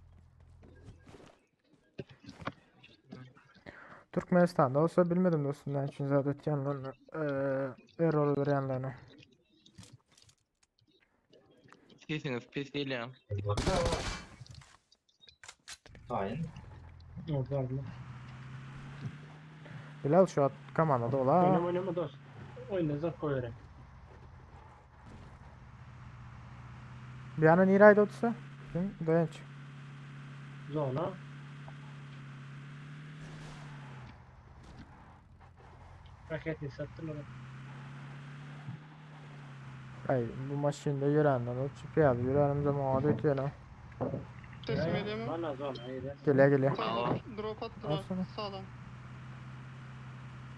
Türkmenistan'da olsa bilmedim dostum ben için zaten yanlarını eee error yanlarını. Sesiniz pes değil ya. Tayin. Orada aldım. Bilal şu at kamanda ola. Oynama oynama dost. Oyna zor koy öyle. Bir ana nirayda otsa. Kim? Dayanç. Zona. Raketini sattım onu. Ay bu maşynda ýörenden o çypýar ýörenimde maňa da ötýär. Sesim gelýärmi? Bana zona ýeri. Gelýär gelýär. Sağdan drop atdylar. Alsana. Sağdan.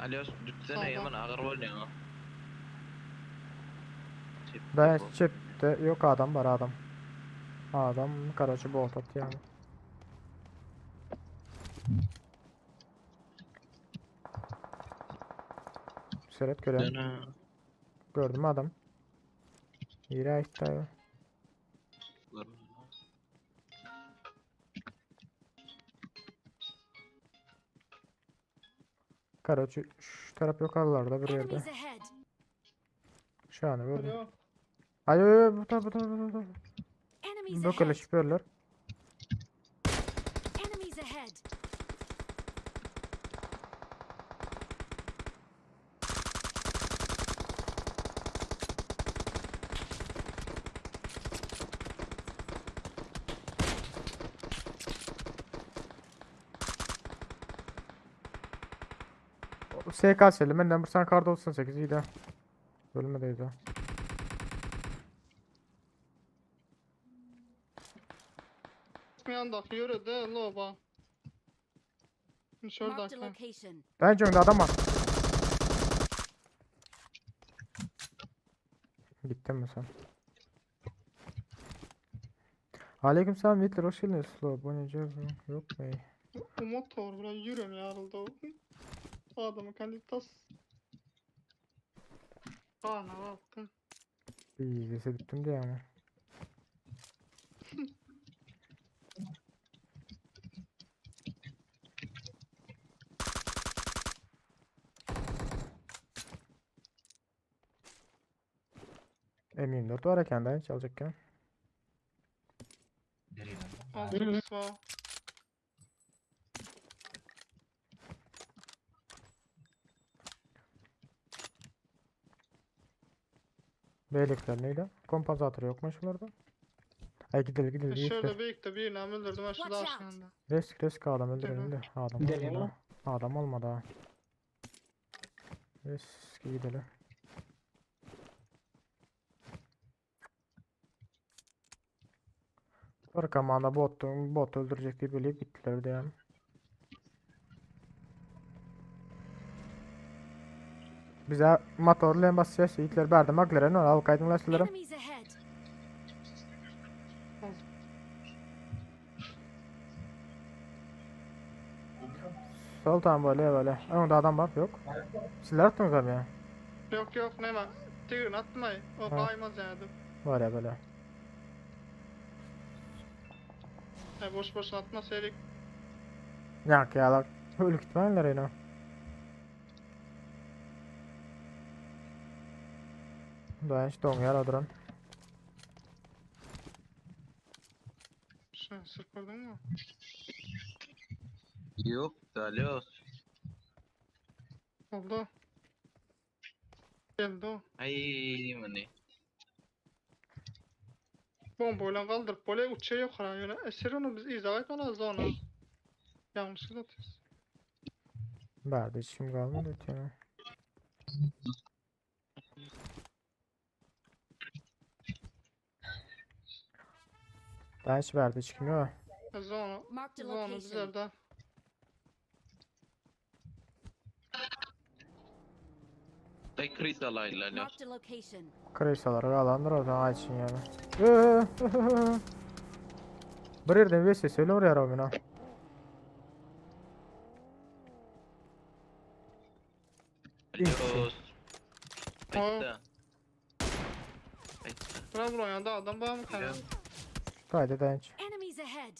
Alyos dütsene Sağdan. yaman agyr bolýar. Ben çepde yok adam var adam. Adam karaçı bot attı yani. Seret gören. Gördüm adam. Yere ait ya. Karaçı şu taraf yukarılarda bir yerde. Enemies ahead. Şu an gördüm. Alo. Ay ay ay bu taraf bu taraf bu taraf. Enemies Bökele ahead. şüpherler. Enemies ahead. SKS'li menden bir sen kar 98 iyi de. Bölmedeydi. o. Yandak yürüdü loba. Marked a Şuradaki. location. Bence önde adam var. Gittin mi sen? Aleykümselam Hitler hoş geldiniz. Slow bu nece yok mu? O motor bura yürüyorum yarıldı. Adamı kendi tas. Bana baktım. Bir izlese gittim diye ama. M24 var eken de hiç alacakken. Aldım var. Beylikler neydi? Kompansatör yokmuş şuralarda. Ay gidelim gidelim Şurada yiğitler. büyük de birini öldürdüm. Ha şurada Watch out. aşağıda. Risk risk adam öldürelim de. Adam Gidelim olmadı. mi? Adam olmadı ha. Risk gidelim. Bir komanda bot, bot öldürecek diye böyle gittiler de yani. Bize motorlu en basacağız. Yiğitler berdi McLaren al kaydın sizlere. Enemies ahead. Sol tamam böyle böyle. Önde adam var yok. Sizler attınız abi ya. Yok yok ne var? Tigrin attım ay. O Ha. kaymaz yani. Var ya böyle. Ya boş boşuna atma seyrik. Yak ya bak. Ölü gitmeyenler yine. Daha hiç doğum yer adıran. Şunu sırf gördün mü? Yok Alyos. Oldu. Geldi o. Ay mani. Bombayla kaldırıp böyle uçuyor yukarı yöne. Esir onu biz izah etmeliyiz onu. Yanlış atıyoruz. Verdi hiç kim kalmadı ki ya. Daha hiç verdi hiç kim yok. Zona, Marked a zona location. bizlerde. Ay kriz alayla Alyos. Marked a location. Krisalar kalandır o zaman için yani. Bir yerden bir ses söyle oraya Robin ha. Alyos. Aytda. Aytda. Bura bura yanında adam var mı kana? Haydi dayanç. Enemies ahead.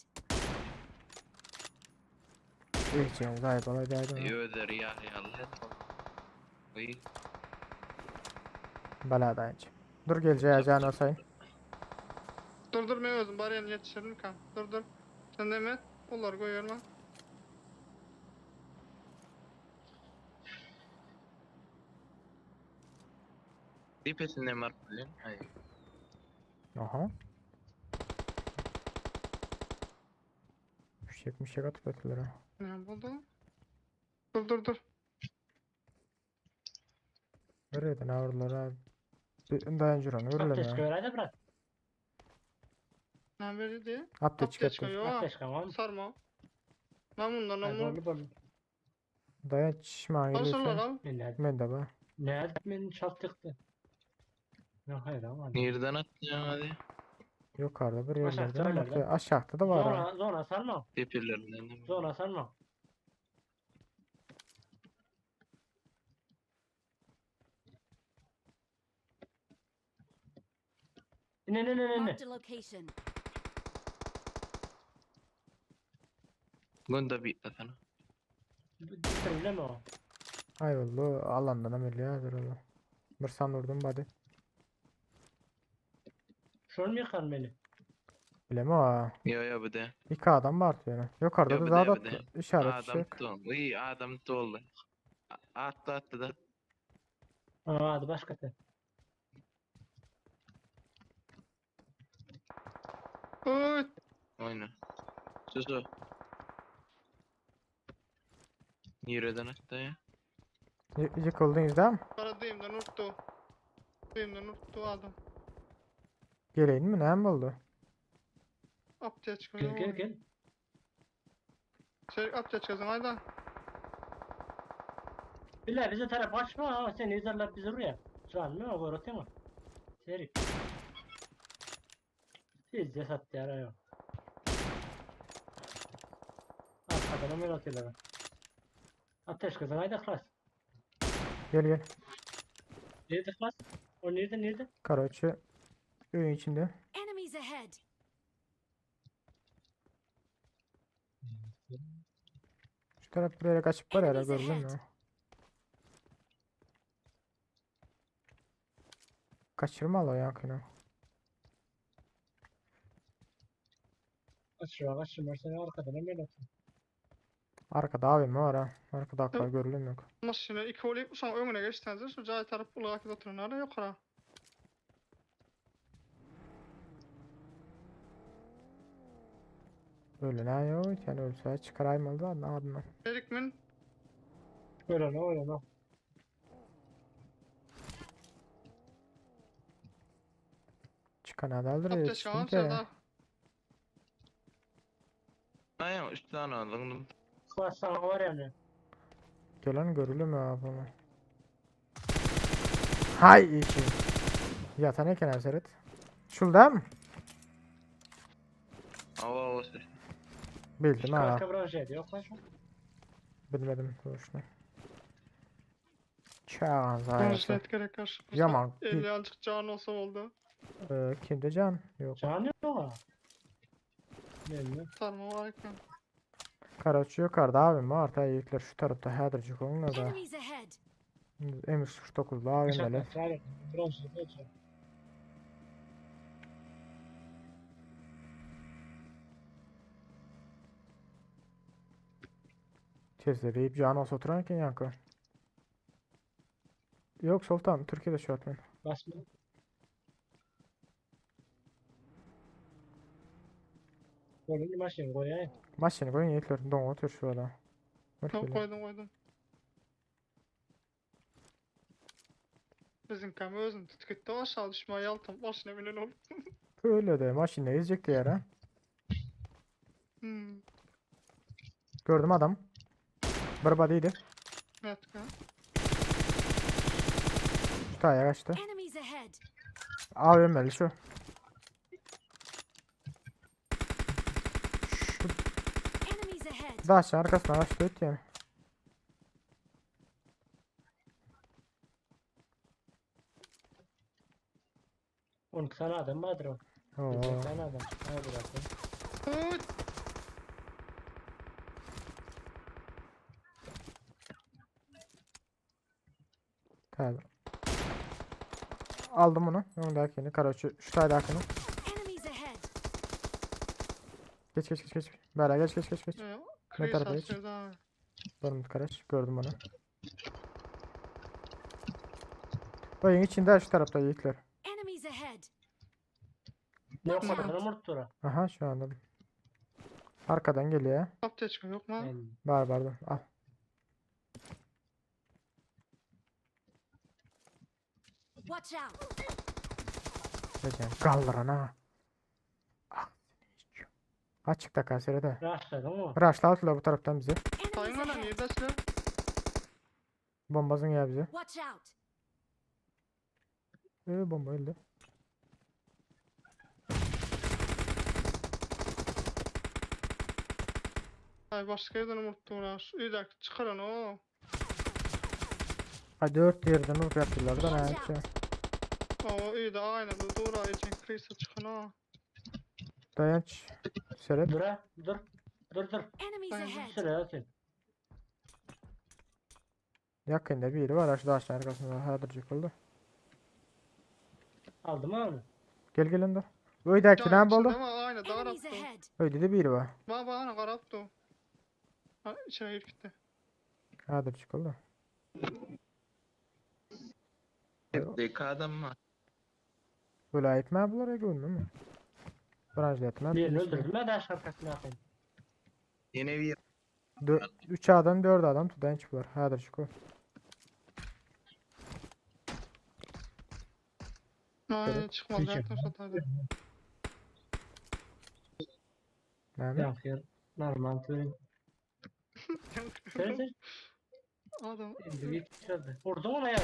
İlk haydi haydi haydi. Öder ya ya. Oy. Bela dayanç. Dur geleceğe can olsayın. Dur dur ben özüm bari yani yetişirim kan. Dur dur. Sen de met. Onları koyuyorum ha. Dipesinde var bilen. Ay. Aha. Fişek mişek atıp ettiler ha. Ne buldu? Dur dur dur. Nereden avrular abi? Daýan jurany Apteçka görüleme. beräýde brat. Ne verdi? Apteçka Apteçka etdi. yok. Apteçka var mı? Sarma. Ben bundan Ha, ama. Boldy boldy. Daýan çişmäge Al şunları gelirse. al. Men nädip? Men de bar. Nädip meni çalt ýykdy? Men haýran galdym. Nereden atlayan hadi? Yukarıda bir Aşakta yerlerde. öyle Ama Aşağıda da var. ha. Zona, zona sarma. Tepelerinden de mi? Zona sarma. Ne ne ne ne ne. Marked a location. Gonda bir atana. Bitirileme o. Ay oldu. Alandan ameliyat oldu. Bir san vurdum body. Şol mu yıkan beni? Bileme ha. Yo yo bu de. İki adam var yani. Yukarıda Yo da bu daha de da bu de. işaret Adam fişek. tuttu. İyi adam tuttu. Attı attı da. Aa, hadi başka te. Oy. Oyna. Sus o. Nereden attı ya? Y yıkıldınız değil mi? Para diyeyim unuttu. Diyeyim unuttu adam. Geleyim mi? Ne mi oldu? Apteçka Gel yok. gel gel. Şey apteçka hayda. Bile bize taraf açma ha. Sen izlerler bizi buraya. Can mı? O öğretim mi? Serik. Siz de sattı ya yok. Arkadan hemen atıyorlar. Ateş kızın haydi klas. Gel gel. Nerede klas? O nerede nerede? Karaçı. Öyün içinde. Enemies ahead. Şu taraf buraya kaçıp var ya Enemies gördün ahead. mü? Kaçırma la yakını. Kaçırma kaçırma seni arkadan hemen atıyor. Arkada abim var ha. Arkada aklar görülüm yok. Maşına iki olayım sonra önüne geçtiniz. Şu cay taraf ulağa kadar oturun. Nerede yok ha? Öyle ne yok. Yani ölse çıkarayım da ne adına. Erik min. Öyle ne öyle ne. Çıkan adaldır Apteçka al yetiştim ki. Serdar. Aynen 3 tane aldım. Klas sana var ya ne? Gelen görülüm ya bunu. Hay işi. Yatan eken seret. Şurada mı? Ava ava ses. Bildim ha. Başka branşa yok lan şu. Bilmedim doğrusunu. Çağan zayıfı. Konuşlet gerek karşı. Yaman. 50 azıcık can olsa oldu. Ee, kimde can? Yok. Can yok ha. Ne ne? Sarma var ekran. Karaçı yukarıda abim var. Ta yükler şu tarafta hädircik onunla da. Enemies ahead. M49'da abim hele. Aşağıda branşa yok. Tezleyip can olsa oturan eken yankı. Yok Sultan Türkiye'de şu atmen. Basma. Böyle maşın koyayım. Maşını koyun yükler. Don otur şu ara. Tamam Bak koydum koydum. Bizim kamu özün tütküttü aşağı düşmeye yaltım. Başına binen oldu. Öyle de maşını ezecekti yere. Hmm. Gördüm adam. Barbadıydı. Evet. ha. Şu taya kaçtı. Enemies ahead. AVM'li şu. Şu Enemies ahead. daşın arkasına kaçtı öt yani. On tane adam vardır o. Oo. Bir tane adam. Hadi bırakın. Oy. Tamam. Aldım onu. Öndekini. Karaçı. Şu taydakini. Enemies ahead. Geç geç geç geç. Bera geç geç geç geç. Ee, Ne Kriz tarafa geç? atıyor daha. Görmedim Karaç. Gördüm onu. Bayın içinde şu tarafta yiğitler. Enemies ahead. Ne Watch yapmadın out. unuttura. Aha şu anda. Arkadan geliyor. Apteçka yok mu? Yani Var vardı. Al. Watch out. Ejem galdyrana. Ah, seni hiç. Açıkta kasere Raşladın mı? Raşladılar bu taraftan bizi. Enemies Sayın lan ahead. nirde silah? Bombasın ya bize. Watch out. Ee, bomba öldü. Ay başka yerden unuttum raş. İyi dakika çıkarın o. Ha dört yerden vurup yaptılar da ne Watch yapacağım. O iyi de aynı bu doğru için Chris'e çıkın o. Dayanç. Seret. Dur ha, dur. Dur dur. Enemies Aynen. ahead. Şuraya atın. Yakında biri var aşağıda aşağı arkasında hadırcık oldu. Aldım abi. Gel gelin de. Öydeki ne oldu? Ama aynı da Enemies Arap'tı. ahead. Öyle de biri var. Baba ana Arap'tı. Ha içine girip gitti. Hadırcık oldu. Hep adam var. Böyle ayıp mı bunlar ya görünmüyor mu? Branjla etme. Birini öldürdüm ben de aşağı arkasına atayım. Yine bir 3 adam 4 adam tutan çıkıyor. Hadırcık oldu. Ay çıkmadı Peki. zaten satardı. Ne? Yakıyor. Normal türün. Sen sen. Adam Şimdi bir çıkardı. Vurdun ona ya.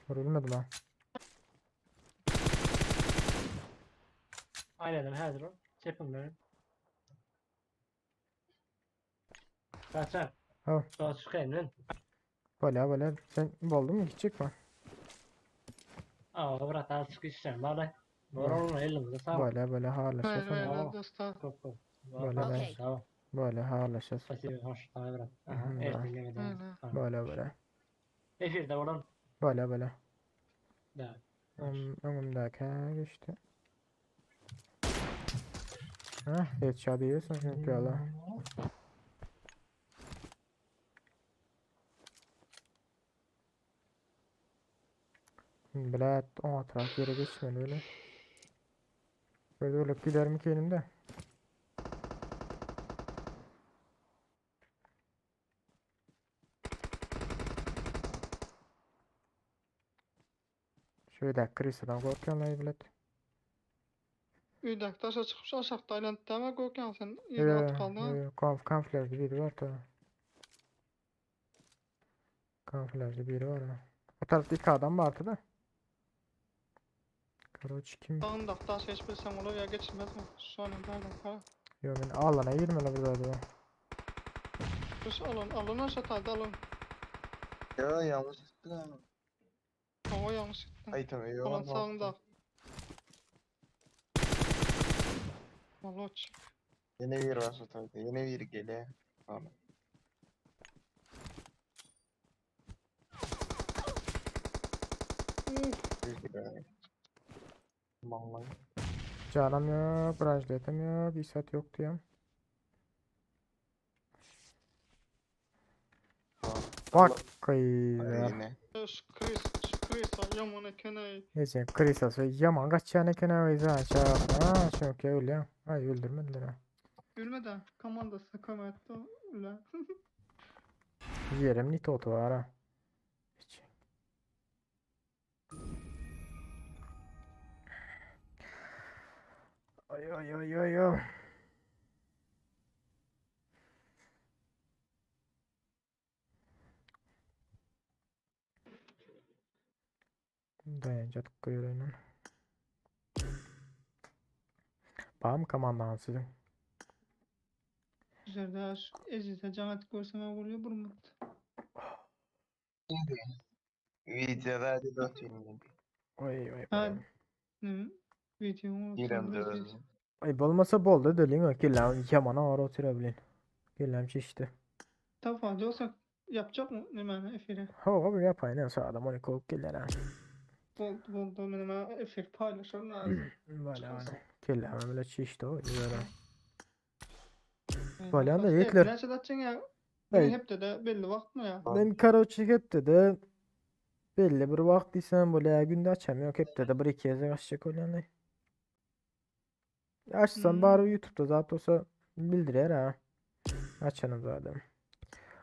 Vurulmadı lan. Aynen hazır ol. Çepim benim. Kaçar. Ha. Sağ çıkayım lan. Böyle böyle. Sen buldun mu gidecek mi? Aa bırak az çık işten bana. Doğru olma elimizde sağ ol. Böyle böyle Hayır haberleşeceğiz. hayır Tamam. dosta. Çok çok. Böyle Okey. ben. Tamam. Böyle haberleşeceğiz. Spasibo, hoş. Tamam bırak. Aha, Hı, evet da. dinlemedim. Aynen. Tamam. Böyle böyle. Efirde oğlum. Böyle böyle. Da. Önümdeki geçti. Ha, headshot yiyorsun çünkü öyle. Bilet o taraf yere geçmeli öyle. Böyle öyle gider mi ki elimde? Şöyle Chris'den korkuyorum lan bilet. İyi dakika taşa çıkmış aşağı Tayland'da ama Gökhan sen yine at kaldın ha. Yo, kamp kamuflajlı biri var da. Kamuflajlı biri var ha. O tarafta iki adam vardı da. Karoç kim? Dağın da taş geçmesen olur ya geçilmez mi? Şu an nereden para? Yo ben alana girme la burada da. Dur alın alın aşağı Tayland'da alın. Ya yanlış gittin ama. Ama yanlış gittin. Ay tabii yo. Alan sağında. Maloç. Yine bir var tabii. Yine bir geliyor. Tamam. Uf. Bir geliyor. Vallahi. Canım yok, branşletim yok, isat yok diyem. Bak kıyı. Yine. Şu Chris, şu Chris yaman ekene. Neyse Chris'e yaman kaçan ekene ve zaten Ha çünkü öyle. Ay öldürmediler ha. Gülme de komandası koymadı öyle. Yerim nitotu var ha. Hiç. Ay ay ay ay ay. Dayanacak koyuyorum. Bam komandan sizin. Güzel şu Eziz'e cemaat görsem vuruyor burmut. Videoda hadi dört Oy oy. Ha. oy. Ne? Videomu Girem de Aziz. öldüm. Ay bolmasa bolda dölün kellam yamana ağır oturabilin. Kellam şişti. Tamam yoksa yapacak mı ne mana efire? Ha o bir yapayın en son adam onu kovup gelir ha. Boldu boldu benim efir paylaşalım lazım. Böyle Çıkarsın. öyle. Kellam öyle şişti o. Böyle. Aynen. Böyle anda Bak, yetler. Neçe datçın ya? Evet. Hep de de belli vakt mı ya? Ben karaoke hep de de belli bir vakt desem böyle günde açamıyorum. Hep de de bir iki yazı açacak öyle. Açsam Hmm. bari YouTube'da zaten olsa bildirir ha. Açanım zaten.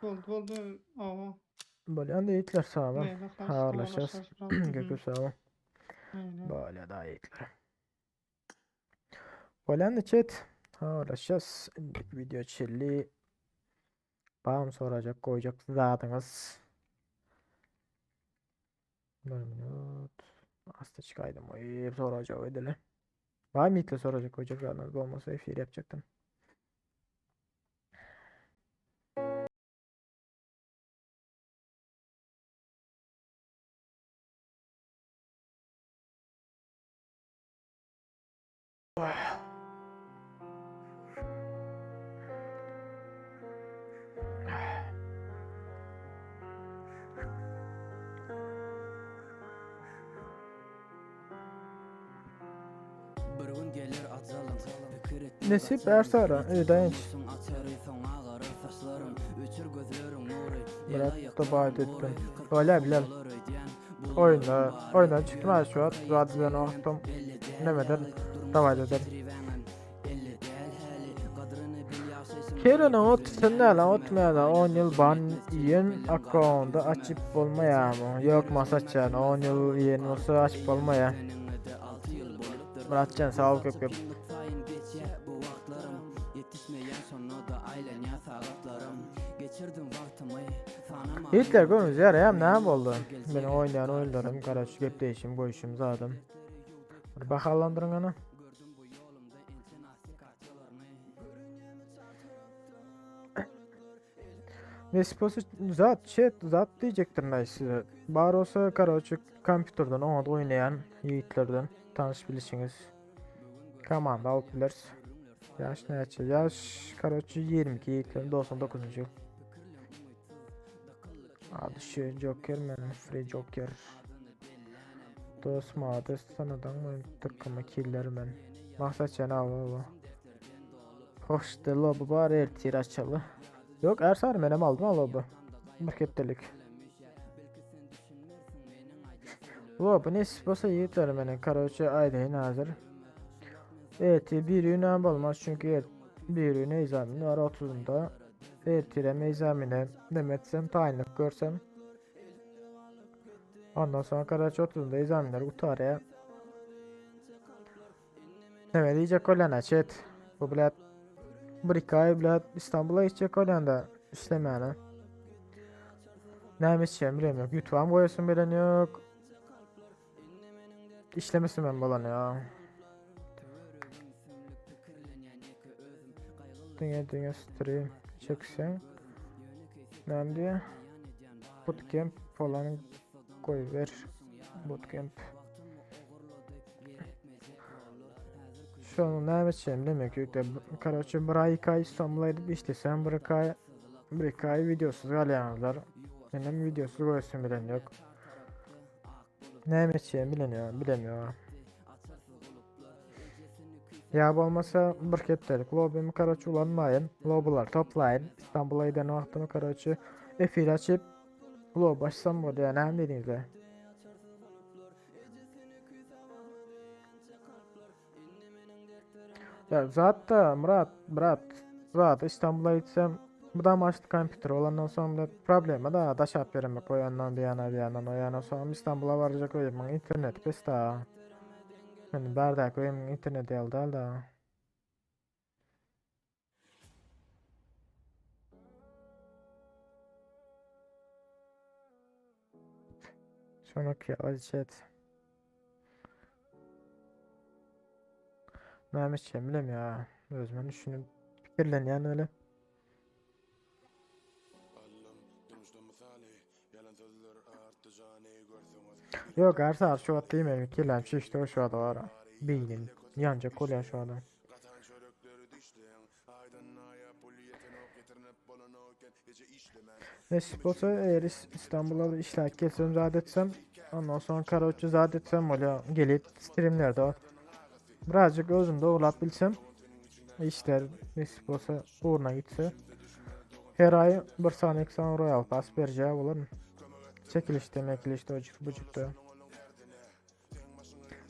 Boldu boldu. Aa. Böyle anda yetler sağ olun. Meyve Haberleşeceğiz. Hı hı. Gökü sağ olun. Bolýa da ýigitler. Bolýan chat. Habarlaşýas. Indiki video çenli. Bam sorajak goýjak zadyňyz. Bir minut. Asta çıkaydım. Oy, soracak edile. Var mı itle soracak koyacak zadyňyz bolmasa efir yapacaktım. Nesip Ersara, daýanç. Murat da bayt etdim. Öyle bilem. Oyunda, oyundan çıktım her şu wagt. Zat bilen wagtym nemeden dawat eder. Kerene ot sen näle ot mäle 10 ýyl ban iýen akkaundy açyp bolmaýamy? Ýok masatjan 10 ýyl iýen bolsa açyp bolmaýa. Myratjan sag bol köp köp. Hitler görüňiz ýaraýam näme boldy? Meniň oýnaýan oýunlarym, garaç gepleýşim, goýuşym zadym. Bir bahalandyryň ana. Nesip bolsa zat, chat zat diýjekdir naý size. Bar bolsa, karoçe, kompýuterden oňat oýnaýan ýigitlerden tanyş bilişiňiz. Komanda alyp bileris. Ýaş näçe? Ýaş, karoçe, 22 ýigitlerim 99-njy ýyl. Ady şu Joker men, Free Joker. Dost mady sanadan men tıkkama killer men. Maksat sen awa awa. Hoş de lobi bar ertir açaly. Yok Ersar menem aldım al lobi. Bir hepdelik. Lobi nesip bolsa ýigitler menen karoçe aýdaýyn hazir. Ertir bir ýünem bolmaz çünki er bir ýüne examen var 30-unda. Ertirem examene neme etsem taýynlyk görsem. Ondan soň karoçe 30-unda examenler gutarýar. Neme diýjek bolýan chat? Bu bilet bir iki aý bilet İstanbul'a gitjek bolýan da işlemäne. Näme etjegimi bilem ýok. YouTube'am goýasym gelen ýok. İşlemesim hem bolan ya. Diňe diňe stream çekseň. Näme diýýär? Bootcamp falan goýber. Bootcamp. Şonu näme etjegimi bilemek ýok. Karoçe bir aý iki aý İstanbul'a gidip işlesem bir iki aý bir iki aý videosuz galýaňyzlar. Menem videosuz goýasym bilen ýok. Näme etjegimi bilen bilemiyorum. Ya bolmasa bir hepdelik lobbymy karoçe ulanmaýyn. Lobbylar toplaýyn. İstanbul'a giden wagtymy karoçe efir açyp lobby açsam bolýar. Näme diýdiňizler? Ya zat da Murat, Murat, zat İstanbul'a gitsem bu da maçlı kompüter olandan soň da problema da daşap beremek o yandan bir yana bir yandan o yana soň İstanbul'a varacak öýümiň interneti pes da. Yani bärdäki öýümiň interneti ýaly däl da. Şony okýaly chat. Näme etjegimi bilem ya. Özüme düşünüp pikirlenýän öyle. Yok Ersar şu wagt diýmedim kelläm şişdi o şu wagt bar. Beýnim ýanjak bolýar şu wagt. Nesip bolsa eğer İstanbul'a bir işläp gelsem zat etsem ondan sonra karoçe zat etsem bolýar gelip streamlerde birazcık özüm dogulap bilsem işler nesip bolsa ugruna gitse her ay bir sany iki sany Royal Pass berjek bolaryn. Çekilişde mekilişde ojukda bujukda.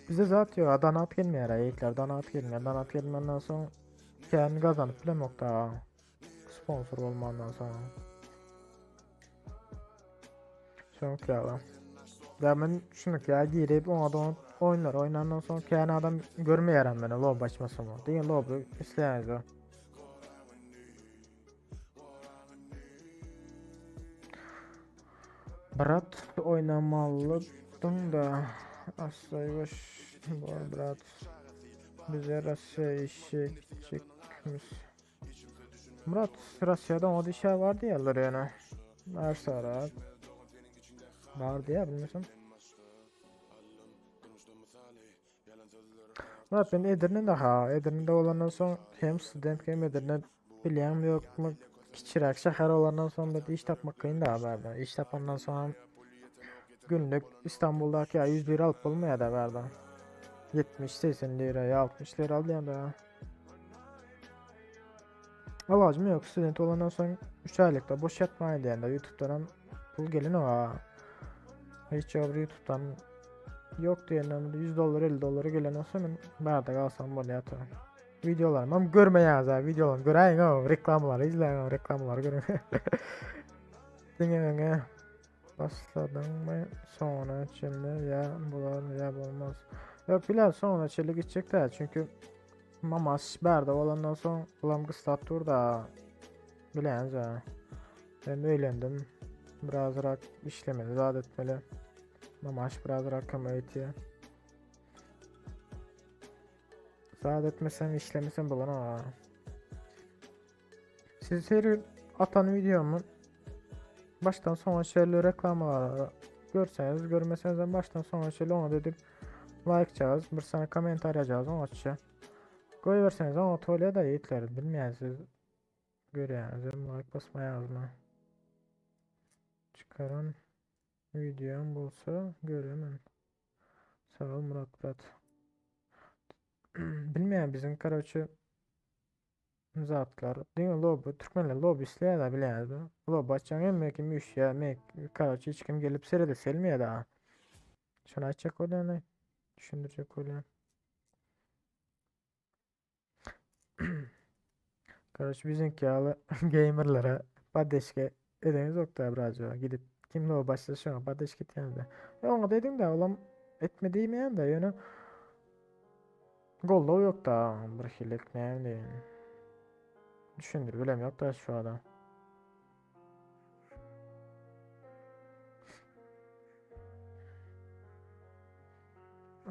Bize zat ýok, donat gelmeýär, eýikler donat gelmeýär. Donat gelmenden soň kän gazanyp bilemok da. Sponsor bolmandan soň. Şoňk ýaly. Ya men şunuky ýa girip oňa da. oýunlar oýnandan soň kän adam görmeýärem meni lobby açmasam. Diňe lobby isleýänizde. Brat oýnamalydyň da asla bor brat. Bize Russiýa işe gitjekmiş. Murat Russiýada o dişe var diýerler ýöne. Arsara. Var diýer bilmesem. Murat ben Edirne'de ha. Edirne'de olandan soň hem student hem Edirne bilýäňmi ýokmy kiçiräk şäher olandan soň da iş tapmak kyn da bärde. Iş tapandan soň günlük İstanbul'daki ya 100 lira alyp bolmaýar da bärde. 70-80 lira ya 60 lira alýan da. Alajym ýok student olandan soň 3 aýlykda boş ýatmaýyn diýende YouTube'dan hem pul gelin oňa. Hiç ýok YouTube'dan ýok diýenden 100 dollar 50 dollar gelen bolsa men bärde galsam bolýar ta. Videolarym hem görmeýäňiz ha videolarym göräýiň o reklamalary izläň o reklamalary görüň. Diňe öňe başladyňmy soňuna çenli ýa bolar ýa bolmaz. Ýok bilal soňuna çenli gitjek däl çünki Mamaş bärde bolandan soň bulam gyssap dur da. Biläňiz ha. Men öýlendim. Birazrak işlemeli zat etmeli. Mamaş birazrak kömek etýär. Zat etmesem işlemesem bolan ha. Siz her atan videomu başdan soňa şeýle reklamalara görseňiz, görmeseňiz hem başdan soňa şeýle oňa edip like çagaz, bir sany kommentariýa ýazaň oňatça. Goýberseňiz oňa tolýa da ýitler, bilmeýän siz görýäňiz hem like basmaýaňyzmy? Çykaran videom bolsa göremen. Sag ol Murat brat. Bilmeýän biziň karoçe zatlar. Diňe lobby, türkmenler lobby isleýär-de bilýäňizmi? Lobby açýaň hemme kim üýşýär, men karoçe hiç kim gelip seredesi gelmeýär daha. Şony aýtjak bolýan, düşündirjek bolýan. Karoçe biziňki ýaly gamerlere poddeşke edeňiz ýok-da birazjyga gidip kim lobby açsa şoňa poddeşke etýäňiz-de. E oňa dediň-de olam etme diýmeýän-de ýöne Goldaw ýok da bir hilik näme diýen. Düşündir bilem ýok da şu adam.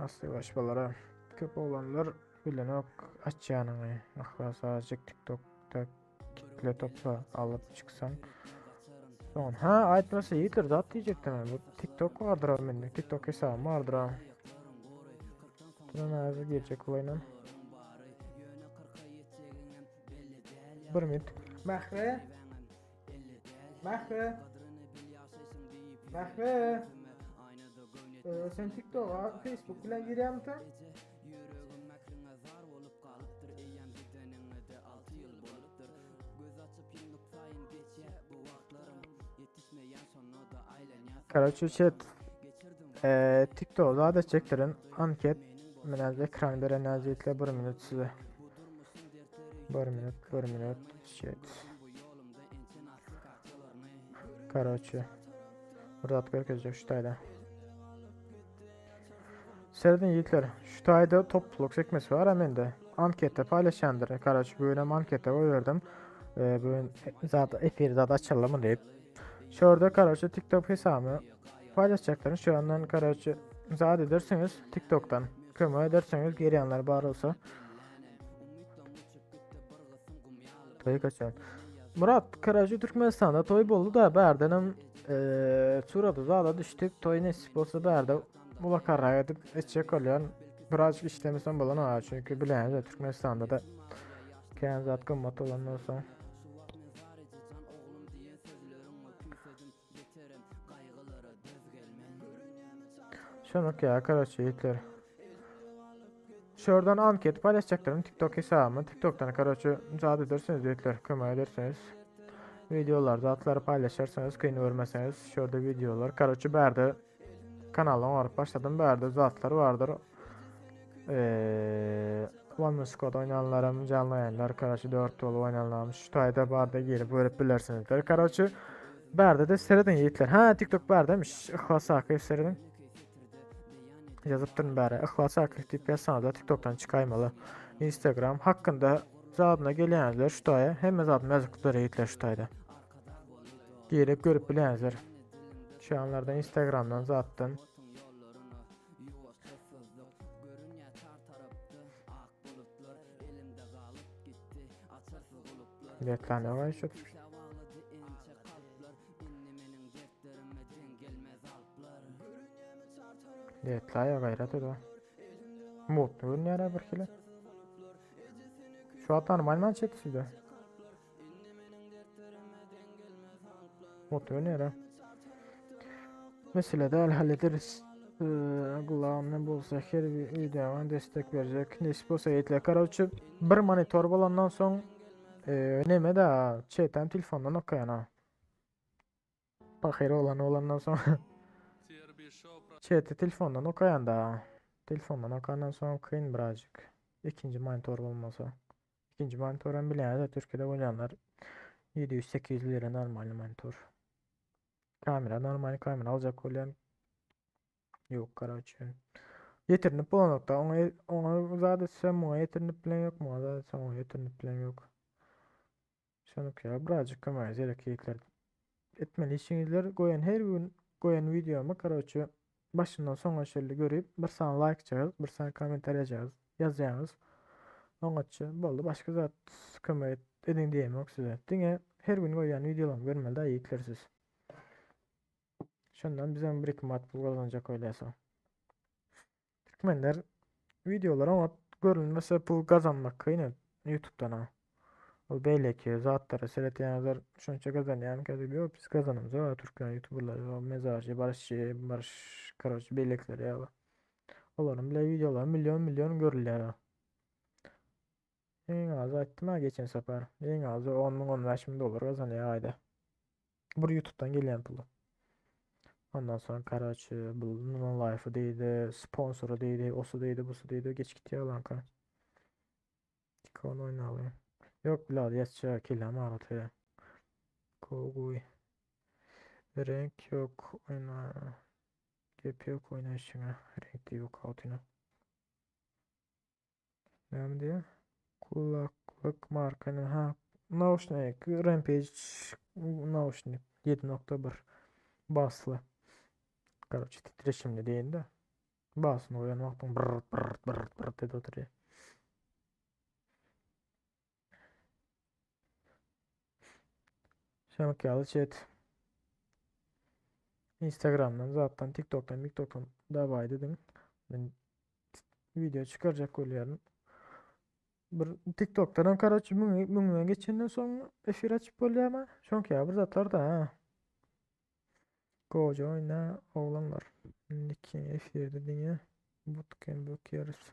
Asly başbalara köp oglanlar bilenok açýanyňy. Yhlas azjyk TikTokda kitle topla alyp çyksaň. Soň ha aýtmasa ýigitler zat diýjekdim. Bu TikTok bardyr mende. TikTok hesabym bardyr. Duran ağzı girecek olayla. Bir minut. Mähri. Mähri. Mähri. Ee, sen TikTok'a, Facebook bilen girýärmisin? Karaçy chat eee TikTok zada çektirin anket men ekran beren azitle bir minut size. Bir minut, bir minut chat. Karaçy. Bir zat görkezjek şu taýda. Serdin ýigitler, şu taýda topluluk sekmesi bar mende. Anketde paýlaşýandyr. Karaçy bu gün hem ankete goýberdim. Ee, bu gün zat efir zat açyldymy diýip. Şurada karaçy TikTok hesabymy paýlaşjaklaryn. Şu andan karaçy zat edersiňiz TikTokdan. Kömek edersiňiz girýänler bar bolsa. Toý kaçan. Murat karaçy Türkmenistanda toý boldy da bärdenem eee surada zada düşdük. Toý nesip bolsa bärde Mulakarrak edip etjek bolýan. Birazcık işlemesem bolan ha çünki bileňiz Türkmenistanda da kän zat gymmat bolandan soň. Şonuk ya karaçy ýigitler. Şuradan anket paylaşacaklarım TikTok hesabıma. TikTok'tan karaçy zat edersiniz ýigitler, kömek edersiniz. Videolar zatları paylaşırsanız, kyn görmeseniz şurada videolar. Karaçy bärde Kanalyň oňaryp başladym bärde zatlar bardyr. Eee One Squad oýnanlaram janly oýanlar karaçy 4 bolup oýnanlaram şu taýda barda girip görüp bilersiňizler. Karaçy bärde de serediň ýigitler. Ha TikTok bärdemiş. Yhlas Akyýew serediň. Ýazypdyryn bäri. Yhlas Şakirow diýip ýazsaňyzlar TikTokdan çykaýmaly. Instagram hakynda zadyna gelýäňizler şu taýa. Hemme zadym ýazykdyr ýigitler şu taýda. Girip görüp bilýäňizler. Şu ýanlarda Instagramdan zatdan. Reklama var şu. Reklama gaýrat edi. Mutlu görünýär bir hili. Şu wagt normal maç etdi. Mutlu görünýär. Mesele däl hallederis. Ee, Gulağım ne bolsa her bir videoma destek verecek. Nesip bolsa ýetler. Karoçe bir monitor bolandan soň e, neme da çetem telefondan okaýan ha. Pahyr olan olandan soň Çeti telefondan okaýan da. Telefondan okandan soň kyn birazcık. İkinci monitor bolmasa. İkinci monitor hem bilýär Türkiye'de bolýanlar 700-800 lira normal monitor. Kamera normal kamera aljak bolýan. Ýok karoçe. Ýetirinip bolanokda oňa oňa zat etsem muňa ýetirinip bilen ýok, muňa zat etsem oňa ýetirinip bilen ýok. Şonuňky ýaly birazjyk kömege gerek ýigitler. Etmeli işiňizler goýan her gün goýan wideomy karoçe başyndan soňuna çenli görüp bir sany laýk çagyz, bir sany kommentariýa ýazyňyz, ýazýaňyz. Oňatça boldy başga zat kömek ediň diýemok size. Diňe her gün goýýan wideolarymy görmeli da ýigitler siz. Şondan bizem bir iki manat pul gazanjak öýläse. Türkmenler wideolar oňat görülmese pul gazanmak kyn YouTube'dan ha. Ol beýleki zatlara seretýänler şonça gazanýarmyka diýip ýok biz gazanamyzok türkmen youtuberlar mezarçy barışçy baryş karoç beýlekiler ýaly. Olaryň bile wideolary million million görülýär. Iň azy aýtdym ha geçen sapar. Iň azy 10 müň 15 müň dollar gazanýar aýda. Bir YouTube'dan gelýän puly. Ondan soň karoçe bu Non Life diýdi, sponsory diýdi, osy diýdi, busy diýdi, geç gitýär lanka. Dikon oýnaly. Ýok, bilal ýatça kelläm agyrdy. Koguý. Renk ýok oýna. Gep ýok oýnaýşyňa. Renk diýip okatyna. Näme diýýär? Kulaklyk markany ha nauşnik Rampage nauşnik 7.1 basly. Karoçe titreşimli diýende. Basyny goýan wagtyň bir bir bir bir edip oturýar. Şemek ýaly chat. Instagramdan, zatdan, TikTok'dan, TikTok'dan dawaý dedim. Men video çykarjak bolýaryn. Bir TikTok'dan hem karoçe müňden geçenden soň efir açyp bolýarmy? Şoňki ýaly bir zatlar da ha. Goja oýna oglanlar. Indiki efirde diňe bootcamp bökýäris.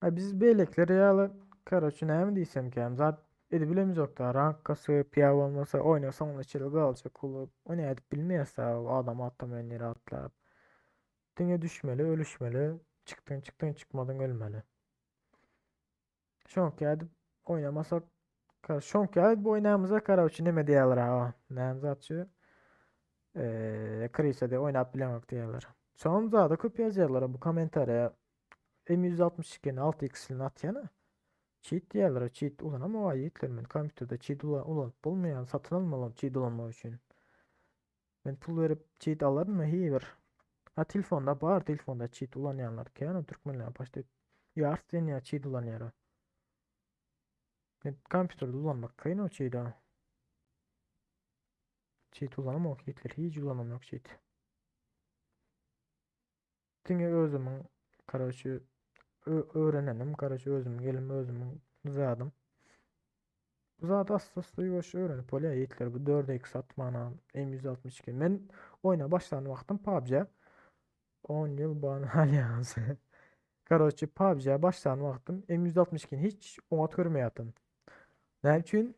A biz beýlekiler ýaly karoçe näme diýsem käm zat edibilemizokda rank kasyp ýa bolmasa oýna soňuna çenli galjak bolup ony edip bilmeýäs da adam atlamaýan ýere atlap. Diňe düşmeli ölüşmeli çykdyň çykdyň çykmadyň ölmeli. Şoňky edip oýnamasak şoňky edip oýnamyza karoçe neme diýerler ha näme zatçy eee krisede oýnap bileňok diýerler. Soňam zada köp ýazýarlar bu kommentariýa M162-ni 6x-ini atýana. Cheat diýerler, cheat ulanamok ýigitler men kompýuterde cheat ulanyp bolmaýar, satyn almaly cheat ulanmak üçin. Men pul berip cheat alarynmy hiý bir. Ha telefonda bar, telefonda cheat ulanýanlar kän türkmenler başda ýarys diýen ýa cheat ulanýar. Men kompýuterde ulanmak kyn o cheat. Cheat ulanamok ýigitler, hiç ulanamok cheat. Diňe özümiň karoçe öwrenenim karoçe özümiň elim özümiň zadym. Bu zady asta-asta ýuwaş öwrenip bolýar ýigitler bu 4x atmana M162. Men oýna başlan wagtym PUBG 10 ýyl ban alýans. Karoçe PUBG başlan wagtym M162 hiç oňat görmeýärdim. Näme üçin?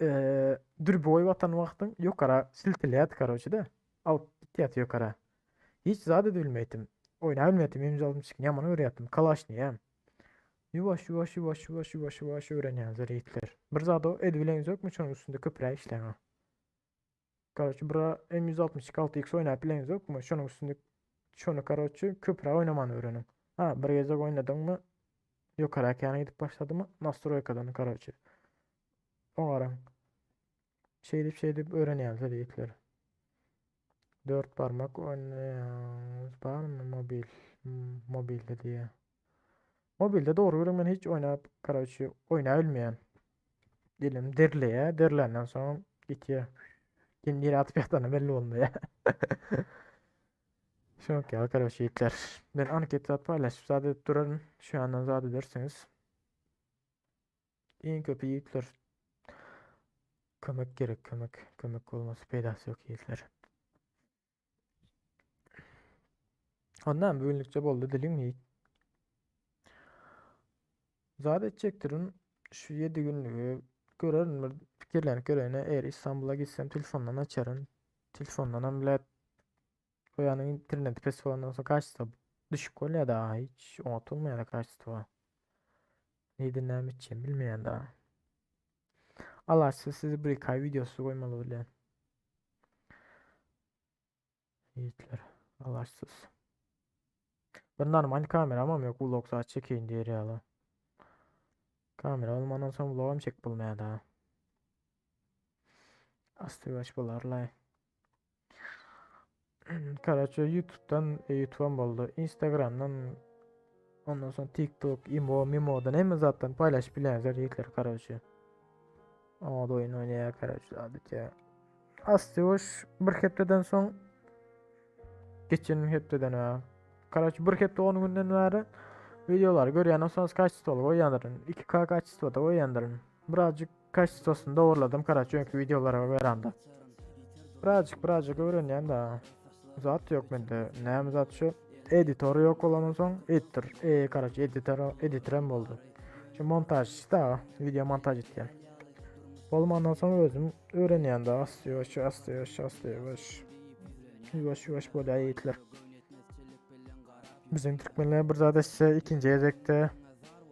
Eee dürbi goýup atan wagtyň ýokara siltelýärdi karoçe de. Alyp gitýärdi ýokara. Hiç zat edip bilmeýdim. Oýnap bilmeýdim. M162 ýaman görýärdim. Kalaşnyýam. Ýuwaş ýuwaş ýuwaş ýuwaş ýuwaş ýuwaş öwrenýäňiz reýtler. Bir zat edibileňiz ýokmy şonuň üstünde köpräk işläň. Karoçe bir M162 6x oýnap bileňiz ýokmy şonuň üstünde. Şony karoçi köpräk oýnamany öwreniň. Ha, bir gezek oýnadyňmy, ýokarak ýana gidip başladymy, nastroýkadan karoçi. Oňaryň. Şeýdip şeýdip öwrenýänsiz ýigitler. Dört barmak oýnaýaňyz barmy mobil mobilde diýýär. Mobilde dogry gürrüň men hiç oýnap, karoçi, oýnap bilmeýän. Elim derleýär, derländen soň gitýär. Kim nirä atyp ýatany belli bolmaýar. Şoňki ýaly karoçi ýigitler. Men anket zat paýlaşyp zat edip duraryn. Şu ýandan zat edersiňiz. Iň köpi ýigitler. Kömek gerek, kömek. Kömek bolmasa peýdasy ýok ýigitler. Ondan bugünlikçe boldy dilim ýigit. Zat etjekdirin şu 7 günlügi görerin bir pikirlenip göreýin. Eger İstanbula gitsem telefondan açaryn. Telefondan hem bilet o ýanyň interneti pes bolandan soň kaçsa düşük bolýar da hiç oňat bolmaýar da kaçsa. Neydi näme etjegimi bilmeýän da. Alaçsyz sizi bir iki aý videosuz goýmaly bolýan. Ýigitler, alaçsyz. Bir normal kameram ýok, vlog zat çekeýin diýer ýaly. Kamera olmandan soň vlogam çekip bolmaýar da. Asty baş bolarlaý. Karaçe YouTube'dan, e, YouTube'am boldy. Instagram'dan ondan soň TikTok, Imo, Mimo'dan hemme zatdan paýlaşyp bilýäňizler ýigitler karaçe. Oňa da oýun oýnaýar karaçe adatça. Asty boş bir hepdeden soň geçen hepdeden ha. Karaçe bir hepde 10 günden bäri videolary görýän bolsaňyz kaçestwoly goýýandyryn. 2K kaçestwoda goýýandyryn. Birazjyk kaçestwosyny dogruladym karaçe öňki videolara garanda. Birazjyk birazjyk öwrenýän da. Zat ýok mende. Näme zat şu? Editor ýok bolandan soň editor, e karaçe editor, editorem boldy. Şu montaž da, video montaž etýän. Bolmandan soň özüm öwrenýän da, asty ýuwaş, asty ýuwaş, asty ýuwaş. Ýuwaş ýuwaş bolýar ýigitler. Bizim türkmenler bir zat etse ikinji gezekde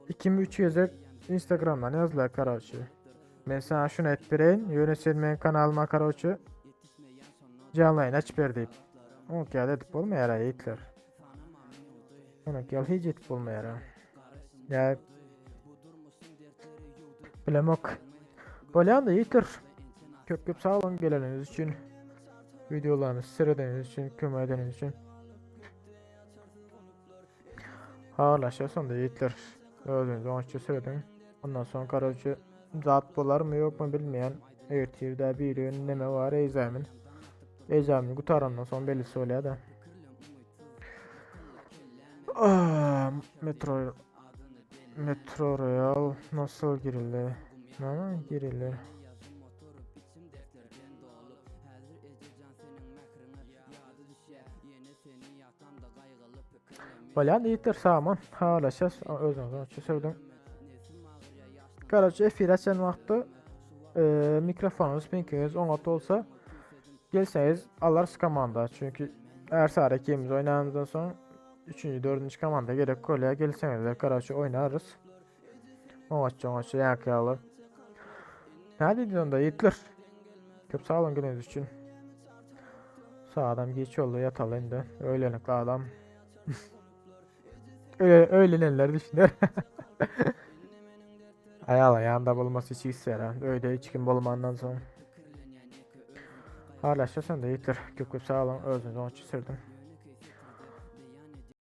2 mi 3 gezek Instagramdan ýazdylar karaçe. Men sana şunu et bereýin, ýöne sen meň kanalyma karaçe janly ýaýyn açyp ber diýip. Oňki ýaly edip bolmaýar ýigitler. Oňki ýaly hiç edip bolmaýar. Ýa Bilemok. Bolýan da ýigitler. Köp köp sag boluň geleniňiz üçin. Videolarymyzy seredeniňiz üçin, kömek edeniňiz üçin. Habarlaşýas onda ýigitler. Özüňizi oňatja serediň. Ondan soň karoçe zat bolarmy ýokmy bilmeýän. Ertir-de biri gün neme bar egzamin. Egzamin gutarandan soň bellisi bolýar-da. Ah, metro Metro Royal nasıl girilir? Näme girilir? Bolýan diýipdir saman. Halaşas özüňiz üçin söwdüň. Karaçy efir açan wagtda e, mikrofonyňyz, pinkiňiz oňat bolsa gelseňiz alarys komanda. Çünki Ärsary ikimiz oýnanymyzdan soň üçünji, dördünji komanda gerek bolýar. Gelseňizler karaçy oýnarys. Oňatça oňatça ýaňky ýaly. Näme diýdiň onda ýigitler? Köp sag boluň geleniňiz üçin. Saadam giç oldu ýataly indi. Öýlenekli adam. Öyle, öýlenenler düşüner. Aýal ýanynda bolmasy hiç isler. Öýde hiç kim bolmandan soň. Halaşa sen de ýigitler. Köp köp sag boluň. Özüňizi oňatça sürdüň.